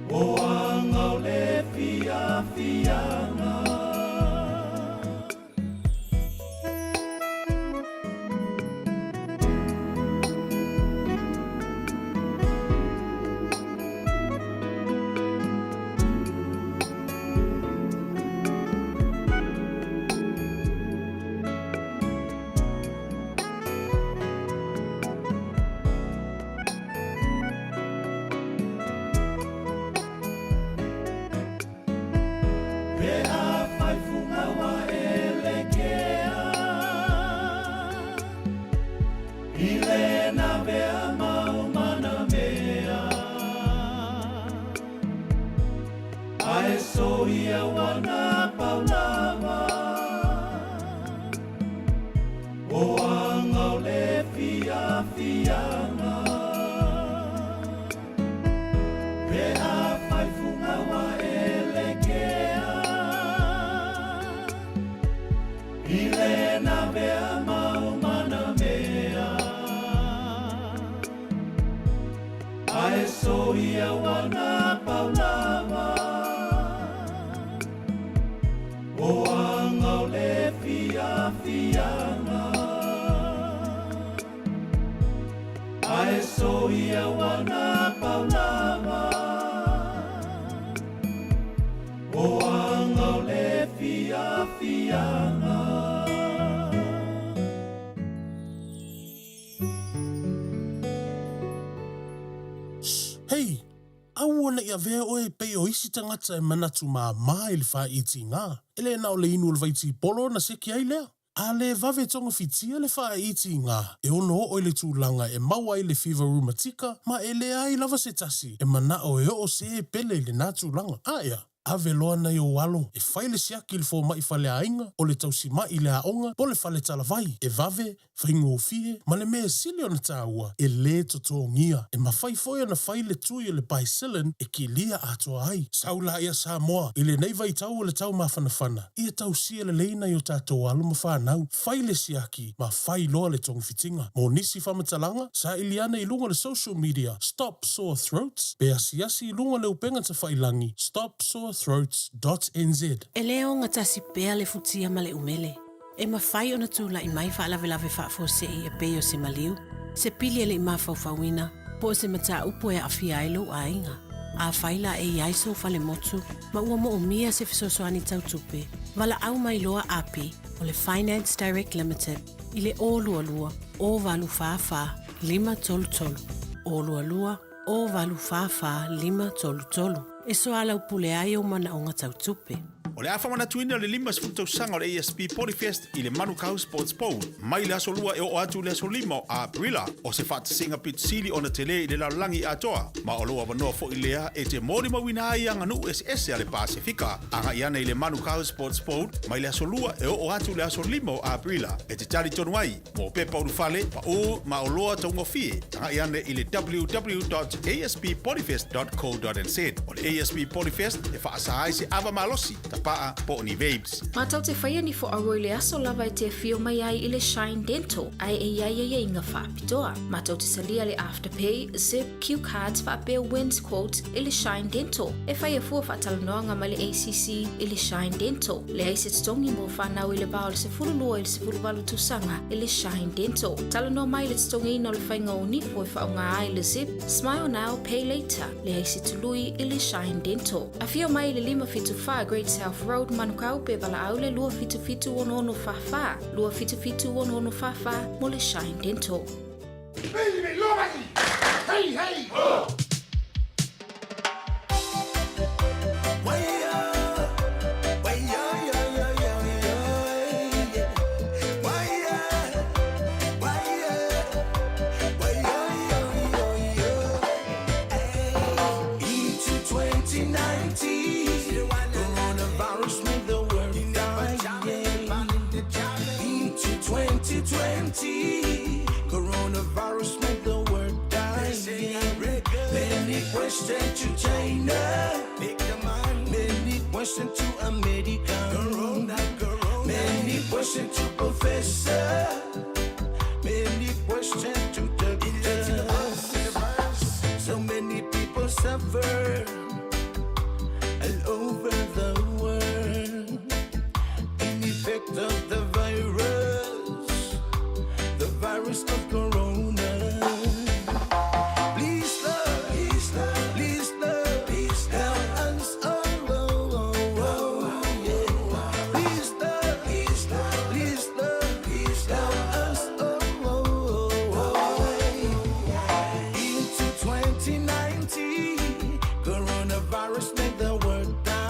O angau le fia fianga Ae soia ua pau lava O anga o le fiafiaga Pe afai fuga ua e lekea I lena mea mau mana mea Ae soia ua pau lava O anga o le fiafiaga Ae soia ua pau lava O anga o le fiafiaga. Hei! Aua ne i avea oe e pei o isi tagata e manatu māmā i le fāiitiga. E le na o le inu o le vaitipolo ona seki ai lea. A le vave togafitia le fāiitiga, e ono oo i le tulaga e maua ai le fiva rumatika ma e leai lava se tasi e manao e oo se pele i lenā tulaga. A ea, ave loa nai ou alo e fai le siaki i le fomai faleaiga, o le tausimai i le aoga po o le fale talavai, e vave, faigofie, ma le mea sili ona taua, e lē totogia. E mafai foi ona fai le tui o le Bicillin e kilia atoa ai. Sau laia Samoa, i lenei vaitau o le taumafanafana, ia tausia lelei nai o tatou alo ma fanau, fai le siaki ma fai loa le togafitiga. Mo nisi faamatalaga, saili ane i luga o le social media Stop Sore Throats pe asiasi i luga o le upega tafailagi stopsorethroats.nz. E lē ogatasi pea le futia ma le umele. E mafai ona tula'i mai faalavelave faafuasei e pei o se maliu, se pili e le i mafaufauina, po o se mataupu e aafia ai lou aiga. Afai la e i ai sou falemotu ma ua moomia se fesoasoani tau tupe, valaau mai loa Api o le Finance Direct Limited i le 022 044 533, 022 044 533 e soalaupule ai ou manaoga tau tupe. O le a faamanatuina o le 50 tausaga o le ASP Polyfest i le Manukau Sports Bowl, mai le aso Lua e oo atu i le aso 5 o Aperila. O se faatasiga pito sili ona telē i le lalolagi atoa, ma o lou avanoa foi lea e te molimauina ai aganuu eseese a le Pasefika. Agai ane i le Manukau Sports Bowl mai le aso Lua e oo atu i le aso 5 o Aperila e te talitonu ai. Mo pepa ulufale, paū ma oloa taugofie, agai ane i le www.asppolyfest.co.nz. O le ASP Polyfest e faasa ai se ava malosi, tapaa po o ni vapes. Matou te faia ni foauo i le aso lava e te afio mai ai i le Shine Dental, ae e i ai aiaiga faapitoa. Matou te talia le Afterpay, Zip, Cue Cards faapea Wins Quotes i le Shine Dental. E faia fua faatalanoaga ma le ACC i le Shine Dental. Leai se totogi mo fanau i le va o le 12 i le 18 tausaga i le Shine Dental. Talanoa mai i le totogiina o le faiga o nifo e faaaoga ai le Zip, Smile Now, Pay Later. Leai se tului i le Shine Dental. Afio mai i le 574 Great South Road, Manukau pe valaau le 277 6644, 277 6644 mo le Shine Dental. Hey, hey! Ho! Into 2019, coronavirus made the world die. Into 2020, coronavirus made the world die. Many questions to China, many questions to America, many questions to Professor, many questions to doctors. So many people suffer all over the world. In effect of the virus of corona. Please, Lord, please, Lord, please, Lord, please help us all. Oh, oh, yeah. Please, Lord, please, Lord, please, Lord, please help us all. Oh, oh. Into 2019, coronavirus made the world die.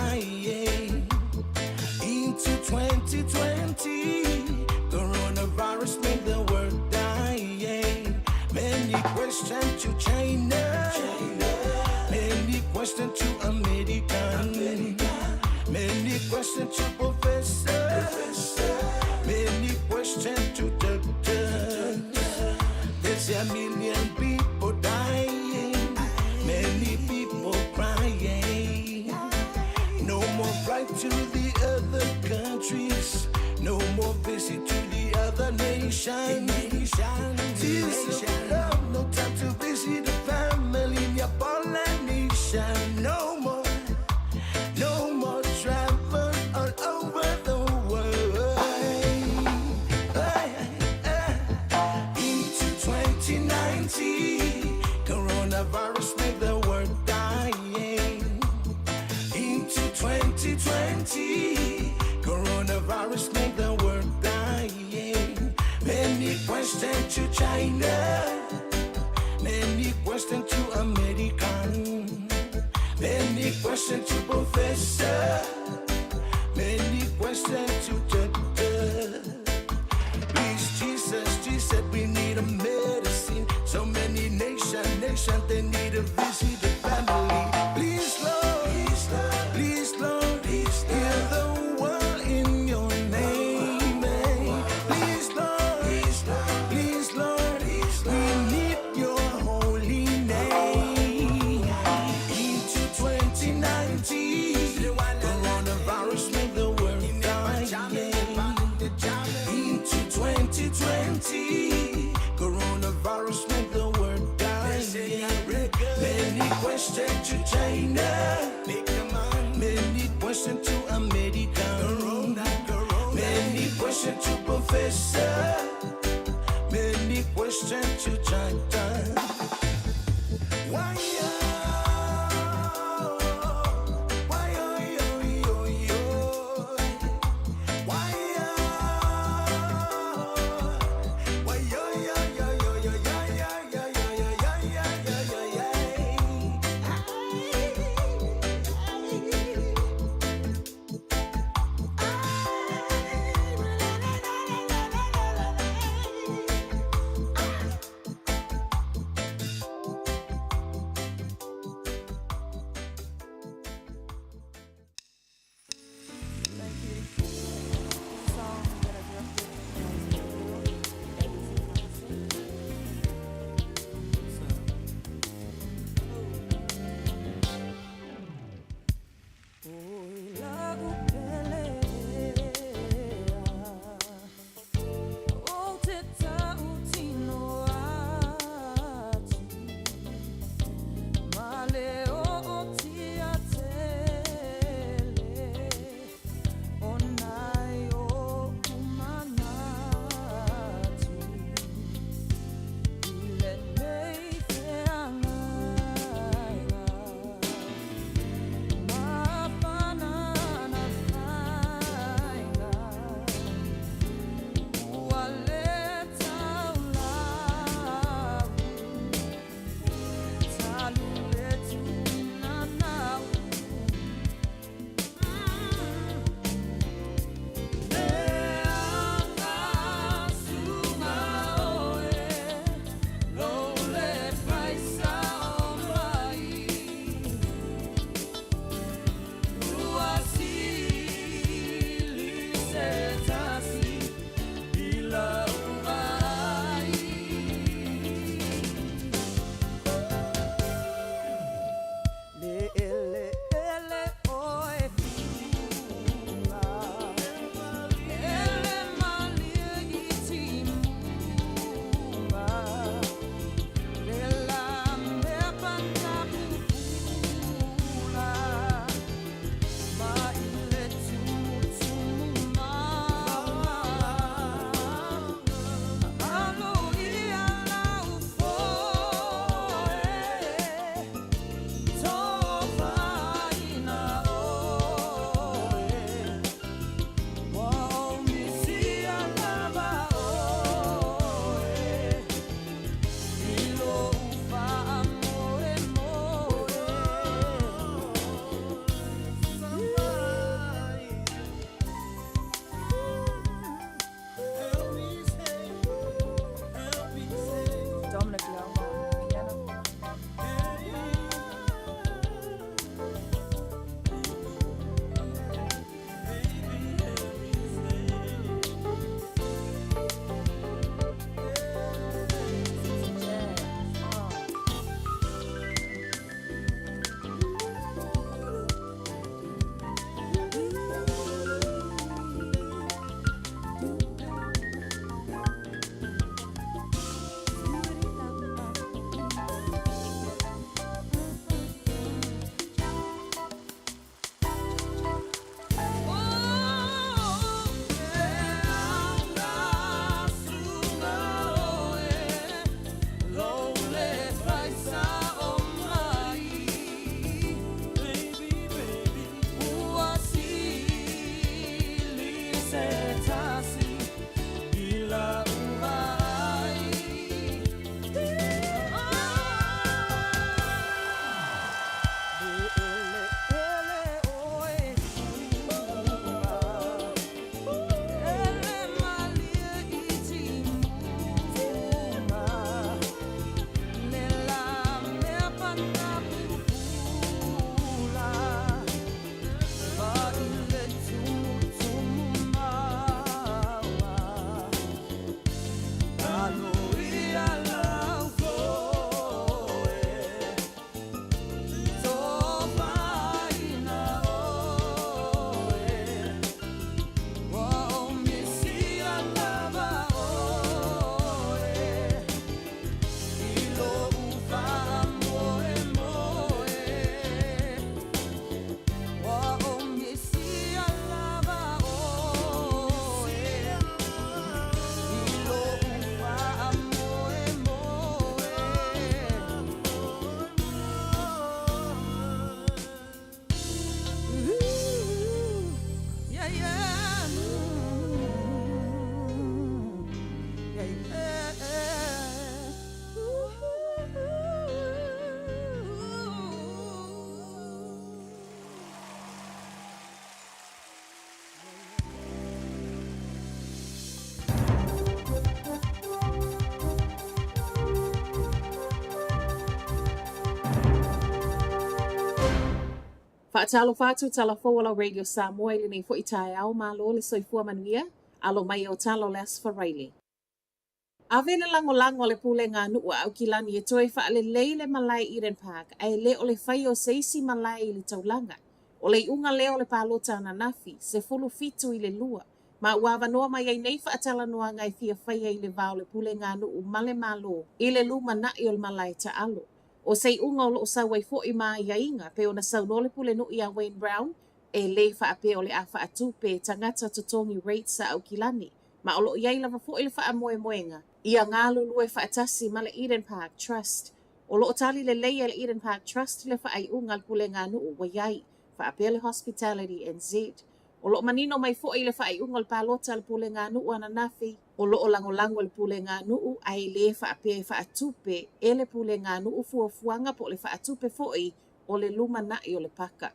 No more, no more travel all over the world. Into 2019, coronavirus made the world dying. Into 2020, coronavirus made the world dying. Many questions to China, many questions to American, many questions to Professor, many questions to Doctor. Please, Jesus, Jesus, we need a medicine. So many nation, nation, they need to visit the family. Please, Lord, please, Lord, please, Lord, please heal the world in your name. eh. Please, Lord, please, Lord, please, Lord, we need your holy name. Into 2019, coronavirus made the world dying. Into 2020, coronavirus made the world dying. Many questions to China, many questions to America, many questions to Professor, many questions to China. Why? Why, yo, yo, yo? Why, why, yo, yo, yo, yo, yo, yo, yo, yo, yo, yo, yo, yo, yo, yo, yo. Faatalofa atu tala fou o lau Radio Samoa i lenei foi taeao, malo le soifua manuia, alo mai o tala o le Aso Faraile. Ave le lagolago a le Pulega a Nuu a Aukilani e toe faalelei le malae Eden Park ae le o le faia o se isi malae i le taulaga. O le iuga lea o le palota ananafi, 17 i le 2, ma ua avanoa mai ai nei faatalanoaga e fia faia i le va o le Pulega a Nuu ma le Malo i le lumanai o le malae taalo. O se iuga o lo o sau ai foi ma aiaiga, pei ona saunoa le Pulenuu ia Wayne Brown, e le faapea o le a faatupe tagata totogi rates a Aukilani, ma o lo o i ai lava foi le faamoemoega ia galulue faatasi ma le Eden Park Trust. O lo o tali lelei e le Eden Park Trust le faaiuga a le Pulega a Nuu ua i ai, faapea le Hospitality NZ. O lo o manino mai foi i le faaiuga o le palota a le Pulega a Nuu ananafi, o lo o lagolago e le Pulega a Nuu ae le faapea e faatupe e le Pulega a Nuu fuafuaga po o le faatupe foi o le lumanai o le paka.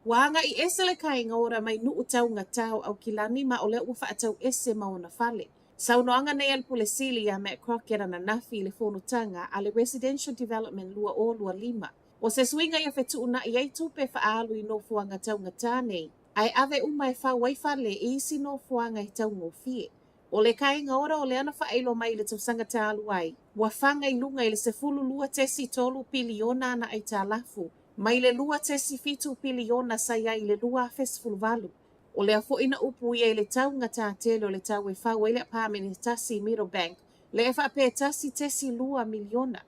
Ua agai ese le Kāinga Ora mai Nuu Taugatā o Aukilani ma o lea ua faatau ese ma ona fale. Saunoaga nei a le Pule Sili iā Matt Crockett ananafi i le fonotaga a le Residential Development 2025. O se suiga ia fetuunai ai tupe faaalu i nofoaga taugatā nei, ae ave uma e fau ai fale i isi nofoaga e taugofie. O le Kāinga Ora o lea na faailoa mai i le tausaga talu ai, ua faga i luga i le 12.3 piliona ana aitalafu, mai le 2.7 piliona sa i ai i le 2018. O lea foi na upuia i le taugatā tele o le tau e fau ai le apamene e tasi i Meadowbank, lea e faapea e 1.2 miliona.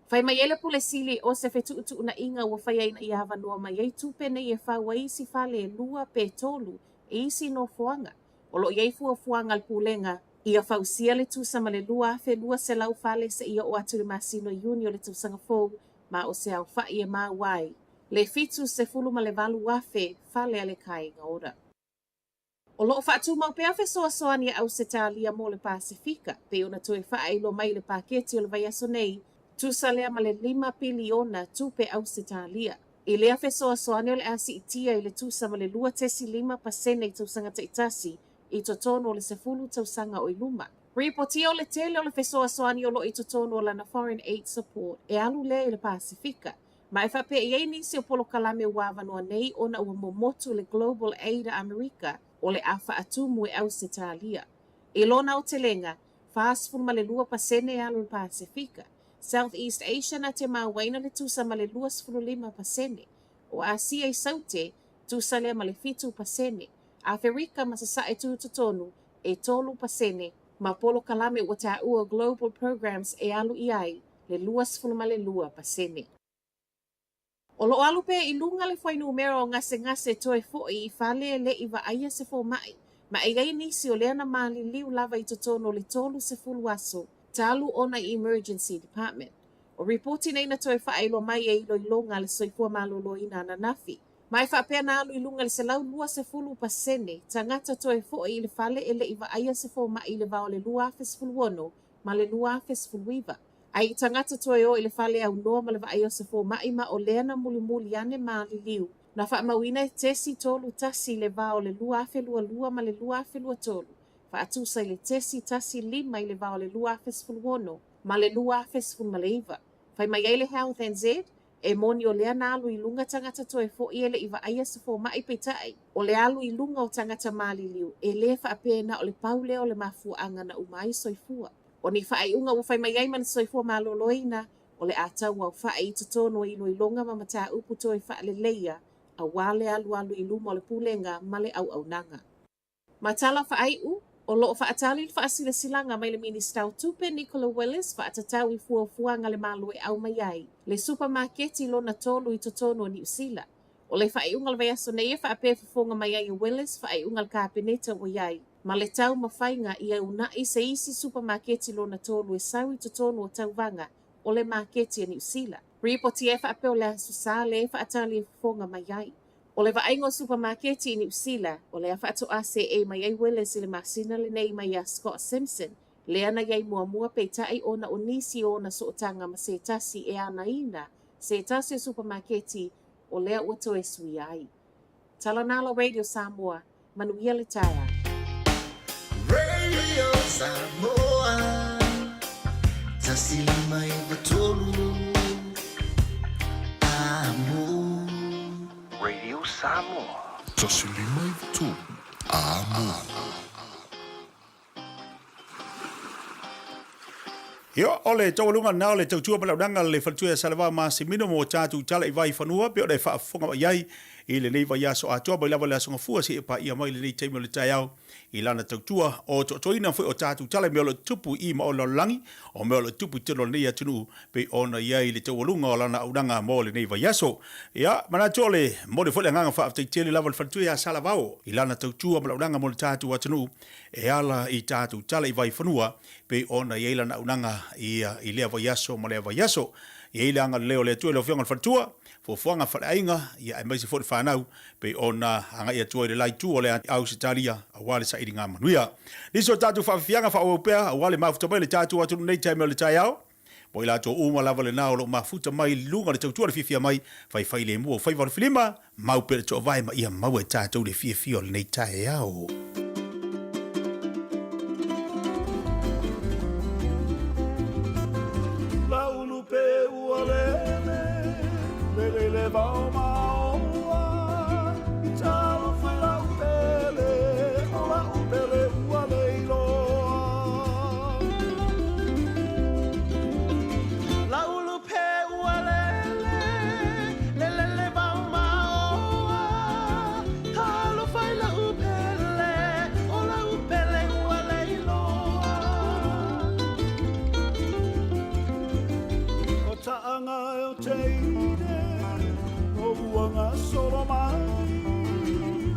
Fai mai ai le Pule Sili o se fetuutuunaiga ua faia ina ia avanoa mai ai tupe nei e fau ai isi fale e lua pe tolu i isi nofoaga. O lo o i ai fuafuaga a le Pulega ia fausia le tusa ma le 2,200 fale seia oo atu i le masina o Iuni o le tausaga fou ma o se aofai e maua ai le 78,000 fale a le Kāinga Ora. O lo o faatumau pea fesoasoani a Ausetalia mo le Pasefika, pei ona toe faailoa mai i le paketi o le vaiaso nei, tusa lea ma le $5 piliona tupe Ausetalia. I lea fesoasoani o le a siitia i le tusa ma le 2.5% i tausaga taitasi i totonu o le 10 tausaga o i luma. Ripotia o le tele o le fesoasoani o lo o i totonu o lana Foreign Aid Support e alu lea i le Pasefika, ma e faapea e i ai nisi o polokalame ua avanoa nei ona ua momotu le Global Aid a Amerika o le a faatumu e Ausetalia. I lona aotelega, 42% e alu i le Pasefika, South East Asia na te mauaina le tusa ma le 25%, o Asia i Saute, tusa lea ma le 7%, Aferika ma Sasae Tutotonu, e 3%, ma polokalame ua taua Global Programs e alu i ai le 22%. O lo o alu pea i luga le fuainumera o gasegase toe foi i fale e le i vaaia se fomai, ma e i ai nisi o lea na maliliu lava i totonu o le 30 aso talu ona i Emergency Department. O ripoti nei na toe faailoa mai e iloiloga a le Soifua Maloloina ananafi, Ma e faapea na alu i luga i le 120% tagata toe foi i le fale e le i vaaia se fomai i le va o le 2016 ma le 2019. Ae i tagata toe o i le fale aunoa ma le vaaia o se fomai ma o lea na mulimuli ane maliliu na faamauina e tesi 31 i le va o le 2022 ma le 2023, faatusa i le tesi 15 i le va o le 2016 ma le 2019. Fai mai ai le Health NZ, E moni o lea na alu i luga tagata toe foi e le i vaaia se fomai peitai, o le alu i luga o tagata maliliu, e le faapea na o le pau lea o le mafuaaga na uma ai soifua. O ni faaiuga ua fai mai ai ma le soifua maloloina, o le a tauaofai i totonu o iloiloga ma mataupu toe faaleleia aua le alualu i luma o le Pulega ma le auaunaga. Ma tala faaiu, o lo o faatali le faasilasilaga mai le Minisita o Tupe Nicola Willis faatatau i fuafuaga a le Malo e aumai ai le supamaketi lona tolu i totonu o Niu Sila. O le faaiuga o le vaiaso nei e faapea e fofoga mai ai e Willis faaiuga a le Kapeneta ua i ai ma le taumafaiga ia uunai se isi supamaketi lona tolu e sau i totonu o tauvaga o le maketi a Niu Sila. Ripotia e faapea o le Aso Sa lea e faatali e fofoga mai ai. O le vaaiga o supamaketi i Niu Sila, o lea faatoa seei mai ai Willis i le masina lenei mai iā Scott Simpson, lea na i ai muamua peitai ona o nisi o ona sootaga ma se tasi e anaina se tasi o supamaketi o lea ua toe suia ai. Tala Nalo Radio Samoa, manuia le taeao. Radio Samoa 153 Amo. Samoa. 153 Amo. Ia, o le taualuga lena o le tautua ma le auaunaga a le Faletua ia Salevao Masimino mo tatou tala i Vaifanua pei ona e faafofoga mai ai i lenei vaiaso atoa mai lava i le Aso Gafua seia paia mai lenei taimi o le taeao i lana tautua o toatoina foi o tatou tala i mea o lo o tutupu i ma o le lalolagi, o mea o lo o tutupu i totonu o lenei atunuu pei ona i ai le taualuga o lana auaunaga mo lenei vaiaso. Ia, manatu o le momoli foi le agaga faafetai tele lava i le Faletua ia Salavao i lana tautua ma le auaunaga mo le tatou atunuu e ala i tatou tala i Vaifanua pei ona i ai lana auaunaga ia i lea vaiaso ma lea vaiaso. E i ai le agalelei o le Atua i lau Afioga i le Faletua, fuafuaga faleaiga, ia aemaise foi le fanau pei ona agai atu ai i le la itu o le Ausetalia aua le sailiga manuia. Nisi o tatou faafiafiaga faaauau pea aua le mafuta mai o le tatou atunuu nei i taimi o le taeao. Mo i latou uma lava lena o lo o mafuta mai i luga o le tautua le fiafia mai, faifai lemu o faiva o le filima, mau pea le toovae ma ia maua e tatou le fiafia o lenei taeao. Laulu pe ua lele, lele le vao maoa, i talofa i lau pele, o lau pele ua leiloa. Laulu pe ua lele, lele le vao maoa, talofa i lau pele, o lau pele ua leiloa. O taʻanga e o teine, o ua gasolo mai,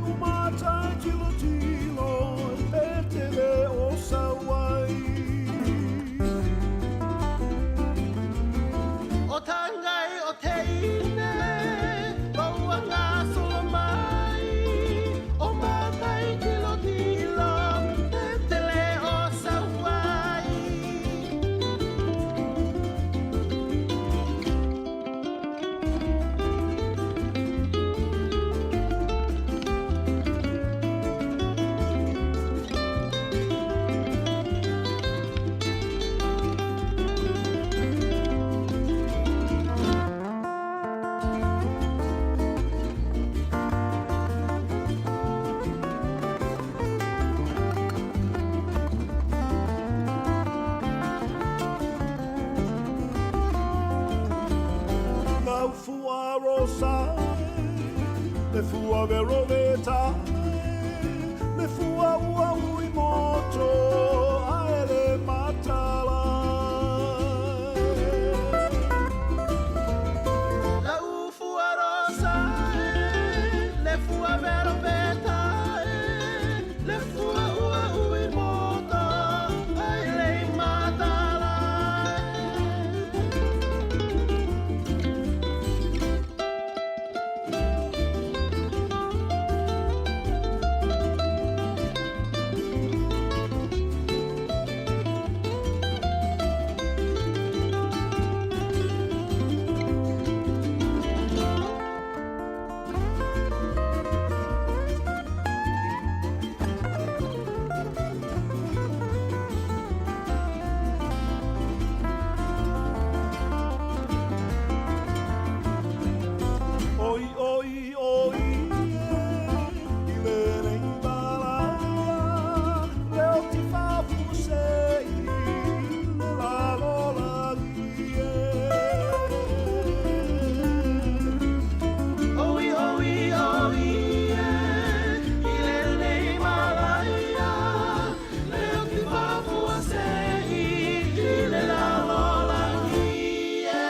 o matai tilotilo, i Petele o Sauai. O taʻanga e o teine, o ua gasolo mai, o matai tilotilo, Petele o Sauai. Lau fua rosa e, le fua vero veta e, le fua ua ui moto a ele matala. Lau fua rosa e, le fua vero veta e, le fua ua ui moto a ele matala. Oi, oi, oi, e, i lenei malaia, leo tifafusei, le lalolagi e. Oi, oi, oi, e, i lenei malaia, leo tifafuasei, i le lalolagi e.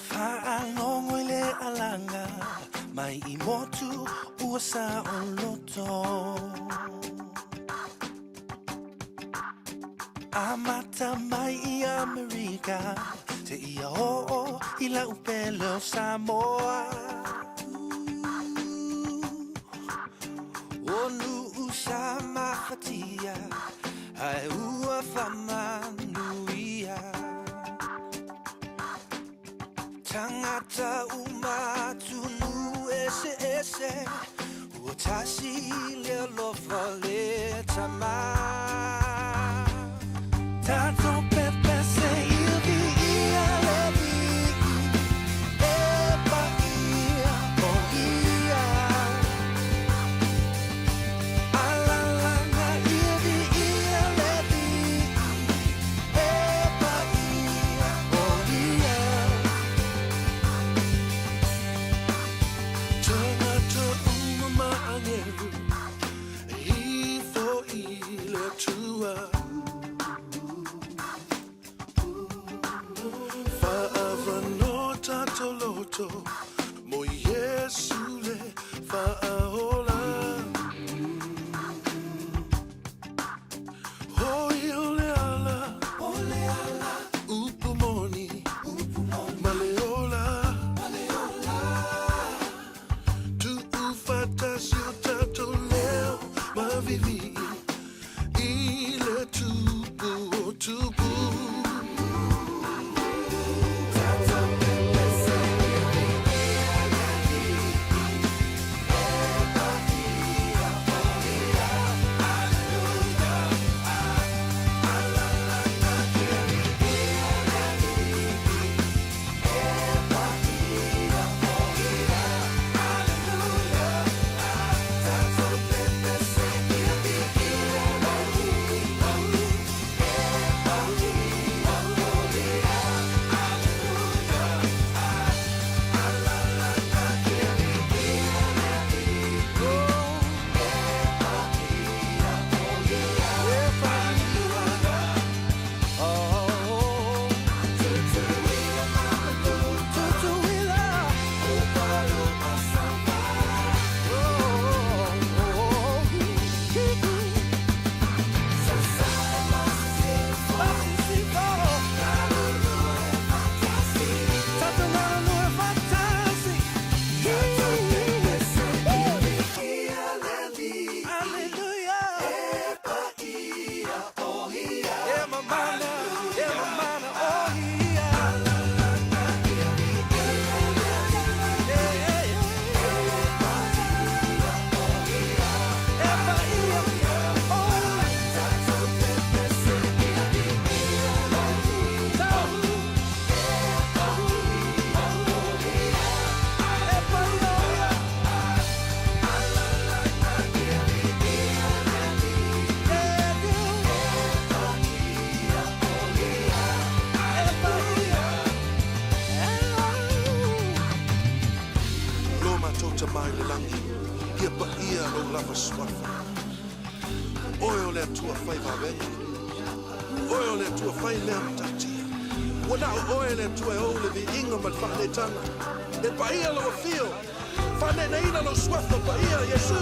Faalogo i le alaga mai i motu ua saoloto. Amata mai i Amerika seia oo i lau pele o Samoa. O nuu sa mafatia. Sama Tatou pepese ia viia le Alii E paia o ia Alalaga ia viia le Alii E paia o ia Tagata uma ma agelu E ifo i le Atua Fa'avanoa tatou loto Mo Iesu le Fa'aola O ia o le ala Upu moni Ma le ola Tu'ufatasi o tatou leo ma vivii I le Tupu o tupu. Tatou pepese ia viia le Alii E paia o ia Aleluia Alalaga ia viia le Alii E paia o ia Aleluia Tatou pepese ia viia le Alii E paia o ia Aleluia Alalaga ia viia le Alii E paia o ia Aleluia Oh Tutuila ma manu Tutuila Upolu ma Samoa Oh Sasae ma Sisifo Sisifo Galulue faatasi Tatou galulue faatasi Tatou pepese ia viia le Alii Hallelujah E paia o ia E mamana e mamana o ia Alalaga ia viia le Alii E paia o ia E paia o Tatou pepese ia viia le Alii E paia o ia E paia o ia Alalaga ia viia le Alii E paia o ia E paia Lo matou Tama i le lagi, ia paia lou lava suafa. Oe o le Atua fai vavega. Oe o le Atua fai mea matautia. Ua na o oe le Atua e ou le viiga ma le fa'aleetaga. E paia lou afio, fa'aneenaina lou suafa paia, Iesu.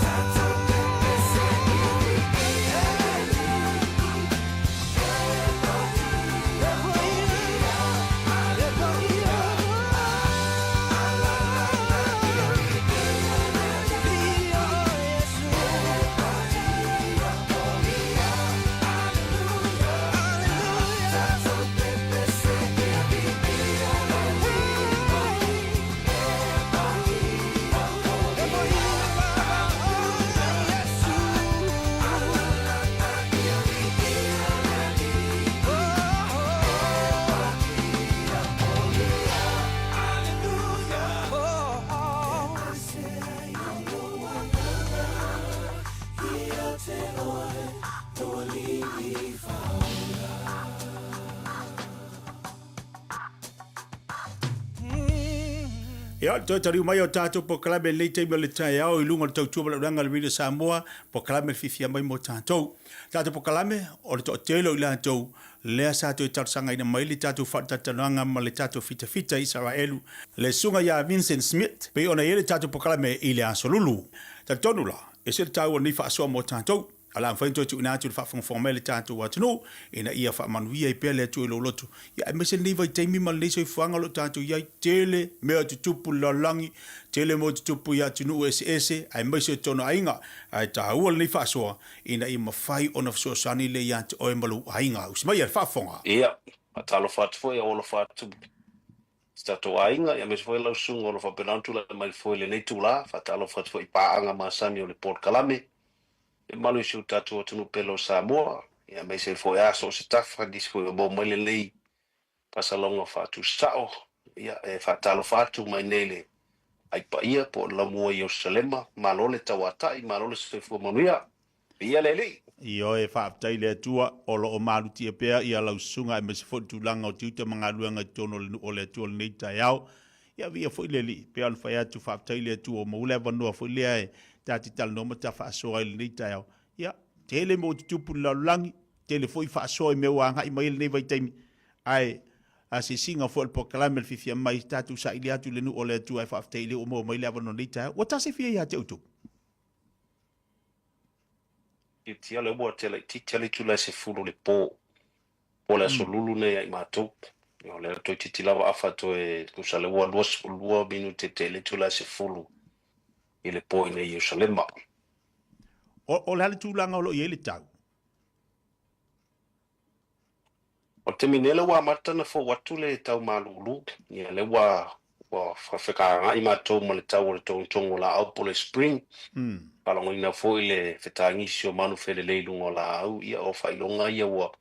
Tatou pepese ia viia le Alii E paia o ia Aleluia Alalaga ia viia le Alii E paia o ia Aleluia Tatou pepese ia viia le Alii E paia o ia Alalaga ia viia le Alii E paia o ia Aleluia Pepese ai o lou agaga Ia te oe lou Alii Fa'aola. Ia, toe taliu mai o tatou polokalame i lenei taimi o le taeao i luga o le tautua ma le auaunaga a le Radio Samoa, polokalame fiafia mai mo tatou. Tatou polokalame, o le toatele o i latou lea sa toe talosagaina mai le tatou faatalataloaga ma le tatou fitafita i Isaraelu, le susuga ia Vincent Smith, pei ona i ai le tatou polokalame i le Aso Lulu. Talitonu la, e ese le taua o lenei faasoa mo tatou. A o le a mafai ona toe tuuina atu i le faafogafoga mai a le tatou atunuu ina ia faamanuia ai pea le Atua i lou loto, ia aemaise lenei vaitaimi ma lenei soifuaga o lo o tatou i ai, tele mea e tutupu i le lalolagi, tele mea e tutupu i atunuu eseese aemaise o totonu o aiga, ae taua lenei faasoa ina ia mafai ona fesoasoani lea ia te oe ma lou aiga. Usi mai a le faafofoga. Ia, faatalofa atu foi, alofa atu i si tatou aiga, aemaise foi lau susuga o lo o faapena ona tulai mai foi i lenei itula. Faatalofa atu foi i paaga masani o le polokalame. Le mamalu i si o tatou atunuu pele o Samoa, ia aemaise ai foi a so o se tafa, nisi foi ua maua mai lenei faasalalauga faatusao, ia e faatalofa atu mai nei le Ai Paia po o le Laumua i Ierusalema, malo le tauatai, malo le soifua manuia, viia le Alii! Ioe, faafetai i le Atua, o lo o malutia pea ia lau susuga aemaise foi le tulaga o tiute ma galuega i totonu o le nuu o le Atua i lenei taeao. Ia viia foi le Alii, pei ona fai atu, faafetai i le Atua ua maua le avanoa foi lea e ta te talanoa ma ta faasoa ai i lenei taeao. Ia, tele mea ua tutupu i le lalolagi, tele foi faasoa i mea ua agai mai ai lenei vaitaimi, ae asiasiga foi o le polokalame le fiafia mai, tatou saili atu i le nuu o le Atua e faafetai i le ua maua mai le avanoa i lenei taeao. Ua tasi fia ia te outou? Titia lea ua te laitiiti a le itula e 10 o le po, po o le aso Lulu nei ia i matou. O lea toeitiiti lava afa toe tusa lea ua 22 minute te le itula e 10 i le po i nei Ierusalema. O le a le tulaga o lo o i ai le tau? O le taimi nei lea ua amata ona fou atu le tau malulu, ia lea ua ua fekaagai matou ma le tau o le togotogo o laau po o le spring. Faalogoina foi le fetagisi o manu felelei i luga o laau, ia o faailoga ia ua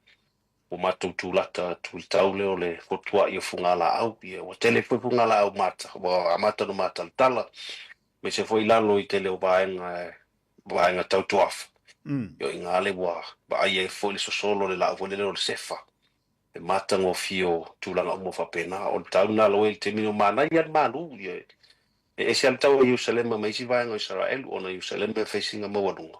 ua matou tulata atu i le tau lea o le fotuai o fugalaau. Ia ua tele foi fugalaau mata, ua amata ona matalatala, aemaise foi i lalo i tele o vaega vaega tau toafa. Ia o i ina lea ua vaai ai foi le sosolo o le laau foi lele o le sefa, le matagofie o tulaga uma faapena. O le tau lena loa i le taimi o manaia lava le malu. Ia e ese lava le tau o Ierusalema ma isi vaega o Isaraelu, ona o Ierusalema e fai sina maualuga.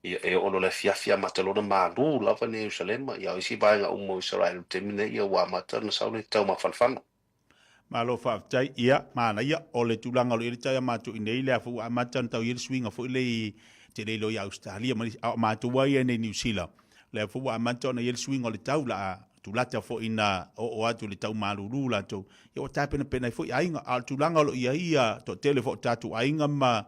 Ia e oo loa i le afiafi amata loa ona malu lava nei Ierusalema. Ia o isi vaega uma o Isaraelu i le taimi nei, ia ua amata ona sau le tau mafanafana. Malo faafetai. Ia, manaia, o le tulaga o lo o i ai le tai a matou i inei, lea foi ua amata ona tau i ai le suiga foi lea i te le iloa i Ausetalia ma nisi, a o matou lava ia i Niu Sila, lea foi ua amata ona i ai le suiga o le tau, la a tulata foi ina oo atu i le tau malulu latou, ia ua tapenapena ai foi aiga. A o le tulaga o lo o i ai ia toatele foi o tatou aiga ma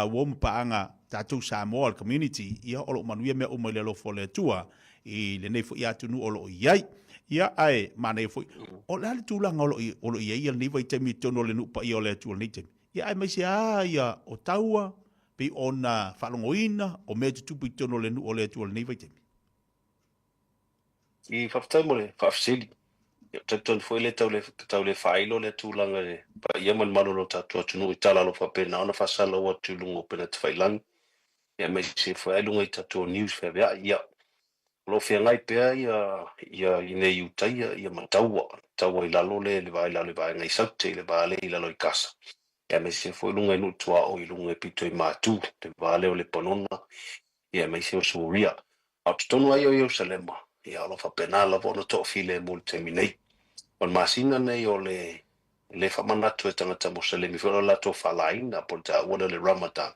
uo ma paaga tatou Samoa, le community, ia o lo o manuia mea uma i le alofa o le Atua i lenei foi atunuu o lo o i ai. Ia, ae manaia foi, o le a le tulaga o lo o i ai lenei vaitaimi i totonu o le nuu paia o le Atua i lenei taimi? Ia, aemaise lava ia o taua, pei ona faalogoina o mea e tutupu i totonu o le nuu o le Atua i lenei vaitaimi. I faafetai mo le faafesili. Ia, ou te talitonu foi le tau le, tau le faailo lea tulaga i le paia ma le malu o lo tatou atunuu i tala o lo o faapena ona faasalalau atu i luga o upegatafailagi, ia aemaise foi lava i luga i tatou news feaveai. Ia, o lo o feagai pea ia, ia i nei Iutaia ia ma taua, taua i lalo le, le va i lalo i vaega i Saute, i le va lea i lalo i Kasa, ia aemaise foi i luga i nuu tuaoi i luga i pito i Matu, le va lea o Lepanona, ia aemaise o Suria. A o totonu lava ia o Ierusalema, ia o lo o faapena lava ona toafilemu i le taimi nei. O le masina nei o le le faamanatu e tagata Moselemi foi o le latou faalaina po o le taua lea o le Ramadan.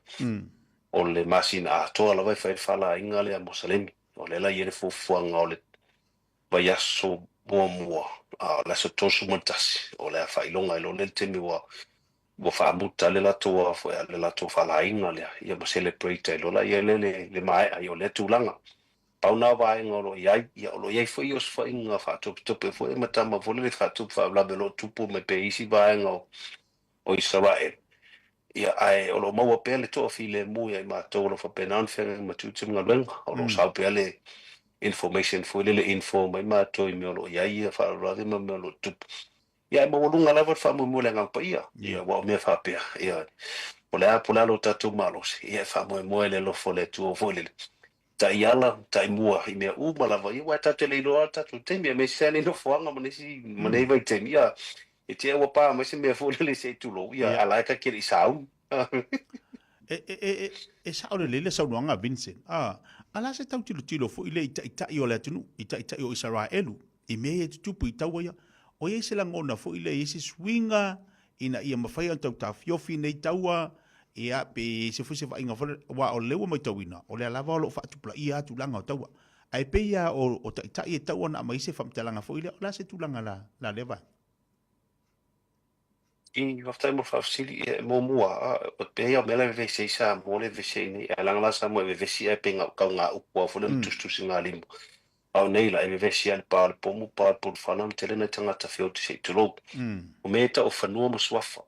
O le masina atoa lava e fai ai le faalaina lea a Moselemi. O lea la e i ai le fuafuaga o le vaiaso muamua, a o le aso 31, o le a faailoga ai loa lea le taimi ua ua faamuta le latou a foi le latou faalaina lea, ia ma celebrate ai loa la ia lea le, le maea ai o lea tulaga. Pau na o vaega o lo o i ai, ia o lo o i ai foi osofaiga faatopetope foi ma tama foi lele faatupu faalavelave o lo o tupu mai pea i isi vaega o, o Isaraelu. Ia, ae o lo o maua pea le toafilemu ia i matou o lo o faapena ona feagai ma tiute ma galuega. O lo o sau pea le information foi lele e inform ai matou i mea o lo o i ai ia faalavelave ma mea o lo o tupu. Ia, ae maualuga lava le faamoemoe o le Agaga Paia. Ia, aua o mea faapea, ia, po o le a, po o le a lo tatou malosi, ia e faamoemoe i le alofa o le Atua foi lele. Taiala, taimua i mea uma lava, ia aua e tatou te le iloa lava le tatou taimi, aemaise lava nei nofoaga ma nisi ma nei vaitaimi, ia, e te i ua pa mai se mea foi lele se i tulou, ia, a la e ta te le i sauni. E, e, e, e, e sao lelei le saunoaga a Vincent. A, a la se tau tilotilo foi lea i taitai o le atunuu, i taitai o Isaraelu, i mea ia e tutupu i taua ia. O i ai se lagona foi lea, i ai se suiga ina ia mafai ona tau taofiofi nei taua, ia, pe i ai se foi se vaaiga foi lea, aua o lea ua matauina, o lea lava o lo o faatupulaia lava tulaga o taua. Ae pei lava o, o taitai e tatau ona aumai se faamatalaga foi lea, o le a se tulaga la, la lea vaega? I, faafetai mo le faafesili. Ia, e muamua, a, pei lava o mea la e vevesi ai Samoa lea e vevesi ai nei, ae leaga la Samoa e vevesi ae pei na o taugaupu lava foi lea na tusitusigalima. A o nei la, e vevesi lava i le pa o le pomu, pa o le pulufana ma tele nai tagata feoti se i tulou. O mea e tau o fanua ma suafa.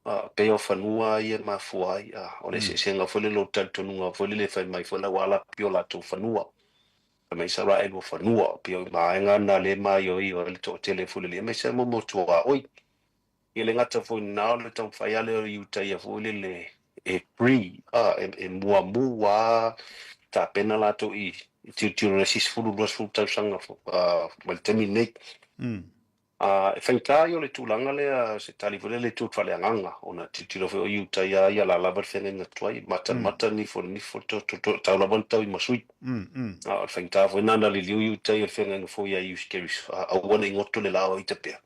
A pei o fanua ia e mafua ai, a o le eseesega foi lele o talitonuga foi lele e fai mai foi la ua alapi o latou fanua. Fai mai Isaraelu o fanua, pei o vaega na lea e maioio ai le toatele foi lele, aemaise lava mo tuaoi. Ia le gata foi na o le taumafai lava lea o Iutaia foi lele e pre, a, e muamu lava tapena latou i tilotilo i le isi 10, 20 tausaga mai le taimi lenei. A e faigata ia o le tulaga lea, se tali foi lea le tu faaleagaga, ona tilotilo foi o Iutaia ia la lava le feagaiga tuai, mata i le mata, nifo i le nifo, toto tau lava ona tau i masui. A o le faigata foi lena na liliu Iutaia i le feagaiga foi ia Iesu Keriso, a aua ne i goto le la o ita pea.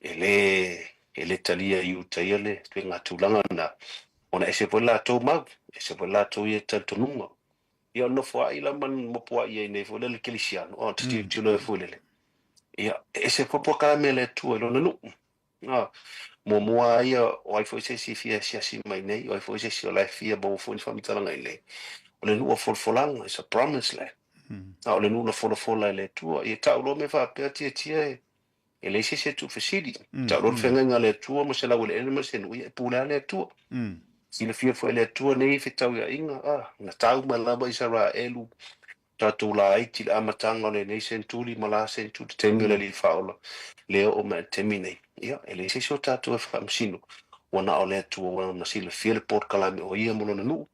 E le, e le talia e Iutaia le ituaiga tulaga lena, ona ese foi le latou mau, ese foi le latou ia talitonuga. Ia o le nofoa'i la ma mopoa'i ai nei foi lele kerisiano, a o te tilotilo ai foi lele, ia, e ese foi polokalame a le Atua i Lona nuu. A, muamua lava ia, o ai foi se isi e fia asiasi mai nei, o ai foi se isi o la e fia maua foi ni faamatalaga i inei, o le nuu o folafolaga, it's a promised land. A o le nuu na folafola e le Atua. Ia tau loa mea faapea, tiatia e, E leai se isi e tuufesili. Tau loa le feagaiga a le Atua ma se laueleele ma se nuu, ia e pule lava le Atua. Silafia foi e le Atua nei fetauiaiga, a, na tau mai lava Isaraelu, tatou laiti i le amataga o lenei sentuli ma la sentuli, taimi o le Alii Faaola, lea oo mai i le taimi nei. Ia, e leai se isi o tatou e faamasino, ua na o le Atua ua na silafia le polokalame o ia ma lona nuu,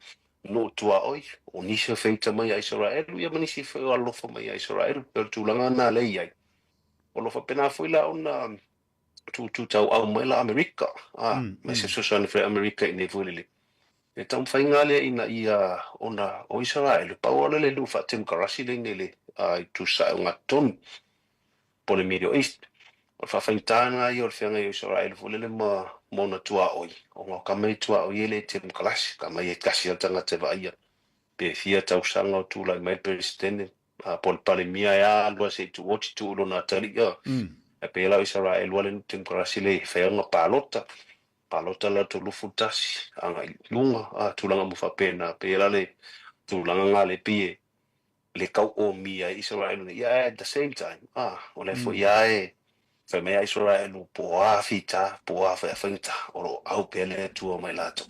nuu tuaoi, o nisi o feita mai a Isaraelu, ia ma nisi foi o alofa mai a Isaraelu, pei o le tulaga lena lea e i ai. O lo o faapena foi la ona tūtūtauau mai la Amerika, ā, mai se fesoasoani foi a Amerika i nei foi lele. Le taumafaiga lea ina ia ona o Isaraelu, pau lava lea le nuu faatemokarasi lea i nei le itu sae ogatotonu po o le Middle East. O le faafaigata lena ia o le feagai o Isaraelu foi lele ma ona tuaoi, ona o tama ia tuaoi e le temokarasi, tama ia e tasi lava le tagata e vaaia pe fia tausaga o tulai mai le Peresetene po o le Palemia e alu lava se i tuuoti tuu i lona atalii a. Ae pei la o Isaraelu a le nuu temokarasi lea e fai ona palota, palota le latou 21 agai i luga a tulaga uma faapena. Pei la le tulaga na lea pei e le tau omia ai Isaraelu nei, ae at the same time a o lea foi a e fai mai a Isaraelu po o a fita po o a foi a faigata o lo o au pea le Atua ma i latou.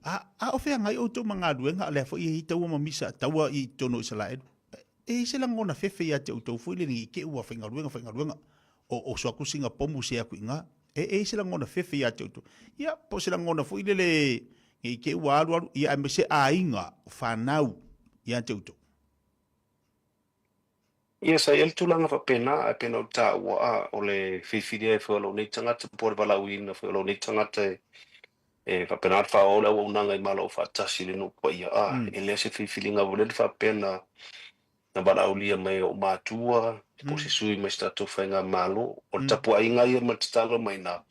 A, a o feagai outou ma galuega, o lea foi e i ai taua ma misa taua i totonu o Isaraelu. E i ai se lagona fefe ia te outou foi lenei i te ua faigaluega, faigaluega, o oso atu sina pomu se atu i ina. E, e i ai se lagona fefe ia te outou. Ia, po o se lagona foi lele nei i te ua alu alu, ia aemaise aiga, o fanau ia te outou. Ia, sa i ai le tulaga faapena, ae pei ona ou taua, a, o le filifilia ai foi o lou nei tagata po o le valaauina foi o lou nei tagata e, e faapena ona faaauau le auaunaga i Malo Aufaatasi i le nuu paia, a, e leai se filifiliga foi lele faapea na, na valaaulia mai e ou matua, po o se sui mai se tatou faigamalo. O le tapuaiga ia ma le tatalo mai ina,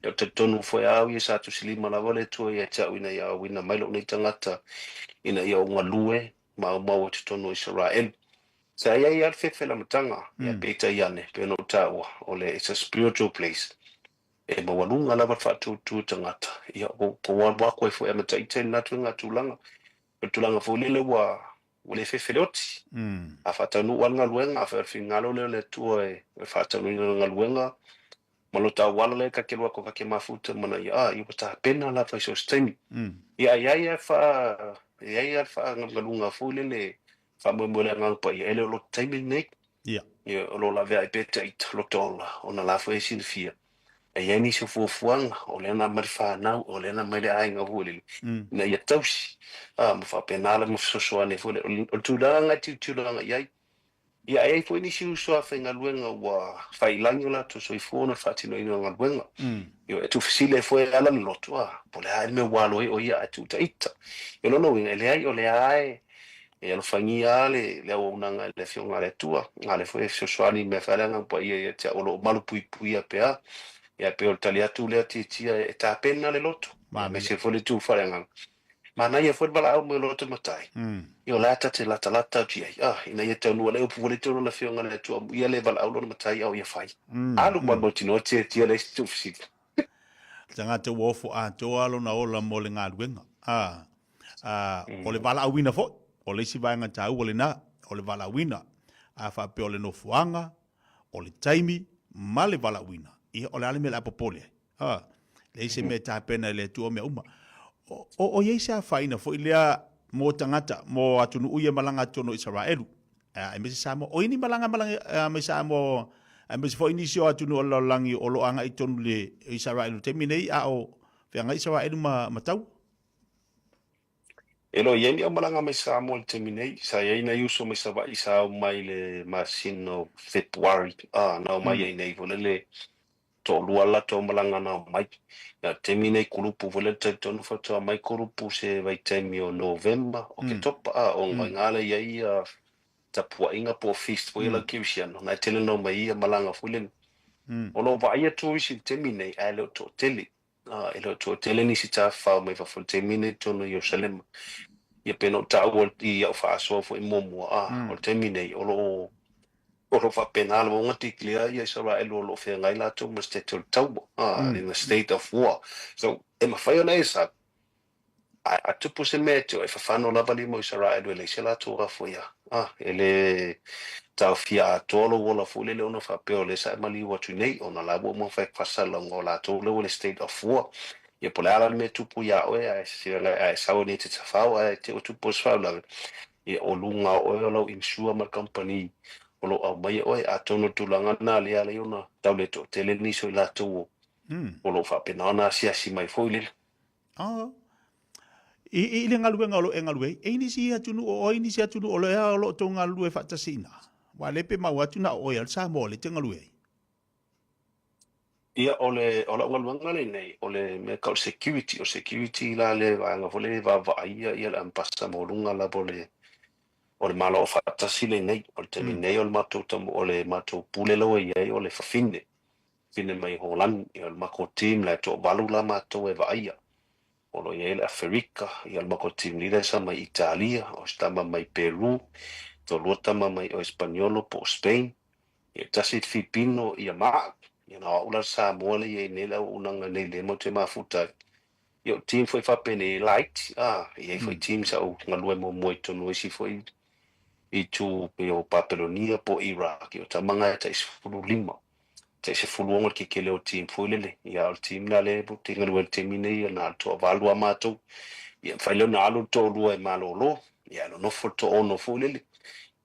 ia, ou te talitonu foi a au ia sa tusilima lava le Atua ia te au ina ia auina mai lou nei tagata ina ia ou galue maumau i totonu o Isaraelu. Sa i ai lava le fefe i le amataga, ia peitai ane, pei ona ou taua, o le it's a spiritual place, e maualuga lava le faatuatua tagata, ia ua ua alu atu ai foi a ma ita i lena ituaiga tulaga. O le tulaga foi lele ua ua le fefe le oti. A faataunuu lava le galuega, afai o le finagalo lea o le Atua e faataunuuina le galuega, Ma lota auala lea ta te lua atu ta te mafuta mana ia, a, ia ua tapena lava i so o se taimi. Ia, e i ai lava fa, e i ai lava le faagalugaluga foi lele faamoemoe i le Agaga Paia, e le o lota taimi lenei. Ia. Ia, o lo o laveai pea te ita, lota ola, ona la foi e silafia, e i ai nisi o fuafuaga, o lea na aumai le fanau, o lea na aumai le aiga foi lele, ina ia tausi, a, ma faapena le ma fesoasoani ai foi lea. O le tulaga lena e tilotilo agai i ai. Ia, e i ai foi nisi uso a faigaluega ua fai i lagi o latou soifua ona o le faatinoina o galuega. Ioe, e tuufesili ai foi e ala le loto, a, po o le a le mea ua alo ai o ia ae tuu ita. O lona uiga, e leai, o lea lava e, e alofagia lava le, le auaunaga e le Afioga a le Atua, a o lea foi e fesoasoani i mea fai a le Agaga Paia ia te au o lo o malupuipuia pea. Ia, e pei o le tali atu lea Tiatia, e tapena le loto, aemaise foi le tu faaleagaga. Manaia foi le valaau mai o loto matai. Ia o le a ta te latalata atu i ai, ah, ina ia taunuu ale upu ua le tonu le Afioga i le Atua amuia le valaau lona matai a o ia fai. Alu mai mautinoa tiatia leai se tuufesili. Tagata ua ofo atoa lona ola mo le galuega. A, a, o le valaauina foi, o le isi vaega taua lena, o le valaauina. A faapea o le nofoaga, o le taimi, ma le valaauina, ia o le a le mea o le a popole ai? A. Leai se mea e tapena e le Atua mea uma. O, o, o i ai se afaina foi lea mo tagata, mo atunuu ia malaga atu totonu o Isaraelu, aemaise Samoa. O i ai ni malaga malaga mai Samoa, aemaise foi nisi o atunuu o le lalolagi o lo o agai totonu i le Isaraelu i le taimi nei, a o feagai Isaraelu ma, ma taua? E le o i ai ni aumalaga mai Samoa i le taimi nei. Sa i ai nai uso mai Savaii sa au mai i le masina o Fepuari, a, na omai ai nei foi lele toalua latou aumalaga na omai. Ia, le taimi nei kulupu foi lele talitonu faatoa mai kulupu se vaitaimi o Novema, Oketopa, a, ona i ina lea i ai ia tapuaiga po o feast foi a lau kerisiano, na e tele na omai ai ia malaga foi lele. O lo o vaaia turisi i le taimi nei, ae le o toatele. Ā, e le o toatele nisi tafafao mai fafo i le taimi nei i totonu o Ierusalema. Ia pei ona ou taua i au faasoa foi muamua, ā, o le taimi nei, o lo o, o lo o faapena lava ona declare ia Isaraelu o lo o feagai latou ma le state o le taua, ā, in a state of war. So, e mafai ona e sau, Ae a tupu se mea e tio, e whawhano lava lima o Isaraelu e leai se latou rafo ia. A, e le taofia atoa lou ola foi lele ona faapea o lea sa e maliu atu nei, ona la ua uma ona fai faasalalauga o latou lea ua i le state of war. Ia po o le a la le mea e tupu iā oe ae ae sau nei e te tafao ae te i ua tupu se faalavelave, ia o luga o oe o lau insure ma le kamupani o lo o aumaia oe. Atonu o le tulaga lena lea e ala ai ona tau le toatele nisi o i latou o lo o faapena ona asiasi mai foi lele. Oh. I, i le galuega o lo o e galue ai, e i nisi atunuu, o ai nisi atunuu o lea o lo o tou galulue faatasi i ina? Aua o lea pe maua atu na o oe lava le Samoa lea e te galue ai. Ia, o le, o lau galuega lenei, o le mea tau o le security, o le security la le vaega foi lea e vaavaaia ia le ambasa maualuga lava o le, o le Malo Aufaatasi lenei. O le taimi nei o le matou tamu, o le matou pule la ua i ai o le fafine, Fine mai Holani, ia o le makou team la e toavalu la matou e vaaia. O lo o i ai le Aferika, ia o le makou team leader sa mai Italia, o se tama mai Peru, toalua tama mai o Espaniolo po o Spain, ia tasi le Filipino, ia ma au. Ia na o au la le Samoa le i ai nei le auaunaga nei lea matou te mafuta ai. Ia o team foi faapenei e laiti, a, e i ai foi team sa ou galue muamua i totonu o isi foi itu pei o Papelonia po o Iraq, ia o tama na e tai 15. Tai 16 le kekele o team foi lele. Ia a o le team la lea e te galue ai i le taimi nei, ia na o le toavalu lava matou. Ia mafai lea ona alu le toalua e malolo, ia ae nonofo le toaono foi lele.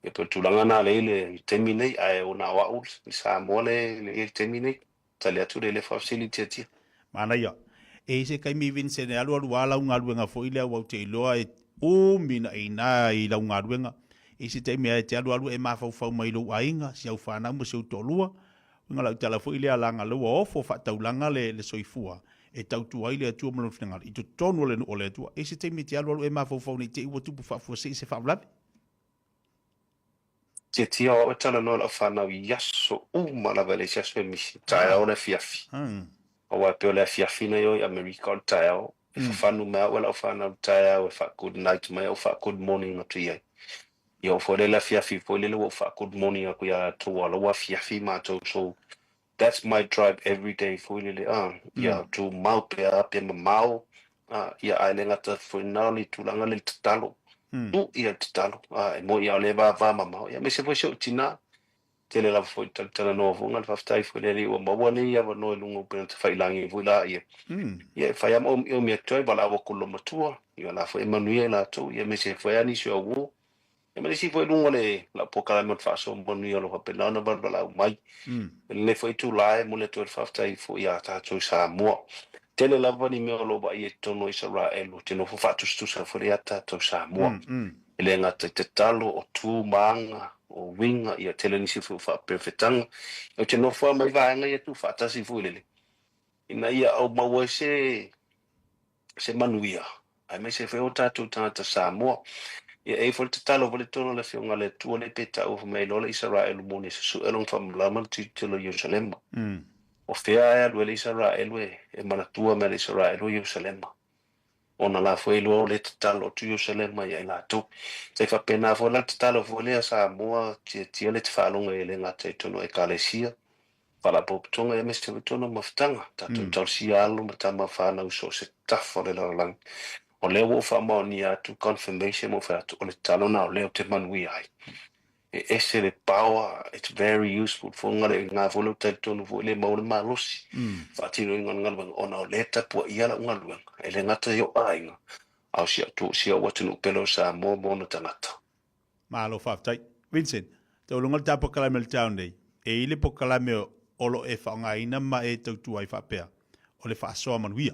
Ia pei o le tulaga lena lea e i ai le taimi nei, ae na o au le Samoa lea e i ai le taimi nei. Tali atu lea i le faafesili Tiatia. Manaia. E i se taimi Vincent e alualu a lau galuega foi lea ua ou te iloa e umi na ina i lau galuega. I se taimi a e te alualu e mafaufau mai i lou aiga, si au fanau ma si ou toalua. Uiga lau tala foi lea laga lea ua ofo faataulaga le le soifua e tautua ai le Atua ma lona finagalo i totonu o le nuu o le Atua. E i se taimi e te alualu e mafaufau nei te i ua tupu faafuasei se faalavelave. Tiatia o au e talanoa i lau fanau i aso uma lava e leai se aso e misi, taeao le afiafi. Aua e pei o le afiafi nei o i Amerika o le taeao, e fafanu mai au e lau fanau i le taeao e faa-good night mai au faa-good morning atu i ai. Ia oo foi lea i le afiafi foi lele ua ou faa-good morning atu ia latou aua o la ua afiafi matou so That's my drive every day foi lele a ia tumau pea pe mamao a ia ae le gata foi na o le tulaga lea i le tatalo tuu ia le tatalo a e moi a o lea e vava mamao ia aemaise foi si ou tina tele lava foi talatalanoa foi le faafetai foi le Alii ua maua nei avanoa i luga o upega tafailagi foi la ia ia e fai lava ma omiomi atu ai valaau atu i lou matua ia o la foi e manuia i latou ia aemaise foi a nisi o au uo Ia ma le isi foi i luga o le lau polokalame o le faasoa manuia o lo o faapena ona valaau mai. I lenei foi itula e momoli atu ai le faafetai foi ia tatou i Samoa. Tele lava ni mea o lo o vaaia i totonu o Isaraelu, ou te nofo faatusatusa foi ia tatou Samoa. E le gata i tatalo, o tu ma aga, o uiga, ia tele nisi foi o faaperefetaga. Ou te nofo lava mai vaega ia tuufaatasi foi lele, ina ia au maua ai se se manuia, aemaise foi o tatou tagata Samoa. Ia, e i ai foi le tatalo foi le tonu a le Afioga a le Atua lea pe taua fai mai ai loa le Isaraelu moni e susue lona faamalama le tilotilo i Ierusalema. O fea e alu ai le Isaraelu e e manatua mai le Isaraelu o Ierusalema? Ona la foi e iloa o lea e tatalo atu Ierusalema ia i latou. Tai faapena foi la le tatalo foi lea a Samoa, tiatia le te faalogo e le gata i totonu o Ekalesia, Faalapotopotoga aemaise foi tona mafutaga, tatou talosia alo ma tama fanau i so o se tafa o le lalolagi. O lea ua ou faamaonia atu confirmation ma ou fai atu o le tatalo lena o lea ou te manuia ai. E ese le power, it's very useful foga le nga foi lou talitonu foi le maua le malosi faatinoina o le galuega ona o lea e tapuaia lau galuega e le gata i ou aiga a o si au si au atunuu pele o Samoa ma ona tagata. Malo faafetai. Vincent, taualoga le ta pokalame o le taeao nei, e i le pokalame o lo e faaaogaina ma e tautua ai faapea, o le faasoa manuia.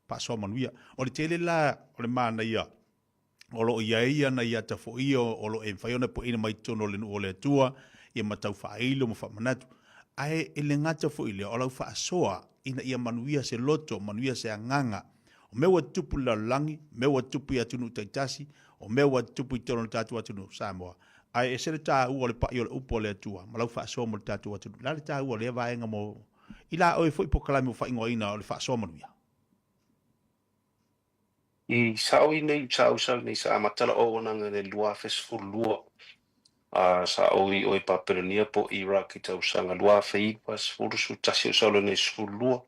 Faasoa manuia. O le tele la o le manaia o lo o i ai nai ata foi ia o lo o e mafai ona pueina mai totonu o le nuu o le Atua, ia ma tau faailo ma faamanatu. Ae e le gata foi i lea, o lau faasoa ina ia manuia se loto, manuia se agaga. O mea ua tutupu i le lalolagi, mea ua tutupu i atunuu taitasi, o mea ua tutupu i totonu o le tatou atunuu, Samoa. Ae ese le taua o le pa'i o le upu a le Atua ma lau faasoa mo le tatou atunuu. O le a le taua o lea vaega mo i la oe foi polokalame ua faaigoaina o le faasoa manuia? I sao i nei sa ou sau nei sa amata la auaunaga i le 2012, a sa ou i o i Papelonia po o Iraq i tausaga 2009, 10, 11 o sau loa nei 12,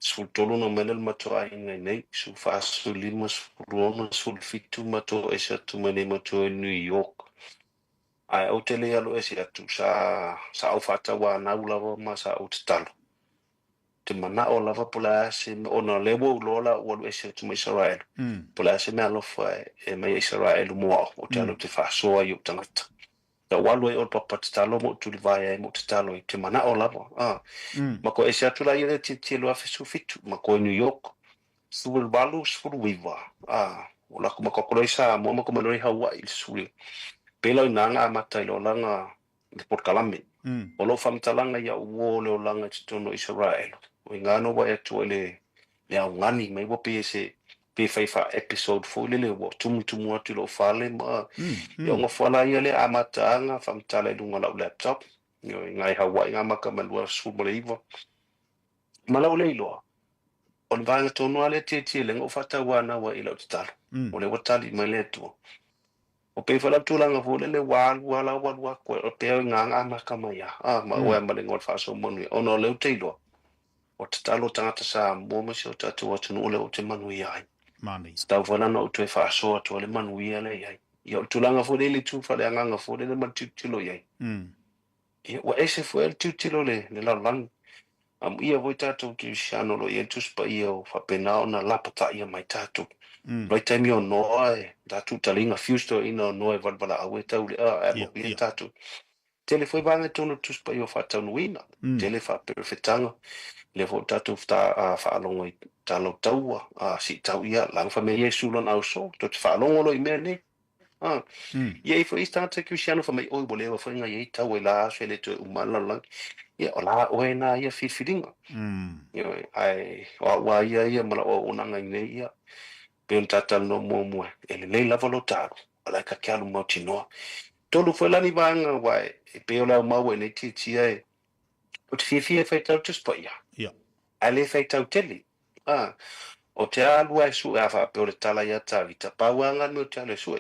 13 na omai lea le matou aiga i nei, 14, 15, 16, 17 matou ese atu mai nei matou i New York. Ae ou te le alu ese atu, sa sa ou faatauanau lava ma sa ou tatalo. te manao lava po o le a se mea, ona o lea ua ou iloa la ua alu ese atu ma Isaraelu, po o le a se mea alofa e aumai e Isaraelu mo au, ou te alu ou te faasoa i ou tagata. Na ou alu ai o le papa tatalo ma ou tulivae ai ma ou tatalo ai, te manao lava, a. Ma koe ese atu la ia le tietie 2017, ma koe New York, 18, 19, a. O la ma koe i Samoa ma koe mai loa i Hawaii i le suli. Pei la o ina na amata ai loa lana le polokalame. O lou faamatalaga ia uo o le olaga i totonu o Isaraelu, o i gana ua e atu ai le le augani mai ua pei e se pe fai faa episode foi lele ua tumutumu atu i lou fale ma ia ona fua la ia lea amataga faamatala i luga o lau laptop ioe i Hawaii na amata mai 2019 ma lau lea iloa o le vaega tonu lava lea tietie lea na ou faatauanau ai i lau tatalo o lea ua tali mai le Atua. O pei foi la tulaga foi lele ua alu a la ua alu atu ai, o pea o ina na amata mai a, a ma oe ma le igoa o le faasoa manuia, ona o lea ou te iloa, o tatalo o tagata Samoa ma si o tatou atunuu lea ou te manuia ai. Manaia. Tatau foi la ona ou toe faasoa atu ai le manuia lea i ai. Ia o le tulaga foi lea i le itu faaleagaga foi lele ma le tilotilo i ai. Ia, ua ese foi le tilotilo le, le lalolagi. Amuia foi tatou kerisiano o lo o i ai le Tusi Paia o faapena ona lapataia mai tatou. Mm. Vaitaimi o Noa e tatou taliga fuse toeaina o Noa e valevalaau e tau le a, ae amuia tatou. Tele foi vaega i totonu o le Tusi Paia o faataunuuina. Tele faaperefetaga. Lea foi o tatou faalogo i tala o taua, a siitau ia, laga fai mai Iesu lona auso, tou te faalogo loa i mea nei. A, ia i foi isi tagata kerisiano fai mai, oi ua leva foi na i ai taua i la aso e le toe uma le lalolagi. Ia, o la oe na ia filifiliga. Ioe, ae o au a ia ia ma lau auaunaga i nei, ia, pei ona ta talanoa muamua, e lelei lava lou taalu, o la e ta te alu mautinoa. Tolu foi la ni vaega aua e pei o le aumau ai nei tiatia e, ou te fiafia e faitau Tusi Paia, ae le faitau tele. A, o te alu a e sue a faapea o le tala ia Tavita, pau a nga mea o te alu e sue.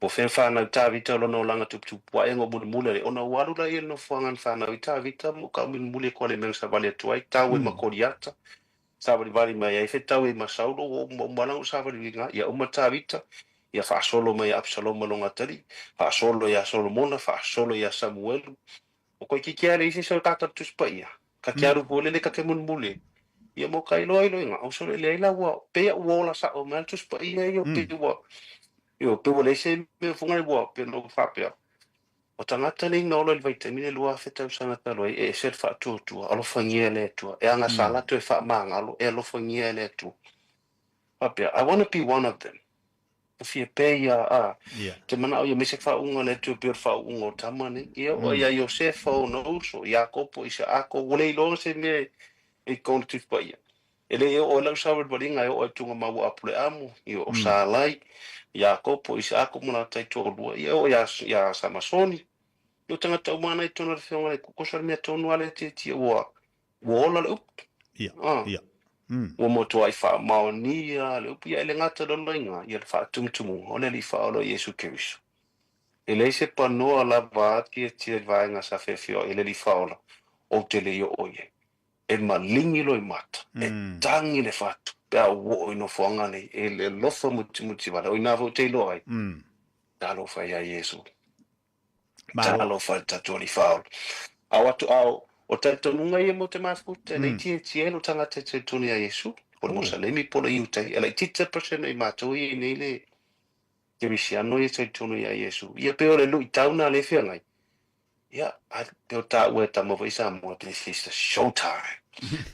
Po o fea whanau Tavita o lona olaga tuputupu ae ngo mulimuli ale, ona ua alu la ia i le nofoaga na whanau i Tavita mo ka mulimuli e koa le mea na savali atu ai, tau e ma Koriata, savalivali mai ai fetau e ma Saulo, ua uma uma la savali i nga, ia uma Tavita, ia faasolo mai ia Absaloma lona atalii, faasolo ia Solomona, faasolo ia Samuelu. O koe kiki ale isi so tata Tusi Paia, Ka te alu foi lele ka te mulimuli. Ia mo ka iloa iloa inga au sole leai la ua pei ua ola sao mai le Tusi Paia ia pei ua io pei ua leai se mea funga ua pei ona ou faapea o tagata nei na ola i le vaitaimi le 2000 tausaga talu ai e ese le faatuatua alofagia e le Atua e agasala toe faamagalo e alofagia e le Atua faapea I wanna be one of them. Ka fia pei a, a, te manao ia me se faauuga le Atua pei o le faauuga o tama nei. Ia o ia Iosefa ona uso, Iakopo, Isaako, ua le iloa se mea e i kona Tusi Paia. E le i oo ai lau savalivaliga e oo ai tunga maua Apuleamu, ia o Salai, Iakopo, Isaako ma latou toalua, ia e oo ia, ia Samasoni. Ia o tagata uma ana i tonu o le Afioga i le Kokosa le mea tonu a le Tietie ua, Ua ola le upu. Ia, Ah. ia. Ua matuai faamaonia le upu, ia e le gata loloiga, ia le faatumutumuga o le Alii Faaola o Iesu Keriso. E leai se panoa lava a tiatia i le vaega sa feafioai e le Alii Faaola, ou te le i oo i ai. E maligi loimata, e tagi le fatu, pe a ou oo i nofoaga nei, e le alofa mutimuti vale, o i ina foi ou te iloa ai, talofa ia Iesu. Malo. Talofa i le tatou Alii Faaola. Ao atu ao, o talitonuga ia mo te mafuta, e laitiiti ai lo tagata e talitonu ia Iesu, po le Mosalemi po le Iutai, e laitiiti le percent o i matou ia i nei le Kerisiano ia e talitonu ia Iesu. Ia pei o le luitau na le feagai, ia, a pei o taua e tama foi i Samoa, this is the show time.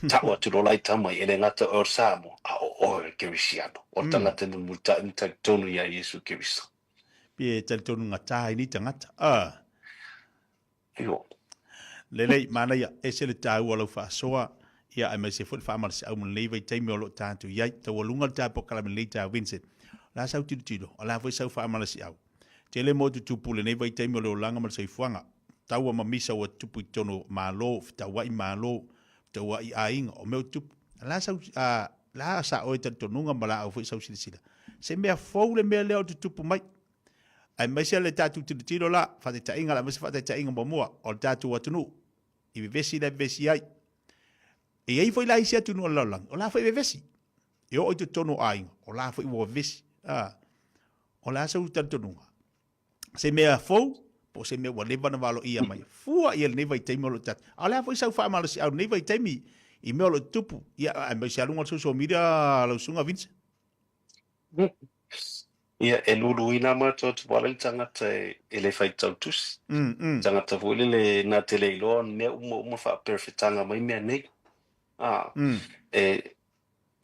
Tau atu loa la i tama ia, e le gata o oe o le Samoa, a o oe o le Kerisiano, o le tagata e mulimulitai ma talitonu ia Iesu Keriso. Pe talitonu gata ai nei tagata. Ah. Io. Lelei, manaia, ese le taua o lau faasoa, ia aemaise foi le faamalosiau mo lenei vaitaimi o lo o tatou i ai. Taualuga le ta polokalame lenei ta Vincent. O le a sau tilotilo, o le a foi sau faamalosiau. Tele mo tutupu i lenei vaitaimi o le olaga ma le soifuaga. Taua ma misa ua tutupu i totonu o Malo, fetauai Malo, fetauai aiga, o mea ua tutupu. O le a sau, a, le a sa oe talitonuga ma laau foi sau silasila. Se mea fou le mea lea o tutupu mai. Aemaise le tatou tilotilo la, faataitaiga la, aemaise faataitaiga muamua o le tatou atunuu i vevesi la e vevesi ai. E i ai foi la isi atunuu o le lalolagi, o la foi e vevesi. E oo i totonu o aiga, o la foi ua vevesi. A, o le a sau talitonuga? Se mea fou, po o se mea ua leva ona valoia mai. Fua ia lenei vaitaimi o lo o tatou. A o le a foi sau faamalosiau i lenei vaitaimi i mea o lo o tutupu. Ia, aemaise lava luga o le social media lau Susuga Vince. Ia, e luluina matou atu wale le tagata e le faitau tusi. Tagata foi lele na te le iloa mea uma uma faaperefetaga mai mea nei. A, e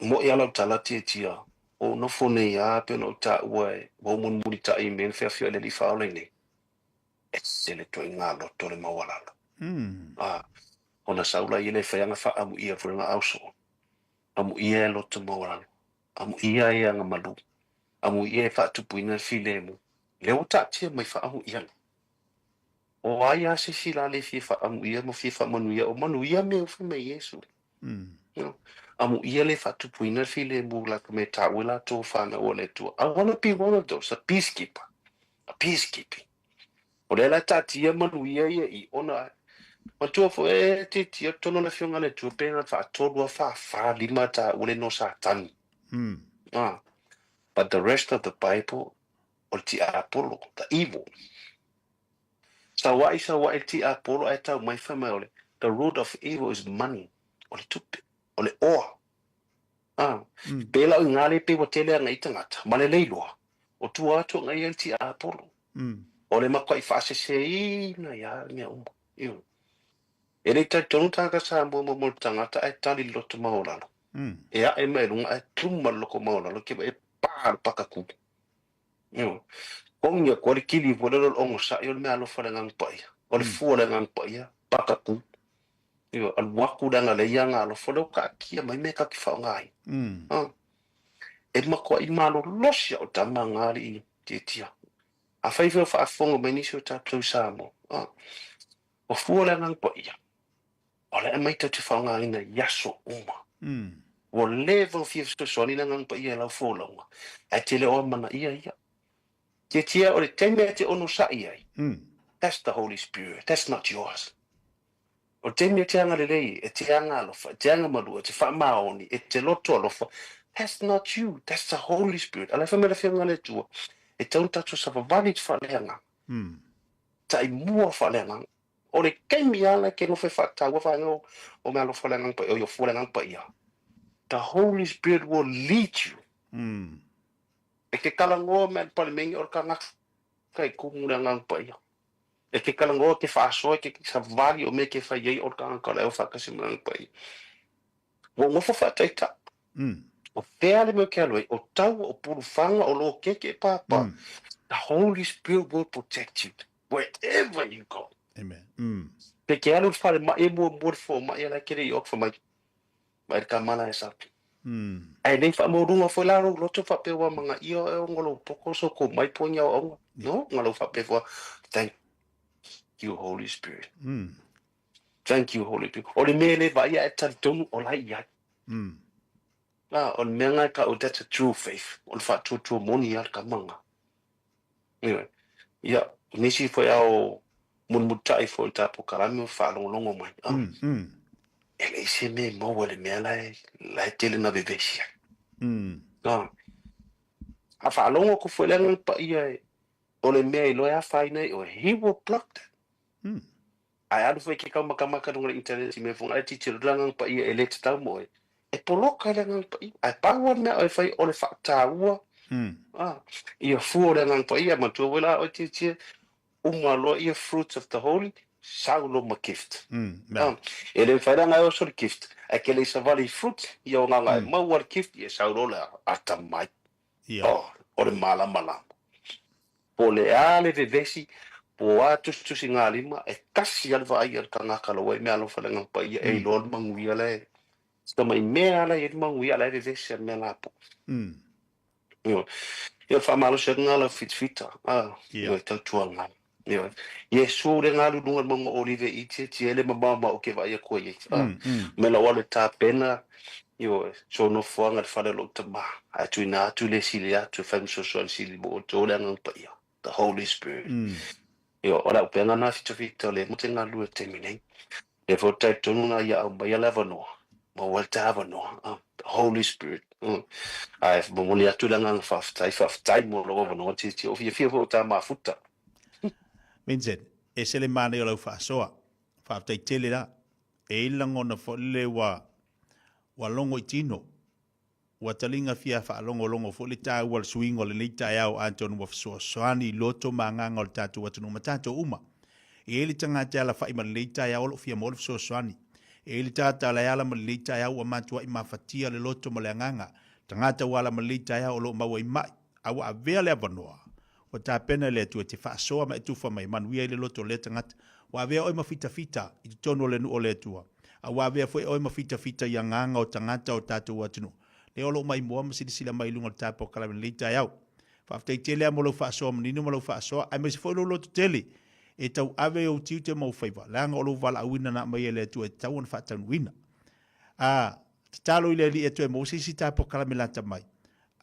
mo'i a lau tala tiatia, ua ou nofo nei a pei ona ou taua e ua ou mulimulitai i mea na feafioai le Alii Faaola i nei. Ese le ituaiga loto le maualalo. A, ona sau laia lea e fai ana faaamuia foi lana ausoo. Amuia e loto maualalo. Amuia e aga malu. Amuia e faatupuina le filemu. Lea ua taatia mai faaamuia nei. O ai a se isi la le fia faaamuia ma fia faamanuia o manuia mea ua fai mai Iesu. Amuia le faatupuina le filemu la ka mea taua e latou whanau o le Atua. I wanna be one of those, a peacekeeper. A peacekeeping. O lea la e taatia manuia ia i ona matua foi e titia totonu o le Afioga a le Atua pe na faatolu a faafa lima taua le no Satani. Ah. But the rest of the Bible, o le tiapolo, the evil. Saua'i saua'i le tiapolo ae tau mai fai mai o le the root of evil is money, o le tupe, o le oa. Ah. Pēlā o i ngā le pei ua tele ana i tangata, ma le leiloa, o tua atu ana ia i le tiapolo. O le matuai faaseseina ia le mea uma. Ioe. E le talitonu tagata Samoa mo mo le tagata ae tali le loto maualalo. E ae mai luga ae tuma le loko maualalo ke e pā le pakaku. Ioe. Kogi atu ai le kili foi lele o le ogasai o le mea alofa le Agaga Paia. O le fua o le Agaga Paia, pakaku. Ioe, alu atu le agalelei ia alofa lea ua taatia mai mea ta te faaaogaina. E matuai malolosi au tama na alii tiatia. Afai foi o faafofoga mai nisi o tatou i Samoa, ua fua le Agaga Paia, o le aumai tou te faaaogaina i aso uma. Ua leva ona fia fesoasoani le Agaga Paia i lau folauga, ae te le o amanaia ia. Tiatia o le taimi e te onosai ai, that's the Holy Spirit, that's not yours. O le taimi e te agalelei, e te aga alofa, e te aga malua, e te faamaoni, e te loto alofa, that's not you, that's the Holy Spirit. A la e fai mai le Afioga a le Atua, e tatau ona tatou savavali i te faaleagaga. Tai mua faaleagaga. O le taimi lava la e te nofo e faataua vaega o mea alofa o le Agaga Paia, o fua o le Agaga Paia, the Holy Spirit will lead you. E te talanoa mai i le Palemene o le tagata e kumu le Agaga Paia. E te talanoa, e te faasoa, e te savali o mea e te fai ai o le tagata o le au faatasi ma le Agaga Paia. Ua ou nofo faataitai. O fea le mea ou te alu ai? O taua, o pulufaga, o lokeke e pāpā. The Holy Spirit will protect you wherever you go. Amen. Pe te alu i le falemai e muamua le fomai a la e kele i oku fai mai, Mai le kamala e sapi. Ae le faamaualuga foi la lou loto faapea ua amanaia oe ona lou poko so kou mai po ni aoaoga. No, ona lou faapea foi, thank you Holy Spirit. Thank you Holy Spirit. O le mea e le vaaia ae talitonu o la e i ai. A, o le mea lena e taua, that's a true faith. O le faatuatua moni lava le tama lena. Anyway, ia, o nisi foi ao mulimulitai foi o le ta polokalame o faalogologo mai, a, e leai se mea e maua i le mea la e, la e tele na vevesi ai. A, a faalogo atu foi le Agaga Paia e. O le mea i loa e afaina ai oe, he will block that. Ae alu foi ke kaumakamaka i luga o le internet i mea foi ae tilotilo le Agaga Paia e le tatau mo oe, e poloka e le Agaga Paia. Ae pau lava le mea a oe fai o le faataua ia fua o le Agaga Paia. Manatua foi la oe Tietie, uma loa ia fruits of the holy, sau loa ma gift. E le mafai la ona e oso le gift, ae ke le i savali i fruits, ia o agaga e maua le gift, ia sau loa le atamai. Oh, o le malamalama. Po o le a le vevesi, po o a tusitusigalima, e tasi lava le vaai a le tagata laua i meaalofa i le Agaga Paia e iloa le manuia la e tamai mea la e i ai le manuia a o la e vevesi lava i le mea lapoa. Ioe. Ia o le faamalosi atu lena o lau fitafita, a, ioe, tautuana. Ioe. Iesu le galu i luga o le mauga o Olive i tietie ai le mamao ma ou ke vaai atu ai ai. A, me lau alu e tapena, ioe, sou nofoaga i le fale o lou tama, ae tuuina atu le sili atu e fai ma fesoasoani sili mo outou le Agaga Paia, the Holy Spirit. Ioe, o le auupega lena fitafita o lea matou te galulue i le taimi nei. Lea foi ou te talitonu na ia aumaia le avanoa, maua ai le ta avanoa, the Holy Spirit. Ae momoli atu le agaga faafetai, faafetai mo lou avanoa Tietie, o fiafia foi o ta mafuta. Vincent, ese le manaia o lau faasoa. Faafetai tele la. E i ai le lagona foi lele ua ua logo i tino. Ua taliga fia faalogologo foi le taua o le suiga o lenei taeao atonu ua fesoasoani i loto ma agaga o le tatou atunuu ma tatou uma. E i ai le tagata e alafai ma lenei taeao o lo o fia maua le fesoasoani. E i ai le tagata la e ala ma lenei taeao ua matuai mafatia le loto ma le agaga. Tagata ua ala ma lenei taeao o lo o maua i mai, a ua avea le avanoa Ua tapena e le Atua e te faasoa ma e tufa mai e manuia ai le loto o lea tagata. Ua avea oe ma fitafita i totonu o le nuu o le Atua, a ua avea foi oe ma fitafita i agaga o tagata o tatou atunuu. Lea o loo maimoa ma silasila mai i luga o le tapo kalame lenei taeao. Faafetai tele a mo lau faasoa manino ma lau faasoa, aemaise foi lou loto tele e tauave i ou tiute ma ou faiva, leaga o lou valaauina na aumai e le Atua e tatau ona faataunuuina. A tatalo i le Alii e toe maua se isi tapo kalame lata mai.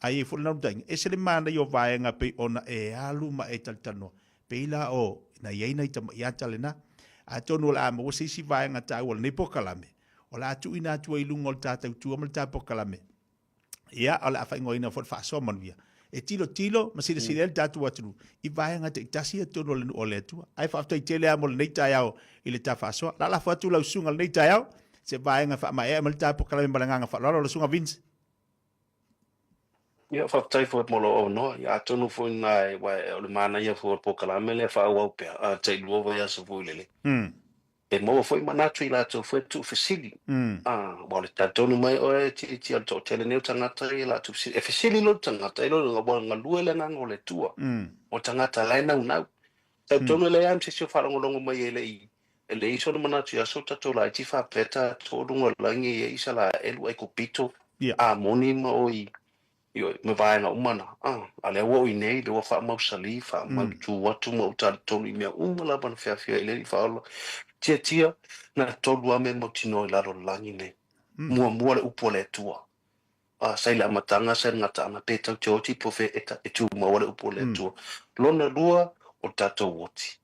A i ai foi le naunautaiga, ese le manaia o vaega pei ona e alu ma e talatalanoa, pei la o na i ai nai tamai ata lena. Atonu o le a maua se isi vaega taua o lenei polokalame, o le a tuuina atu ai i luga o le ta tautua ma le ta polokalame. Ia, o le a faaigoaina foi le faasoa manuia. E tilotilo ma silasila ai le tatou atunuu i vaega taitasi ia totonu o le nuu o le Atua. Ae faafetai tele lava mo lenei taeao i le ta faasoa. Lalafo atu lau susuga i lenei taeao, se vaega e faamaea mai le ta polokalame ma le agaga faaaloalo, lau susuga Vince. Ia, faafetai foi mo lou avanoa. Ia, atonu foi na e, ua, o le manaia foi o le polokalame lea e faaauau pea, a tailua vaiaso foi lele. E maua foi manatu i latou foi e tuufesili. A, ua o le talitonu mai oe e tiatia o le toatele nei o tagata ia latou fesili. E fesili loa le tagata, e iloa ua galue le agaga o le Atua. O le tagata la e naunau. Talitonu e leai lava ma se isi o faalogologo mai e le i e leai sona manatu i aso tatou laiti faapea tatou o luga o le lagi e i ai Isalaelu, Aikupito, Amoni ma oi ioe, ma vaega uma na. A, a lea ua oi nei, lea ua faamausali, faamautu atu ma ou talitonu i mea uma lava na feafioai i le Alii Faaola. Tiatia, na tolu lava mea mautinoa i lalo o le lagi nei. Muamua le upu a le Atua. A, sa i le amataga, sa i le gataaga, pe tau te oti po o fea e, e tumau ai le upu a le Atua. Lona lua, o le tatou oti.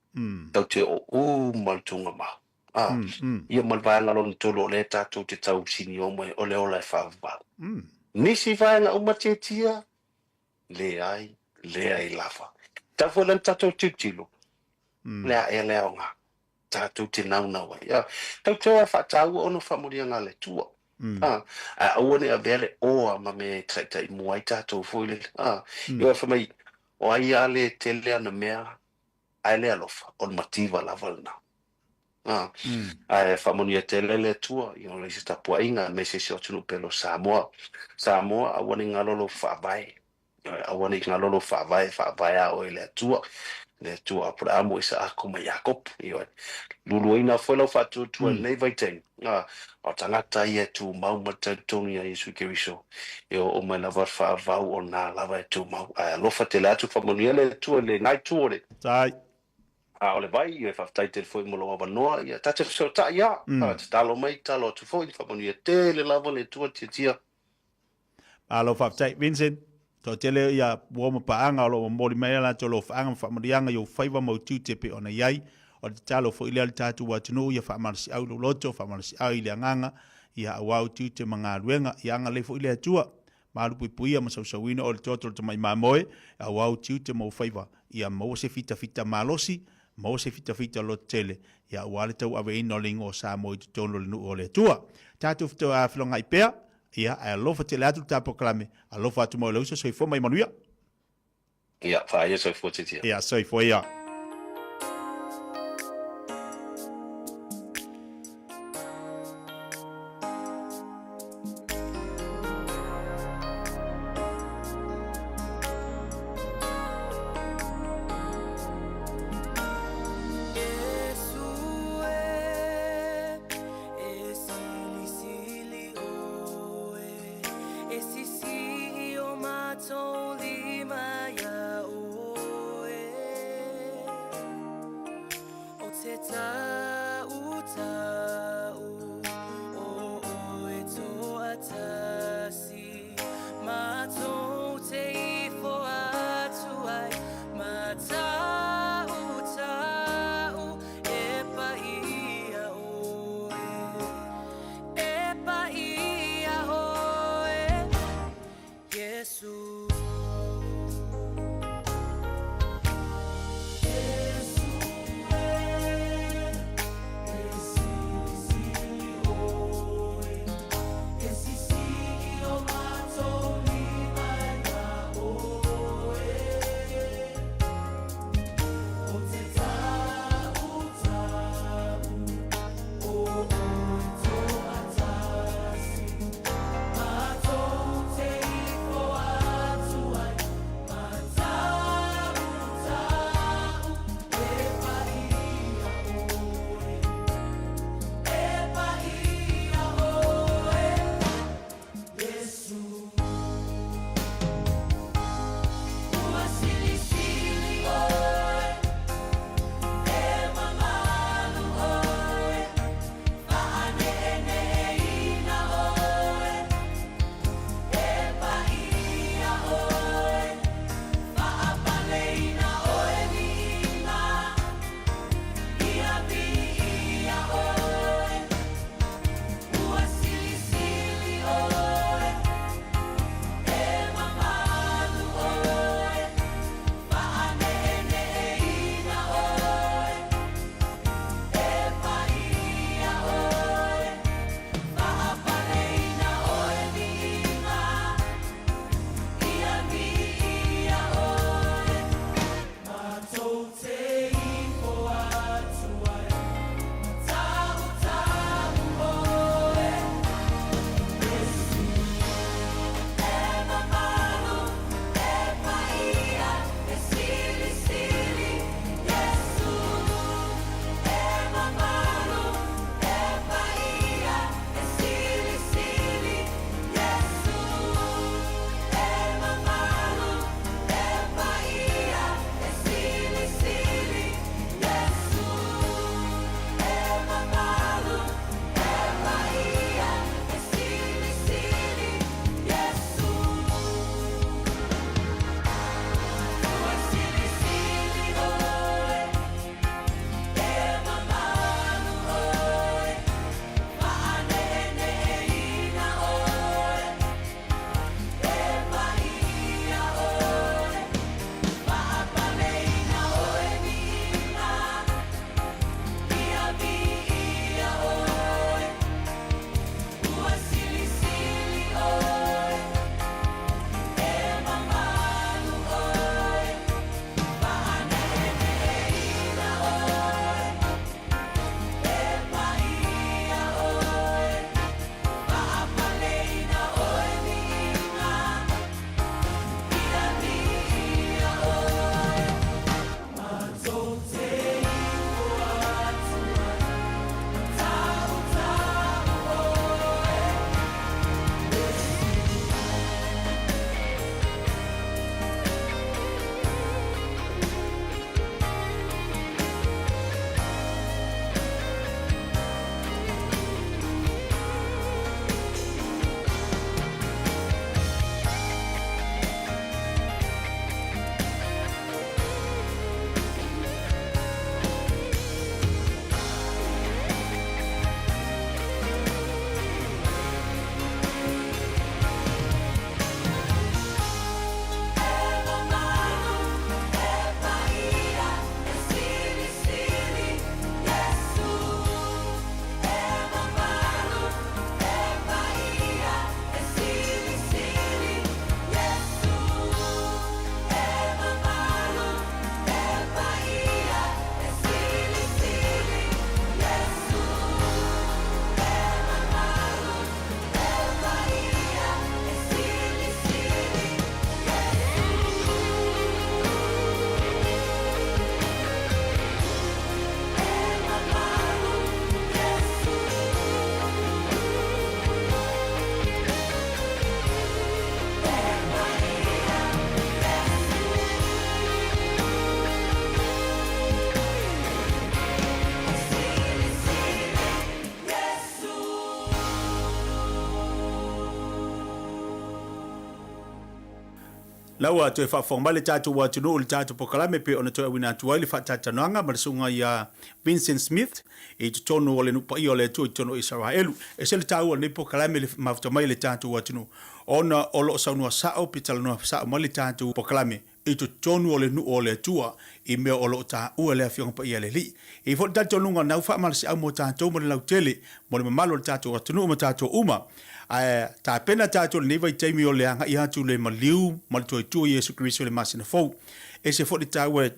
Tau te oo uma le tuugamau. A, ia ma le vaega lona tolu o lea tatou te tau sinio mai, o le ola e faavavau. Nisi vaega uma tiatia, leai, leai lava. Tau foi la ona tatou tilotilo, le a ea le aoga tatou te naunau ai. A, tau te o e faataua ona faamanuiaga a le Atua. A, ae aua ne i avea le oa ma mea e taitai mua ai tatou foi lele. A, ia fai mai, o ai a le tele ana mea ae le alofa, o le mativa lava lena. A, ae faamanuia tele le Atua i ona isi tapuaiga aemaise si o atunuu pele o Samoa. Samoa, aua ne i galo lou faavae. Aua ne i galo lou faavae, e faavae a oe e le Atua, le Atua o Aperamo, Isaako ma Iakopo. Ioe. Luluina foi lau faatuatua i lenei vaitaimi, a, o tagata ia e tumau ma le talitonu iā Iesu Keriso, e oo mai lava le faavau o na lava e tumau. Ae alofa tele atu, faamanuia le Atua i lenai itu o le. Tai. A o le vai, ioe, faafetai tele foi mo lou avanoa, ia ta te fesootai a, tatalo mai, tatalo atu foi, faamanuia tele lava le Atua tiatia. Malo faafetai Vincent. Toatele ia uo ma paaga o lo o momoli mai ai latou alofaaga ma faamanuiaga i ou faiva ma ou tiute e pei ona i ai. O le tatalo foi lea a le tatou atunuu ia faamalosiau i lou loto, faamalosiau i le agaga, ia aua ou tiute ma galuega. Ia agalelei foi le Atua. Malupuipuia ma sausauina oe i le toto o le tamai mamoe, auā ou tiute ma ou faiva, ia maua se fitafita malosi, maua se fitafita lototele, ia auā le tauaveina o le igoa o Samoa i totonu o le nuu o le Atua. Tatou felogai pea, ia, ae alofa tele atu le ta polokalame, alofa atu mai o le uso, soifua ma ia manuia. Ia, faaia soifua titia. Ia, soifua ia. Na ua toe faafofoga mai le tatou atunuu i le tatou polokalame pei ona toe auina atu ai le faatalatalanoaga ma le susuga ia Vincent Smith i totonu o le nuu paia o le Atua i totonu o Isaraelu. E ese le taua o lenei polokalame i le mafuta mai e le tatou atunuu ona o lo o saunoa sao pe talanoa sao mai le tatou polokalame i totonu o le nuu o le Atua i mea o lo o taua e le Afioga Paia a le Alii. E i ai foi le talitonuga na ua faamalosiau mo tatou ma le lautele, mo le mamalu o le tatou atunuu ma tatou uma. Ae tapena tatou i lenei vaitaimi o le agai atu i le maliu ma le toe tu o Iesu Keriso i le masina fou. E ese foi le taua i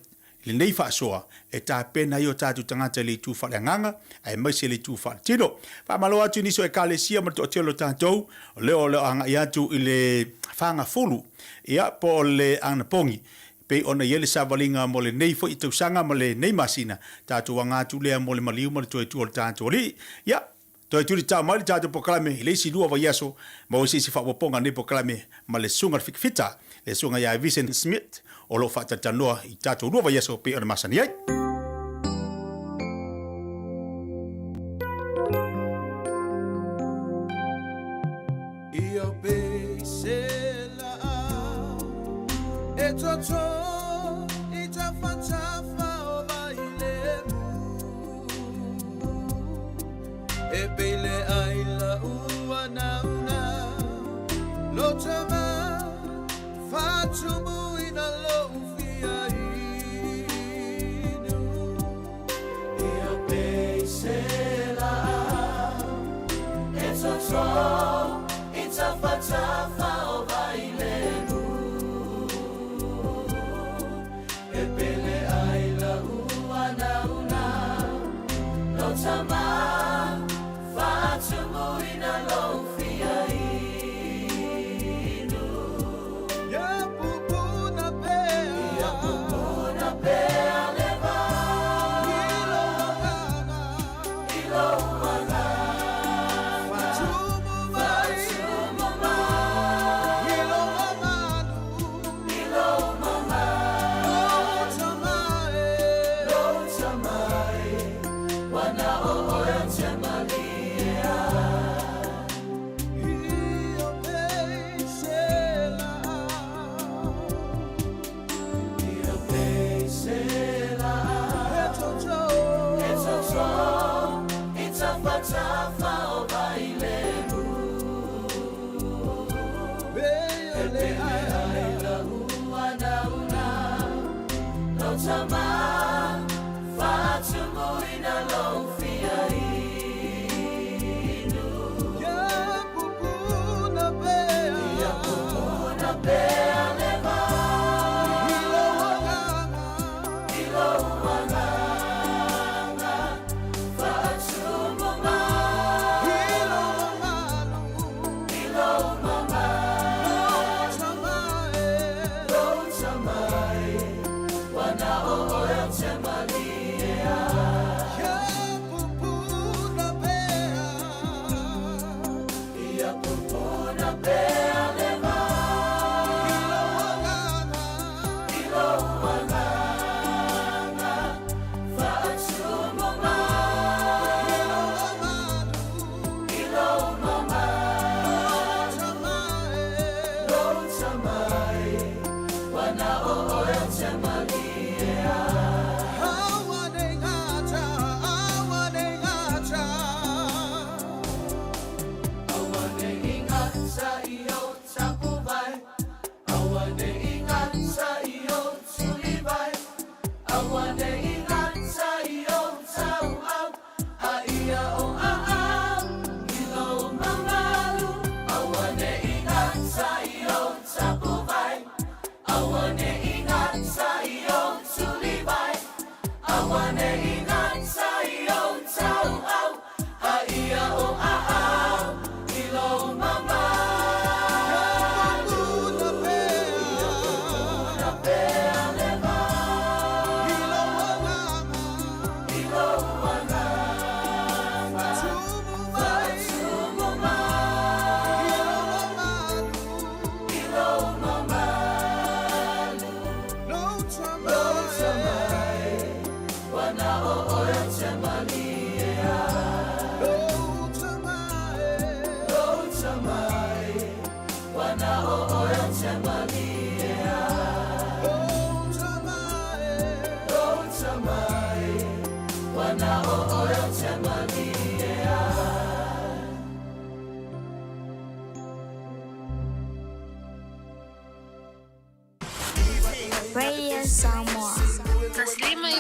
lenei faasoa e tapena ai o tatou tagata i le itu faaleagaga aemaise le itu faaletino. Faamalo atu i nisi o Ekalesia ma le toatele o tatou o lea o lo o agai atu i le fagafulu ia po o le anapogi pei ona i ai le savaliga mo lenei foi tausaga ma lenei masina, tatou aga atu lea mo le maliu ma le toe tu o le tatou Alii. Ia, toe tulitao mai le tatou polokalame i le isi lua vaiaso, maua se isi faaopoopoga o lenei polokalame ma le Susuga i le Fikifita, le Susuga ia Vincent Smith, o lo o faatalatalanoa i tatou lua vaiaso pei ona masani ai.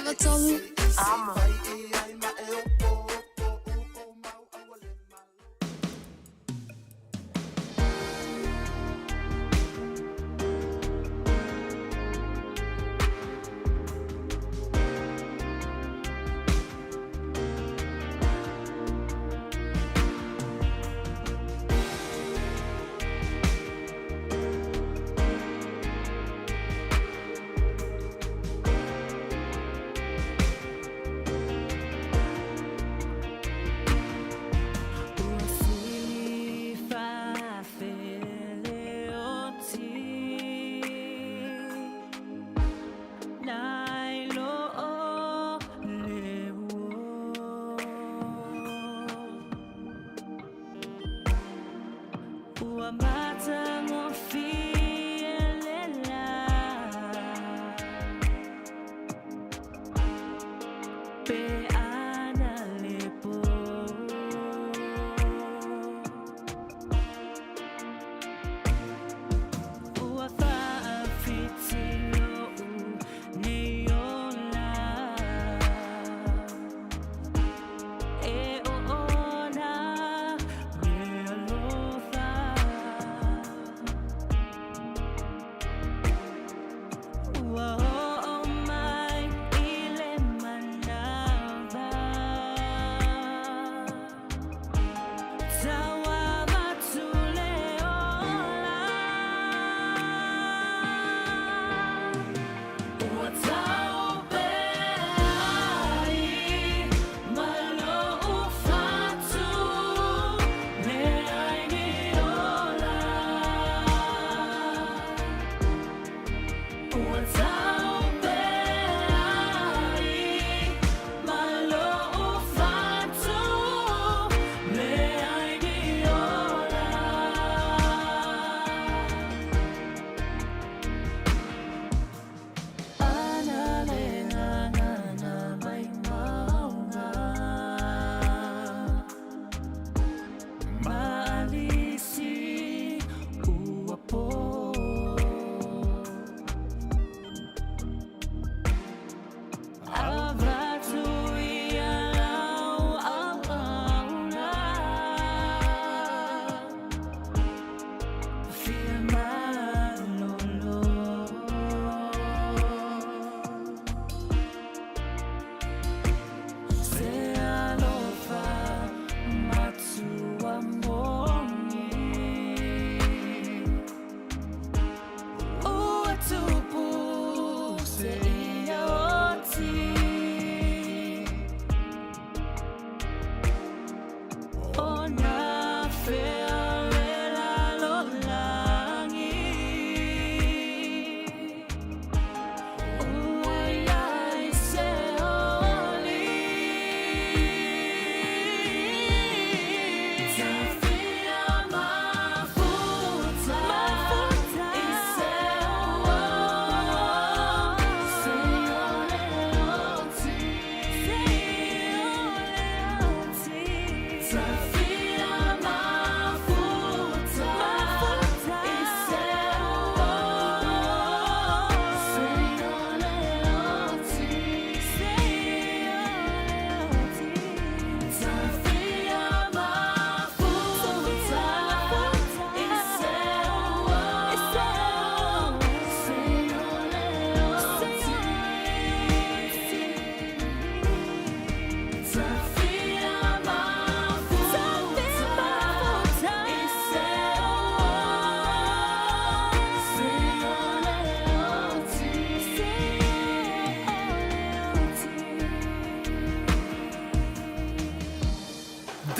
93.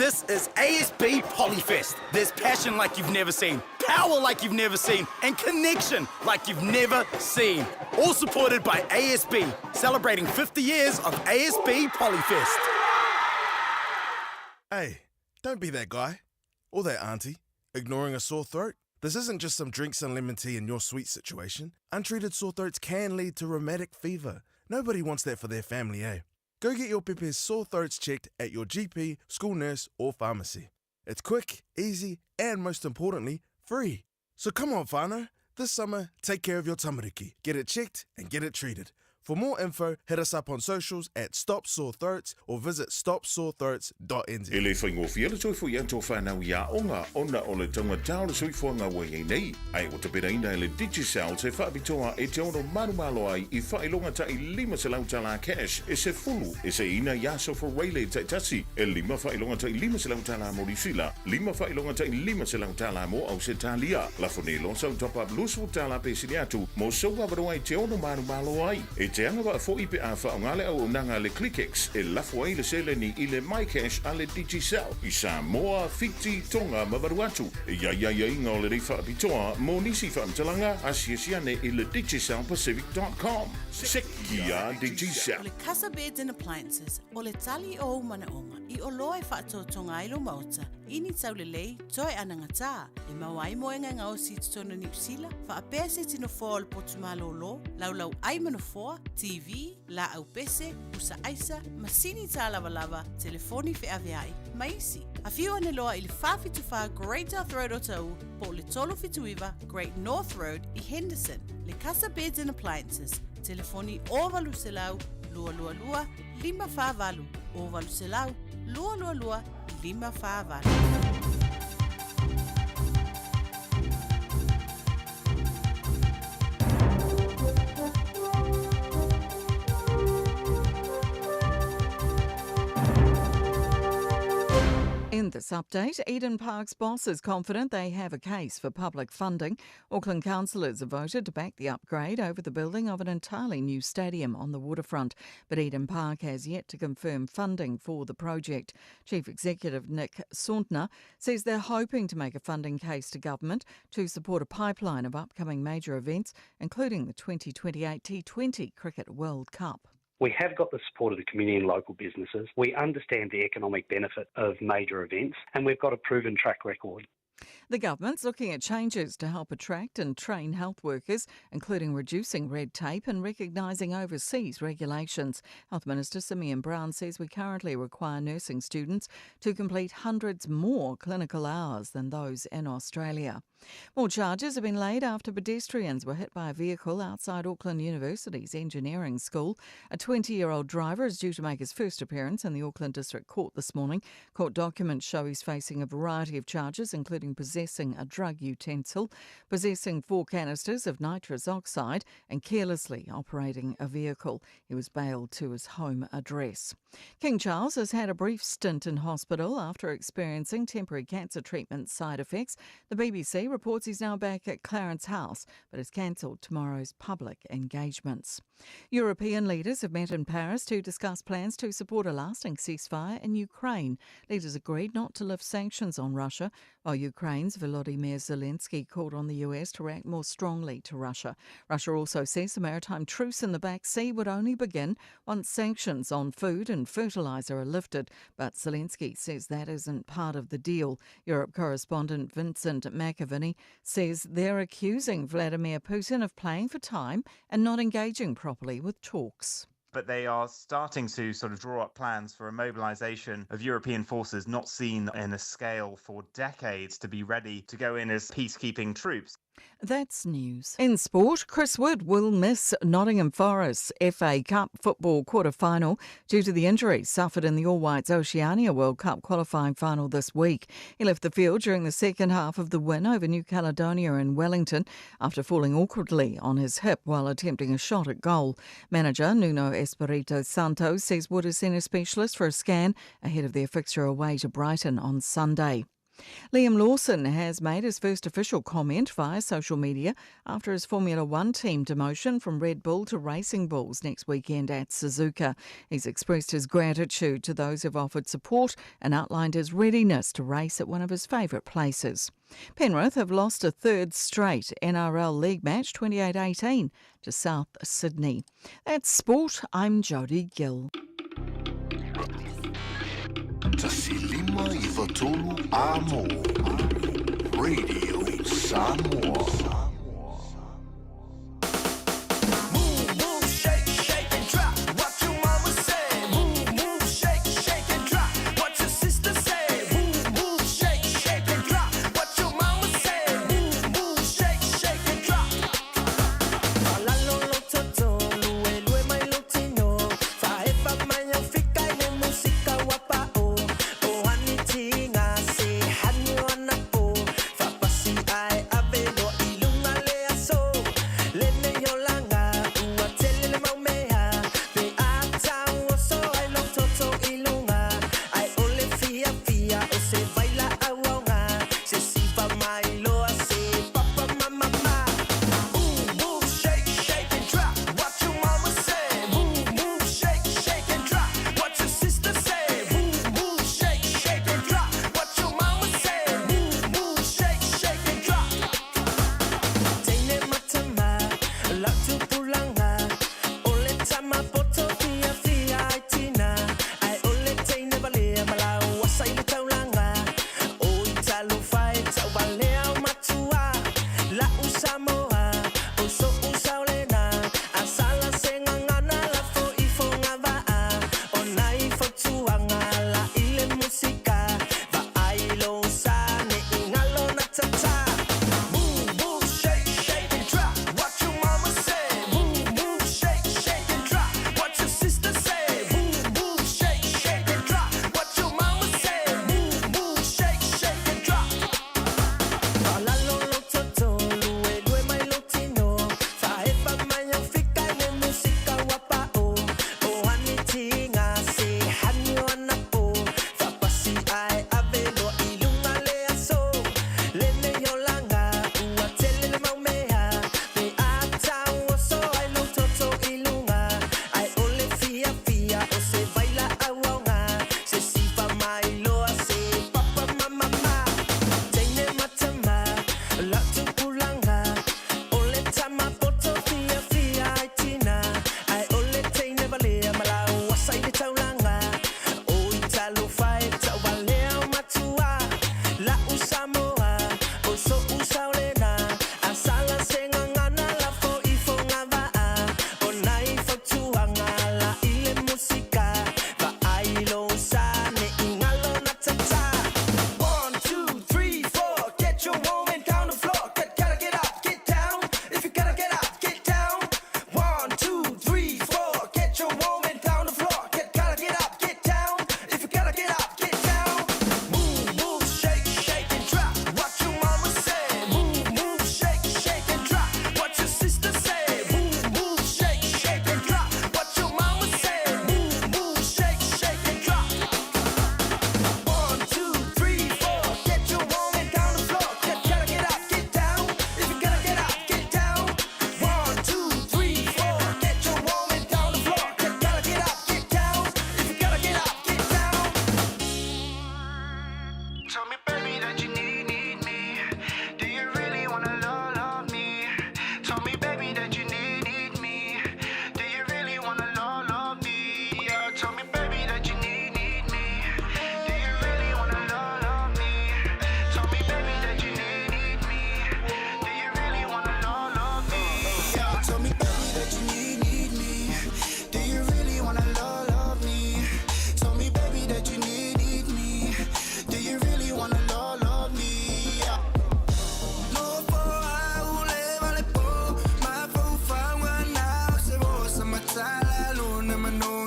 This is ASB Polyfest. There's passion like you've never seen, power like you've never seen, and connection like you've never seen. All supported by ASB, celebrating 50 years of ASB Polyfest. Hey, don't be that guy or that auntie ignoring a sore throat. This isn't just some drinks and lemon tea in your sweet situation. Untreated sore throats can lead to rheumatic fever. Nobody wants that for their family, eh? Go get your pepe's sore throats checked at your GP, school nurse, or pharmacy. It's quick, easy, and most importantly, free. So come on, whānau. This summer, take care of your tamariki. Get it checked and get it treated. For more info, hit us up on socials at Stop Sore Throats or visit stopsorethroats.nz. E le faigofie le toe foi atu o whanau i aoga ona o le taugata o le soifuaga ua i ai nei, ae ua tapenaina e le Digicel se faapitoa e te ono malomalo ai i faailoga ta'i $500 tala cash e sefulu e seiina i aso Fureile taitasi, e lima faailoga ta'i $500 tala mo Niusila, lima faailoga ta'i $500 tala mo Ausetalia. Lafo nei loa sau top up $20 pe sili atu mo sou avanoa e te ono malomalo ai. E te agavaa foi pe a faaaoga le auaunaga a le ClickX e lafo ai le seleni i le MyCash a le Digicel i Samoa, Fiti, Tonga ma Vanuatu. E i ai aiaiga o lenei faapitoa mo nisi faamatalaga, asiasi ane i le digicelpacific.com. Seki a Digicel. O le Casa Beds and Appliances, o le tali o ou manaoga i oloa e faatotoga ai lou maota i ni taulelei toe anagatā e maua ai moega e gaosi i totonu o Niu Sila, faapea se tino foa o le potu malōlō, laulau ai ma nofoa, TV, laau pese, pusa aisa, masini tālavalava, telefoni feaveai, ma isi. Afio ane loa i le 474 Great South Road Otahuhu po o le 379 Great North Road i Henderson. Le Casa Beds and Appliances, telefoni 0800 222 548, 0800 222 548. In this update, Eden Park's boss is confident they have a case for public funding. Auckland councillors have voted to back the upgrade over the building of an entirely new stadium on the waterfront, but Eden Park has yet to confirm funding for the project. Chief Executive Nick Sautner says they're hoping to make a funding case to government to support a pipeline of upcoming major events, including the 2028 T20 Cricket World Cup. We have got the support of the community and local businesses. We understand the economic benefit of major events, and we've got a proven track record. The government's looking at changes to help attract and train health workers, including reducing red tape and recognising overseas regulations. Health Minister Simeon Brown says we currently require nursing students to complete hundreds more clinical hours than those in Australia. More charges have been laid after pedestrians were hit by a vehicle outside Auckland University's engineering school. A 20 year old driver is due to make his first appearance in the Auckland District Court this morning. Court documents show he's facing a variety of charges, including possessing a drug utensil, possessing four canisters of nitrous oxide, and carelessly operating a vehicle. He was bailed to his home address. King Charles has had a brief stint in hospital after experiencing temporary cancer treatment side effects. The BBC reports he's now back at Clarence House, but has cancelled tomorrow's public engagements. European leaders have met in Paris to discuss plans to support a lasting ceasefire in Ukraine. Leaders agreed not to lift sanctions on Russia, while Ukraine's Volodymyr Zelensky called on the US to react more strongly to Russia. Russia also says the maritime truce in the Black Sea would only begin once sanctions on food and fertilizer are lifted, but Zelensky says that isn't part of the deal. Europe correspondent Vincent McAviney says they're accusing Vladimir Putin of playing for time and not engaging properly with talks but they are starting to sort of draw up plans for a mobilization of European forces not seen in a scale for decades to be ready to go in as peacekeeping troops. That's news. In sport, Chris Wood will miss Nottingham Forest's FA Cup football quarter final due to the injury suffered in the All Whites Oceania World Cup qualifying final this week. He left the field during the second half of the win over New Caledonia in Wellington after falling awkwardly on his hip while attempting a shot at goal. Manager Nuno Espirito Santo says Wood has seen a specialist for a scan ahead of their fixture away to Brighton on Sunday. Liam Lawson has made his first official comment via social media after his Formula One team demotion from Red Bull to Racing Bulls next weekend at Suzuka. He's expressed his gratitude to those who've offered support and outlined his readiness to race at one of his favourite places. Penrith have lost a third straight NRL League match 28 18 to South Sydney. That's sport. I'm Jodie Gill. Tasi lima i fatolu a mo. Radio Samoa. Move, shake, shake and drop. What your mama say? Move, move, shake, shake and drop. What your sister say? Move, move, shake, shake and drop. What your mama say? Move, move, shake, shake and drop.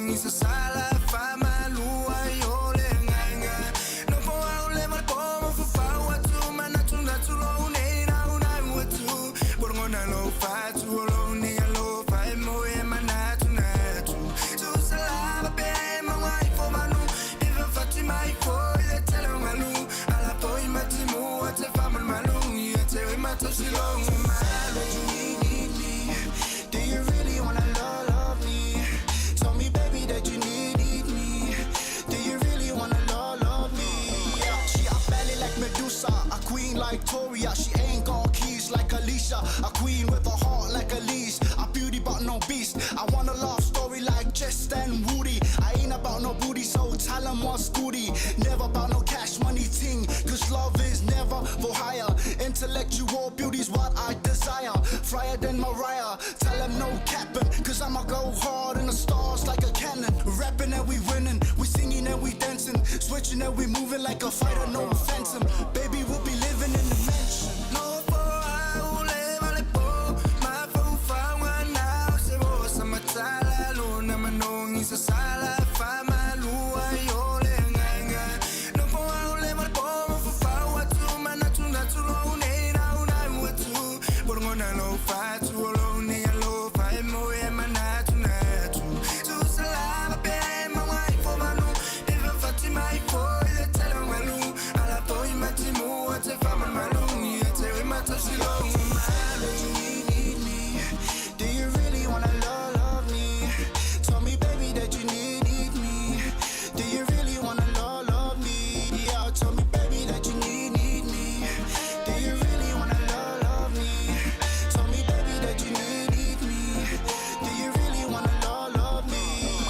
manogi sasala famalua ai o le agaga Nofo au le malepo mafafau atu manatunatu lou nei naunau atu Ua lagona lou fatu o lou nei alofa e moe e manatunatu Tusa lava pea e maua ifo manu E fafati mai foi le tele o galu Ala foi matimua te faamalumalu Ia te oe matausi lou mamalu You need me. Do you really wanna love, love me? Tell me, baby, that you need me. Do you really wanna love, love me? Yeah. She a belly like Medusa, a queen like Toria. She ain't got keys like Alicia, a queen with a heart like Elise, a beauty but no beast. I want a love story like Jess and Woody. I ain't about no booty, so tell 'em what's goody. Never about no cash money ting, cause love is never for hire. Intellectual beauty's what I desire. Flyer than Mariah, tell 'em no capping, cause I'ma go hard in the stars like a cannon. Rapping and we winning, we singing and we dancing, switching and we moving like a fighter, no phantom. Baby, we'll be living in the mansion. Nofo au le malepo mafaufauga na o se osa matala lona manogi sasala famalua ai o le agaga Nofo au le malepo mafafau atu manatunatu lou nei naunau atu Ua lagona lou fatu o lou nei alofa e moe e manatunatu Tusa lava pea e maua ifo manu E fafati mai foi le tele o galu Ala foi matimua te faamalumalu Ia te oe matausi lou mamalu You need me. Do you really wanna love, love me? Tell me, baby, that you need me. Do you really wanna love, love me? Yeah, tell me, baby, that you need me. Do you really wanna love, love me? Tell me, baby, that you need me. Do you really wanna love, love me?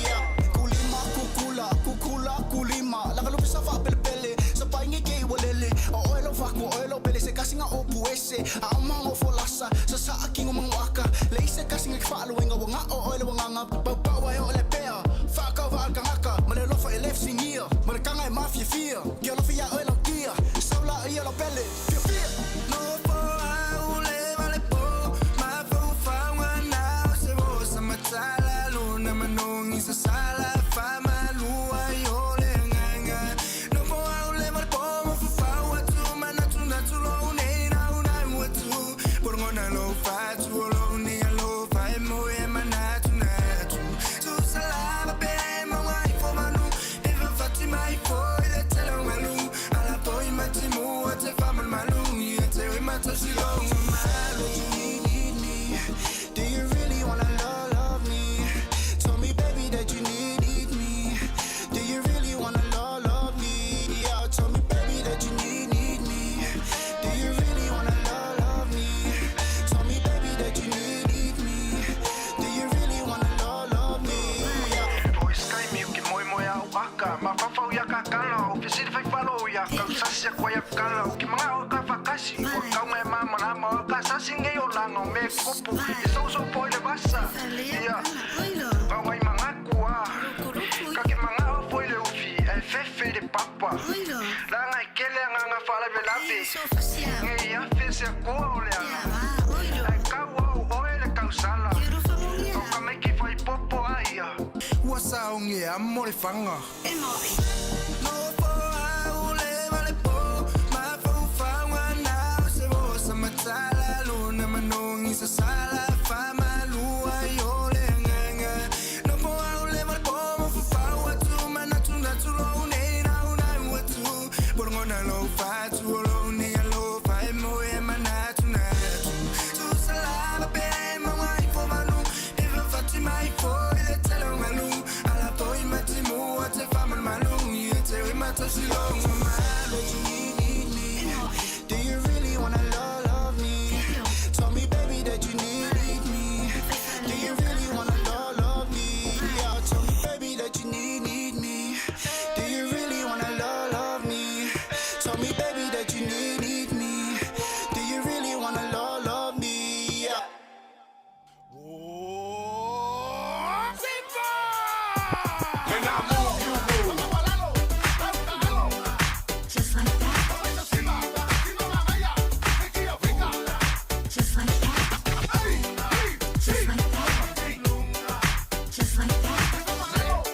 Yeah. Kulima, kukula, kukula, kulima. Lakalupi sa fapelepele, sa paingi ke walele. O oelo faku, oelo pele, se kasinga o puese. A amango folasa, sa sa akingo mangwaka. Leise kasinga kfaaluenga, wanga o oelo wanganga. Pau pau e o le pea, whakau waalkangaka. Ma le lofa e lef singia, ma le kanga e mafia fia. Ke alofa ia oe lau tia, saula ia lau pele. Fia fia! Nofo au le malepo mafaufauga na o se osa matala lona manogi sasala famalua ai o le agaga Nofo au le malepo mafafau atu manatunatu lou nei naunau atu Ua lagona lou fatu o lou nei alofa e moe e manatunatu Tusa lava pea e maua ifo manu E fafati mai foi le tele o galu Ala foi matimua te faamalumalu Ia te oe matausi lou mamalu You need me. Do you really wanna love, love me? Tell me, baby, that you need me. Do you really wanna love, love me? Yeah, tell me, baby, that you need me. Do you really wanna love, love me? Tell me, baby, that you need me. Do you really wanna love, love me? Yeah. O sky mi ke moe moe au aka ma fafau ia ka kala o fesili fai falo ia kau sasi a koe kala o ke manga o ka whakasi o kau mai mama na ma o ka sasi ngei o langa o me kupu e sou sou poi le vasa ia kau mai mangaku a ka ke manga o foi le ufi e fefe le papa langa i kele anga whalave lave ngei ia fese a koa o le anga ai kau au oe le kausala o ka meiki whai popo a ia Ua saongi e amo le fanga Nofo au le malepo mafaufauga na o se osa matala lona manogi sasala famalua ai o le agaga Nofo au le malepo mafafau atu manatunatu lou nei naunau atu Ua lagona lou fatu o lou nei alofa e moe e manatunatu Tusa lava pea e maua ifo manu E fafati mai foi le tele o galu Ala foi matimua te faamalumalu Ia te oe matausi lou mamalu You need me. Do you really wanna love, love me? Tell me, baby, that you need me. Do you really wanna love, love me? Yeah, tell me, baby, that you need me. Do you really wanna love, love me? Tell me, baby, that you need me. Do you really wanna love, love me? Yeah. When I move, you move. Just like that. Just like that. Just like that. Just like that.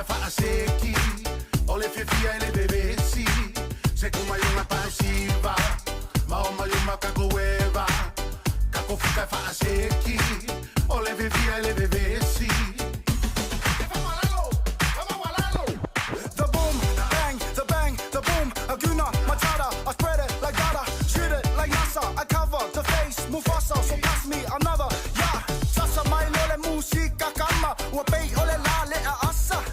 fika faaseki O le fiafia i le vevesi Se kumayunga paesiva Ma o mayuma kakoeva Kako fika faaseki O le fiafia i le vevesi The boom, bang, the bang, the boom. Aguna, Matata, I spread it like data, shoot it like NASA. I cover the face, Mufasa, so pass me another. Yeah, sasa mai lole musika kama, ua pei ole la le a asa.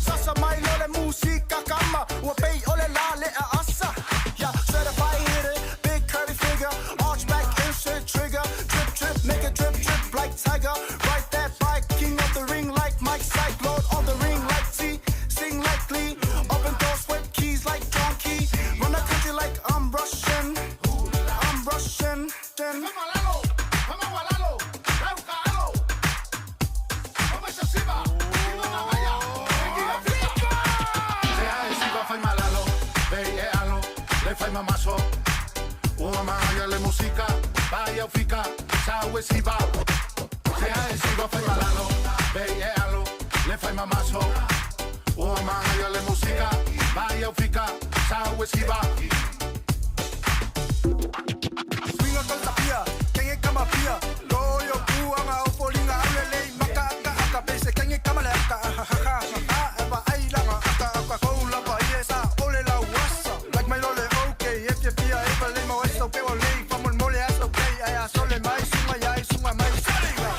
Sasa mai lole musika kama, ua pei ole la le a asa. Yeah, certified hit it, big curly figure, arch back, insert trigger, drip drip, make it drip drip like tiger. Ride that bike, king of the ring like Mike Syke, Lord of the ring like T, sing like Glee, open door, sweat keys like John Key, run the country like I'm Russian, I'm Russian. Then. Se ae siva fai malalo, vei e alo, le fai mamaso. Ua maia le musika, vai au fika, sau e siva. Se ae siva fai malalo, vei e alo, le fai mamaso. Ua maia le musika, vai au fika, sau e siva. Swinga kau tapia, kenge kama pia. Loyo kuanga o folinga aulelei maka aka aka pese kenge kama le aka ha ha ha ha eva ai langa aka aka koula pa ie sa ole la wasa. Like my lole okay, if you fia eva le mo eso pe o le fa mol mole aso okay, ai aso le mai sunga yai sunga mai salinga.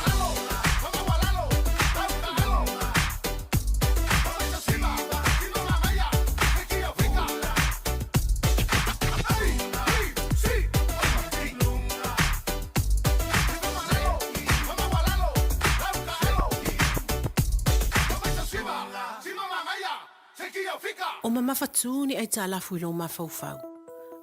O mamafatū ni aitalafu i lou mafaufau.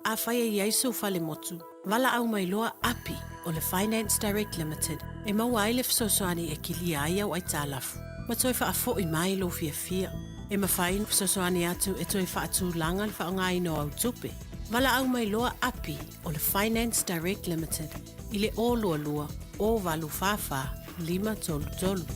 Afai e i ai sou falemotu, valaau mai loa Api o le Finance Direct Limited e maua ai le fesoasoani e kilia ai au aitalafu ma toe faafo'i mai lou fiafia. E mafai ona fesoasoani atu e toe faatulaga le faaaogaina o au tupe. Valaau mai loa Api o le Finance Direct Limited i le 022 084 533,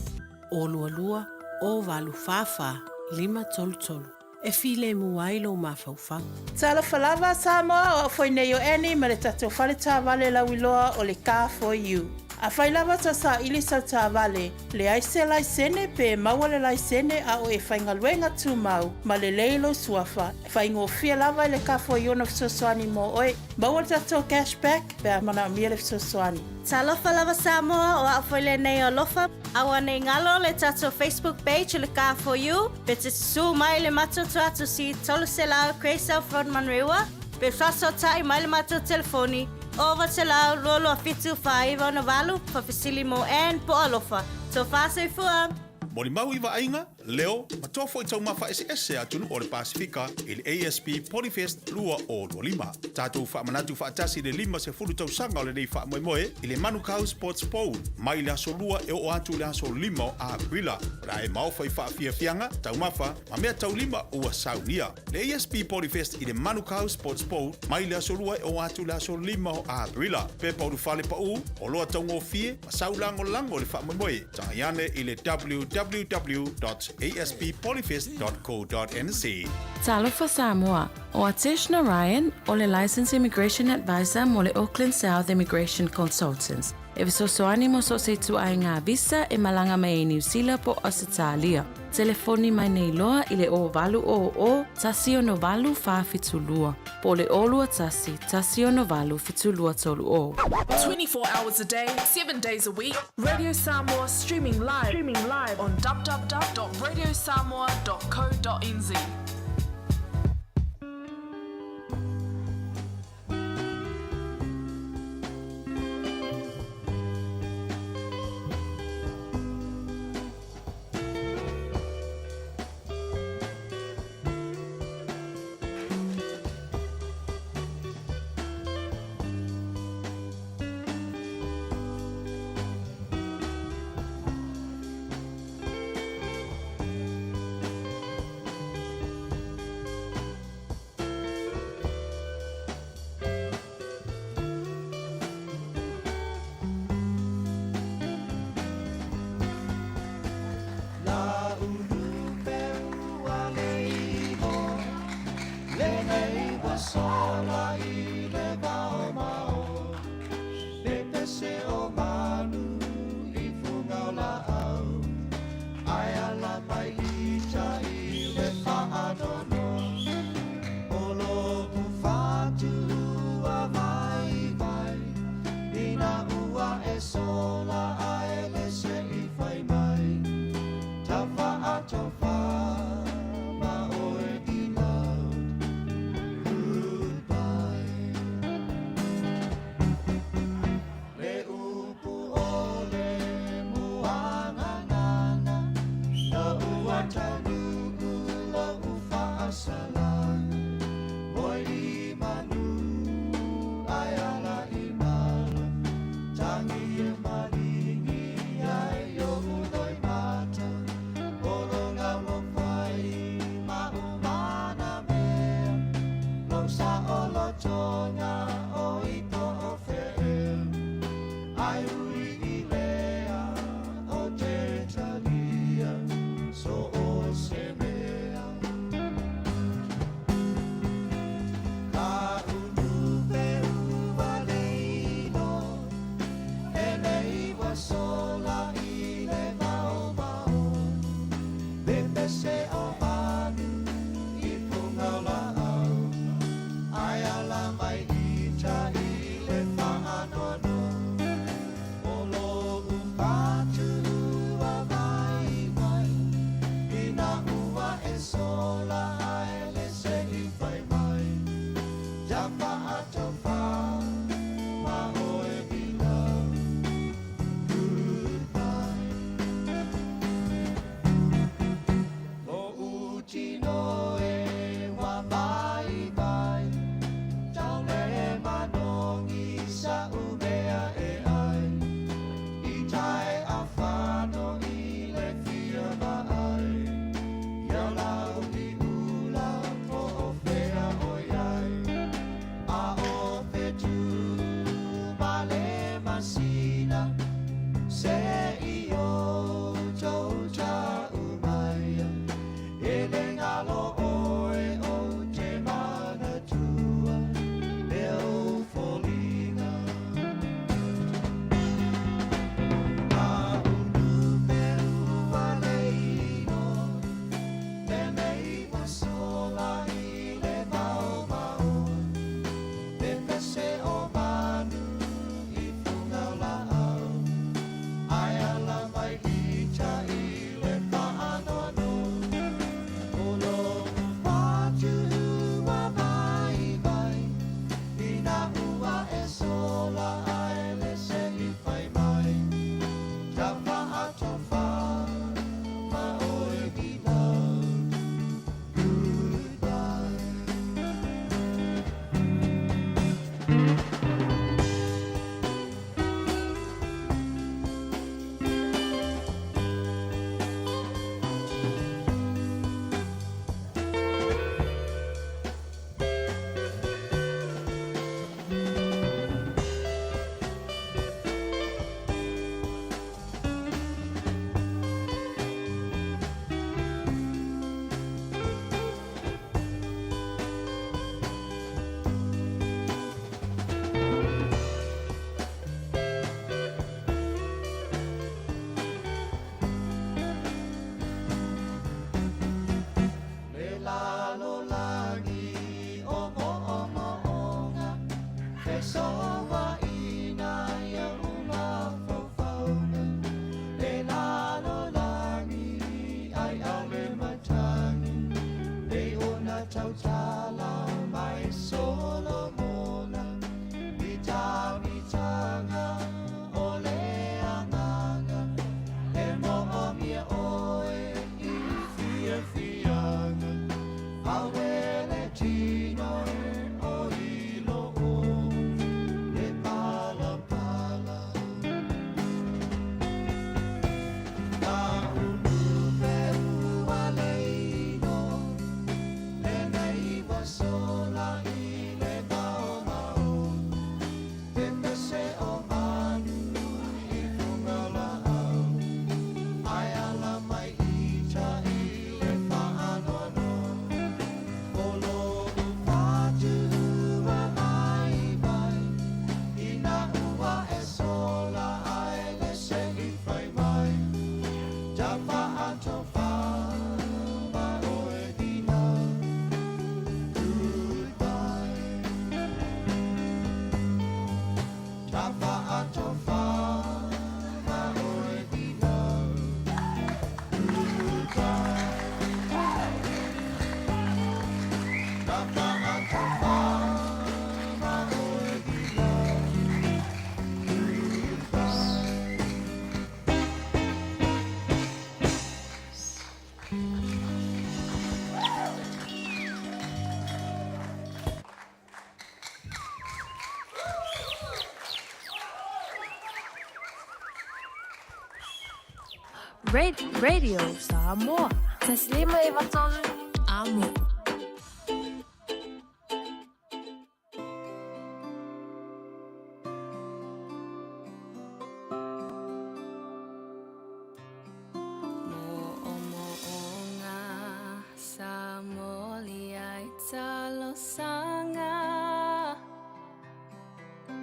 022 084 533 e filemu ai lou mafaufau. Talofa lava Samoa, o au foi nei o Annie ma le tatou fale taavale lauiloa o le Car For You. Afai lava tau saili sau taavale, leai se laisene pe maua le laisene a o e faigaluega tumau ma lelei lou suafa, e faigofie lava i le Car For You ona fesoasoani mo oe. Maua le tatou cash back pe a manaomia le fesoasoani. Talofa lava Samoa, o au foi lenei o Alofa. Aua nei galo le tatou Facebook page o le Car For You, pe te susū mai le matou tuatusi 300 Grey South Road Manurewa, pe fasootai mai le matou telefoni 0900 227 4968, faafesili mo Ann po o Alofa. Tofa soifua! Molimau i vaaiga, leo, ma toa foi taumafa eseese a atunuu o le Pasefika i le ASB Polyfest 2025. Tatou faamanatu faatasi i le 50 tausaga o lenei faamoemoe i le Manukau Sports Bowl mai le aso Lua e oo atu i le aso 5 o Aperila. O le a e maofa i faafiafiaga, taumafa ma mea taulima ua saunia. Le ASB Polyfest i le Manukau Sports Bowl mai le aso Lua e oo atu i le aso 5 o Aperila. Pepa ulufale paū, oloa taugofie ma sau lagolago i le faamoemoe. Tagai ane i le www.asbpolyfest.co.nz. Talofa Samoa, o Atesh Narayan o le Licensed Immigration Advisor mo le Auckland South Immigration Consultants e fesoasoani mo so o se ituaiga visa e malaga mai ai Niu Sila po o Ausetalia. Telefoni mai nei loa i le 0800 168 472 po o le 021 168 7230. 24 hours a day, 7 days a week, Radio Samoa streaming live, streaming live on www.radiosamoa.co.nz. taunuu lo'u fa'asalaga Moe i manu ae ala i mala Tagi e maligi ai o'u loimata Olo galofai ma umana mea Lou sa'olotoga o i to'ofe'ea Ae ui i lea o te talia So o se mea Ka ulupe ua leino E nei ua sola i le maomao Pepese o manu i puga o la'au Ae ala mai ita i le fa'anoanoa O lo'u patu ua vaivai Ina ua e sola ae le se'i fai mai Ia fa'atofā ma oe be loved Goodbye Lo'u tino e ua vaivai Taule manogi sa'u mea e ai I tae afano i le fia va'ai Ia lau i ula po o fea o iai A o fetu ma le masina Se'i outou ta'u mai E le galo ʻoe ou te manatua Lea ou foliga Ka ulupe ua leino Lenei ua sola i le maomao Pepese o manu i fuga o la'au Ae ala mai ita i le fa'anoanoa O lo'u patu ua vaivai Ina ua e sola ae le se'i fai mai Ia fa'atofā ma oe be loved Goodbye. Le lalolagi o mo'omo'oga Feso'ova'iga ia mafaufauga Le lalolagi ai a le matagi Pei ona tautala mai Solomona I tamitaga o le agaga E mo'omia ʻoe i fiafiaga Auē le tino o i lo'o Le palapala Ka ulupe ua leino Lenei Radio Samoa. 153 Amo. Mo'omo'oga sa moli ai talosaga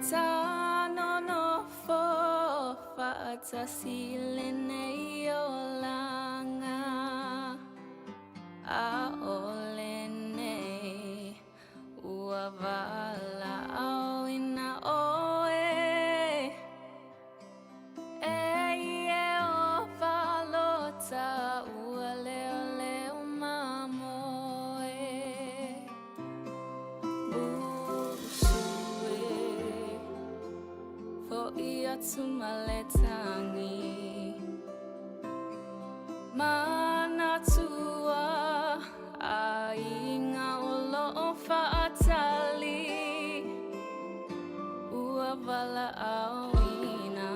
Tanonofo fa'atasi lenei olaga ʻAʻole nei ua valaʻauina ʻoe E Ieova lota ua leoleo mamoe Musu e Foʻi atu ma le tagi Manatua ʻaiga o loʻo faʻatali Ua valaʻauina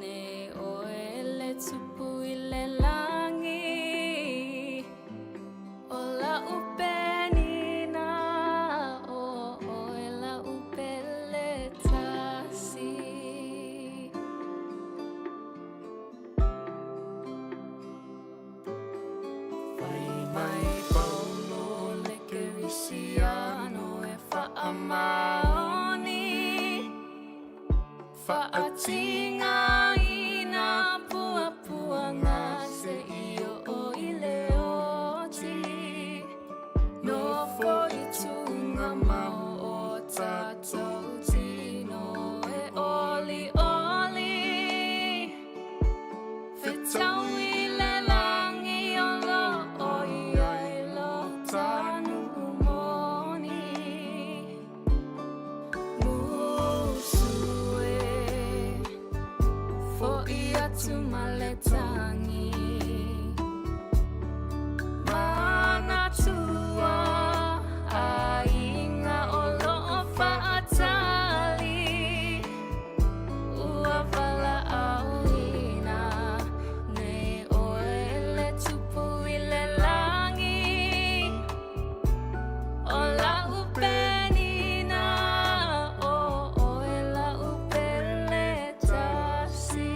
nei ʻoe le Tupu i le lagi ʻO laʻu penina ʻo ʻoe laʻu pele tasi. Fai mai Paulo le Kerisiano e faamaoni Faatigāina puapuaga seia oo i le oti Nofo i tugamau o tatou tino e olioli Fetaui le lagi o loo i ai lo ta nuu moni Musu e Foʻi atu ma le tagi Manatua ʻaiga o loo faʻatali Ua valaʻauina nei ʻoe le Tupu i le lagi ʻO laʻu penina ʻo ʻoe laʻu pele tasi.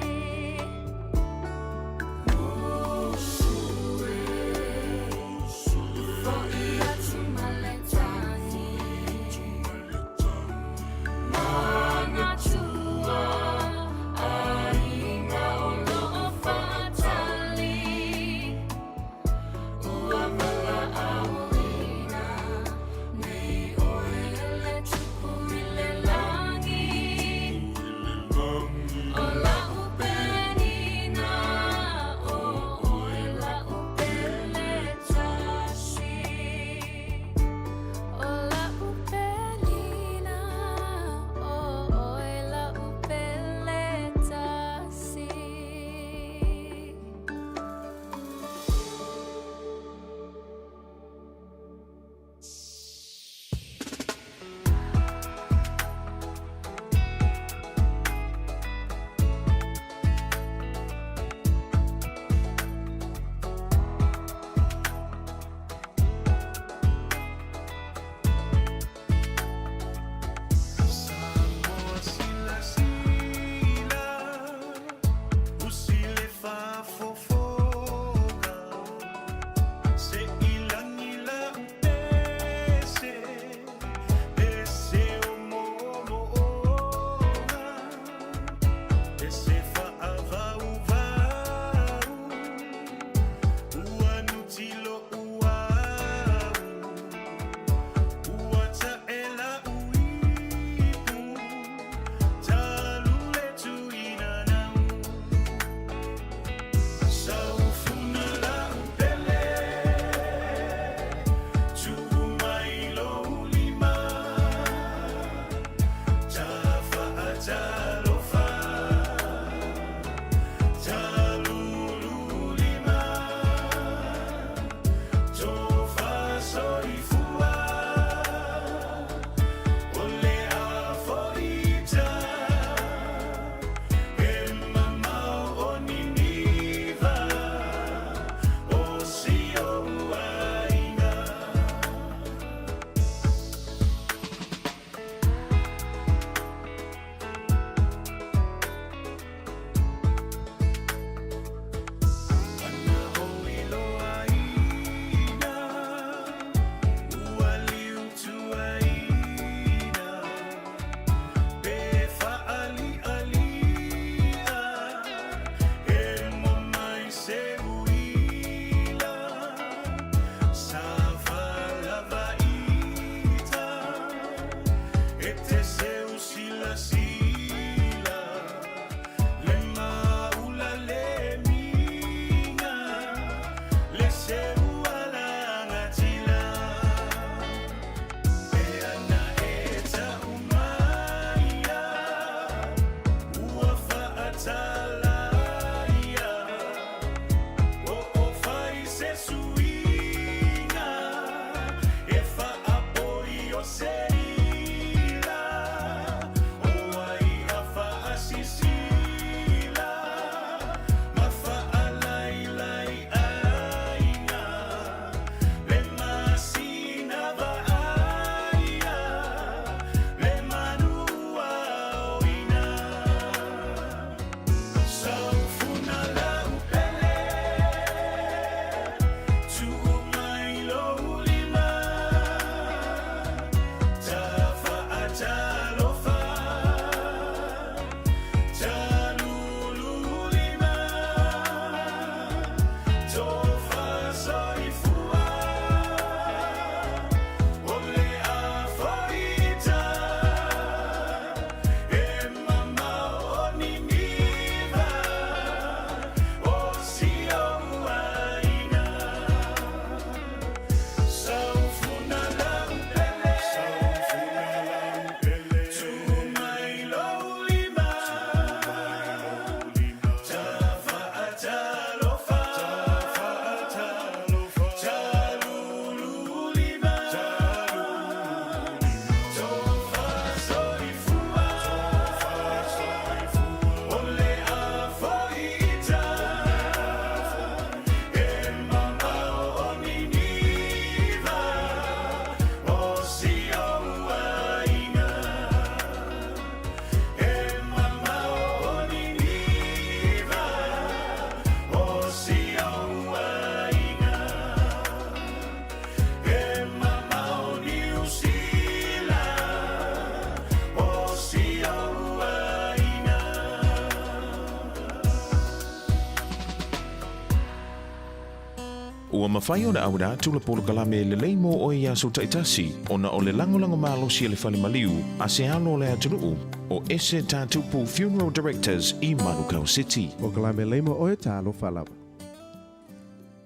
mafai ona auina atu le polokalame lelei mo oe i aso taitasi ona o le lagolago malosi a le fale maliu a se alo o le atunuu o Ese Tatupu Funeral Directors i Manukau City. Polokalame lelei mo oe talofa lava.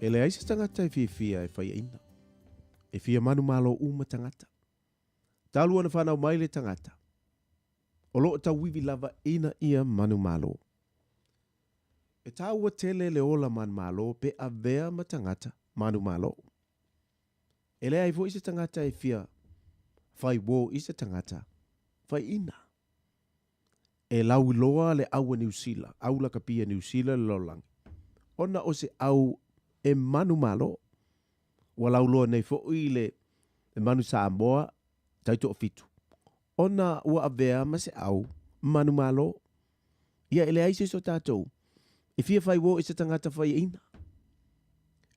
E leai se tagata e fiafia e faiaina. E fia manumalo uma tagata. Talu ona fanau mai le tagata, o lo o tauivi lava ina ia manumalo. E tāua tele le ola manumalo pe avea ma tagata manumalo. E leai foi se tagata e fia fai uō i se tagata faiaina. E lauiloa le au a Niu Sila, au lakapi a Niu Sila le lalolagi, ona o se au e manumalo. Ua lauloa nei foi le manu Samoa taitoafitu, ona ua avea ma se au manumalo. Ia e leai se isi o tatou e fia fai uō i se tagata faiaina.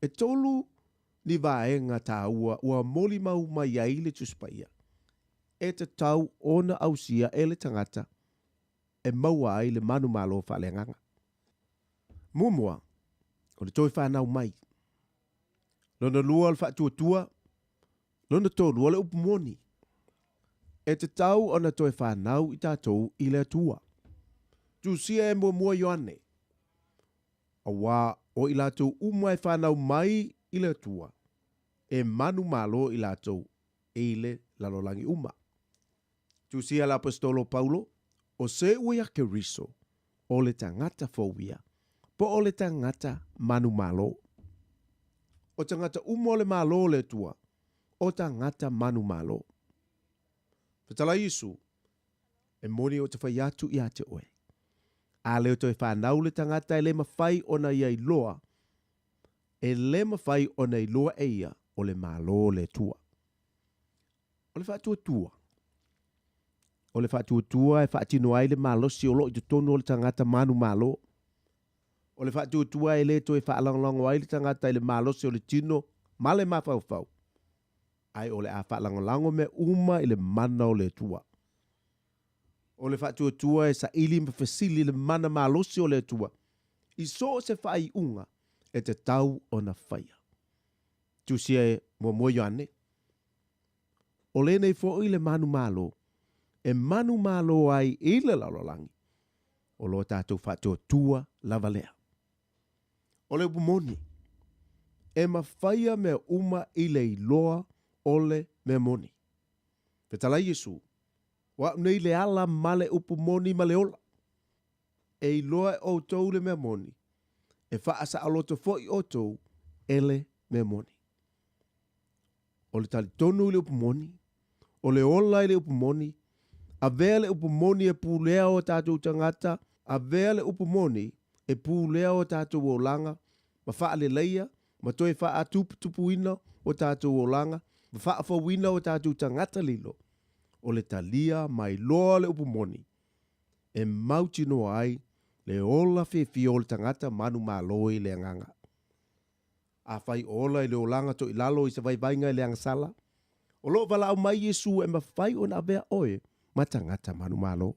E tolu ni vaega taua ua molimau mai ai le Tusi Paia e tatau ona ausia e le tagata e maua ai le manumalo faaleagaga. Muamua, o le toe fanau mai. Lona lua o le faatuatua. Lona tolu o le upu moni. E tatau ona toe fanau i tatou i le Atua. Tusia e muamua Ioane, auā o i latou uma e fanau mai i le Atua, e manumalo i latou i le lalolagi uma. Tusia le Aposetolo Paulo, o se ua iā Keriso, o le tagata fou ia, po o le tagata manumalo. O tagata uma o le Malo o le Atua, o tagata manumalo. Fetalai Iesu, e moni ou te fai atu iā te oe. A le toe fanau le tagata e le mafai ona ia iloa, e le mafai ona iloa e ia o le Malo o le Atua. O le faatuatua. O le faatuatua e faatino ai le malosi o lo o i totonu o le tagata manumalo. O le faatuatua e le toe faalagolago ai le tagata i le malosi o le tino ma le mafaufau, ae o le a faalagolago mea uma i le mana o le Atua. O le faatuatua e saili ma fesili le mana malosi o le Atua i so o se faaiuga e tatau ona faia. Tusia e muamua Ioane, O lenei foi le manumalo e manumalo ai i le lalolagi, o lo tatou faatuatua lava lea. O le upu moni, e mafaia mea uma i le iloa o le mea moni. Fetalai Iesu, O a'u nei le ala ma le upu moni ma le ola. E iloa e outou le mea moni, e faasaoloto foi outou e le mea moni. O le talitonu i le upu moni, o le ola i le upu moni, avea le upu moni e pulea o tatou tagata, avea le upu moni e pulea o tatou olaga ma faaleleia ma toe faatuputupuina o tatou olaga ma faafouina o tatou tagata lilo, o le talia mai loa le upu moni e mautinoa ai le ola fiafia o le tagata manumalo i le agaga. Afai o ola i le olaga toilalo i se vaivaiga i le agasala, o lo o valaau mai Iesu e mafai ona avea oe ma tagata manumalo.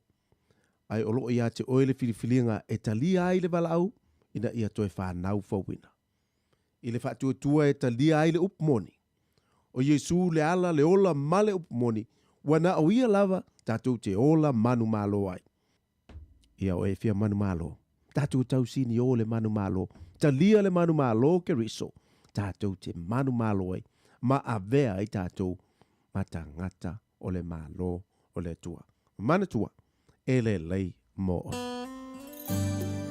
Ae o lo o ia te oe le filifiliga e talia ai le valaau ina ia toe fanau fouina. I le faatuatua e talia ai le upu moni, o Iesu le ala, le ola ma le upu moni, ua na o ia lava tatou te ola manumalo ai. Ia oe e fia manumalo, tatou tausini o le manumalo, talia le manumalo o Keriso, tatou te manumalo ai ma avea ai tatou ma tagata o le Malo o le Atua. Manatua, e lelei mo oe.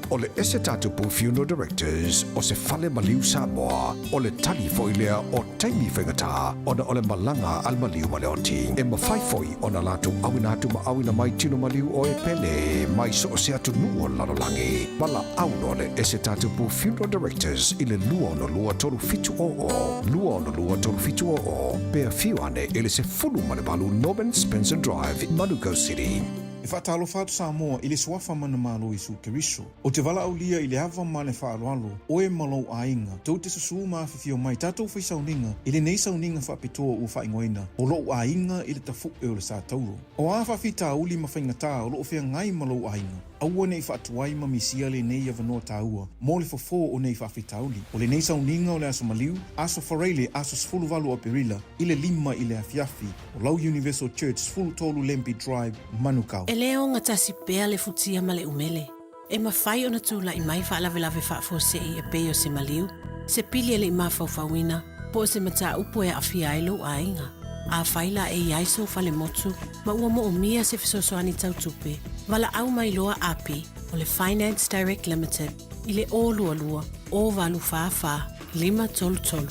O le Ese Tatupu Funeral Directors o se fale maliu Samoa, o le tali foi lea o taimi faigata ona o le malaga a le maliu ma le oti. E mafai foi ona latou auina atu ma auina mai tino maliu o e pele mai so o se atunuu o le lalolagi. Valaau loa le Ese Tatupu Funeral Directors i le 262 3700, 262 3700, pe afio ane i le 18 Norman Spencer Drive, Manukau City. E faatalofa atu Samoa i le Suafa Manumalo Iesu Keriso. Ou te valaaulia i le ava ma le faaaloalo, oe ma lou aiga, tou te susū ma afifio mai tatou fai sauniga i lenei sauniga faapitoa ua faaigoaina o lou aiga i le tafu'e o le Satauro. O a faafitauli ma faigatā o lo o feagai ma lou aiga? Aua ne i faatuai ma misia lenei avanoa taua mo le fofo o nei faafitauli. O lenei sauniga o le Aso Maliu, Aso Faraile, aso 18 o Aperila, i le 5 i le afiafi, o lau Universal Church, 13 Lambie Drive, Manukau. E le ogatasi pea le futia ma le umele. E mafai ona tulai mai faalavelave faafuasei e pei o se maliu, se pili e le i mafaufauina, po o se mataupu e aafia ai lou aiga. Afai la e i ai sou falemotu ma ua moomia se fesoasoani tau tupe, valaau mai loa Api o le Finance Direct Limited i le 022 084 533,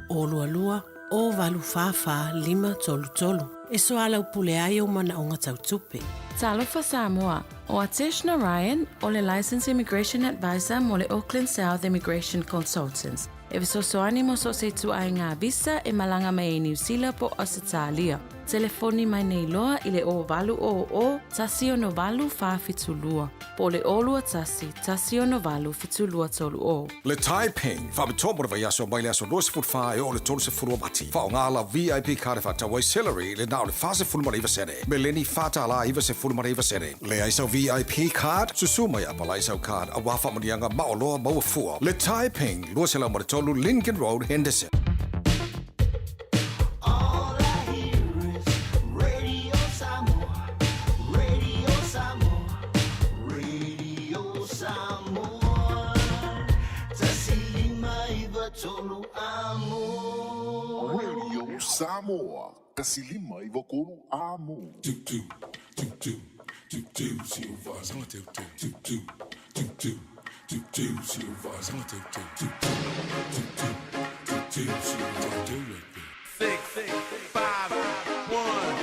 022 084 533 e soalaupule ai ou manaoga tau tupe. Talofa Samoa, O Atesh Narayan, o le Licensed Immigration Advisor mo le Auckland South Immigration Consultants, e fesoasoani mo so o se ituaiga visa e malaga mai ai Niu Sila po o Ausetalia. Telefoni mai nei loa i le 0800 168 472 po o le 021 168 7230. Le Tai Ping, faapitoa mo le vaiaso mai le aso 24 e oo i le 30 o Mati. Faaaoga lau VIP card e faatau ai celery i le na o le 49 sene. Meleni $4.99 sene. Leai sau VIP card? Susu mai apalai sau card aua faamanuiaga ma oloa maua fua. Le Tai Ping, 203 Lincoln Road, Henderson. Radio Samoa, Radio Samoa, Radio Samoa. 1593 amo. Radio Samoa, 1593 amo. Six, five, one.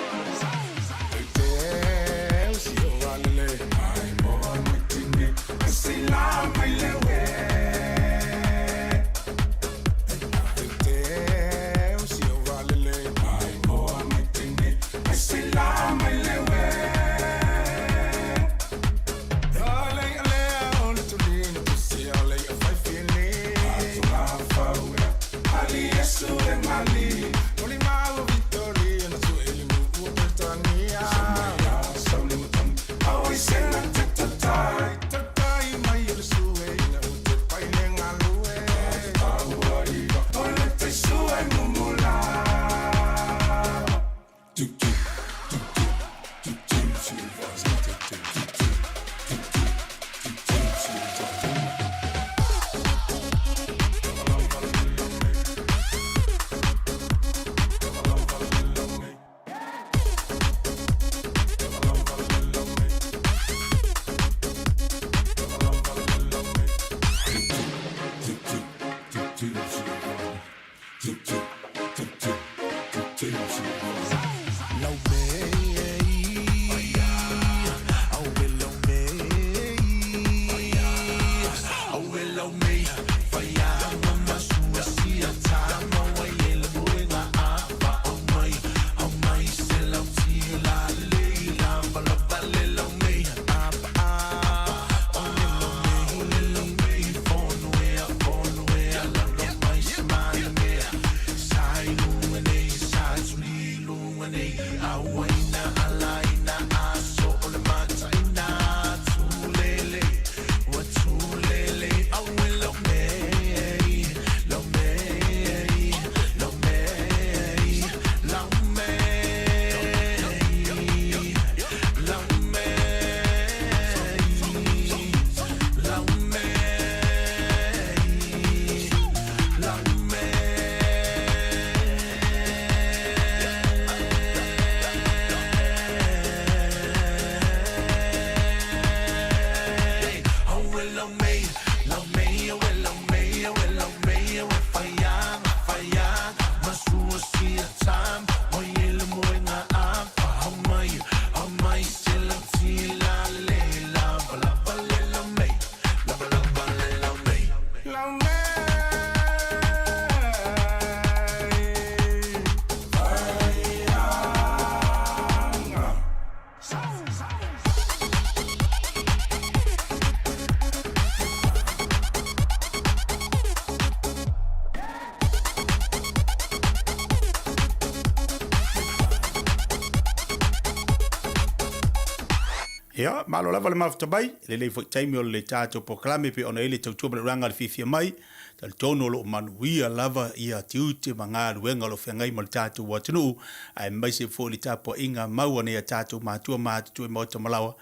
Ia, malo lava le mafuta mai, lelei foi taimi o le tatou polokalame pei ona i ai le tautua ma le ulaga i le fiafia mai, talitonu o lo o manuia lava ia tiute ma galuega o lo o feagai ma le tatou atunuu, aemaise foi le tapuaiga mau a nai a tatou matua matutua i maota ma laoa,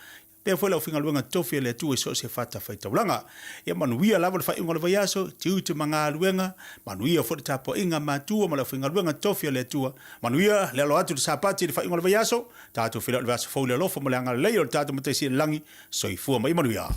Pea foi le aufaigaluega tofi a le Atua i so o se fatafaitaulaga. Ia manuia lava le faaiuga o le vaiaso, tiute ma galuega, manuia foi le tapuaiga a matua ma le aufaigaluega tofi a le Atua. Manuia le alo atu i le Sapati i le faaiuga o le vaiaso, tatou feiloai i le vaiaso fou i le alofa ma le agalelei o le tatou Matai Sili i le Lagi. Soifua ma ia manuia.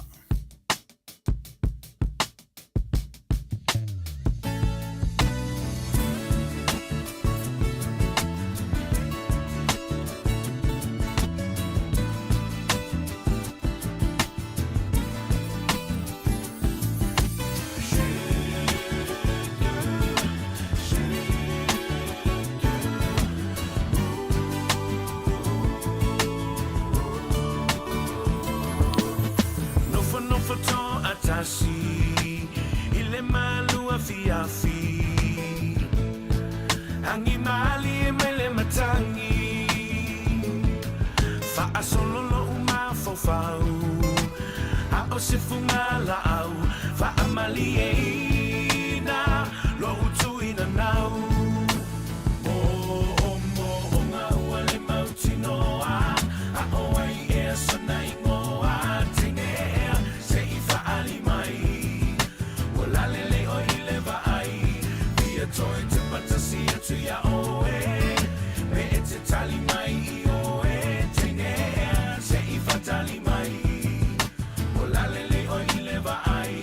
Nofonofo toatasi i le malu afiafi Agi malie mai le matagi Faasolo lo'u mafaufau A o se fugalaau Faamalieina lo'u tuina nau Moomooga ua le mautinoa A o ai ea sona igoa Teine ea se i faaali mai Ua lalelei oe i le vaai Fia toe tepa tasi atu iā oe Pe e te tali mai i oe Teine ea se i faatali mai Ua lalelei oe i le vaai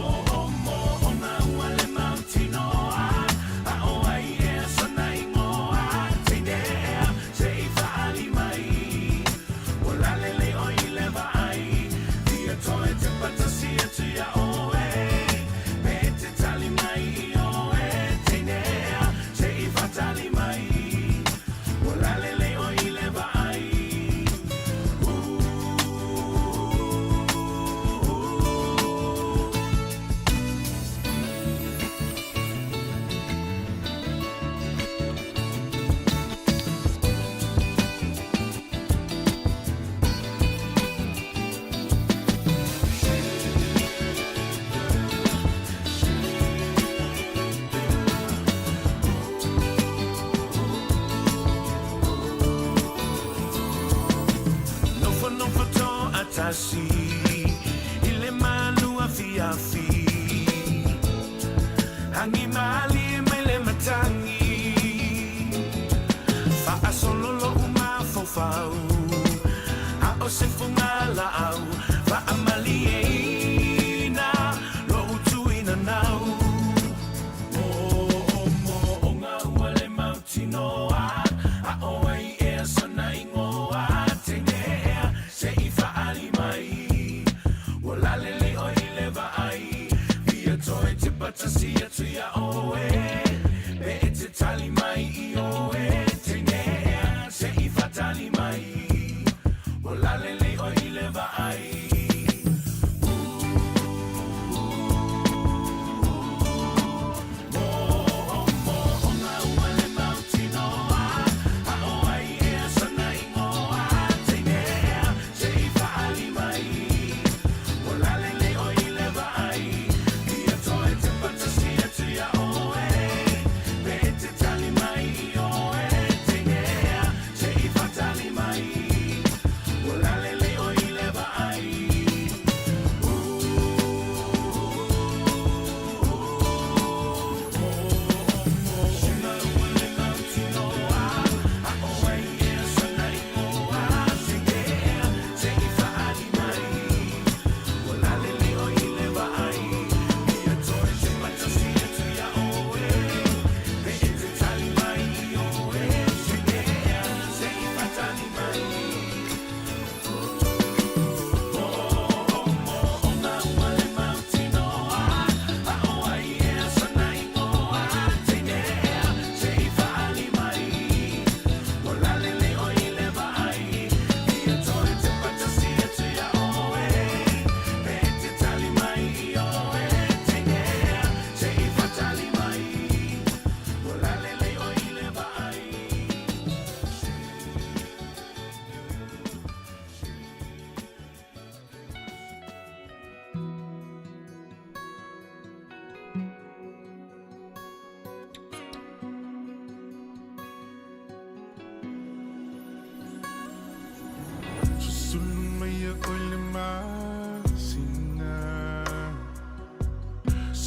Moomooga ua le mautinoa A o ai ea sona igoa Teine ea se i faaali mai Ua lalelei oe i le vaai Fia toe tepa tasi atu iā oe Pe e te tali mai i oe Teine ea se i faatali mai Ua lalelei oe i le vaai Nofonofo toatasi i le malu afiafi Agi malie mai le matagi Faasolo lo'u mafaufau A o se fugalaau Faamalieina lo'u tuina nau Moomooga ua le mautinoa A o ai ea sona igoa Teine ea se i faaali mai Ua lalelei oe i le vaai Fia toe tepa tasi atu iā oe Pe e te tali mai i oe Teine ea se i faatali mai Ua lalelei oe i le vaai Moomooga ua le mautinoa A o ai ea sona igoa Teine ea se i faaali mai Ua lalelei oe i le vaai Fia toe tepa tasi atu iā oe Pe e te tali mai i oe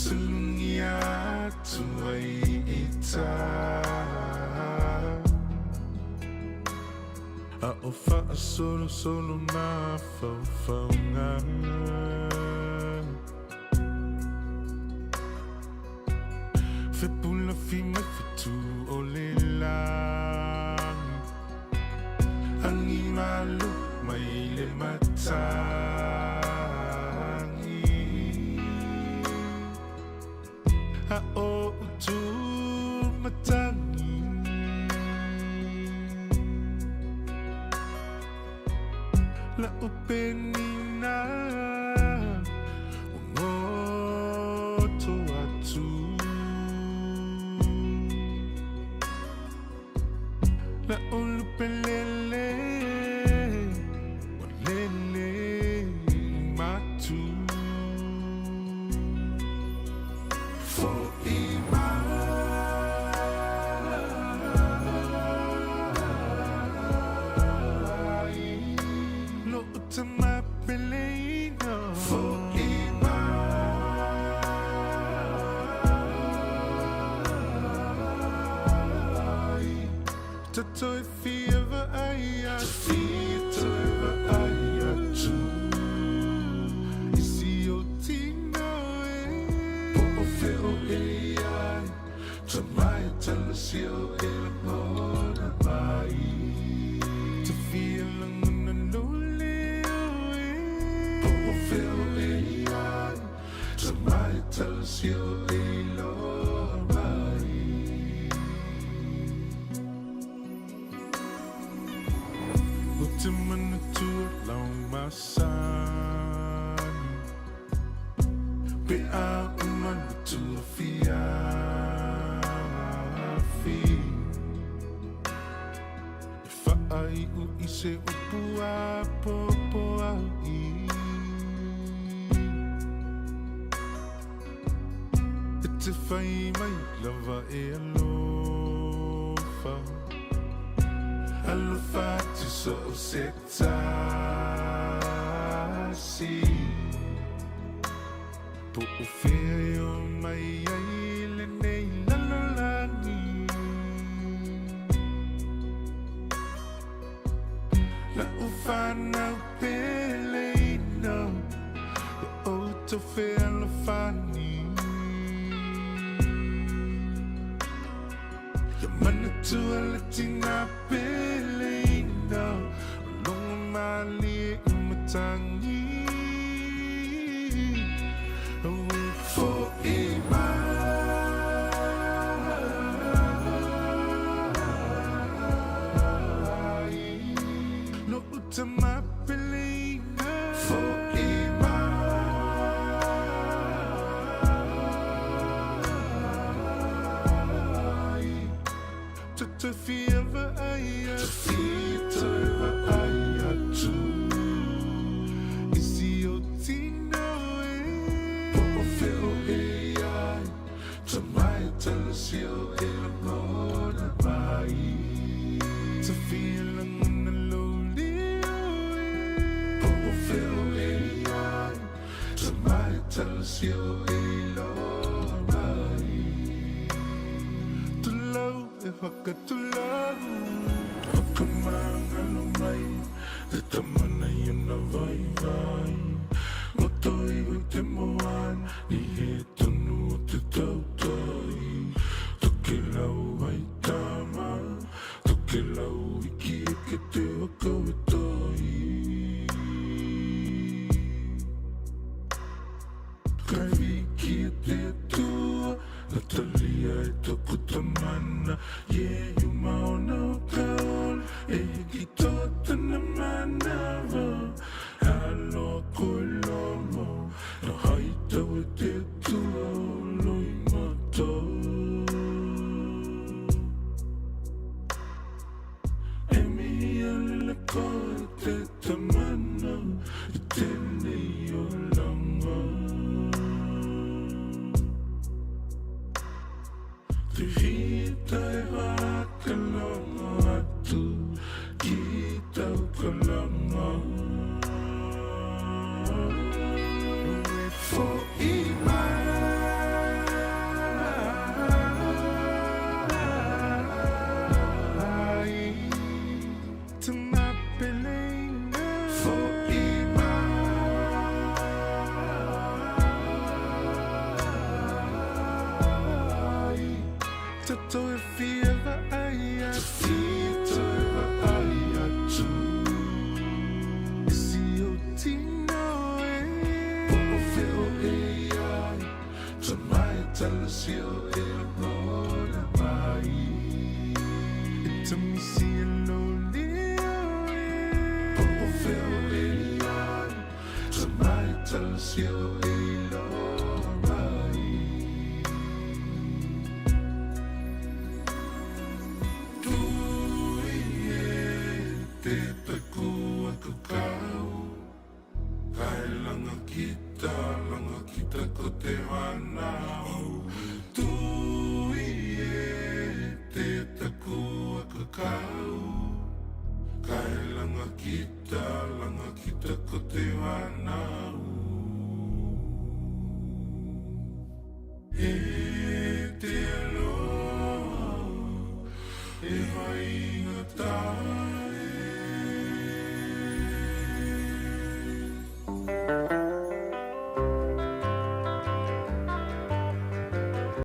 Tulungia atu ai i tā. A o faasolosolo mafaufauga. Fepulafi mai fetu o le lagi. Agi malo mai le matagi. A o utu matagi. La upenina ua goto atu. La ulupelele ua lele matu. Fo'i mai lo'u tamapeleina. Fo'i mai tatou e fia vaai atu. Toe vaai atu i si ou tino e. Po o fea o e i ai, tamai talasi o e lagona mai. Te fia lagona lou leo e. Po o fea o e i ai, tamai talasi o e iloa mai. Ou te manatua lau masani. Pe a uma le tua fiafi. E faaiu i se upu apoapoai. E te fai mai lava e alofa. Alofa atu so o se tasi. Po o fea e o mai ai lenei lalolagi. Lau fanau peleina ia outou fealofani. Ia manatua le tina peleina o logo malie i matagi. Aue fo'i mai lo'u tamapeleina. Fo'i mai tatou fia vaai atu. Toe vaai atu i si ou tino e. Po o fea o e i ai, tamai talasi o e lagona mai. Te fia lagona lou leo e. Po o fea o e i ai, tamai talasi o e iloa mai. Tulou e whakatulau. Whakamangalo mai te tamana i ona vaivai. Ngoto iho i te moana, ni he tonu o te tautai. Tokelau ai tama, tokelau iki eke te waka o e tai. Kai wiki e te Atua, na talia e toku tamana, ie uma ona o ka ola, e hiki toa tana manawa. Aloha koe Lomo, na haitau e te Atua o Loimata. E mihi alele koe te tamana i tenei olanga. Te hita e whakalongo atu ki tau kalanga. E fo'i mai. Tatou e fia vaai atu. Toe vaai atu. I si ou tino e. Po o fea o e i ai. Tamai talasi o e lona mai. E tamisi e lo leo e. Po o fea o e i ai. Tamai talasi o e lona mai. Tui e te taku a kakau. Kai langa kita, langa kita ko te whanau. Tui e te taku a kakau. Kai langa kita, langa kita ko te whanau.